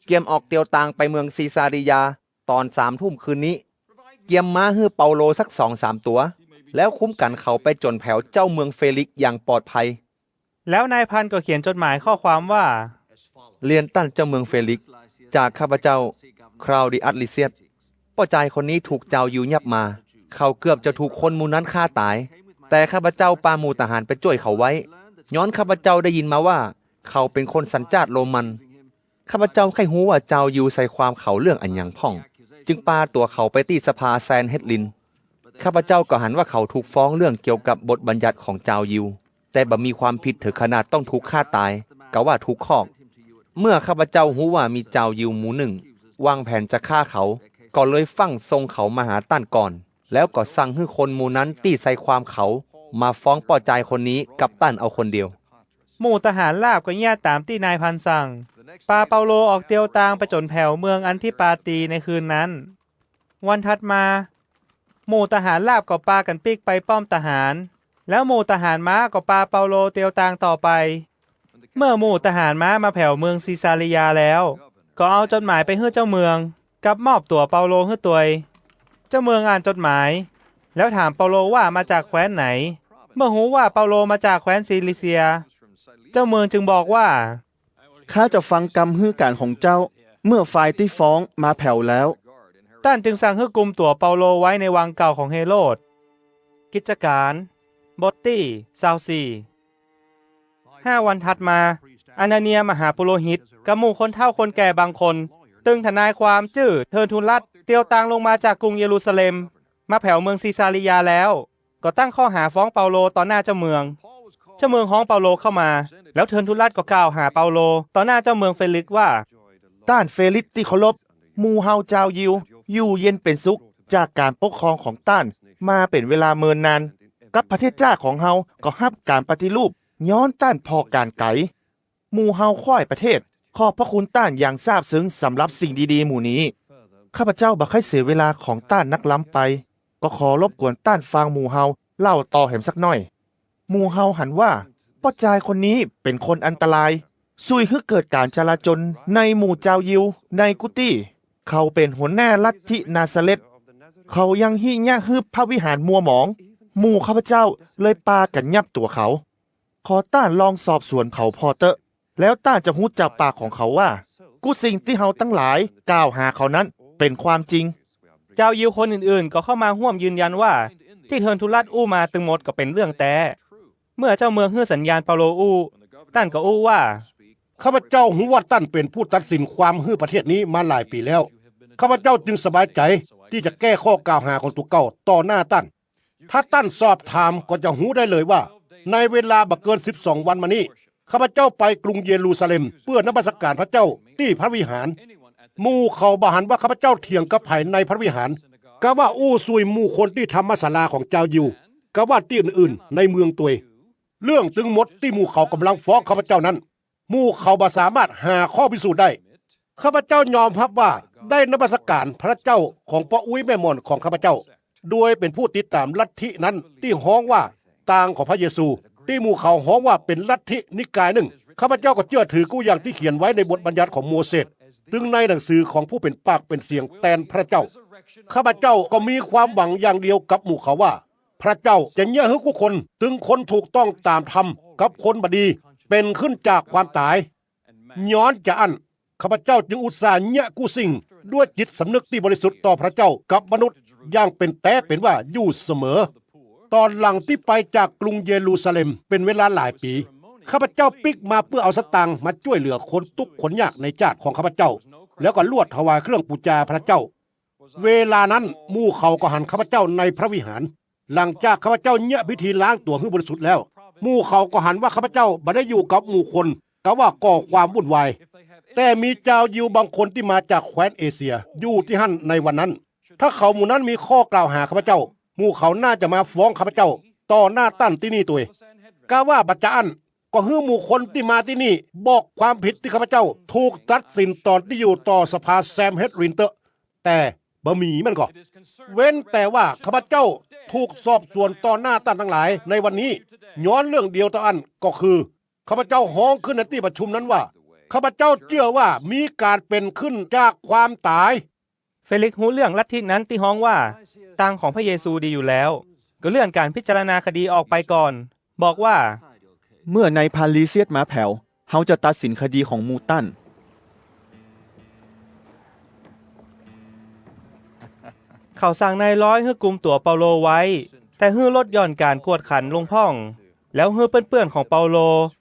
เกียมออกเตียวตางไปเมืองซีซารียา ต๋อนสามทุ่มคืนนี้ เกียมม้าหื้อเปาโลสักสองสามตั๋ว แล้วคุ้มกั๋นเขาไปจ๋นแผวเจ้าเมืองเฟลิกซ์อย่างปลอดภัย" แล้วนายพันก็เขียนจดหมายข้อความว่า "เรียนต้านเจ้าเมืองเฟลิกซ์ จากข้าพเจ้า คลาวดีอัส ลีเซียส ป้อจายคนนี้ถูกจาวยิวยับมา เขาเกือบจะถูกคนหมู่นั้นฆ่าต๋าย แต่ข้าพเจ้าปาหมู่ทหารไปจ้วยเขาไว้ ย้อนข้าพเจ้าได้ยินมาว่า เขาเป๋นคนสัญจาติโรมัน ข้าพเจ้าใค่ฮู้ว่าจาวยิวใส่ความเขาเรื่องอะหยังพ่อง จึงปาตั๋วเขาไปตี้สภาแซนเฮดริน ข้าพเจ้าก็หันว่าเขาถูกฟ้องเรื่องเกี่ยวกับบทบัญญัติของจาวยิว แต่บ่มีความผิดเถิงขนาดต้องถูกฆ่าต๋าย กาว่าถูกคอก เมื่อข้าพเจ้าฮู้ว่ามีจาวยิวหมู่นึ่ง วางแผนจะฆ่าเขา ก็เลยฟั่งส่งเขามาหาต้านก่อน แล้วก็สั่งหื้อคนหมู่นั้นตี้ใส่ความเขา มาฟ้องป้อจายคนนี้กับต้านเอาคนเดียว" หมู่ทหารราบก็เยียะต๋ามตี้นายพันสั่ง ปาเปาโลออกเตียวตางไปจ๋นแผวเมืองอันทิปาตรีในคืนนั้น วันถัดมา หมู่ทหารราบก็ปากั๋นปิ๊กไปป้อมทหาร แล้วหมู่ทหารม้าก็ปาเปาโลเตียวตางต่อไป เมื่อหมู่ทหารม้ามาแผวเมืองซีซารียาแล้ว ก็เอาจดหมายไปหื้อเจ้าเมือง กับมอบตั๋วเปาโลหื้อตวย เจ้าเมืองอ่านจดหมาย แล้วถามเปาโลว่ามาจากแคว้นไหน เมื่อฮู้ว่าเปาโลมาจากแคว้นซิลิเซีย เจ้าเมืองจึงบอกว่า "ข้าจะฟังกำหื้อก๋านของเจ้า เมื่อฝ่ายตี้ฟ้องมาแผวแล้ว" ต้านจึงสั่งหื้อกุมตั๋วเปาโลไว้ในวังเก่าของเฮโรด กิจก๋าน บทตี้ซาวสี่ ห้าวันถัดมา อานาเนียมหาปุโรหิต กับหมู่คนเฒ่าคนแก่บางคน ตึงทนายความจื้อเทอร์ทูลัส เตียวตางลงมาจากกรุงเยรูซาเล็ม มาแผวเมืองซีซารียาแล้ว ก็ตั้งข้อหาฟ้องเปาโลต่อหน้าเจ้าเมือง เจ้าเมืองฮ้องเปาโลเข้ามา แล้วเทอร์ทูลัสก็กล่าวหาเปาโลต่อหน้าเจ้าเมืองเฟลิกซ์ว่า "ต้านเฟลิกซ์ตี้เคารพ หมู่เฮาจาวยิว อยู่เย็นเป๋นสุข จากก๋านปกครองของต้านมาเป๋นเวลาเมินนาน กับประเทศจ้าของเฮาก็ฮับก๋านปฏิรูป ย้อนต้านผ่อก๋านไก๋ หมู่เฮาคว้ายประเทศ ขอบพระคุณต้านอย่างซาบซึ้งสำหรับสิ่งดีๆ หมู่นี้ ข้าพเจ้าบ่ใค่เสียเวลาของต้านนักล้ำไป ก็ขอรบกวนต้านฟังหมู่เฮาเล่าต่อแหมสักหน้อย หมู่เฮาหันว่า ป้อจายคนนี้เป๋นคนอันตราย ซุยหื้อเกิดก๋านจลาจลในหมู่จาวยิว ในกู้ตี้ เขาเป๋นหัวหน้าลัทธินาซาเร็ธ เขายังฮิเยียะหื้อพระวิหารมัวหมอง หมู่ข้าพเจ้าเลยปากั๋นยับตั๋วเขา ขอต้านลองสอบสวนเขาผ่อเต๊อะ แล้วต้านจะฮู้จากปากของเขาว่า กู้สิ่งตี้เฮาตังหลายกล่าวหาเขานั้นเป๋นความจริง จาวยิวคนอื่นๆ ก็เข้ามาฮ่วมยืนยันว่า ตี้เทอร์ทูลัสอู้มาตึงหมดก็เป๋นเรื่องแต๊ เมื่อเจ้าเมืองหื้อสัญญาณเปาโลอู้ ต้านก็อู้ว่า ข้าพเจ้าฮู้ว่าต้านเป๋นผู้ตัดสินความหื้อประเทศนี้มาหลายปี๋แล้ว ข้าพเจ้าจึงสบายใจ๋ตี้จะแก้ข้อกล่าวหาของตั๋วเก่าต่อหน้าต้าน ถ้าต้านสอบถามก็จะฮู้ได้เลยว่า ในเวลาบ่เกินสิบสองวันมานี้ ข้าพเจ้าไปกรุงเยรูซาเล็มเปื้อนมัสก๋านพระเจ้าตี้พระวิหาร หมู่เขาบ่หันว่าข้าพเจ้าเถียงกับใผในพระวิหาร กาว่าอู้ซุยหมู่คนตี้ธรรมศาลาของจาวยิว กาว่าตี้อื่นๆ ในเมืองตวย เรื่องตึงหมดตี้หมู่เขาก่ำลังฟ้องข้าพเจ้านั้น หมู่เขาบ่สามารถหาข้อพิสูจน์ได้ ข้าพเจ้ายอมฮับว่าได้นมัสก๋านพระเจ้าของป้ออุ๊ยแม่หม่อนของข้าพเจ้า โดยเป๋นผู้ติดต๋ามลัทธินั้นตี้ฮ้องว่าตางของพระเยซู ตี้หมู่เขาฮ้องว่าเป๋นลัทธินิกายนึ่ง ข้าพเจ้าก็เจื้อถือกู้อย่างตี้เขียนไว้ในบทบัญญัติของโมเสส ตึงในหนังสือของผู้เป๋นปากเป๋นเสียงแตนพระเจ้า ข้าพเจ้าก็มีความหวังอย่างเดียวกับหมู่เขาว่า พระเจ้าจะเยียะหื้อกู้คน ตึงคนถูกต้องต๋ามธรรมกับคนบ่ดี เป๋นขึ้นจากความต๋าย ย้อนจาอั้น ข้าพเจ้าจึงอุตส่าห์เยียะกู้สิ่งด้วยจิตสำนึกตี้บริสุทธิ์ต่อพระเจ้ากับมนุษย์อย่างเป๋นแต๊เป๋นว่าอยู่เสมอ ต๋อนหลังตี้ไปจากกรุงเยรูซาเล็มเป๋นเวลาหลายปี๋ ข้าพเจ้าปิ๊กมาเปื้อเอาสตางค์มาจ้วยเหลือคนตุ๊กข์คนยากในจ้าดของข้าพเจ้า แล้วก็ลวดถวายเครื่องปู๋จาพระเจ้า เวลานั้นหมู่เขาก็หันข้าพเจ้าในพระวิหาร หลังจากข้าพเจ้าเยียะพิธีล้างตั๋วหื้อบริสุทธิ์แล้ว หมู่เขาก็หันว่าข้าพเจ้าบ่ได้อยู่กับหมู่คน กาว่าก่อความวุ่นวาย แต่มีจาวยิวบางคนตี้มาจากแคว้นเอเชียอยู่ตี้หั้นในวันนั้น ถ้าเขาหมู่นั้นมีข้อกล่าวหาข้าพเจ้า หมู่เขาน่าจะมาฟ้องข้าพเจ้าต่อหน้าต้านตี้นี่ตวย กาว่าบ่จาอั้น ก็หื้อหมู่คนตี้มาตี้นี่บอกความผิดตี้ข้าพเจ้าถูกตัดสินต๋อนตี้อยู่ต่อสภาแซนเฮดรินเต๊อะ แต่ บ่มีแม่นก่อ เว้นแต่ว่าข้าพเจ้าถูกสอบสวนต่อหน้าต้านตังหลายในวันนี้ ย้อนเรื่องเดียวเต้าอั้น ก็คือ ข้าพเจ้าฮ้องขึ้นในตี้ประชุมนั้นว่า ข้าพเจ้าเจื้อว่ามีก๋านเป๋นขึ้นจากความต๋าย เฟลิกซ์ฮู้เรื่องลัทธินั้นตี้ฮ้องว่า ตางของพระเยซูดีอยู่แล้ว ก็เลื่อนก๋านพิจารณาคดีออกไปก่อน บอกว่า เมื่อนายพาริเซียสมาแผว เฮาจะตัดสินคดีของหมู่ต้าน เขาสั่งนายร้อยหื้อกุมตั๋วเปาโลไว้ แต่หื้อลดหย่อนก๋านกวดขันลงพ่อง แล้วหื้อเปื้อนๆ ของเปาโล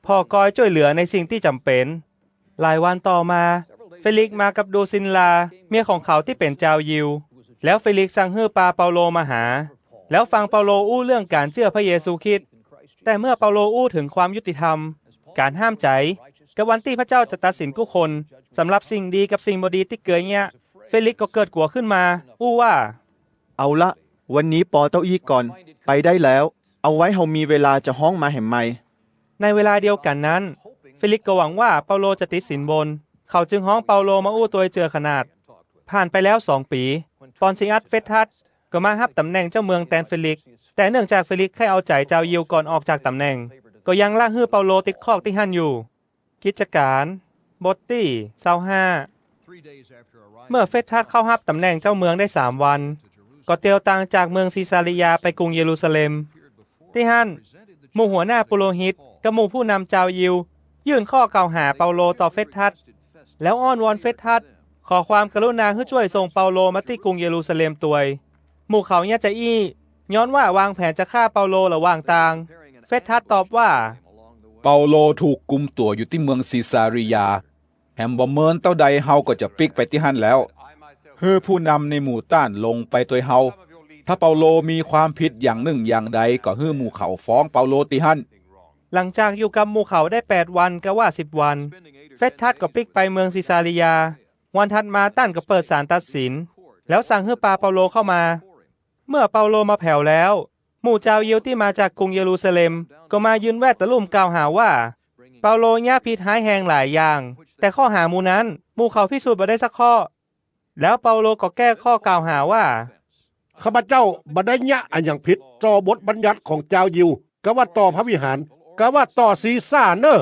ผ่อกอยจ้วยเหลือในสิ่งตี้จ๋ำเป๋น หลายวันต่อมา เฟลิกซ์มากับดรูซิลลา เมียของเขาตี้เป๋นจาวยิว แล้วเฟลิกซ์สั่งหื้อปาเปาโลมาหา แล้วฟังเปาโลอู้เรื่องก๋านเจื้อพระเยซูคริสต์ แต่เมื่อเปาโลอู้เถิงความยุติธรรม ก๋านห้ามใจ๋ กับวันตี้พระเจ้าจะตัดสินกู้คน สำหรับสิ่งดีกับสิ่งบ่ดีตี้เกยเยียะ เฟลิกซ์ก็เกิดกั๋วขึ้นมา อู้ว่า เอาละ วันนี้ปอเต้าอี้ก่อน ไปได้แล้ว เอาไว้เฮามีเวลาจะฮ้องมาแหมใหม่ ในเวลาเดียวกั๋นนั้น เฟลิกซ์ก็หวังว่าเปาโลจะติดสินบน เขาจึงฮ้องเปาโลมาอู้ตวยเจือขนาด ผ่านไปแล้วสองปี๋ ปอนติอัสเฟสตัสก็มาฮับต๋ำแหน่งเจ้าเมืองแตนเฟลิกซ์ แต่เนื่องจากเฟลิกซ์ใค่เอาใจ๋จาวยิวก่อนออกจากต๋ำแหน่ง ก็ยังละหื้อเปาโลติดคอกตี้หั้นอยู่ กิจก๋าน บทตี้ซาวห้า เมื่อเฟสตัสเข้าฮับต๋ำแหน่งเจ้าเมืองได้สามวัน ก็เตียวตางจากเมืองซีซารียาไปกรุงเยรูซาเล็ม ตี้หั้น หมู่หัวหน้าปุโรหิตกับหมู่ผู้นำจาวยิว ยื่นข้อกล่าวหาเปาโลต่อเฟสตัส แล้วอ้อนวอนเฟสตัส ขอความกรุณาหื้อจ้วยส่งเปาโลมาตี้กรุงเยรูซาเล็มตวย หมู่เขาเยียะจาอี้ ย้อนว่าวางแผนจะฆ่าเปาโลหละหว่างตาง เฟสตัสตอบว่า เปาโลถูกกุมตั๋วอยู่ตี้เมืองซีซารียา แหมบ่เมินเต้าใดเฮาก็จะปิ๊กไปตี้หั้นแล้ว หื้อผู้นำในหมู่ต้านลงไปตวยเฮา ถ้าเปาโลมีความผิดอย่างนึ่งอย่างใดก็หื้อหมู่เขาฟ้องเปาโลตี้หั้น หลังจากอยู่กับหมู่เขาได้แปดวันกะว่าสิบวัน เฟสตัสก็ปิ๊กไปเมืองซีซารียา วันถัดมาต้านก็เปิดศาลตัดสิน แล้วสั่งหื้อปาเปาโลเข้ามา เมื่อเปาโลมาแผวแล้ว หมู่จาวยิวตี้มาจากกรุงเยรูซาเล็ม ก็มายืนแวดตะลุ่มกล่าวหาว่า เปาโลเยียะผิดฮ้ายแฮงหลายอย่าง แต่ข้อหาหมู่นั้น หมู่เขาพิสูจน์บ่ได้สักข้อ แล้วเปาโลก็แก้ข้อกล่าวหาว่า ข้าพเจ้าบ่ได้เยียะอะหยังผิดต่อบทบัญญัติของจาวยิว กาว่าต่อพระวิหาร กาว่าต่อซีซาร์เน่อ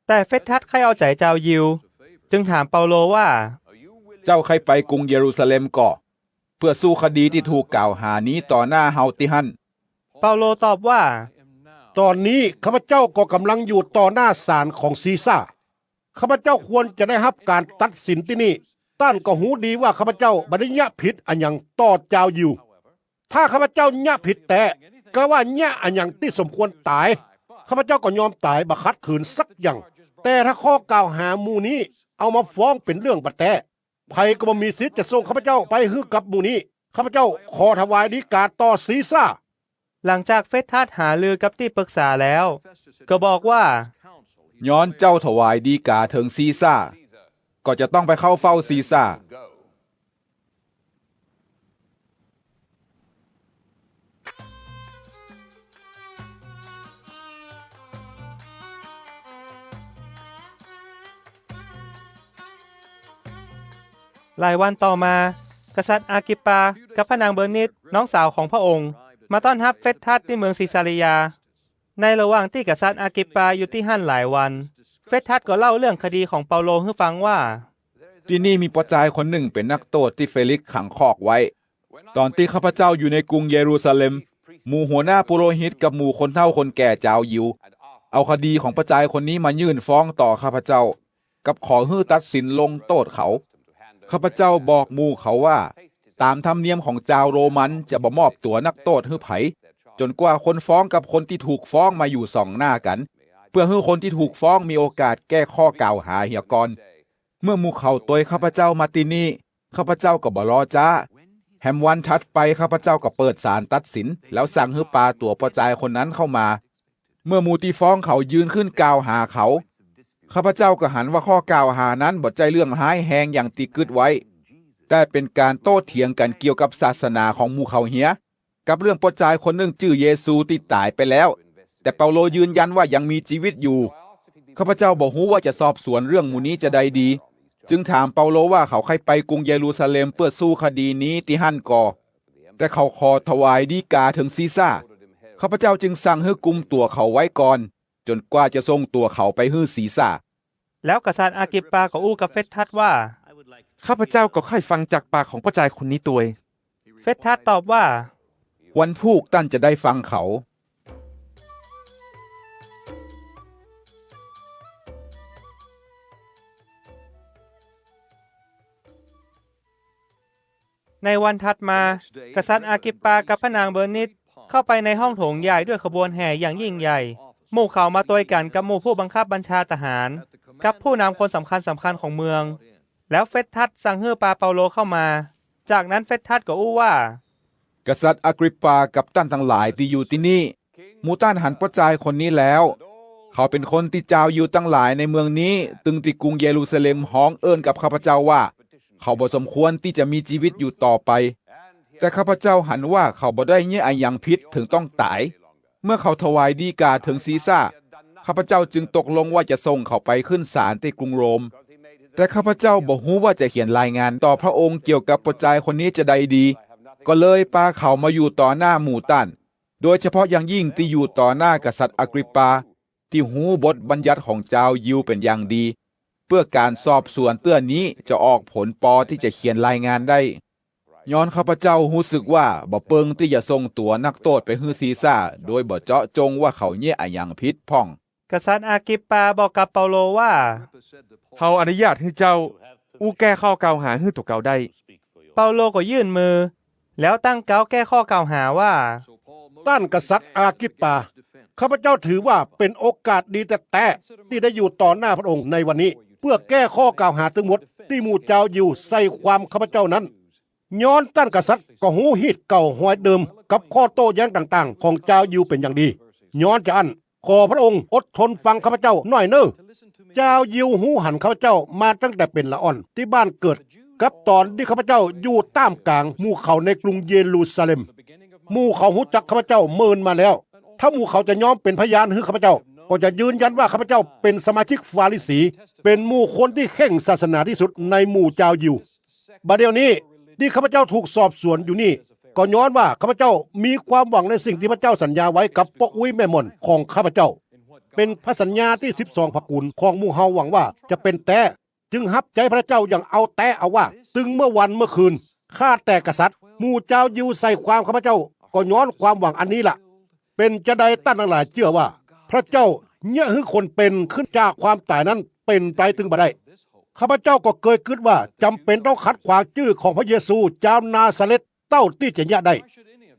แต่เฟสตัสใค่เอาใจ๋จาวยิว จึงถามเปาโลว่า เจ้าใค่ไปกรุงเยรูซาเล็มก่อ เปื้อสู้คดีตี้ถูกกล่าวหานี้ต่อหน้าเฮาตี้หั้น เปาโลตอบว่า ต๋อนนี้ข้าพเจ้าก็ก่ำลังอยู่ต่อหน้าศาลของซีซาร์ ข้าพเจ้าควรจะได้ฮับก๋านตัดสินตี้นี่ ต้านก็ฮู้ดีว่าข้าพเจ้าบ่ได้เยียะผิดอะหยังต่อจาวยิว ถ้าข้าพเจ้าเยียะผิดแต๊ กาว่าเยียะอะหยังตี้สมควรต๋าย ข้าพเจ้าก็ยอมต๋ายบ่ขัดขืนสักอย่าง แต่ถ้าข้อกล่าวหาหมู่นี้เอามาฟ้องเป๋นเรื่องบ่าแต๊ ใผก็บ่มีสิทธิ์จะส่งข้าพเจ้าไปหื้อกับหมู่นี้ ข้าพเจ้าขอถวายฎีกาต่อซีซาร์ หลังจากเฟสตัสหารือกับตี้ปรึกษาแล้ว ก็บอกว่า ย้อนเจ้าถวายฎีกาเถิงซีซาร์ ก็จะต้องไปเข้าเฝ้าซีซาร์ หลายวันต่อมา กษัตริย์อากิปปากับพระนางเบอร์นิค น้องสาวของพระองค์ มาต้อนฮับเฟสตัสตี้เมืองซีซารียา ในระหว่างตี้กษัตริย์อากิปปาอยู่ตี้หั้นหลายวัน เฟสตัสก็เล่าเรื่องคดีของเปาโลหื้อฟังว่า ตี้นี่มีป้อจายคนนึ่งเป๋นนักโต้ษตี้เฟลิกซ์ขังคอกไว้ ต๋อนตี้ข้าพเจ้าอยู่ในกรุงเยรูซาเล็ม หมู่หัวหน้าปุโรหิตกับหมู่คนเฒ่าคนแก่จาวยิว เอาคดีของป้อจายคนนี้มายื่นฟ้องต่อข้าพเจ้า กับขอหื้อตัดสินลงโต้ษเขา ข้าพเจ้าบอกหมู่เขาว่า ต๋ามธรรมเนียมของจาวโรมันจะบ่มอบตั๋วนักโต้ษหื้อใผ จ๋นกว่าคนฟ้องกับคนตี้ถูกฟ้องมาอยู่ส่องหน้ากั๋น เปื้อหื้อคนตี้ถูกฟ้องมีโอกาสแก้ข้อกล่าวหาเหียก่อน เมื่อหมู่เขาตวยข้าพเจ้ามาตี้นี่ ข้าพเจ้าก็บ่รอจ๊า แหมวันถัดไปข้าพเจ้าก็เปิดศาลตัดสิน แล้วสั่งหื้อปาตั๋วป้อจายคนนั้นเข้ามา เมื่อหมู่ตี้ฟ้องเขายืนขึ้นกล่าวหาเขา ข้าพเจ้าก็หันว่าข้อกล่าวหานั้นบ่ใจ้เรื่องฮ้ายแฮงอย่างตี้กึ๊ดไว้ แต่เป๋นก๋านโต้เถียงกั๋นเกี่ยวกับศาสนาของหมู่เขาเหีย กับเรื่องป้อจายคนนึ่งจื้อเยซูตี้ต๋ายไปแล้ว แต่เปาโลยืนยันว่ายังมีจีวิตอยู่ ข้าพเจ้าบ่ฮู้ว่าจะสอบสวนเรื่องหมู่นี้จาใดดี จึงถามเปาโลว่าเขาใค่ไปกรุงเยรูซาเล็มเปื้อสู้คดีนี้ตี้หั้นก่อ แต่เขาขอถวายฎีกาเถิงซีซาร์ ข้าพเจ้าจึงสั่งหื้อกุมตั๋วเขาไว้ก่อน จ๋นกว่าจะส่งตั๋วเขาไปหื้อซีซาร์ แล้วกษัตริย์อากริปปาก็อู้กับเฟสตัสว่า ข้าพเจ้าก็ใค่ฟังจากปากของป้อจายคนนี้ตวย เฟสตัสตอบว่า วันพูกต้านจะได้ฟังเขา ในวันถัดมา กษัตริย์อากริปปากับพระนางเบอร์นิคเข้าไปในห้องโถงใหญ่ด้วยขบวนแห่อย่างยิ่งใหญ่ หมู่เขามาตวยกั๋นกับหมู่ผู้บังคับบัญชาทหาร กับผู้นำคนสำคัญสำคัญของเมือง แล้วเฟสตัสสั่งหื้อปาเปาโลเข้ามา จากนั้นเฟสตัสก็อู้ว่า กษัตริย์อากริปปากับต้านตังหลายตี้อยู่ตี้นี่ หมู่ต้านหันป้อจายคนนี้แล้ว เขาเป๋นคนตี้จาวยิวตังหลายในเมืองนี้ ตึงตี้กรุงเยรูซาเล็มฮ้องเอิ้นกับข้าพเจ้าว่า เขาบ่สมควรตี้จะมีจีวิตอยู่ต่อไป แต่ข้าพเจ้าหันว่าเขาบ่ได้เยียะอะหยังผิดเถิงต้องต๋าย เมื่อเขาถวายฎีกาเถิงซีซาร์ ข้าพเจ้าจึงตกลงว่าจะส่งเขาไปขึ้นศาลตี้กรุงโรม แต่ข้าพเจ้าบ่ฮู้ว่าจะเขียนรายงานต่อพระองค์เกี่ยวกับป้อจายคนนี้จาใดดี ก็เลยปาเขามาอยู่ต่อหน้าหมู่ต้าน โดยเฉพาะอย่างยิ่งตี้อยู่ต่อหน้ากษัตริย์อากริปปา ตี้ฮู้บทบัญญัติของจาวยิวเป๋นอย่างดี เปื้อก๋านสอบสวนเตื้อนี้จะออกผลปอตี้จะเขียนรายงานได้ ย้อนข้าพเจ้าฮู้สึกว่าบ่เปิงตี้จะส่งตั๋วนักโต้ษไปหื้อซีซาร์ โดยบ่เจาะจงว่าเขาเยียะอะหยังผิดพ่อง กษัตริย์อากริปปาบอกกับเปาโลว่า เฮาอนุญาตหื้อเจ้าอู้แก้ข้อกล่าวหาหื้อตั๋วเก่าได้ เปาโลก็ยื่นมือ แล้วตั้งเก๊าแก้ข้อกล่าวหาว่า ต้านกษัตริย์อากริปปา ข้าพเจ้าถือว่าเป๋นโอกาสดีแต๊ๆ ตี้ได้อยู่ต่อหน้าพระองค์ในวันนี้ เปื้อแก้ข้อกล่าวหาตึงหมดตี้หมู่จาวยิวใส่ความข้าพเจ้านั้น ย้อนต้านกษัตริย์ก็ฮู้ฮีตเก่าฮอยเดิมกับข้อโต้แย้งต่างๆ ของจาวยิวเป๋นอย่างดี ย้อนจาอั้น ขอพระองค์อดทนฟังข้าพเจ้าหน้อยเน่อ จาวยิวฮู้หันข้าพเจ้ามาตั้งแต่เป๋นละอ่อนตี้บ้านเกิด กับต๋อนตี้ข้าพเจ้าอยู่ต้ามก๋างหมู่เขาในกรุงเยรูซาเล็ม หมู่เขาฮู้จักข้าพเจ้าเมินมาแล้ว ถ้าหมู่เขาจะยอมเป๋นพยานหื้อข้าพเจ้า ก็จะยืนยันว่าข้าพเจ้าเป๋นสมาชิกฟาริสี เป๋นหมู่คนตี้เคร่งศาสนาตี้สุดในหมู่จาวยิว บ่าเดี่ยวนี้ตี้ข้าพเจ้าถูกสอบสวนอยู่นี่ ก็ย้อนว่าข้าพเจ้ามีความหวังในสิ่งตี้พระเจ้าสัญญาไว้กับป้ออุ๊ยแม่หม่อนของข้าพเจ้า เป๋นพระสัญญาตี้สิบสองพระคุณของหมู่เฮาหวังว่าจะเป๋นแต๊ จึงฮับใจ๊พระเจ้าอย่างเอาแต๊เอาว่า ตึงเมื่อวันเมื่อคืน ข้าแต่กษัตริย์ หมู่จาวยิวใส่ความข้าพเจ้า ก็ย้อนความหวังอันนี้ละ เป๋นจาใดต้านตังหลายเจื้อว่า พระเจ้าเยียะหื้อคนเป๋นขึ้นจากความต๋ายนั้นเป๋นไปตึงบ่ได้ ข้าพเจ้าก็เกยกึ๊ดว่าจ๋ำเป๋นต้องขัดขวางจื้อของพระเยซูจาวนาซาเร็ธเต้าตี้จะเยียะได้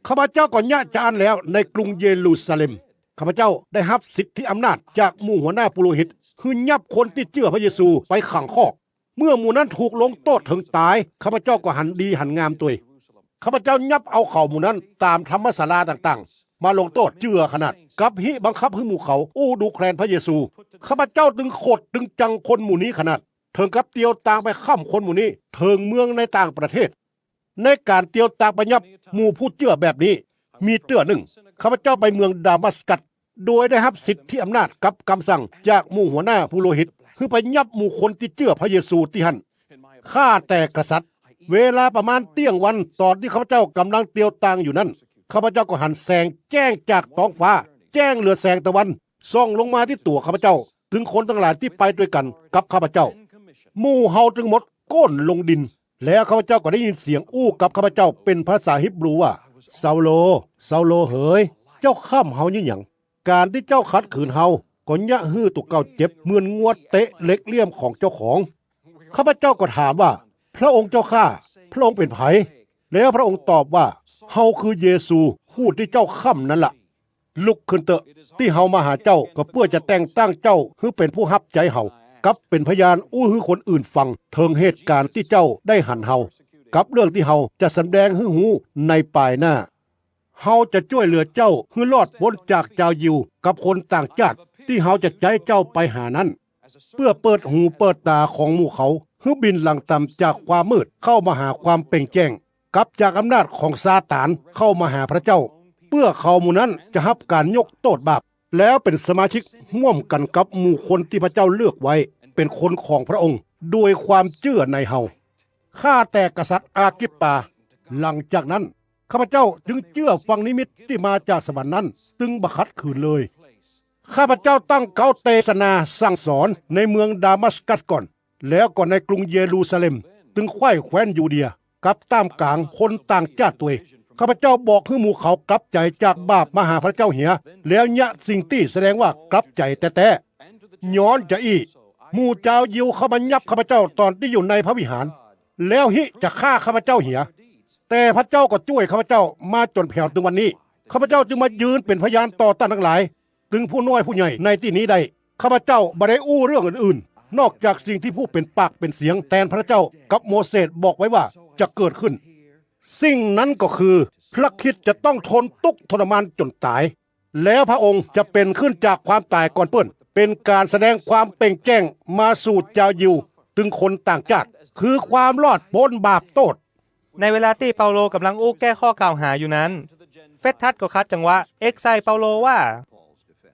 ข้าพเจ้าก็เยียะจาอั้นแล้วในกรุงเยรูซาเล็ม ข้าพเจ้าได้ฮับสิทธิอำนาจจากหมู่หัวหน้าปุโรหิต หื้อยับคนตี้เจื้อพระเยซูไปขังคอก เมื่อหมู่นั้นถูกลงโต้ษเถิงต๋าย ข้าพเจ้าก็หันดีหันงามตวย ข้าพเจ้ายับเอาเขาหมู่นั้นต๋ามธรรมศาลาต่างๆ มาลงโต้ษเจื้อขนาด กับฮิบังคับหื้อหมู่เขาอู้ดูแคลนพระเยซู ข้าพเจ้าตึงโขดตึงจังคนหมู่นี้ขนาด เถิงกับเตียวตางไปค้ำคนหมู่นี้เถิงเมืองในต่างประเทศ ในก๋านเตียวตางไปยับหมู่ผู้เจื้อแบบนี้ มีเตื้อนึ่ง ข้าพเจ้าไปเมืองดามัสกัส โดยได้ฮับสิทธิอำนาจกับกำสั่งจากหมู่หัวหน้าปุโรหิต หื้อไปยับหมู่คนตี้เจื้อพระเยซูตี้หั้น ข้าแต่กษัตริย์ เวลาประมาณเตี้ยงวัน ต๋อนตี้ข้าพเจ้าก่ำลังเตียวตางอยู่นั้น ข้าพเจ้าก็หันแสงแจ้งจากต๊องฟ้า แจ้งเหลือแสงตะวัน ส่องลงมาตี้ตั๋วข้าพเจ้า ตึงคนตังหลายตี้ไปตวยกั๋นกับข้าพเจ้า หมู่เฮาตึงหมดก้นลงดิน แล้วข้าพเจ้าก็ได้ยินเสียงอู้กับข้าพเจ้าเป๋นภาษาฮีบรูว่า เซาโล เซาโลเหย เจ้าค้ำเฮาเยียะหยัง ก๋านตี้เจ้าขัดขืนเฮา ก็เยียะหื้อตั๋วเก่าเจ็บเหมือนงัวเตะเหล็กเลี่ยมของเจ้าของ ข้าพเจ้าก็ถามว่า พระองค์เจ้าข้า พระองค์เป๋นใผ แล้วพระองค์ตอบว่า เฮาคือเยซู ผู้ตี้เจ้าค้ำนั้นละ ลุกขึ้นเต๊อะ ตี้เฮามาหาเจ้าก็เปื้อจะแต่งตั้งเจ้าหื้อเป๋นผู้ฮับใจ๊เฮา กับเป๋นพยานอู้หื้อคนอื่นฟังเถิงเหตุก๋ารณ์ตี้เจ้าได้หันเฮา กับเรื่องตี้เฮาจะสำแดงหื้อฮู้ในปายหน้า เฮาจะจ้วยเหลือเจ้าหื้อรอดป๊นจากจาวยิวกับคนต่างจ้าดตี้เฮาจะใจ๊เจ้าไปหานั้น เปื้อเปิดหูเปิดต๋าของหมู่เขา หื้อบินหลังต่ำจากความมืดเข้ามาหาความเป่งแจ้ง กับจากอำนาจของซาตานเข้ามาหาพระเจ้า เปื้อเขาหมู่นั้นจะฮับก๋านยกโต้ษบาป แล้วเป๋นสมาชิกฮ่วมกั๋นกับหมู่คนตี้พระเจ้าเลือกไว้ เป๋นคนของพระองค์ โดยความเจื้อในเฮา ข้าแต่กษัตริย์อากิปปา หลังจากนั้น ข้าพเจ้าจึงเจื้อฟังนิมิตตี้มาจากสวรรค์นั้น ตึงบ่ขัดขืนเลย ข้าพเจ้าตั้งเก๊าเตสนาสั่งสอนในเมืองดามัสกัสก่อน แล้วก็ในกรุงเยรูซาเล็ม ตึงใคว่แคว้นยูเดีย กับต้ามก๋างคนต่างจ้าดตวย ข้าพเจ้าบอกหื้อหมู่เขากลับใจ๋จากบาปมาหาพระเจ้าเหีย แล้วเยียะสิ่งตี้แสดงว่ากลับใจ๋แต๊ๆ ย้อนจาอี้ หมู่จาวยิวเข้ามายับข้าพเจ้าต๋อนตี้อยู่ในพระวิหาร แล้วฮิจะฆ่าข้าพเจ้าเหีย แต่พระเจ้าก็จ้วยข้าพเจ้ามาจ๋นแผวตึงวันนี้ ข้าพเจ้าจึงมายืนเป๋นพยานต่อต้านตังหลาย ตึงผู้น้อยผู้ใหญ่ในตี้นี้ได้ ข้าพเจ้าบ่ได้อู้เรื่องอื่นๆ นอกจากสิ่งตี้ผู้เป๋นปากเป๋นเสียงแตนพระเจ้ากับโมเสสบอกไว้ว่าจะเกิดขึ้น สิ่งนั้นก็คือ พระคริสต์จะต้องทนตุ๊กทรมานจ๋นต๋าย แล้วพระองค์จะเป๋นขึ้นจากความต๋ายก่อนเปิ้น เป๋นก๋านแสดงความเปล่งแจ้งมาสู่จาวยิว ตึงคนต่างจ้าด คือความรอดป๊นบาปโต้ษ ในเวลาตี้เปาโลก่ำลังอู้แก้ข้อกล่าวหาอยู่นั้น เฟสตัสก็ขัดจังหวะเอ็ดใส่เปาโลว่า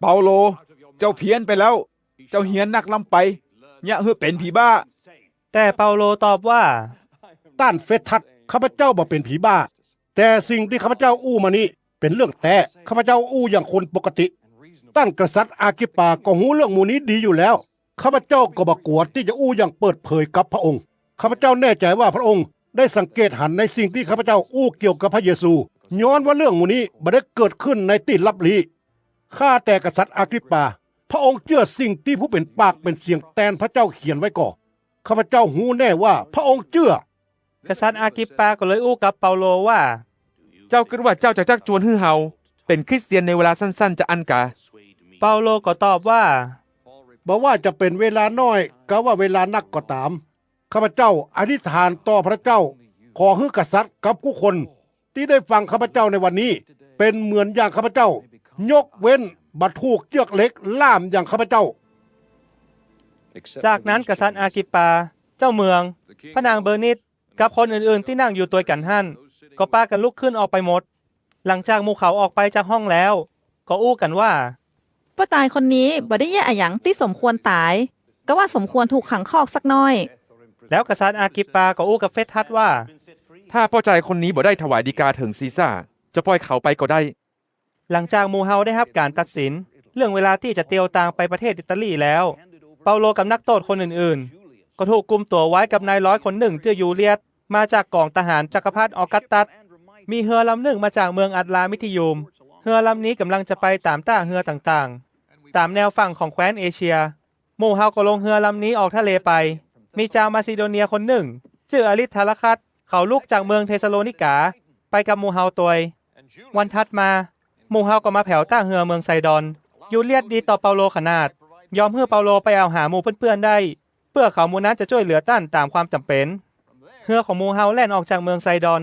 เปาโล เจ้าเพี้ยนไปแล้ว เจ้าเฮียนนักล้ำไป เยียะหื้อเป๋นผีบ้า แต่เปาโลตอบว่า ต้านเฟสตัส ข้าพเจ้าบ่เป๋นผีบ้า แต่สิ่งตี้ข้าพเจ้าอู้มานี้เป๋นเรื่องแต๊ ข้าพเจ้าอู้อย่างคนปกติ ต้านกษัตริย์อากิปปาก็ฮู้เรื่องหมู่นี้ดีอยู่แล้ว ข้าพเจ้าก็บ่กั๋วตี้จะอู้อย่างเปิดเผยกับพระองค์ ข้าพเจ้าแน่ใจ๋ว่าพระองค์ได้สังเกตหันในสิ่งตี้ข้าพเจ้าอู้เกี่ยวกับพระเยซู ย้อนว่าเรื่องหมู่นี้บ่ได้เกิดขึ้นในตี้ลับลี้ ข้าแต่กษัตริย์อากิปปา พระองค์เจื้อสิ่งตี้ผู้เป๋นปากเป๋นเสียงแตนพระเจ้าเขียนไว้ก่อ ข้าพเจ้าฮู้แน่ว่าพระองค์เจื้อ กษัตริย์อากิปปาก็เลยอู้กับเปาโลว่า เจ้ากึ๊ดว่าเจ้าจะจักจวนหื้อเฮาเป๋นคริสเตียนในเวลาสั้นๆ จาอั้นกา เปาโลก็ตอบว่า บ่ว่าจะเป๋นเวลาน้อย กาว่าเวลานักก็ต๋าม ข้าพเจ้าอธิษฐานต่อพระเจ้า ขอหื้อกษัตริย์กับกู้คนตี้ได้ฟังข้าพเจ้าในวันนี้ เป๋นเหมือนอย่างข้าพเจ้า ยกเว้นบ่ถูกเจื้อกเหล็กล่ามอย่างข้าพเจ้า จากนั้นกษัตริย์อากิปปา เจ้าเมือง พระนางเบอร์นิค กับคนอื่นๆ ตี้นั่งอยู่ตวยกั๋นหั้น ก็ปากั๋นลุกขึ้นออกไปหมด หลังจากหมู่เขาออกไปจากห้องแล้ว ก็อู้กั๋นว่า ป้อตายคนนี้บ่ได้เยียะอะหยังตี้สมควรต๋าย กาว่าสมควรถูกขังคอกสักน้อย แล้วกษัตริย์อากิปปาก็อู้กับเฟสตัสว่า ถ้าป้อจายคนนี้บ่ได้ถวายฎีกาเถิงซีซาร์ จะป่อยเขาไปก็ได้ หลังจากหมู่เฮาได้ฮับก๋านตัดสิน เรื่องเวลาตี้จะเตียวตางไปประเทศอิตาลีแล้ว เปาโลกับนักโต้ษคนอื่นๆ ก็ถูกกุมตั๋วไว้กับนายร้อยคนนึ่งจื้อยูเลียส มาจากก๋องทหารจักรพรรดิออกัสตัส มีเฮือลำนึ่งมาจากเมืองอัดรามิททิยูม เฮือลำนี้ก่ำลังจะไปต๋ามต้าเฮือต่างๆ ต๋ามแนวฝั่งของแคว้นเอเชีย หมู่เฮาก็ลงเฮือลำนี้ออกทะเลไป มีจาวมาซิโดเนียคนนึ่ง จื้ออาริสทารัคคัส เขาลุกจากเมืองเธสโลนิกา ไปกับหมู่เฮาตวย วันถัดมา หมู่เฮาก็มาแผวต้าเฮือเมืองไซดอน ยูเลียสดีต่อเปาโลขนาด ยอมหื้อเปาโลไปแอ่วหาหมู่เปื้อนๆ ได้ เปื้อเขาหมู่นั้นจะจ้วยเหลือต้านต๋ามความจ๋ำเป๋น เฮือของหมู่เฮาแล่นออกจากเมืองไซดอน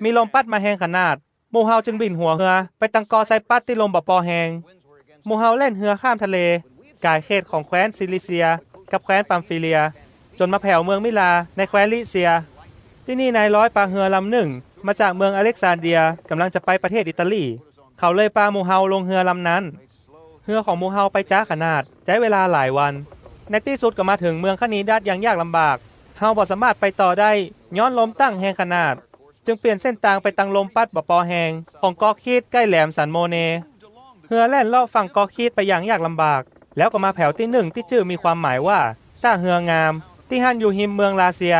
มีลมปั๊ดมาแฮงขนาด หมู่เฮาจึงบิ่นหัวเฮือไปตังเกาะไซปรัสตี้ลมบ่ปอแฮง หมู่เฮาแล่นเฮือข้ามทะเล ก๋ายเขตของแคว้นซิลิเซีย กับแคว้นปัมฟีเลีย จ๋นมาแผวเมืองมิลาในแคว้นลิเซีย ตี้นี่นายร้อยปาเฮือลำนึ่งมาจากเมืองอเล็กซานเดรีย ก่ำลังจะไปประเทศอิตาลี เขาเลยปาหมู่เฮาลงเฮือลำนั้น เฮือของหมู่เฮาไปจ๊าขนาด ใจ๊เวลาหลายวัน ในตี้สุดก็มาเถิงเมืองคานีดัสอย่างยากลำบาก เฮาบ่สามารถไปต่อได้ ย้อนลมตั้งแฮงขนาด จึงเปลี่ยนเส้นตางไปตังลมปั๊ดบ่ปอแฮง ของเกาะครีตใก้แหลมสันโมเน เฮือแล่นเลาะฝั่งเกาะครีตไปอย่างยากลำบาก แล้วก็มาแผวตี้นึ่งตี้จื้อมีความหมายว่า ต้าเฮืองาม ตี้หั้นอยู่ฮิมเมืองลาเซีย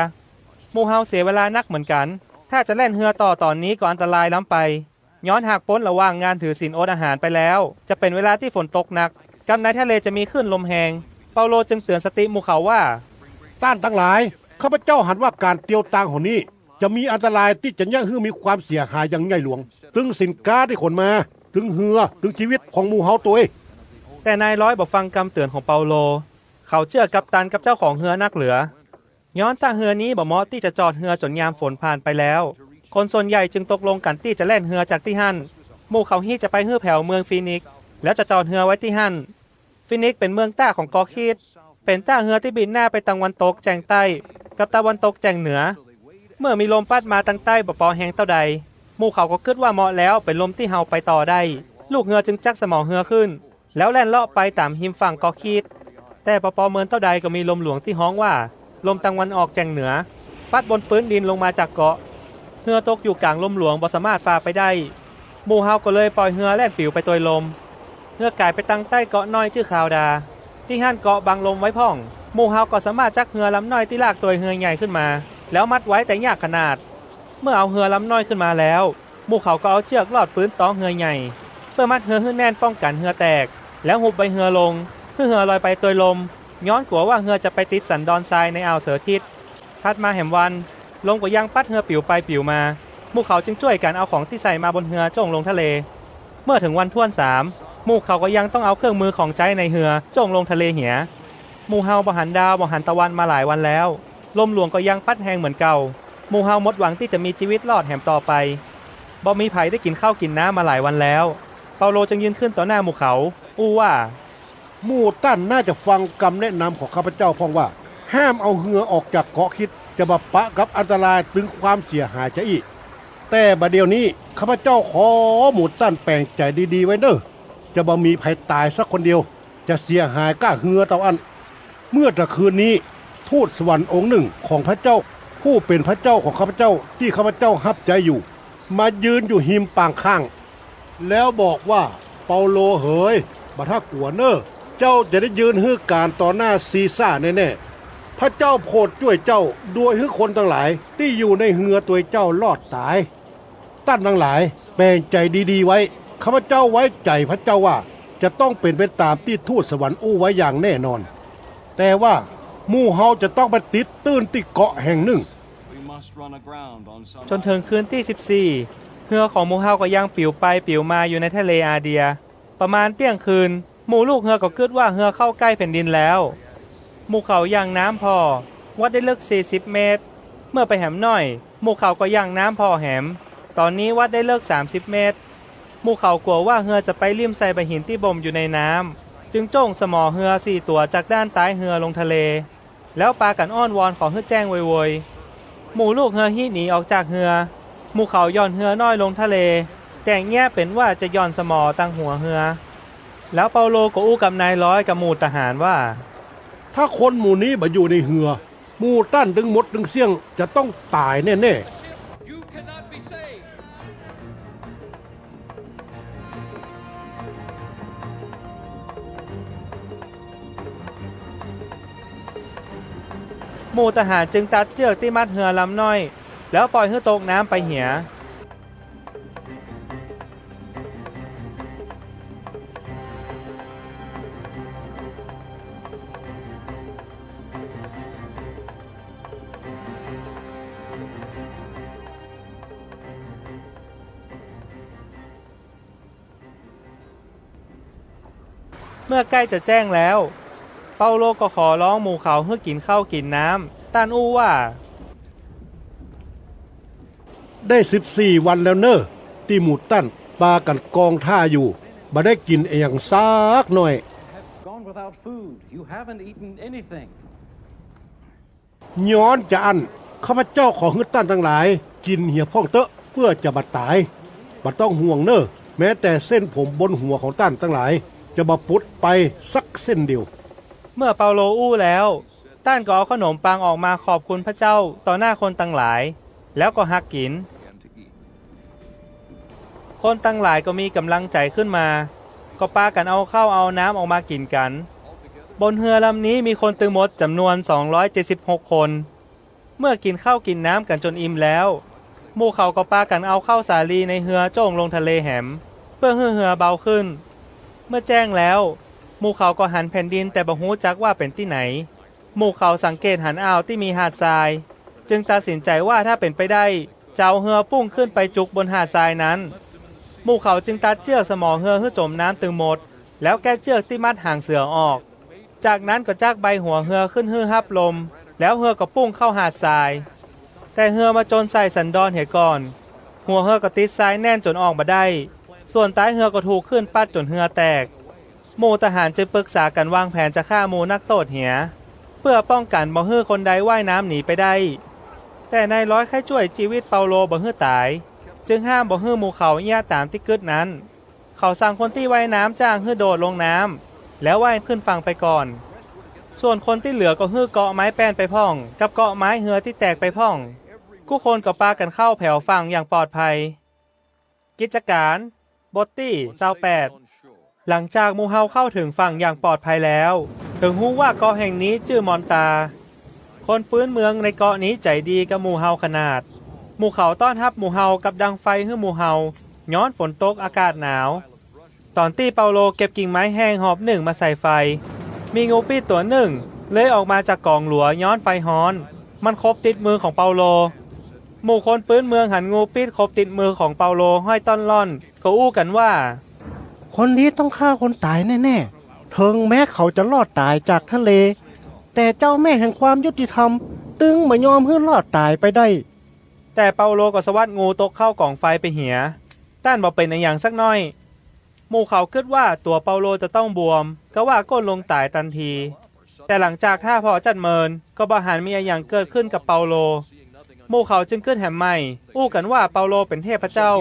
หมู่เฮาเสียเวลานักเหมือนกั๋น ถ้าจะแล่นเฮือต่อต๋อนนี้ก็อันตรายล้ำไป ย้อนหากป๊นหละหว่างงานถือศีลอดอาหารไปแล้ว จะเป๋นเวลาตี้ฝนตกหนัก กับในทะเลจะมีคลื่นลมแฮง เปาโลจึงเตื๋อนสติหมู่เขาว่า ต้านตังหลาย ข้าพเจ้าหันว่าก๋านเตียวตางหนนี้ จะมีอันตรายตี้จะเยียะหื้อมีความเสียหายอย่างใหญ่หลวง ตึงสินก๊าตี้ขนมา ตึงเฮือ ตึงจีวิตของหมู่เฮาตวย แต่นายร้อยบ่ฟังกำเตื๋อนของเปาโล เขาเจื้อกัปตันกับเจ้าของเฮือนักเหลือ ย้อนต้าเฮือนี้บ่เหมาะตี้จะจอดเฮือจ๋นยามฝนผ่านไปแล้ว คนส่วนใหญ่จึงตกลงกั๋นตี้จะแล่นเฮือจากตี้หั้น หมู่เขาฮิจะไปหื้อแผวเมืองฟีนิกซ์ แล้วจะจอดเฮือไว้ตี้หั้น ฟีนิกซ์เป๋นเมืองต้าของเกาะครีต เป๋นต้าเฮือตี้บิ่นหน้าไปตางวันตกแจ่งใต้ กับตางวันตกแจ่งเหนือ เมื่อมีลมปั๊ดมาตางใต้บ่ปอแฮงเต้าใด หมู่เขาก็กึ๊ดว่าเหมาะแล้วเป๋นลมตี้เฮาไปต่อได้ ลูกเฮือจึงจั๊กสมอเฮือขึ้น แล้วแล่นเลาะไปต๋ามฮิมฝั่งเกาะครีต แต่บ่ปอเมินเต้าใดก็มีลมหลวงตี้ฮ้องว่า ลมตางวันออกแจ่งเหนือ ปั๊ดบนปื๊นดินลงมาจากเกาะ เฮือตกอยู่ก๋างลมหลวง บ่สามารถฝ่าไปได้ หมู่เฮาก็เลยป่อยเฮือแล่นปิ๋วไปตวยลม เฮือก๋ายไปตังใต้เกาะน้อยจื้อคาวดา ตี้หั้นเกาะบังลมไว้พ่อง หมู่เฮาก็สามารถจักเฮือลำน้อยตี้ลากตวยเฮือใหญ่ขึ้นมา แล้วมัดไว้แต่ยากขนาด เมื่อเอาเฮือลำน้อยขึ้นมาแล้ว หมู่เขาก็เอาเจื้อกลอดปื๊นต๊องเฮือใหญ่ เปื้อมัดเฮือหื้อแน่นป้องกั๋นเฮือแตก แล้วหุบใบเฮือลง หื้อเฮือลอยไปตวยลม ย้อนกั๋วว่าเฮือจะไปติดสันดอนทรายในอ่าวเสือทิศ ถัดมาแหมวัน ลมก็ยังปั๊ดเฮือปิ๋วไปปิ๋วมา หมู่เขาจึงจ้วยกั๋นเอาของตี้ใส่มาบนเฮือโจ้งลงทะเล เมื่อเถิงวันถ้วนสาม หมู่เขาก็ยังต้องเอาเครื่องมือของใจ๊ในเฮือโจ้งลงทะเลเหีย หมู่เฮาบ่หันดาวบ่หันตะวันมาหลายวันแล้ว ลมหลวงก็ยังปั๊ดแฮงเหมือนเก่า หมู่เฮาหมดหวังตี้จะมีจีวิตรอดแหมต่อไป บ่มีใผได้กิ๋นข้าวกิ๋นน้ำมาหลายวันแล้ว เปาโลจึงยืนขึ้นต่อหน้าหมู่เขา อู้ว่า หมู่ต้านน่าจะฟังกำแนะนำของข้าพเจ้าพ่องว่า ห้ามเอาเฮือออกจากเกาะคริต จะบ่ปะกับอันตรายตึงความเสียหายจาอี้ แต่บ่าเดี่ยวนี้ข้าพเจ้าขอหมู่ต้านแป๋งใจ๋ดีๆ ไว้เน่อ จะบ่มีใผต๋ายสักคนเดียว จะเสียหายก้าเฮือเต้าอั้น เมื่อตะคืนนี้ ทูตสวรรค์องค์นึ่งของพระเจ้า ผู้เป๋นพระเจ้าของข้าพเจ้าตี้ข้าพเจ้าฮับใจ๊อยู่ มายืนอยู่ฮิมปางข้าง แล้วบอกว่า เปาโลเหย บ่ถ้ากั๋วเน่อ เจ้าจะได้ยืนหื้อก๋านต่อหน้าซีซาร์แน่ๆ พระเจ้าโผดจ้วยเจ้า โดยหื้อคนตังหลายตี้อยู่ในเฮือตวยเจ้ารอดต๋าย ต้านตังหลายแป๋งใจ๋ดีๆ ไว้ ข้าพเจ้าไว้ใจ๋พระเจ้าว่าจะต้องเป๋นไปต๋ามตี้ทูตสวรรค์อู้ไว้อย่างแน่นอน แต่ว่าหมู่เฮาจะต้องไปติดตื้นตี้เกาะแห่งนึ่ง จนเถิงคืนตี้สิบสี่ เฮือของหมู่เฮาก็ยังปิ๋วไปปิ๋วมาอยู่ในทะเลอาเดีย ประมาณเตี้ยงคืน หมู่ลูกเฮือก็กึ๊ดว่าเฮือเข้าใก้แผ่นดินแล้ว หมู่เขาย่างน้ำผ่อ วัดได้ลึกสี่สิบเมตร เมื่อไปแหมน้อย หมู่เขาก็ย่างน้ำผ่อแหม ต๋อนนี้วัดได้ลึกสามสิบเมตร หมู่เขากั๋วว่าเฮือจะไปลิ่มใส่บ่าหินตี้บ่มอยู่ในน้ำ จึงโจ้งสมอเฮือสี่ตั๋วจากด้านต๊ายเฮือลงทะเล แล้วปากั๋นอ้อนวอนขอหื้อแจ้งโวยๆ หมู่ลูกเฮือฮิหนีออกจากเฮือ หมู่เขาหย่อนเฮือน้อยลงทะเล แต่เยียะเป๋นว่าจะหย่อนสมอตังหัวเฮือ แล้วเปาโลก็อู้กับนายร้อยกับหมู่ทหารว่า ถ้าคนหมู่นี้บ่อยู่ในเฮือ หมู่ต้านตึงหมดตึงเสี้ยงจะต้องต๋ายแน่ๆ หมู่ทหารจึงตัดเจื้อกตี้มัดเฮือลำน้อย แล้วป่อยหื้อตกน้ำไปเหีย เมื่อใก้จะแจ้งแล้ว เปาโลก็ขอร้องหมู่เขาหื้อกิ๋นข้าวกิ๋นน้ำ ต้านอู้ว่า ได้สิบสี่วันแล้วเน่อ ตี้หมู่ต้านปากั๋นกองถ่าอยู่ บ่ได้กิ๋นอะหยังสักหน้อย Gone without food. You haven't eaten anything. ย้อนจาอั้น ข้าพเจ้าขอหื้อต้านตังหลายกิ๋นเหียพ่องเต๊อะ เปื้อจะบ่ต๋าย บ่ต้องห่วงเน่อ แม้แต่เส้นผมบนหัวของต้านตังหลาย จะบ่ปุดไปสักเส้นเดียว เมื่อเปาโลอู้แล้ว ต้านก็เอาเข้าหนมปังออกมาขอบคุณพระเจ้าต่อหน้าคนตังหลาย แล้วก็หักกิ๋น คนตังหลายก็มีก๋ำลังใจ๋ขึ้นมา ก็ปากั๋นเอาข้าวเอาน้ำออกมากิ๋นกั๋น บนเฮือลำนี้มีคนตึงหมดจ๋ำนวนสองร้อยเจ็ดสิบหกคน เมื่อกิ๋นข้าวกิ๋นน้ำกั๋นจ๋นอิ่มแล้ว หมู่เขาก็ปากั๋นเอาข้าวสาลีในเฮือโจ้งลงทะเลแหม เปื้อหื้อเฮือเบาขึ้น เมื่อแจ้งแล้ว หมู่เขาก็หันแผ่นดินแต่บ่ฮู้จักว่าเป๋นตี้ไหน หมู่เขาสังเกตหันอ่าวตี้มีหาดทราย จึงตัดสินใจ๋ว่าถ้าเป๋นไปได้ จะเอาเฮือปุ้งขึ้นไปจุกบนหาดทรายนั้น หมู่เขาจึงตัดเจื้อกสมอเฮือหื้อจ๋มน้ำตึงหมด แล้วแก้เจื้อกตี้มัดหางเสือออก จากนั้นก็จักใบหัวเฮือขึ้นหื้อฮับลม แล้วเฮือก็ปุ้งเข้าหาดทราย แต่เฮือมาจ๋นใส่สันดอนเหียก่อน หัวเฮือก็ติดทรายแน่นจ๋นออกบ่ได้ ส่วนต๊ายเฮือก็ถูกคลื่นปั๊ดจ๋นเฮือแตก หมู่ทหารจึงปึกษากั๋นวางแผนจะฆ่าหมู่นักโต้ษเหีย เปื้อป้องกั๋นบ่หื้อคนใดว่ายน้ำหนีไปได้ แต่นายร้อยใค่จ้วยจีวิตเปาโลบ่หื้อต๋าย จึงห้ามบ่หื้อหมู่เขาเยียะต๋ามตี้กึ๊ดนั้น เขาสั่งคนตี้ว่ายน้ำจ้างหื้อโดดลงน้ำ แล้วว่ายขึ้นฝั่งไปก่อน ส่วนคนตี้เหลือก็หื้อเกาะไม้แป้นไปพ่อง กับเกาะไม้เฮือตี้แตกไปพ่อง กู้คนก็ปากั๋นเข้าแผวฝั่งอย่างปลอดภัย กิจก๋าน บทตี้ซาวแปด หลังจากหมู่เฮาเข้าเถิงฝั่งอย่างปลอดภัยแล้ว เถิงฮู้ว่าเกาะแห่งนี้จื้อมอนตา คนปื๊นเมืองในเกาะนี้ใจ๋ดีกับหมู่เฮาขนาด หมู่เขาต้อนฮับหมู่เฮากับดังไฟหื้อหมู่เฮา ย้อนฝนตกอากาศหนาว ต๋อนตี้เปาโลเก็บกิ่งไม้แห้งหอบนึ่งมาใส่ไฟ มีงูปิ๊ดตั๋วนึ่งเลื้อยออกมาจากก๋องหลัวย้อนไฟฮ้อน มันขบติดมือของเปาโล หมู่คนปื๊นเมืองหันงูปิ๊ดขบติดมือของเปาโลห้อยต้อนล่อน ก็อู้กั๋นว่า คนนี้ต้องฆ่าคนต๋ายแน่ๆ เถิงแม้เขาจะรอดต๋ายจากทะเล แต่เจ้าแม่แห่งความยุติธรรมตึงบ่ยอมหื้อรอดต๋ายไปได้ แต่เปาโลก็สะวัดงูตกเข้าก๋องไฟไปเหีย ต้านบ่เป๋นอะหยังสักหน้อย หมู่เขากึ๊ดว่าตั๋วเปาโลจะต้องบวม กาว่าก้นลงต๋ายตันที แต่หลังจากถ้าผ่อจั๊ดเมิน ก็บ่หันมีอะหยังเกิดขึ้นกับเปาโล หมู่เขาจึงกึ๊ดแหมใหม่ อู้กั๋นว่าเปาโลเป๋นเทพเจ้า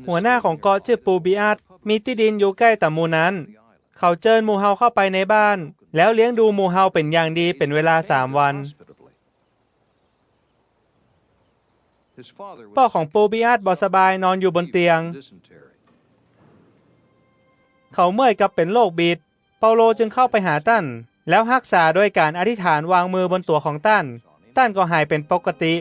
หัวหน้าของเกาะจื้อปูบิอัส มีตี้ดินอยู่ใก้ต๋ามหมู่นั้น เขาเจิญหมู่เฮาเข้าไปในบ้าน แล้วเลี้ยงดูหมู่เฮาเป๋นอย่างดีเป๋นเวลาสามวัน ป้อของปูบิอัสบ่สบายนอนอยู่บนเตียง เขาเมื่อยกับเป๋นโรคบิด เปาโลจึงเข้าไปหาต้าน แล้วฮักษาโดยก๋านอธิษฐานวางมือบนตั๋วของต้าน ต้านก็หายเป๋นปกติ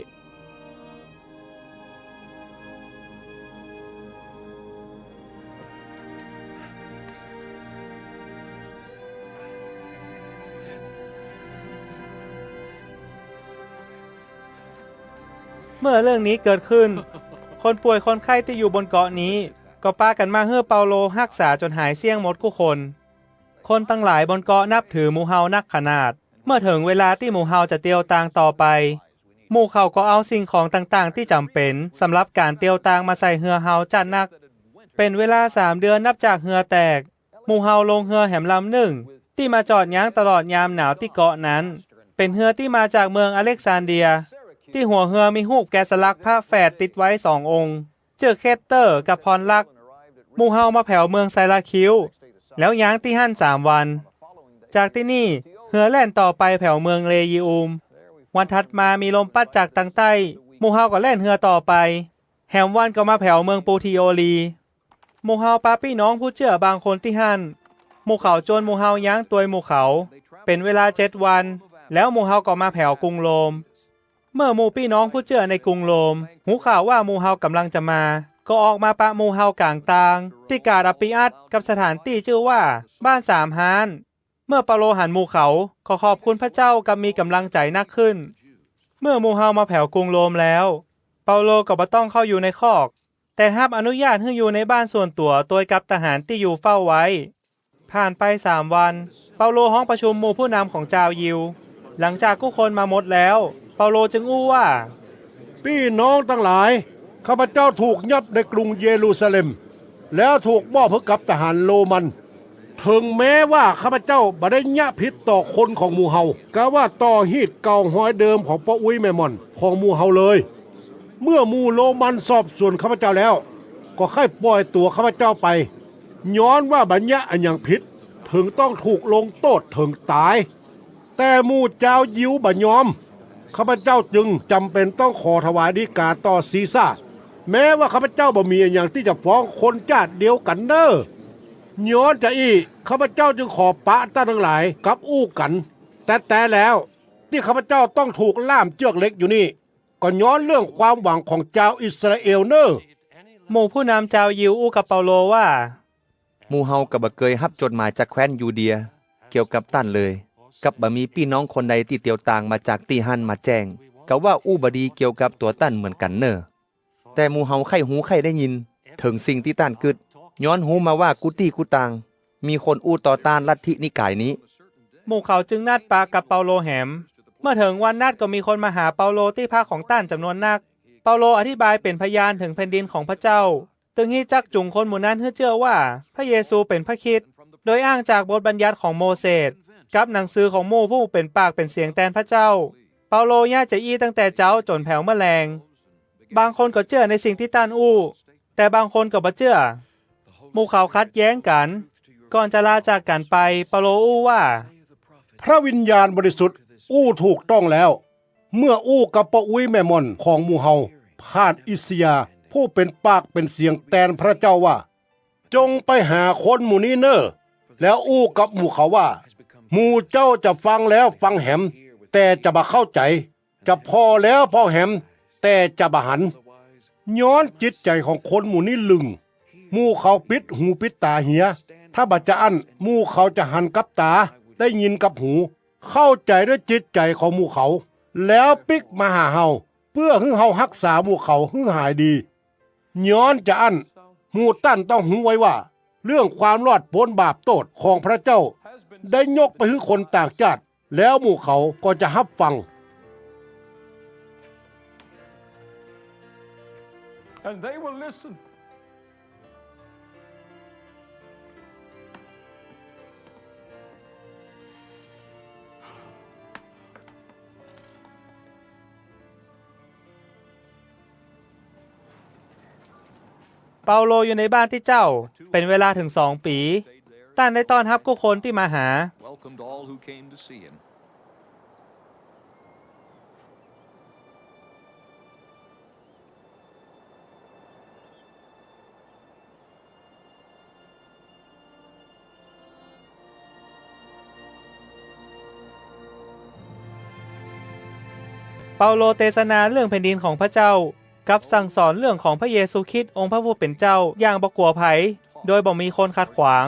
เมื่อเรื่องนี้เกิดขึ้น คนป่วยคนไข้ตี้อยู่บนเกาะนี้ ก็ปากั๋นมาหื้อเปาโลฮักษาจ๋นหายเสี้ยงหมดกู้คน คนตังหลายบนเกาะนับถือหมู่เฮานักขนาด เมื่อเถิงเวลาตี้หมู่เฮาจะเตียวตางต่อไป หมู่เขาก็เอาสิ่งของต่างๆ ตี้จ๋ำเป๋นสำหรับก๋านเตียวตางมาใส่เฮือเฮาจ๊าดนัก เป๋นเวลาสามเดือนนับจากเฮือแตก หมู่เฮาลงเฮือแหมลำนึ่ง ตี้มาจอดย้างตลอดยามหนาวตี้เกาะนั้น เป๋นเฮือตี้มาจากเมืองอเล็กซานเดรีย ตี้หัวเฮือมีฮูปแกะสลักพระแฝดติดไว้สององค์ จื้อเคสเตอร์กับพอลลัก หมู่เฮามาแผวเมืองไซราคิว แล้วย้างตี้หั้นสามวัน จากตี้นี่เฮือแล่นต่อไปแผวเมืองเลยีอูม วันถัดมามีลมปั๊ดจากตางใต้ หมู่เฮาก็แล่นเฮือต่อไป แหมวันก็มาแผวเมืองปูทิโอลี หมู่เฮาปะปี้น้องผู้เจื้อบางคนตี้หั้น หมู่เขาจวนหมู่เฮาย้างตวยหมู่เขา เป๋นเวลาเจ็ดวัน แล้วหมู่เฮาก็มาแผวกรุงโรม เมื่อหมู่ปี้น้องผู้เจื้อในกรุงโรม ฮู้ข่าวว่าหมู่เฮาก่ำลังจะมา ก็ออกมาปะหมู่เฮาก๋างตาง ตี้กาดอัปปิอัสกับสถานตี้จื้อว่าบ้านสามฮ้าน เมื่อเปาโลหันหมู่เขา ก็ขอบคุณพระเจ้ากับมีก่ำลังใจ๋นักขึ้น เมื่อหมู่เฮามาแผวกรุงโรมแล้ว เปาโลก็บ่ต้องเข้าอยู่ในคอก แต่ฮับอนุญาตหื้ออยู่ในบ้านส่วนตั๋วตวยกับทหารตี้อยู่เฝ้าไว้ ผ่านไปสามวัน เปาโลฮ้องประชุมหมู่ผู้นำของจาวยิว หลังจากกู้คนมาหมดแล้ว เปาโลจึงอู้ว่า ปี้น้องตังหลาย ข้าพเจ้าถูกยับในกรุงเยรูซาเล็ม แล้วถูกมอบหื้อกับทหารโรมัน เถิงแม้ว่าข้าพเจ้าบ่ได้เยียะผิดต่อคนของหมู่เฮา กาว่าต่อฮีตเก่าฮอยเดิมของป้ออุ๊ยแม่หม่อนของหมู่เฮาเลย เมื่อหมู่โรมันสอบสวนข้าพเจ้าแล้ว ก็ใค่ป่อยตั๋วข้าพเจ้าไป ย้อนว่าบ่เยียะอะหยังผิด เถิงต้องถูกลงโต้ษเถิงต๋าย แต่หมู่จาวยิวบ่ยอม ข้าพเจ้าจึงจ๋ำเป๋นต้องขอถวายฎีกาต่อซีซาร์ แม้ว่าข้าพเจ้าบ่มีอะหยังตี้จะฟ้องคนจ้าดเดียวกั๋นเน่อ ย้อนจาอี้ ข้าพเจ้าจึงขอปะต้านตังหลายกับอู้กั๋น แต๊ๆ แล้ว ตี้ข้าพเจ้าต้องถูกล่ามเจื้อกเหล็กอยู่นี่ ก็ย้อนเรื่องความหวังของจาวอิสราเอลเน่อ หมู่ผู้นำจาวยิวอู้กับเปาโลว่า หมู่เฮาก็บ่เกยฮับจดหมายจากแคว้นยูเดียเกี่ยวกับต้านเลย กับบ่มีปี้น้องคนใดตี้เตียวตางมาจากตี้หั้นมาแจ้ง กาว่าอู้บ่ดีเกี่ยวกับตั๋วต้านเหมือนกั๋นเน่อ แต่หมู่เฮาใค่ฮู้ใค่ได้ยินเถิงสิ่งตี้ต้านกึ๊ด ย้อนฮู้มาว่ากู้ตี้กู้ตาง มีคนอู้ต่อต้านลัทธินิกายนี้ หมู่เขาจึงนัดปะกับเปาโลแหม เมื่อเถิงวันนัดก็มีคนมาหาเปาโลตี้พักของต้านจ๋ำนวนนัก เปาโลอธิบายเป๋นพยานเถิงแผ่นดินของพระเจ้า ตึงฮี้จักจูงคนหมู่นั้นหื้อเจื้อว่าพระเยซูเป๋นพระคริสต์ โดยอ้างจากบทบัญญัติของโมเสส กับหนังสือของหมู่ผู้เป๋นปากเป๋นเสียงแตนพระเจ้า เปาโลเยียะจาอี้ตั้งแต่เจ๊าจ๋นแผวเมื่อแลง บางคนก็เจื้อในสิ่งตี้ต้านอู้ แต่บางคนก็บ่เจื้อ หมู่เขาขัดแย้งกั๋น ก่อนจะลาจากกั๋นไป เปาโลอู้ว่า พระวิญญาณบริสุทธิ์อู้ถูกต้องแล้ว เมื่ออู้กับป้ออุ๊ยแม่หม่อนของหมู่เฮา ผ่านอิสยาห์ ผู้เป๋นปากเป๋นเสียงแตนพระเจ้าว่า จงไปหาคนหมู่นี้เน่อ แล้วอู้กับหมู่เขาว่า หมู่เจ้าจะฟังแล้วฟังแหม แต่จะบ่เข้าใจ๋ จะผ่อแล้วผ่อแหม แต่จะบ่หัน ย้อนจิตใจ๋ของคนหมู่นี้ลึ่ง หมู่เขาปิดหูปิดต๋าเหีย ถ้าบ่จาอั้น หมู่เขาจะหันกับต๋า ได้ยินกับหู เข้าใจ๋ด้วยจิตใจ๋ของหมู่เขา แล้วปิ๊กมาหาเฮา เปื้อหื้อเฮาฮักษาหมู่เขาหื้อหายดี ย้อนจาอั้น หมู่ต้านต้องฮู้ไว้ว่า เรื่องความรอดป๊นบาปโต้ษของพระเจ้า ได้ยกไปหื้อคนต่างจ้าด แล้วหมู่เขาก็จะฮับฟัง And they will listen. เปาโลอยู่ในบ้านตี้เจ้า เป๋นเวลาเถิงสองปี๋ ต้านได้ต้อนฮับกู้คนตี้มาหา Welcomed all who came to see him. เปาโลเตสนาเรื่องแผ่นดินของพระเจ้า กับสั่งสอนเรื่องของพระเยซูคริสต์องค์พระผู้เป๋นเจ้าอย่างบ่กั๋วใผ โดยบ่มีคนขัดขวาง